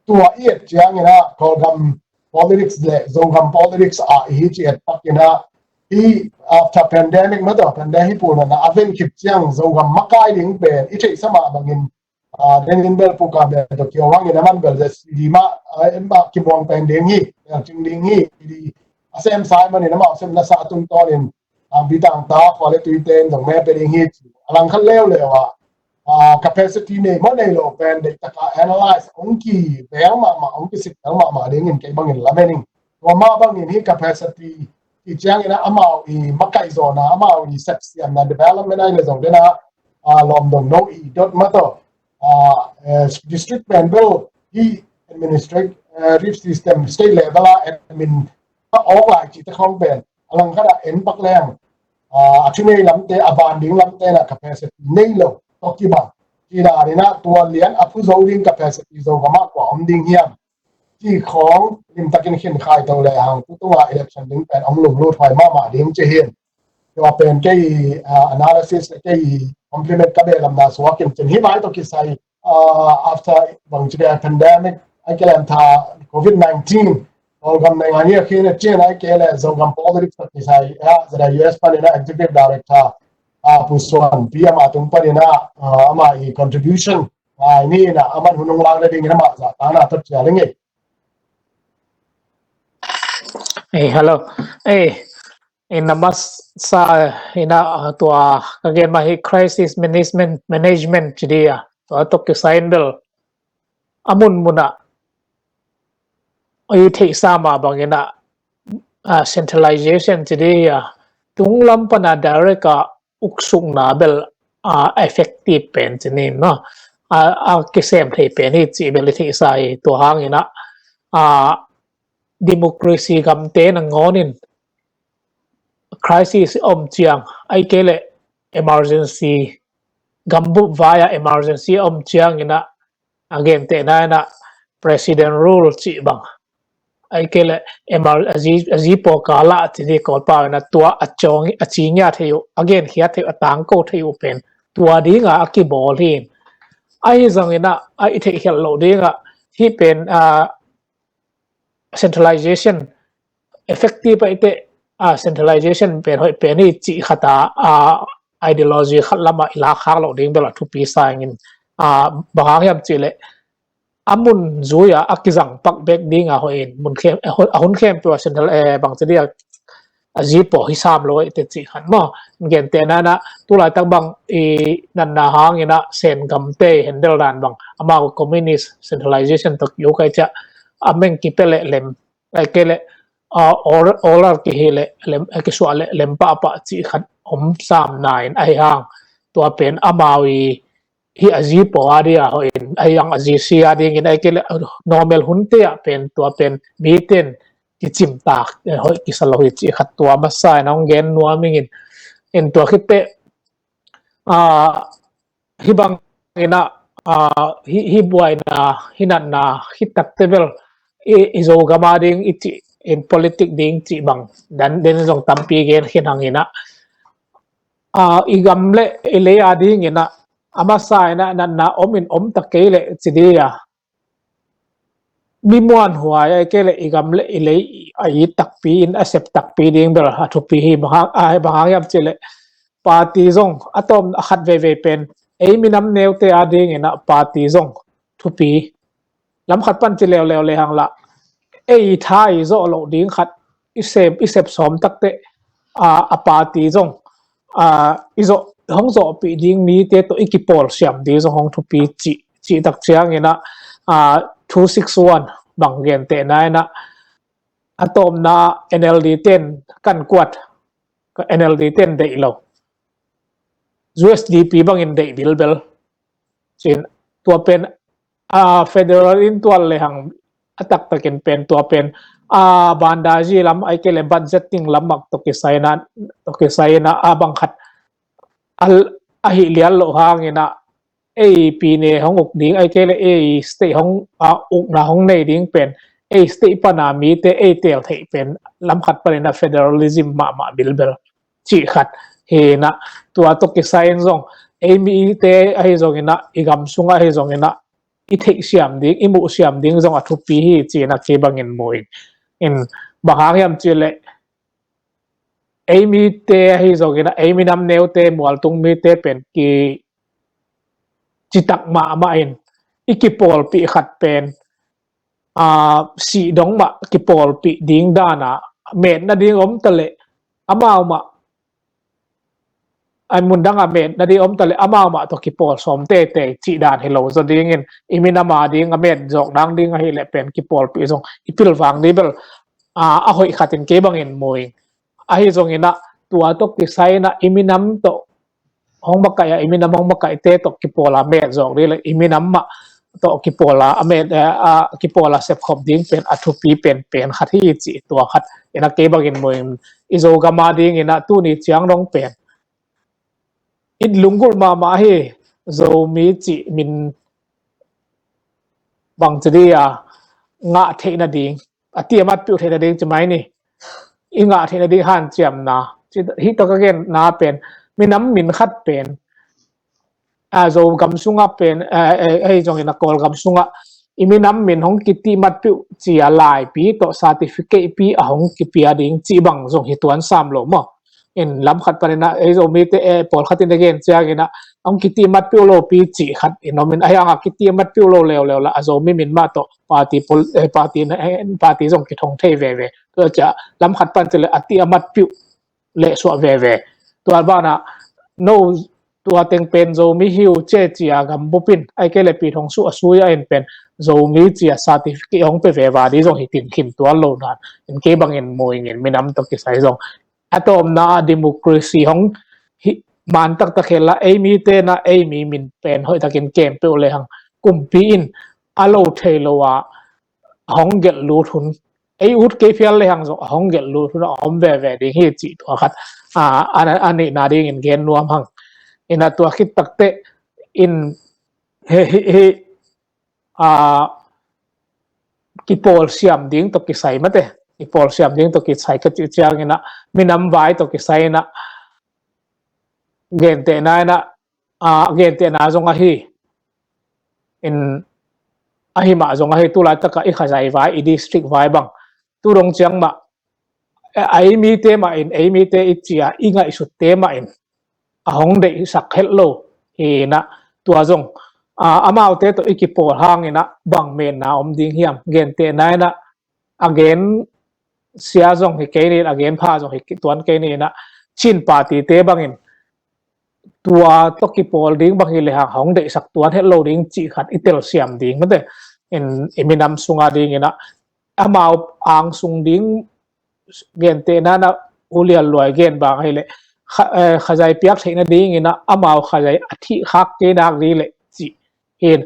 tua i et ciangin ah Kawlgam politics le Zogam politics ah i hi ci et pakin ah, hi after pandemic mah tawh, pandemic hi pulna a ven khit ciang Zogam makai ding pen i theihsa mah bangin, ah, den in bel pu ka bel tawh kio hangin a man bel Z C D mah, ah, en mah kimuang pen ding hi, bel cing ding hi, i di a sem sai manin amau sem nasa a tungtawnin ang bitang ta khua le tuite in zong me pe ding hi ci. A lang khat leuleu ah, ah, capacity nei maw nei lo pen deih taka analyze hong ki bel mahmah, hong kisik bel mahmah dingin kei bangin lamen ing. Tua mah bangin hi capacity i ciangin ah amau i makai zawna, amau i sepsiamna development ai le zong dena, ah, lawm dong no i dot mah tawh, ah, eh, district pen bel hi administrative, eh, system state level ah admin a awk lai ci te khong pen a lang khat ah en pak leng, ah, a thu nei lamte, a van ding lamte na capacity nei lo tawh kibang. Ci danin ah tua lian a phu zo ding capacity Zogam ah kua om ding hiam ci khong limtakin khin khai to le hang tu tunga election ding pen hong lunglut huai mahmah ding ci hin. Tua pen kei, ah, analysis le kei compliment ka beh lamna suakin cin hi mai tawh kisai, ah, after bang ci beh pandemic ai ke lem tha Covid nineteen Kawlgam nei ngai ni a khin a cin ai ke le Zogam politics tawh kisai, ah, zada U S panin ah executive director, ah, Pu Suan Pi ama tung panin ah, ah, ama i contribution ngai ni na aman hun hong lang le dingin ama za ta na tot cia le ngei. Eh, hello. Eh, in a masa in a, uh, tua ka gen mah hi crisis management, management ci dia. Tua tawh kisai in bel a mun mun ah i theihsa mah bangin ah, uh, centralization ci dia. Tung lam pan a direct a uksukna bel, ah, effective pen ci ni maw. Ah, ah, kisem thei pen hi ci bel i theihsa hi. Tua hangin ah, ah, democracy gamte nangawnin crisis om ciang ai ke le emergency, gambup vai ah emergency om ciangin ah a gentehna in ah president rule cih bang ai ke le emer-, a zi, a zi paw kala ci di Kawlpau in ah tua a ciang, a ci ngia thei uh, a genkhia thei uh, a tangko thei uh pen tua dinga a kibawl hi. Ahi zongin ah a i theihkhialh loh dinga hih pen, ah, centralization effective ahih teh, ah, centralization pen hoih pen hi cih khat a, ah, ideology khat lamah i lak khak loh ding bel a thupi sa ing in, ah, bang hang hiam cih leh a mun zui a a kizang pak bek dinga hoih in mun khem, a hun khempeuh a central, eh, bang ci dia a zi paw hi sam lo ahih teh cih khat maw. Gentehna in ah tulaitak bang i natna hangin ah Sen gamte handle dan bang amau communist centralization tawh kiuk ai ciah a meng kipia leh lem ai ke le, ah, or-, order kihi le lem, eh, kisuah le lem pahpah cih khat om sam na in ahi hang tua pen amau i hi a zi paw a dia hoih in ahi hang a zi si a dingin ai ke le, ah, normal hunte ah pen tua pen miten kicimtak, eh, hoih kisa lo hi cih khat tua masa in hong gen nuam ing in, in tua khit teh, ah, hih bangin ah, ah, hih, hih buaina, hih natna khit tak teh bel i, i Zogam a ding i cih in politic ding cih bang dan den zong tampi gen khin hangin ah, ah, i gam le i lei a dingin ah a masa in ah natna om in om ta kei leh ci dia mi muanhuai ai ke le i gam le i lei a it takpi in a sep takpi ding bel a thupi hi. Bang hang, ah, bang hang hiam cih leh party zong a tawm a khat veivei pen ei minam neute a dingin ah party zong thupi. Lam khat pan ci leuleu le hang lah ei tha i zawh loh ding khat i sep, i sep sawm tak teh, ah, a party zong, ah, i zawh, hong zawhpih ding mite tawh i kipawl siam ding zong hong thupi cih, cih tak ciangin ah, ah, two six one bang gentehna in ah a tawmna N L D ten kan kuat, N L D ten deih lo, U S D P bangin deih bilbel. Cin tua pen, ah, federal in tual le hang a taktakin pen tua pen, ah, bandazi lam ai ke le budgeting lam mak tawh kisai in ah, tawh kisai in ah a bang khat a, a hih lian loh hangin ah ei pine hong uk ding ai ke le ei state hong, ah, ukna hong nei ding pen ei state pana mite ei tel theih pen lam khat panin ah federalism mahmah bilbel cih khat hi in ah, tua tawh kisai in zong ei mite ahi zongin ah i gam sungah ahi zongin ah i theihsiam ding, i muhsiam ding zong a thupi hi ci-in a kei bangin mu ing. In bang hang hiam cih leh ei mite ahi zongin ah, ei minam neute, mualtung mite pen ki citak mahmah in, i kipawlpih khat pen, aa, sih dong mah kipawlpih ding dan a, metna ding om ta leh amau mah, a mun dang a metna ding om ta leh amau mah tawh kipawl sawm teitei cih dan hi lo zaw dingin, i minam a ding a met zawk dang ding ahih leh pen kipawlpih zong i pilvang ding bel, aa, a hoih khat in kei bangin mu ing. Ahi zongin ah, tua tawh kisai in ah i minam tawh hong makaih a, i minam hong makaihte tawh kipawl a met zawk ding leh i minam mah tawh kipawl a, a met, eh, a kipawl a sepkhop ding pen a thupi penpen khat hi ci, tua khat in ah kei bangin mu ing. I Zogam a dingin ah tuni ciang dong pen i lunggulh mahmah hi. Zomi cih min bangci ding a ngah theih nading, a ti a matpiuh theih nading ci mai ni. I ngah theih nading hanciamna, ci, hih tawh ka genna pen minam min khat pen, a, Zogam sungah pen, a, a, ahi zongin a Kawlgam sungah i minam min hong kiti matpiuh ci a laipi tawh certificate pi a hong kipia ding cih bang zong hi tuan sam lo maw. In lam khat panin ah, ei Zomite, eh, pawlkhat in a gen ciangin ah, hong kiti matpiuh lopi cih khat in om in, ahi hang a kiti matpiuh lo leuleu lah a Zomi min mah tawh party pol-, eh, party na, eh, party zong kithong thei veve. Tua ciah lam khat pan cih leh a ti a matpiuh leh suah veve. Tua banah, no, tua teng pen Zomi hi uh ci a ci a gambup in, ahih kei leh pi thong suh a sui a in pen Zomi ci a certificate hong pia veve ding zong hi, tin khin tuan lo dan in kei bangin mu ing in, minam tawh kisai zong. A tawpna ah democracy hong hi man taktak hen la, ei mite in ah ei mi min pen hoihtakin kem peuh lehang kumpi in a lo thei lo a hong gelh lut hun, ei ut kei phial lehang zong a hong gelh lut hun a om veve ding hi cih tua khat, a, a, a nihna dingin gen nuam hang. In ah tua khit takteh in hi, hi, hi, a, kipawlsiam ding tawh kisai mate, kipawlsiam ding tawh kisai ka cih ciangin ah minam vai tawh kisai in ah gentehna in ah, a, gentehna zong ahi in, ahi mah zong ahi, tulaitak a i khazai vai, i district vai bang tu dong ciang mah, a, ei mite mah in, ei mite i ci a i ngaihsutte mah in a hong deihsak het lo hi in ah, tua zong, a, amaute tawh i kipawl hangin ah bang metna om ding hiam? Gentehna in ah a gen sia zong hi kei ni in, a gen pha zong hi tuan kei ni in ah, Chin party-te bangin tua tawh kipawl ding bang hi lehang hong deihsak tuan het lo ding cih khat i telsiam ding mate. In i minam sung a dingin ah amau angsung ding, gentehna in ah U Lian Luai gen bang ahih leh kha-, eh, khazai piak theih nadingin ah amau khazai a thih khak kei nak ding leh cih hi in,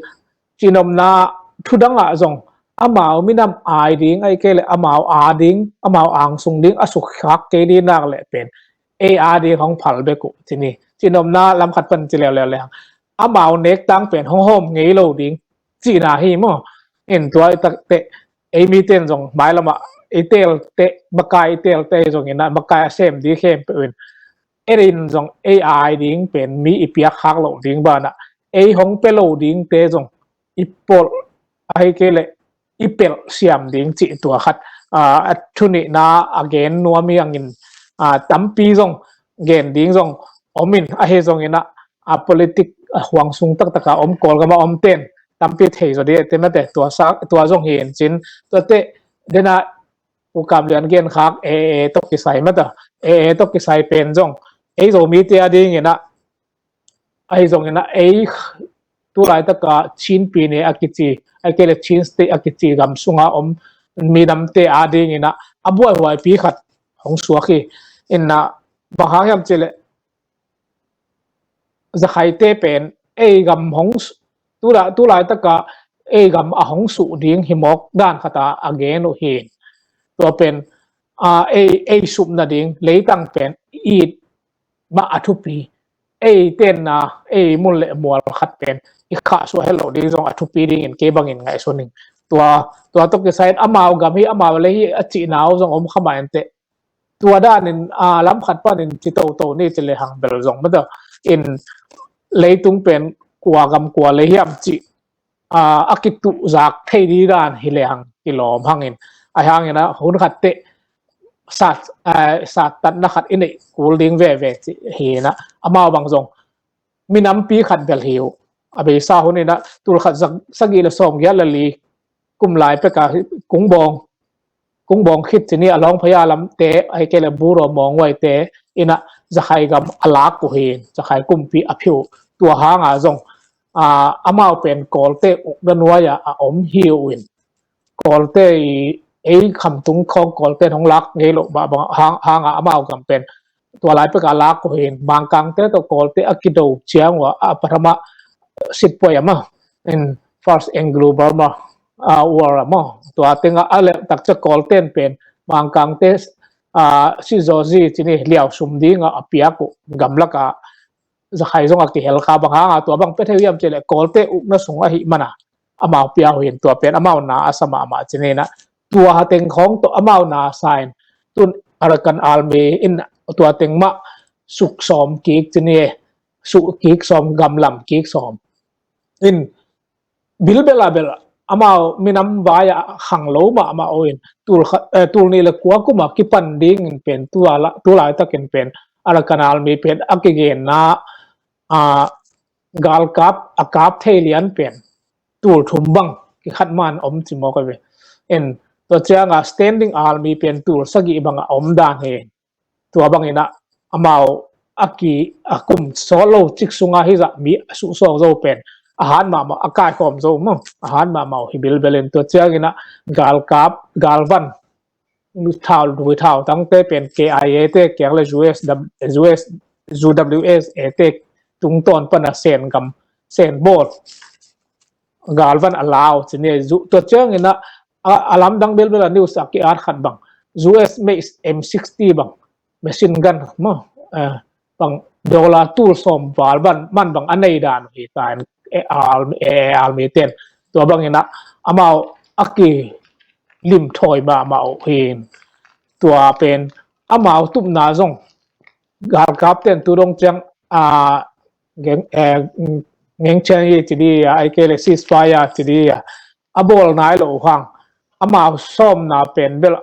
cinopna thu dang ah zong amau minam ai ding, ahih kei leh amau a ding, amau angsung ding a suk khak kei ding nak leh pen ei a ding hong phal bek uh ci ni. Cinopna lam khat pan ci leuleu lehang amau nek tang pen hong hawm ngei lo ding cihna hi maw. In tua i takteh ei mite in zong mailam ah i teelte, makai i teelte zongin ah makai a sem ding khempeuh in, ei in zong ei ai ding pen mi i piak khak loh ding banah ei hong pia lo dingte zong i polh, ahih kei leh i pelh siam ding cih tua khat, a, a thu nihna a gen nuam hi hangin, a, tampi zong gen ding zong om in, ahi zongin ah, a, politic, a, huang sung taktak a om, Kawlgam a om ten tampi thei zaw ding te mate, tua sa, tua zong hi in cin, tuate dena U Kam Lian gen khak A A tawh kisai mate, A A tawh kisai pen zong ei Zomite a dingin ah, ahi zongin ah ei tulaitak a Chin Pyine a kici, ahih kei leh Chin State a kici gam sunga om minamte a dingin ah a buaihuaipi khat hong suak hi. In ah bang hang hiam cih leh Zakhaite pen ei gam hong s-, tulai, tulaitak a ei gam a hong suh ding hi mawk dan khat a a gen uh hi. Tua pen, a, ei, ei sup nading leitang pen it mah a thupi, ei tenna, ei mun le mual khat pen i khahsuah het loh ding zong a thupi dingin kei bangin ngaihsun ing. Tua, tua tawh kisai in amau gam hi, amau lei hi a cihna uh zong om kha mah inteh. Tua danin, a, lam khat panin ci toto ni ci lehang bel zong mate, in leitung pen kua gam kua lei hiam cih a, a kituhzak thei ding dan hi leng kilawm hangin, ahi hangin a hun khat teh sat, a, sattatna khat i neih kul ding veve cih hi in a, amau bang zong minampi khat bel hi uh. A beisa hun in a tul khat za, sagih le sawmgiat le li kum lai pek a kung bawng, kung bawng khit ci ni a, Lawngphaya lamte, ahih kei leh Buro Mawnghuaite in a Zakhai gam a lak uh hi in, Zakhai kumpi a phi uh. Tua hang a zong, a, amau pen Kawlte ukna nuai ah a om hi uh in, Kawlte i, ei khamtung khawng Kawlte in hong lak ngei loh mah bang hang, hang a amau gam pen tua lai pek a lak uh hi in, Mangkangte tawh Kawlte a kido ciang uh a, a pathama Sitpuai a maw, in First Anglo-Burma, a, War a maw, tua teng a, a leh tak ciang Kawlte in pen Mangkangte, a, Sizozi ci ni, liausum ding a, a piak uh, gamlak a Zakhai zong a kihel kha. Bang hang a tua bang pia thei uh hiam cih leh Kawlte ukna sung ahih man a amau pia uh hi in, tua pen amau na a sa mahmah ci ni in a, tua teng khawng tawh amau na sa in, tun Arakan Army in tua teng mah suk sawm kik ci ni, suk kik sawm, gam lam kik sawm in, bilbel a bel amau minam vai ah khang lo mahmah uh in, tul kha, eh, tul nih le kua kum a kipan ding in pen, tua la, tu laitak in pen Arakan Army pen a kigenna, a, galkap, a kap thei lian pen tul thum bang kikhat man om ci mawk a ve. In, tua ciang a standing army pen tul sagih bang a om dan hi. Tua bang in a amau a ki, a kum sawt lo cik sung a hizah mi a suhsawk zo pen a hat mahmah, a kaikhawm zo maw, a hat mahmah uh hi bilbel in. Tua ciang in a galkap, galvan, thau, lui thautangte pen K I A te kiang le U S, U S, U W S A te tungtawn pan a Sen gam, Sen bawl galvan a lau ci ni. Zu, tua ciang in a, a, a lamdang bilbel a news a ki-at khat bang, U S mah M sixty bang, machine gun maw, eh, bang dollar tul sawm val bang man bang a nei dan uh hi ta in, eh, army, eh, army ten. Tua bang in a amau a kilim thawi mahmah uh hi in. Tua pen amau tupna zong galkap ten tu dong ciang, a, ngeng, eh, ngeng ciang hi ci di a, ahih kei leh ceasefire ci di a, a bawl nai lo uh hang, amau sawmna pen bel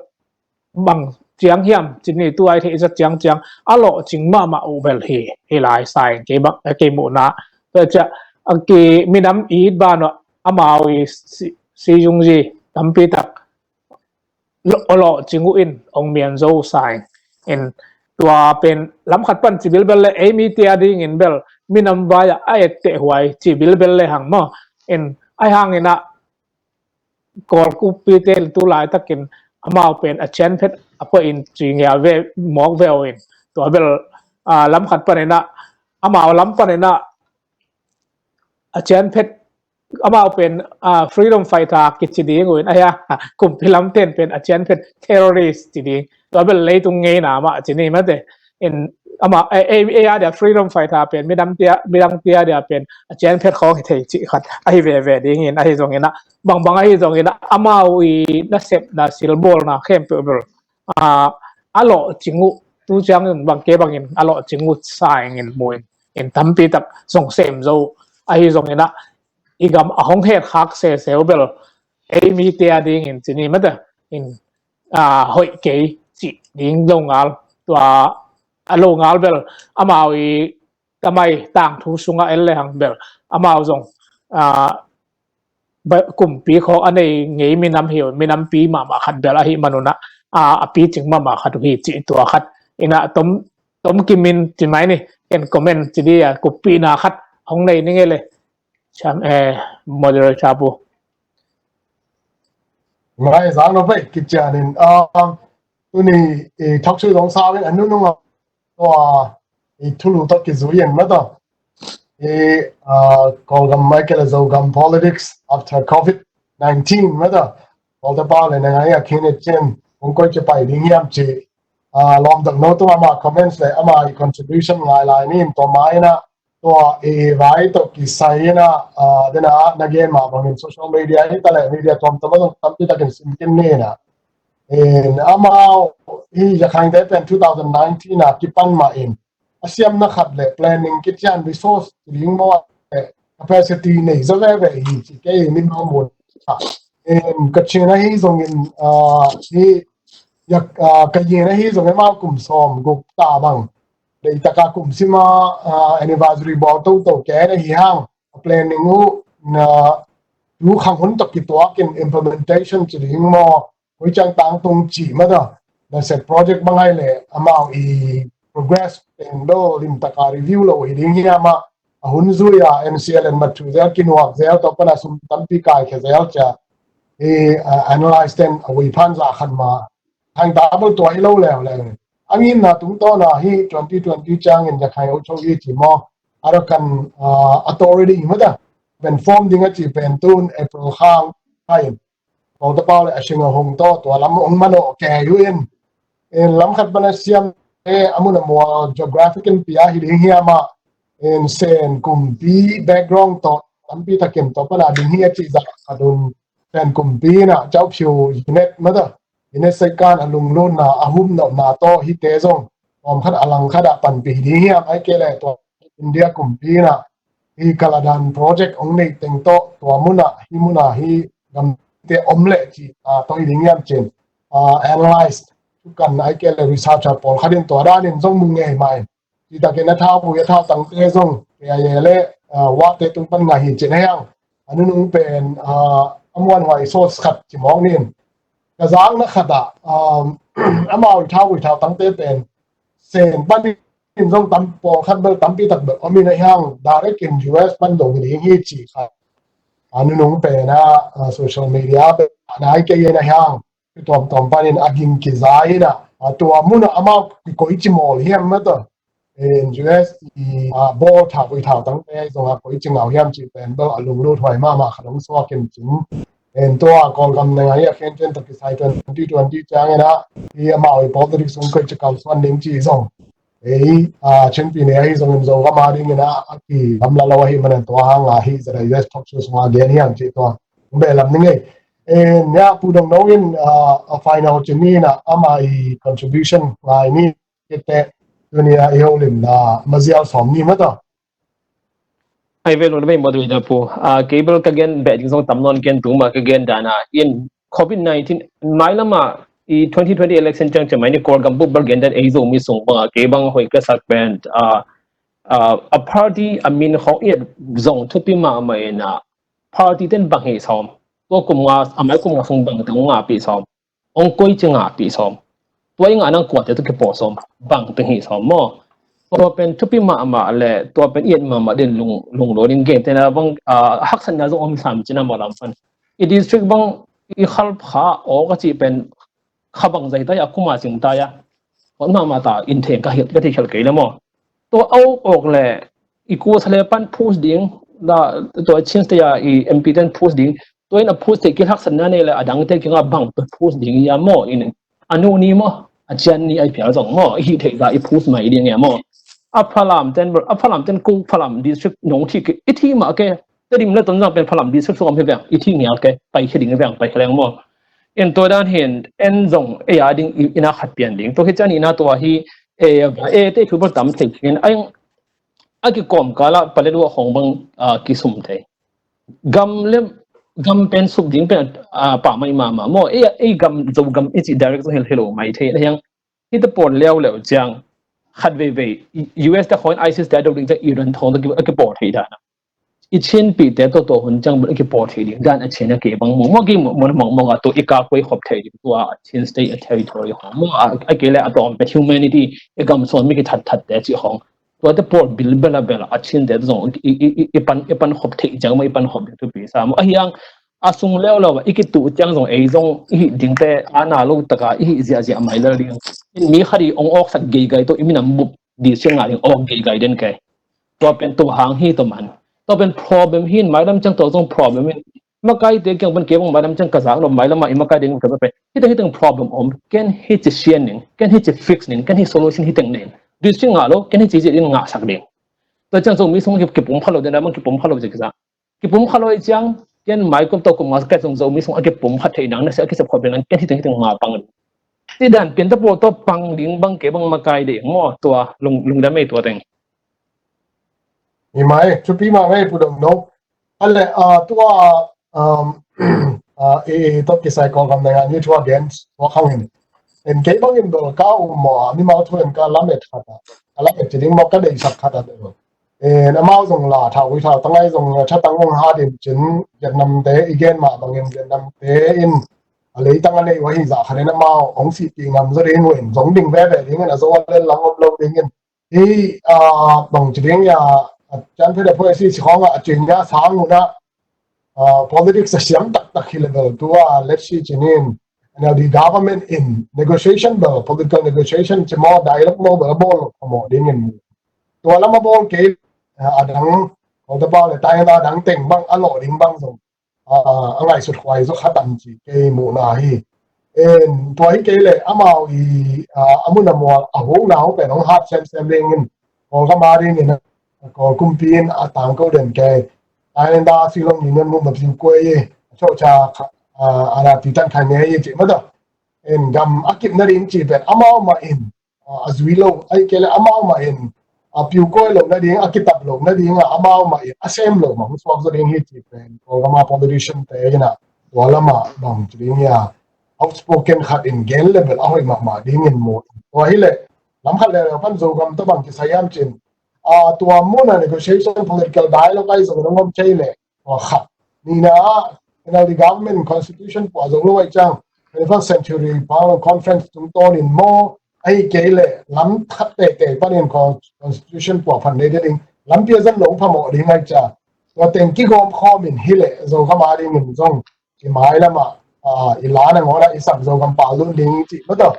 bang ciang hiam ci ni, tu a i theih zat ciangciang a lawhcing mahmah uh bel hi, hi lai sa in kei bang, eh, kei muhna. Tua ciang a ki minam it ban uh amau i si, si zungzi tampi tak lawh, lawhcing uh in hong mian zo sa in. In, tua pen lam khat pan ci bilbel le ei mite a ding in bel minam vai ah a etteh huai ci bilbel le hang maw. In, ahi hang in a Kawl kuppite in tu laitakin amau pen a cianphet a pua in ci ngial ve, mawk ve uh in. Tua bel, a, lam khat pan in a, amau lam pan in a, a cianphet, amau pen, a, freedom fighter kici ding uh in, ahi a, kumpi lam ten pen a cianphet terrorist ci ding. Tua bel leitung ngeina mah ci ni mate. In, amau, ei, ei, ei a dia freedom fighter pen, midang tia, midang tia dia pen a cianphet khawng hi thei cih khat ahi veve ding in, ahi zong in a, bangbang ahi zong in a, amau i nasepna silbawlna khempeuh bel, a, a lawhcing uh, tu ciang in bang kei bang in a lawhcing uh sa in mu in, in tampi tak zong sem zo. Ahi zong in a, i gam a hong het khak sese uh bel ei mite a ding in ci ni mate, in, a, hoih kei cih ding lo ngal. Tua a lo ngal bel amau i tamai tangthu sungah en le hang bel amau zong, a, ba, kumpi khawng a nei ngei minam hi uh, minampi mahmah khat bel ahih man un a, a, a picing mahmah khat uh hi cih tua khat in a, tom, tom kimin ci mai ni, ken comment ci di a, kuppihna khat hong nei ni ngei le. Cham, eh, moderator pu. Mai zang no pai kician in, um, tuni, eh, talk show zong sa in a nunung a, tua, eh, thulu tawh kizui in mate. Eh, uh, Kawlgam mai kei le Zogam politics after covid nineteen mate. Kawlte pa le na ngai a khin et chen, kong koi ke pai ding hiam ci. Uh, lawm dak no tung ama comments le ama i contribution ngai lai ni in tua mai na, tua i vai tawh kisai in a, a, den a na gen mah bangin social media hi ta le media tuamtuam a zong tampi takin sim khin ni in a. In amau hi Yakhainte pen two thousand nineteen a kipan mah in a siamna khat le planning kician resource ding maw le capacity nei zaw veve hi ci kei ni ma mun. Em, ka chin ahi zongin, ah, hi, yak, ah, ka yin ahi zongin ma kum sawm guk ta bang. Dei taka kum sima, ah, anniversary bawl toto ke na hi hang. A planning uh na tu khang hun tak kituak in implementation ci ding maw. Hui ciang tangtung ci mata. Na set project bang hai le amau i progress pen do lim taka review lo hi ding hi ama. A hun zui a M C L and matu zel kinuak zel to pana sum tampi kai khe zel cia. I, ah, analyze ten a hui phan za khan ma. Hang ta bel tua hi lo leu leu. A ngimna tungtawna hi twenty twenty ciangin Rakhine Authority ci maw, Arakan, ah, Authority hi mata. Pen form ding a ci pen tun April khang hai in. Kong tapau le a sing a hong to tua lam hong mano ke yu in. In lam khat pana siam e a mun a mual geographic in pia hi ding hi ama. In Sen kumpi background to tampi takin to pana ding hi a ci za khat un Sen kumpi na Chau Phiu Unit mata. Ine saikan a lunglutna a humnopna tawh hite zong pawm khat a lang khat ah panpih ding hiam ai kei le tua India kumpi na hi Kaladan project ong nei teng tawh tua muna hi muna hi gamte om leh ci a tawh hi ding hiam cin a analyze tukan ai kei le researcher pawl khat in tua danin zong mu ngei mai. Ci takin a thau vui a thau tangte zong K I A le, ah, wate tung pan ngai hi cin a hiang. A nunung pen, ah, a muanhuai source khat ci mawk nin. Ka zakna khat ah, um, amau i thau vui thau tangte pen Sen pan in zong tam pawlkhat bel tampi tak bel om in a hiang direct in U S pan zong hi ding hi ci khat. A nunung pen a, ah, social media pen a nai kei in a hiang. Tuamtuam panin a ging kiza in a, a tua mun a amau kikoi ci mawl hiam mata. In U S i, a, bawl thau vui thau tangte zong a koi ci ngau hiam ci pen bel a lunglut huai mahmah khat hong suak in cin. In tua Kawlgam na ngai a khen ten tak kisai twenty twenty ciangin a, i amau i politics hong koi ci kau suan ding ci zong. Ei, a, Chinpi ne ahi zongin Zogam a dingin a, a kigamla lo ahi manin tua hang a hi zat a U S talk show sung a gen hiam ci tua. Hong beh lam ning ei. In, ya, Pu Dong No in, a, a final ci ni na, ama i contribution ngai ni, kite, tuni a i holimna, mazial sawm ni mata. Ai ve lung na vei moderator pu. A, kei bel ka gen beh ding zong tam nawn ken tuma ka gen dan a. In covid nineteen, mai lama i twenty twenty election ciang ciang mai ni Kawlgam bup bel gen dan ei Zomi sung bang a kei bang hoi ka sak pen, a, a, a party a min khong i zong thupi mahmah in a party ten bang hi sawm. Tua kum nga, a mai kum nga sung bang te nga pi sawm. Ong koi ci nga pi sawm. Tua i nga nang kuate tu kipaw sawm. Bang te hi sawm maw. Tua pen thupi mahmah le, tua pen i et mahmah din lung, lunglo din gen te na bang, a, haksatna zong om sam ci na maw lam pan. I district bang i khalpha aw ka ci pen kha bang zai ta ya, kuma sing ta ya. Hon mahmah ta in theng ka hilh, ka ti hilh kei le maw. Tua au awk le, i kuasa le pan phus ding, la, tua Chin State a i M P ten phus ding, tua in a phus te kilhaksatna nei le, a dang te kinga bang pe phus ding ya maw, in a nu ni maw, a cian ni ai phial zong maw, i hi thei ga i phus mai ding ya maw. A Falam ten, a Falam ten ku Falam district nong thi ki, i thi ma ke, Tedim le Tonzang pen Falam district sung om hi veng, i thi ngial ke, pai khi ding veng, pai khi leng maw. En tua dan hin, en zong, e a ding, i, ina khat pian ding. Tua hi cian ina tua hi, e, e, te thu bang tam thei khin, ai, a kikawm kala palet ua khong bang, a, kisum thei. Gam le, gam pen suk ding pen, a, pa mai mama. Maw, e, e gam, zo gam, e ci direct zong hil, hilo mai thei. Hiang, hita pawl leo leo ciang, khat vei vei, U S te khong ISIS te a do ding ciang Iran thong a kipawl thei dan. I Chinpi te to to hun ciang bel a kipawl thei ding dan a Chin a ke bang mong mong ki mong mong mong a to i ka koi khop thei ding tua Chin State a territory ho mong a, a ke le a to om pe humanity i gam suan mi ki that that te ci hong. Tua te pawl bil bel a bel a Chin te zong i, i, i, i pan, i pan khop thei ciang ma i pan khop ding thupi sa mo. A hiang a sung leo leo a i kitu ciang zong ei zong i hi ding te a na lo taka i hi zia zia mai lel ding. Mi khadi ong awk sak gei gai to i minam bup di sia nga ding awk gei gai den ke. Tua pen tua hang hi tua man. Tua pen problem hi in mailam ciang tua zong problem hi in. Makai te kiang pen kei bang mailam ciang ka zak lo mailam a i makai ding ka pen. Hiteng hiteng problem om. Ken hi ci sian ning. Ken hi ci fix ning. Ken hi solution hiteng ning. Di sia nga lo. Ken hi ci ci ding nga sak ding. Tua ciang zong mi sung kipum kha lo den a bang kipum kha lo ci kisa. Kipum kha lo i ciang, ken mai kum to kum nga ka zong Zomi sung a kipum kha thei nang na sia a kisap khop ding nang ken hiteng hiteng nga pang. Ti dan pian ta pawl to pang ding bang ke bang makai ding maw tua lung, lungdam ei tua teng. I mai, thupi mah mai Pu Dong No. Ale, ah, tua, um, ah, i, i tawh kisai Kawlgam nai nga ni thua gen, tua khang in. En kei bang in bel ka um maw, mimal thu in ka lamet khat a, ka lamet ci ding maw, ka deisak khat a bel. En amau zong la, thau ui thau tangai zong, tha tang ung ha din cin, Vietnam te, i gen mah bang in Vietnam te in, a leitang a nei uh ahi zah khat in amau, hong sih pi ngam zaw ding uh in, zong ding veve ding in, a zo a len lang om lo ding in, hi, ah, bang ci ding ia, a cian phei da phoi si si khong a, a cin ia sang un a, ah, politics a siam taktak hi le bel tua, let's see cin in, N L D government in negotiation bel, political negotiation ci maw, dialogue maw bel a bawl lo kha maw ding in. Tua lam a bawl kei, ah, a dang, Kawltepa le tai a dang teng bang, a lawh ding bang zong, ah, a ngaihsut khuai zaw kha tam ci kei muhna hi. En, tua hi kei le amau i, ah, a mun a mual a hukna hong pen hong hat semsem ding in, Kawlgam a ding in, Kawl kumpi in a tangko den kei. Thailand a Shillong Union ngum a piu kuai i, a chawcha kha, ah, a na ti tan khai ne i ci mata. En gam a kip na ding ci pen amau mah in, ah, a zui lo, ahi kei le amau mah in, a piu kuai lo na ding, a kitap lo na ding, a amau mah in, a sem lo mah hong suak zaw ding hi ci pen, Kawlgam a politician te in a, tua lam a bang ci ding ia, outspoken khat in gen le bel a hoih mahmah ding in mu. Tua hi le, lam khat le le pan Zogam tawh bang kisai hiam cin, ah, tua mun a negotiation political dialogue ahi zong in hong om thei le, tua khat. Nihna ah, N L D government constitution puah zo lo ahi ciang, twenty-first century Parliament conference tungtawn in maw, ahi kei le lam khat teitei pan in con-, constitution puah phan nei ding, lampi a zan lo phamawh ding ahi ciang, tua teng kigawm khawm in hi le, Zogam a ding in zong, i mailam ah, ah, i la nangawn ah i sak Zogam pal lun ding cih mata.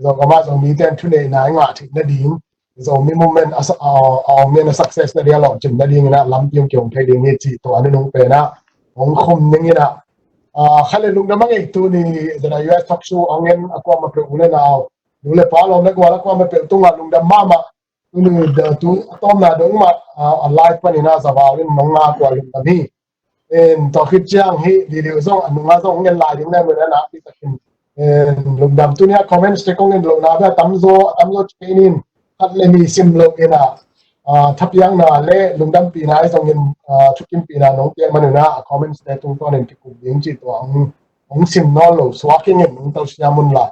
Zogam ah Zomi ten thuneihna i ngah theih nading, Zomi movement a sa-, a, a, a, a success nading a lawhcin nading in a lampi hong kihong thei ding hi cih tua a nunung pen a hong khum ning in a, ah, kha le lungdam a ngei tuni ZIUS talk show hong en a kuamah peuh u le nau, nu le pa lawm le gual a kuamah peuh tungah lungdam mahmah. Tuni, tu a tawmna dong mah, ah, a live panin a zavau in nong ngak uh a lungdam hi. En, tua khit ciang hi video zong a nunga zong ngen lai ding le mun a nakpi takin, en, lungdam. Tuni a comments te kong en lohna bia tamzaw, tamzaw ci kei nin, khat le nih sim lo in a, ah, thapiakna le lungdampihna ahi zongin, ah, thukimpihna nong piak man un a, a comments te tungtawn in kikup ding cih tua hong, hong sim nawn lo suak ing in, nong telsiam un la.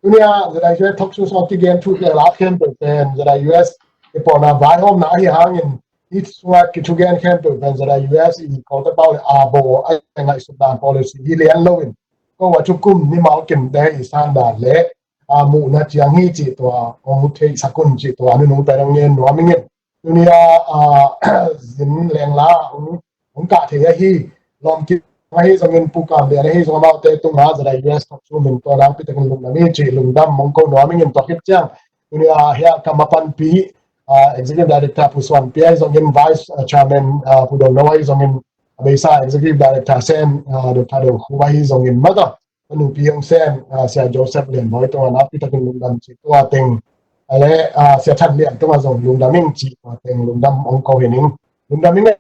Tuni a ZIUS talk show sung a kigen thu kigen la khempeuh pen ZIUS i pawlna vaihawmna ahi hangin, hih sunga kithugen khempeuh pen ZIUS i Kawltepa le abo a ngaihsutna policy hi lian lo in, ko a thukum mimal kimte i sandan le, a, muhna ciang hi cih tua hong theihsak un cih tua a nunung pen hong ngen nuam ing in. Tuni a, ah, zin lengla hong, hong kah thei ahi, lawm kim ahi zongin, Pu Kam Lian ahi zong, amaute tungah ZIUS talk show min tua nakpi takin lungdam hi cih lungdam hong ko nuam ing in. Tua khit ciang tuni a hia ka mapanpi, ah, Executive Director Pu Suan Pi ahi zongin, Vice, ah, Chairman, ah, Pu Dong No ahi zongin, a beisa Executive Director Sen, ah, Doctor Dong Khu ahi zongin, mata ka nupi hong sem, ah, Sia Joseph Lian Bawi tungah nakpi takin lungdam cih tua teng, a le, ah, Sia Than Lian tungah zong lungdam ing cih tua teng lungdam hong ko hi ning. Lungdam ing e,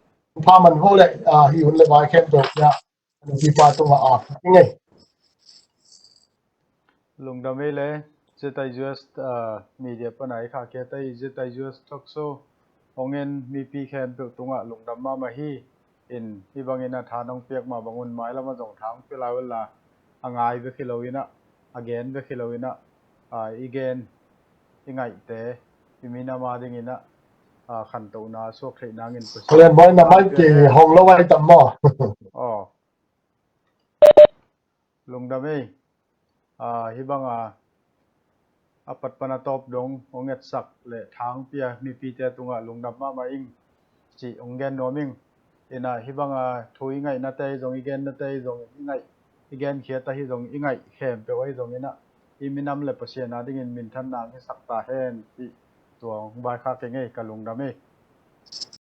pha man ho le, ah, hi hun le vai khempeuh, ya, ka nupi pa tungah a ing e. Lungdam ei le, ZIUS, ah, media pana i khahkhiat ei, ZIUS talk show hong en mipi khempeuh tungah lungdam mahmah hi. In, hih bangin a tha nong piak mah bangun mailam ah zong tha hong pia lai un la, a ngai bek hi lo in a, a gen bek hi lo in a, a, i gen, i ngaihte, i minam a dingin a, a, khantohna suak theih nangin Pasian. Khualen Bawi, na mai ki hong lo ai tam maw? Aw. Lungdam ei. Ah, hih banga a pat pan a tawp dong hong etsak le tha hong pia mipite tungah lungdam mahmah ing cih hong gen nuam ing. Ina hih banga thu i ngaihnate ahi zong, i gennate ahi zong, i ngaih, i genkhiat ahi zong, i ngaih khempeuh ahi zong ina i minam le Pasian a dingin minthanna hong hisak ta hen cih tua hong vaikhak ing ei, ka lungdam ei.